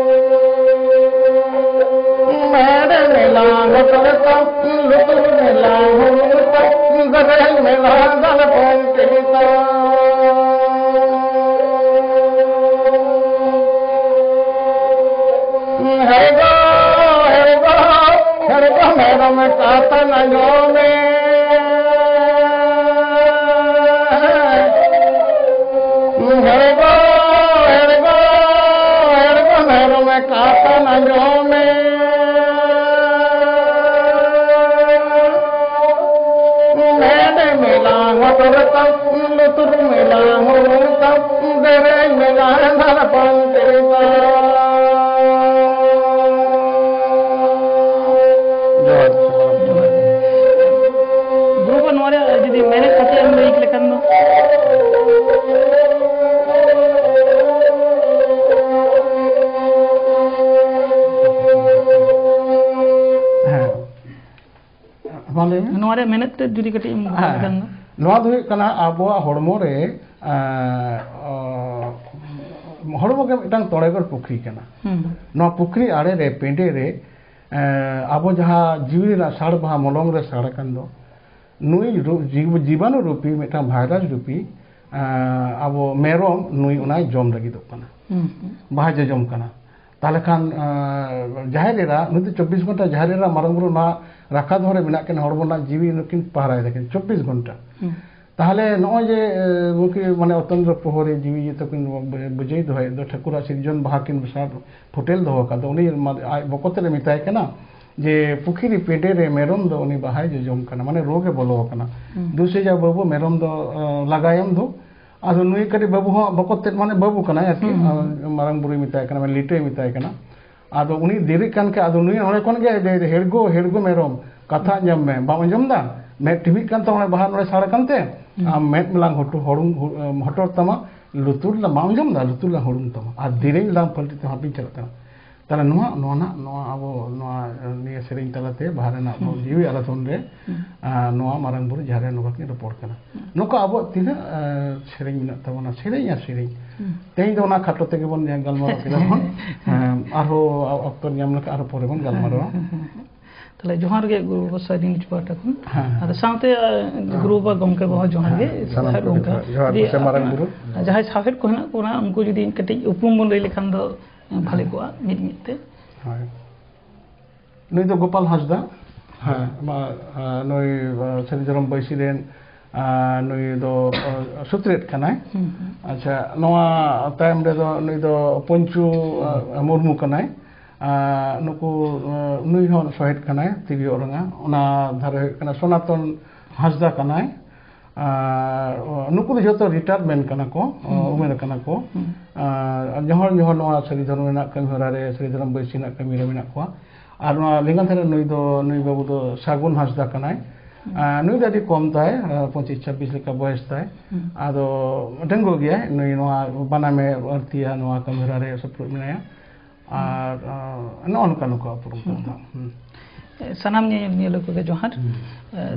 ᱢᱮᱫ ᱢᱮᱞᱟ ᱦᱚᱴᱚᱨ ᱛᱟᱢ, ᱞᱩᱛᱩᱨ ᱢᱮᱞᱟ ᱞᱩᱲᱩᱨ ᱛᱟᱢ, ᱫᱮᱦᱮ ᱢᱮᱞᱟ ᱫᱟᱞ ᱯᱚᱱ ᱠᱤᱨᱤ ᱛᱟᱢ᱾ ᱦᱮᱲᱜᱚ, ᱦᱮᱲᱜᱚ, ᱦᱮᱲᱜᱚ ᱢᱮᱨᱚᱢ ᱠᱟᱛᱷᱟ ᱟᱸᱡᱚᱢ ᱢᱮ᱾ ᱦᱮᱲᱜᱚ, ᱦᱮᱲᱜᱚ, ᱦᱮᱲᱜᱚ ᱢᱮᱨᱚᱢ ᱠᱟᱛᱷᱟ ᱟᱸᱡᱚᱢ ᱢᱮ᱾ ᱢᱮᱫ ᱢᱮᱞᱟ ᱦᱚᱴᱚᱨ ᱞᱟᱹᱭ ᱢᱮ᱾ ᱱᱚᱣᱟ ᱨᱮᱭᱟᱜ ᱢᱮᱱᱮᱛ ᱛᱮ ᱡᱩᱫᱤ ᱠᱟᱹᱴᱤᱡ ᱮᱢ ᱵᱷᱟᱜᱟᱣ ᱦᱮᱸ᱾ ᱞᱮᱠᱷᱟᱱ ᱫᱚ᱾ ᱱᱚᱣᱟ ᱫᱚ ᱦᱩᱭᱩᱜ ᱠᱟᱱᱟ ᱟᱵᱚᱣᱟᱜ ᱦᱚᱲᱢᱚ ᱨᱮ, ᱮᱸ, ᱚ, ᱦᱚᱲᱢᱚ ᱜᱮ ᱢᱤᱫᱴᱟᱝ ᱛᱚᱲᱮᱜᱚᱲ ᱯᱩᱠᱷᱨᱤ ᱠᱟᱱᱟ᱾ ᱦᱩᱸ᱾ ᱱᱚᱣᱟ ᱯᱩᱠᱷᱨᱤ ᱟᱲᱮ ᱨᱮ, ᱯᱮᱸᱰᱮ ᱨᱮ, ᱮᱸ, ᱟᱵᱚ ᱡᱟᱦᱟᱸ ᱡᱤᱣᱤ ᱨᱮᱱᱟᱜ ᱥᱟᱲ ᱵᱟᱦᱟ ᱢᱚᱞᱚᱝ ᱨᱮ ᱥᱟᱲ ᱟᱠᱟᱱ ᱫᱚ, ᱱᱩᱭ ᱨᱩ-, ᱡᱤᱵ-, ᱡᱤᱵᱟᱱᱩ ᱨᱩᱯᱤ ᱢᱤᱫᱴᱟᱝ ᱵᱷᱟᱭᱨᱟᱥ ᱨᱩᱯᱤ, ᱮᱸ, ᱟᱵᱚ ᱢᱮᱨᱚᱢ ᱱᱩᱭ ᱚᱱᱟᱭ ᱡᱚᱢ ᱞᱟᱹᱜᱤᱫᱚᱜ ᱠᱟᱱᱟ᱾ ᱦᱩᱸ, ᱦᱩᱸ᱾ ᱵᱟᱦᱟ ᱡᱚᱡᱚᱢ ᱠᱟᱱᱟ᱾ ᱛᱟᱦᱚᱞᱮ ᱠᱷᱟᱱ, ᱮᱸ, ᱡᱟᱦᱮᱨ ᱮᱨᱟ ᱱᱩᱭ ᱫᱚ ᱪᱚᱵᱵᱤᱥ ᱜᱷᱚᱱᱴᱟ ᱡᱟᱦᱮᱨ ᱮᱨᱟ ᱢᱟᱨᱟᱝ ᱵᱩᱨᱩ ᱱᱚᱣᱟ ᱨᱟᱠᱷᱟ ᱫᱚᱦᱚ ᱨᱮ ᱢᱮᱱᱟᱜ ᱠᱤᱱᱟ, ᱦᱚᱲᱢᱚ ᱨᱮᱱᱟᱜ ᱡᱤᱣᱤ ᱱᱩᱠᱤᱱ ᱯᱟᱦᱟᱨᱟᱭ ᱫᱟᱠᱤᱱ ᱪᱚᱵᱵᱤᱥ ᱜᱷᱚᱱᱴᱟ᱾ ᱦᱩᱸ᱾ ᱛᱟᱦᱚᱞᱮ ᱱᱚᱜᱼᱚᱭ ᱡᱮ, ᱮ, ᱱᱩᱠᱤᱱ ᱢᱟᱱᱮ ᱚᱛᱚᱱᱫᱨᱚ ᱯᱨᱚᱦᱚᱨᱤ ᱡᱤᱣᱤ ᱡᱚᱛᱚ ᱠᱤᱱ ᱵᱩᱡᱷᱟᱹᱣ ᱫᱚᱦᱚᱭᱮᱫ ᱫᱚ, ᱴᱷᱟᱹᱠᱩᱨᱟᱜ ᱥᱤᱨᱡᱚᱱ ᱵᱟᱦᱟ ᱠᱤᱱ ᱥᱟᱵ ᱯᱷᱩᱴᱮᱞ ᱫᱚᱦᱚ ᱟᱠᱟᱫ ᱫᱚ, ᱩᱱᱤ ᱢᱟ-, ᱟᱡ ᱵᱚᱠᱚᱛ ᱨᱮ ᱢᱮᱛᱟᱭ ᱠᱟᱱᱟ ᱡᱮ, "ᱯᱩᱠᱷᱨᱤ ᱯᱮᱸᱰᱮ ᱨᱮ ᱢᱮᱨᱚᱢ ᱫᱚ ᱩᱱᱤ ᱵᱟᱦᱟᱭ ᱡᱚᱡᱚᱢ ᱠᱟᱱᱟ", ᱢᱟᱱᱮ ᱨᱳᱜᱽ ᱮ ᱵᱚᱞᱚ ᱟᱠᱟᱱᱟ᱾ ᱦᱩᱸ᱾ ᱫᱩᱥᱮ ᱡᱟ ᱵᱟᱹᱵᱩ ᱢᱮᱨᱚᱢ ᱫᱚ, ᱮ, ᱞᱟᱜᱟᱭᱮᱢ ᱫᱚ᱾ ᱟᱫᱚ ᱱᱩᱭ ᱠᱟᱹᱴᱤᱡ ᱵᱟᱹᱵᱩ ᱦᱚᱸ ᱵᱚᱠᱚᱛ ᱛᱮᱫ, ᱢᱟᱱᱮ ᱵᱟᱹᱵᱩ ᱠᱟᱱᱟᱭ ᱟᱨᱠᱤ᱾ ᱦᱩᱸ, ᱦᱩᱸ᱾ ᱟᱨ ᱢᱟᱨᱟᱝ ᱵᱩᱨᱩᱭ ᱢᱮᱛᱟᱭ ᱠᱟᱱᱟ, ᱢᱟᱱᱮ ᱞᱤᱴᱟᱹᱭ ᱢᱮᱛᱟᱭ ᱠᱟᱱᱟ᱾ ᱟᱫᱚ ᱩᱱᱤ ᱫᱮᱨᱤᱜ ᱠᱟᱱ ᱠᱷᱟᱡ, ᱟᱫᱚ ᱱᱩᱭ ᱚᱸᱰᱮ ᱠᱷᱚᱱ ᱜᱮ ᱞᱟᱹᱭ ᱫᱟ, "ᱦᱮᱲᱜᱳ, ᱦᱮᱲᱜᱳ ᱢᱮᱨᱚᱢ, ᱠᱟᱛᱷᱟ ᱟᱸᱡᱚᱢ ᱢᱮ, ᱵᱟᱢ ᱟᱸᱡᱚᱢ ᱫᱟ? ᱢᱮᱫ ᱴᱷᱤᱢᱤᱜ ᱠᱟᱱ ᱛᱟᱢᱟ, ᱚᱱᱟ ᱵᱟᱦᱟ ᱱᱚᱰᱮ ᱥᱟᱲ ᱠᱟᱱ ᱛᱮ, ᱦᱩᱸ᱾ ᱟᱢ ᱢᱮᱫ ᱢᱮᱞᱟᱝ ᱦᱚᱴᱚ-, ᱦᱚᱲᱩᱝ-, ᱦᱚ-, ᱦᱚᱴᱚᱨ ᱛᱟᱢᱟ, ᱞᱩᱛᱩᱨ ᱞᱟᱝ ᱵᱟᱢ ᱟᱸᱡᱚᱢ ᱫᱟ, ᱞᱩᱛᱩᱨ ᱞᱟᱝ ᱦᱩᱲᱩᱝ ᱛᱟᱢᱟ, ᱟᱨ ᱫᱮᱨᱮᱧ ᱞᱟᱝ ᱯᱟᱹᱞᱴᱤ ᱛᱟᱢᱟ", ᱦᱟᱯᱮᱧ ᱪᱟᱞᱟᱜ ᱠᱟᱱᱟ᱾ ᱛᱟᱦᱞᱮ ᱱᱚᱣᱟ, ᱱᱚᱣᱟ ᱱᱟᱜ, ᱱᱚᱣᱟ ᱟᱵᱚ, ᱱᱚᱣᱟ, ᱱᱤᱭᱟᱹ ᱥᱮᱨᱮᱧ ᱛᱟᱞᱟᱛᱮ ᱵᱟᱦᱟ ᱨᱮᱱᱟᱜ ᱦᱩᱸ᱾ ᱡᱤᱣᱤ ᱟᱞᱟᱛᱚᱱ ᱨᱮ, ᱦᱩᱸ᱾ ᱟᱨ ᱱᱚᱣᱟ ᱢᱟᱨᱟᱝ ᱵᱩᱨᱩ ᱡᱟᱦᱮᱨ ᱟᱭᱳ ᱱᱚᱝᱠᱟ ᱠᱤᱱ ᱨᱚᱯᱚᱲ ᱠᱟᱱᱟ᱾ ᱦᱩᱸ᱾ ᱱᱚᱝᱠᱟ ᱟᱵᱚᱣᱟᱜ ᱛᱤᱱᱟᱹᱜ, ᱟᱨ, ᱥᱮᱨᱮᱧ ᱢᱮᱱᱟᱜ ᱛᱟᱵᱚᱱᱟ, ᱥᱮᱨᱮᱧ ᱟᱨ ᱥᱮᱨᱮᱧ᱾ ᱦᱩᱸ᱾ ᱛᱮᱦᱮᱧ ᱫᱚ ᱚᱱᱟ ᱠᱷᱟᱴᱚ ᱛᱮᱜᱮ ᱵᱚᱱ ᱜᱟᱞᱢᱟᱨᱟᱣ ᱠᱮᱫᱟ ᱵᱚᱱ᱾ ᱦᱮᱸ, ᱟᱨᱦᱚᱸ ᱚᱠᱛᱚ ᱧᱟᱢ ᱞᱮᱠᱷᱟᱱ ᱟᱨᱦᱚᱸ ᱯᱚᱨᱮ ᱵᱚᱱ ᱜᱟᱞᱢᱟᱨᱟᱣᱟ᱾ ᱦᱮᱸ, ᱦᱮᱸ, ᱦᱮᱸ᱾ ᱛᱟᱦᱞᱮ ᱡᱚᱦᱟᱨ ᱜᱮ ᱜᱩᱨᱩ ᱜᱚᱸᱥᱟᱭ ᱱᱤᱡ ᱯᱟᱦᱴᱟ ᱠᱷᱚᱱ᱾ ᱦᱮᱸ, ᱦᱮᱸ᱾ ᱟᱨ ᱥᱟᱶᱛᱮ, ᱟᱨ, ᱦᱮᱸ᱾ ᱜᱩᱨᱩ ᱵᱟᱵᱟ ᱜᱚᱢᱠᱮ ᱠᱚᱦᱚᱸ ᱡᱚᱦᱟᱨ ᱜᱮ᱾ ᱦᱮᱸ, ᱥᱟᱱᱟᱢ ᱥᱟᱦᱮᱵ ᱠᱚᱜᱮ ᱜᱚᱢᱠᱮ᱾ ᱡᱚᱦᱟᱨ, ᱡᱚᱦᱟᱨ, ᱡᱩᱫᱤ ᱥᱮ ᱢᱟᱨᱟᱝ ᱟᱯᱮ ᱵᱩᱨᱩ᱾ ᱡᱟᱦᱟᱸᱭ ᱥᱟᱶᱦᱮᱫ ᱠᱚ ᱦᱮᱱᱟᱜ ᱠᱚ, ᱚᱱᱟ ᱩᱱᱠᱩ ᱡᱩᱫᱤ ᱠᱟᱹᱴᱤᱡ ᱩᱯᱨᱩᱢ ᱵᱚᱱ ᱞᱟᱹᱭ ᱞᱮᱠᱷᱟᱱ ᱫᱚ ᱵᱷᱟᱞᱮ ᱠᱚᱜᱼᱟ, ᱢᱤᱫ ᱢᱤᱫ ᱛᱮ᱾ ᱦᱳᱭ᱾ ᱱᱩᱭ ᱫᱚ ᱜᱳᱯᱟᱞ ᱦᱟᱸᱥᱫᱟ᱾ ᱦᱮᱸ, ᱢᱟ, ᱟ, ᱱᱩᱭ, ᱟ, ᱥᱟᱹᱨᱤ ᱫᱷᱚᱨᱚᱢ ᱵᱟᱹᱭᱥᱤ ᱨᱮᱱ, ᱟ, ᱱᱩᱭ ᱫᱚ, ᱟ, ᱥᱩᱛᱨᱮᱛ ᱠᱟᱱᱟᱭ᱾ ᱦᱩᱸ, ᱦᱩᱸ᱾ ᱟᱪᱪᱷᱟ, ᱱᱚᱣᱟ ᱛᱟᱭᱚᱢ ᱨᱮᱫᱚ ᱱᱩᱭ ᱫᱚ ᱯᱚᱧᱪᱩ, ᱟ, ᱢᱩᱨᱢᱩ ᱠᱟᱱᱟᱭ᱾ ᱟ, ᱱᱩᱠᱩ, ᱟ, ᱱᱩᱭ ᱦᱚᱸ ᱥᱚᱦᱮᱫ ᱠᱟᱱᱟᱭ, ᱛᱤᱨᱭᱳ ᱚᱨᱚᱝᱟ᱾ ᱚᱱᱟ ᱫᱷᱟᱨᱮ ᱦᱩᱭᱩᱜ ᱠᱟᱱᱟ ᱥᱚᱱᱟᱛᱚᱱ ᱦᱟᱸᱥᱫᱟ ᱠᱟᱱᱟᱭ᱾ ᱟᱨ ᱱᱩᱠᱩ ᱫᱚ ᱡᱚᱛᱚ ᱨᱤᱴᱟᱭᱟᱨᱢᱮᱱᱴ ᱠᱟᱱᱟ ᱠᱚ, ᱦᱩᱸ᱾ ᱩᱢᱮᱨ ᱠᱟᱱᱟ ᱠᱚ᱾ ᱦᱩᱸ᱾ ᱟᱨ ᱡᱚᱦᱚᱲ ᱡᱚᱦᱚᱲ ᱱᱚᱣᱟ ᱥᱟᱹᱨᱤ ᱫᱷᱚᱨᱚᱢ ᱨᱮᱱᱟᱜ ᱠᱟᱹᱢᱤ ᱦᱚᱨᱟ ᱨᱮ, ᱥᱟᱹᱨᱤ ᱫᱷᱚᱨᱚᱢ ᱵᱟᱹᱭᱥᱤ ᱨᱮᱱᱟᱜ ᱠᱟᱹᱢᱤ ᱨᱮ ᱢᱮᱱᱟᱜ ᱠᱚᱣᱟ᱾ ᱟᱨ ᱱᱚᱣᱟ ᱞᱮᱸᱜᱟ ᱫᱷᱟᱨᱮ ᱱᱩᱭ ᱫᱚ, ᱱᱩᱭ ᱵᱟᱹᱵᱩ ᱫᱚ ᱥᱟᱹᱜᱩᱱ ᱦᱟᱸᱥᱫᱟ ᱠᱟᱱᱟᱭ᱾ ᱦᱩᱸ᱾ ᱟᱨ ᱱᱩᱭ ᱫᱚ ᱟᱹᱰᱤ ᱠᱚᱢ ᱛᱟᱭ, ᱟᱨ ᱯᱚᱸᱪᱤᱥ ᱪᱷᱟᱵᱵᱤᱥ ᱞᱮᱠᱟ ᱵᱚᱭᱮᱥ ᱛᱟᱭ᱾ ᱦᱩᱸ᱾ ᱟᱫᱚ ᱰᱟᱺᱜᱩᱣᱟᱹ ᱜᱮᱭᱟᱭ, ᱱᱩᱭ ᱱᱚᱣᱟ ᱵᱟᱱᱟᱢᱮ ᱟᱹᱲᱛᱤᱭᱟ, ᱱᱚᱣᱟ ᱠᱟᱹᱢᱤ ᱦᱚᱨᱟ ᱨᱮ ᱥᱩᱯᱨᱩᱫ ᱢᱮᱱᱟᱭᱟ᱾ ᱟᱨ, ᱟᱨ ᱱᱚᱜᱼᱚ ᱱᱚᱝᱠᱟ ᱱᱩᱠᱩᱣᱟᱜ ᱩᱯᱨᱩᱢ ᱠᱟᱛᱷᱟ᱾ ᱦᱩᱸ᱾ ᱥᱟᱱᱟᱢ ᱧᱮᱧᱮᱞᱤᱭᱟᱹ ᱠᱚᱜᱮ ᱡᱚᱦᱟᱨ᱾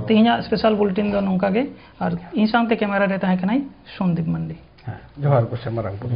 ᱛᱮᱦᱮᱧᱟᱜ ᱥᱯᱮᱥᱟᱞ ᱵᱩᱞᱮᱴᱤᱱ ᱫᱚ ᱱᱚᱝᱠᱟ ᱜᱮ, ᱟᱨ ᱤᱧ ᱥᱟᱶᱛᱮ ᱠᱮᱢᱮᱨᱟ ᱨᱮ ᱛᱟᱦᱮᱸ ᱠᱟᱱᱟᱭ ᱥᱚᱱᱫᱤᱯ ᱢᱟᱱᱰᱤ᱾ ᱦᱮᱸ, ᱡᱚᱦᱟᱨ ᱜᱚᱢᱠᱮ, ᱢᱟᱨᱟᱝ ᱵᱩᱨᱩ᱾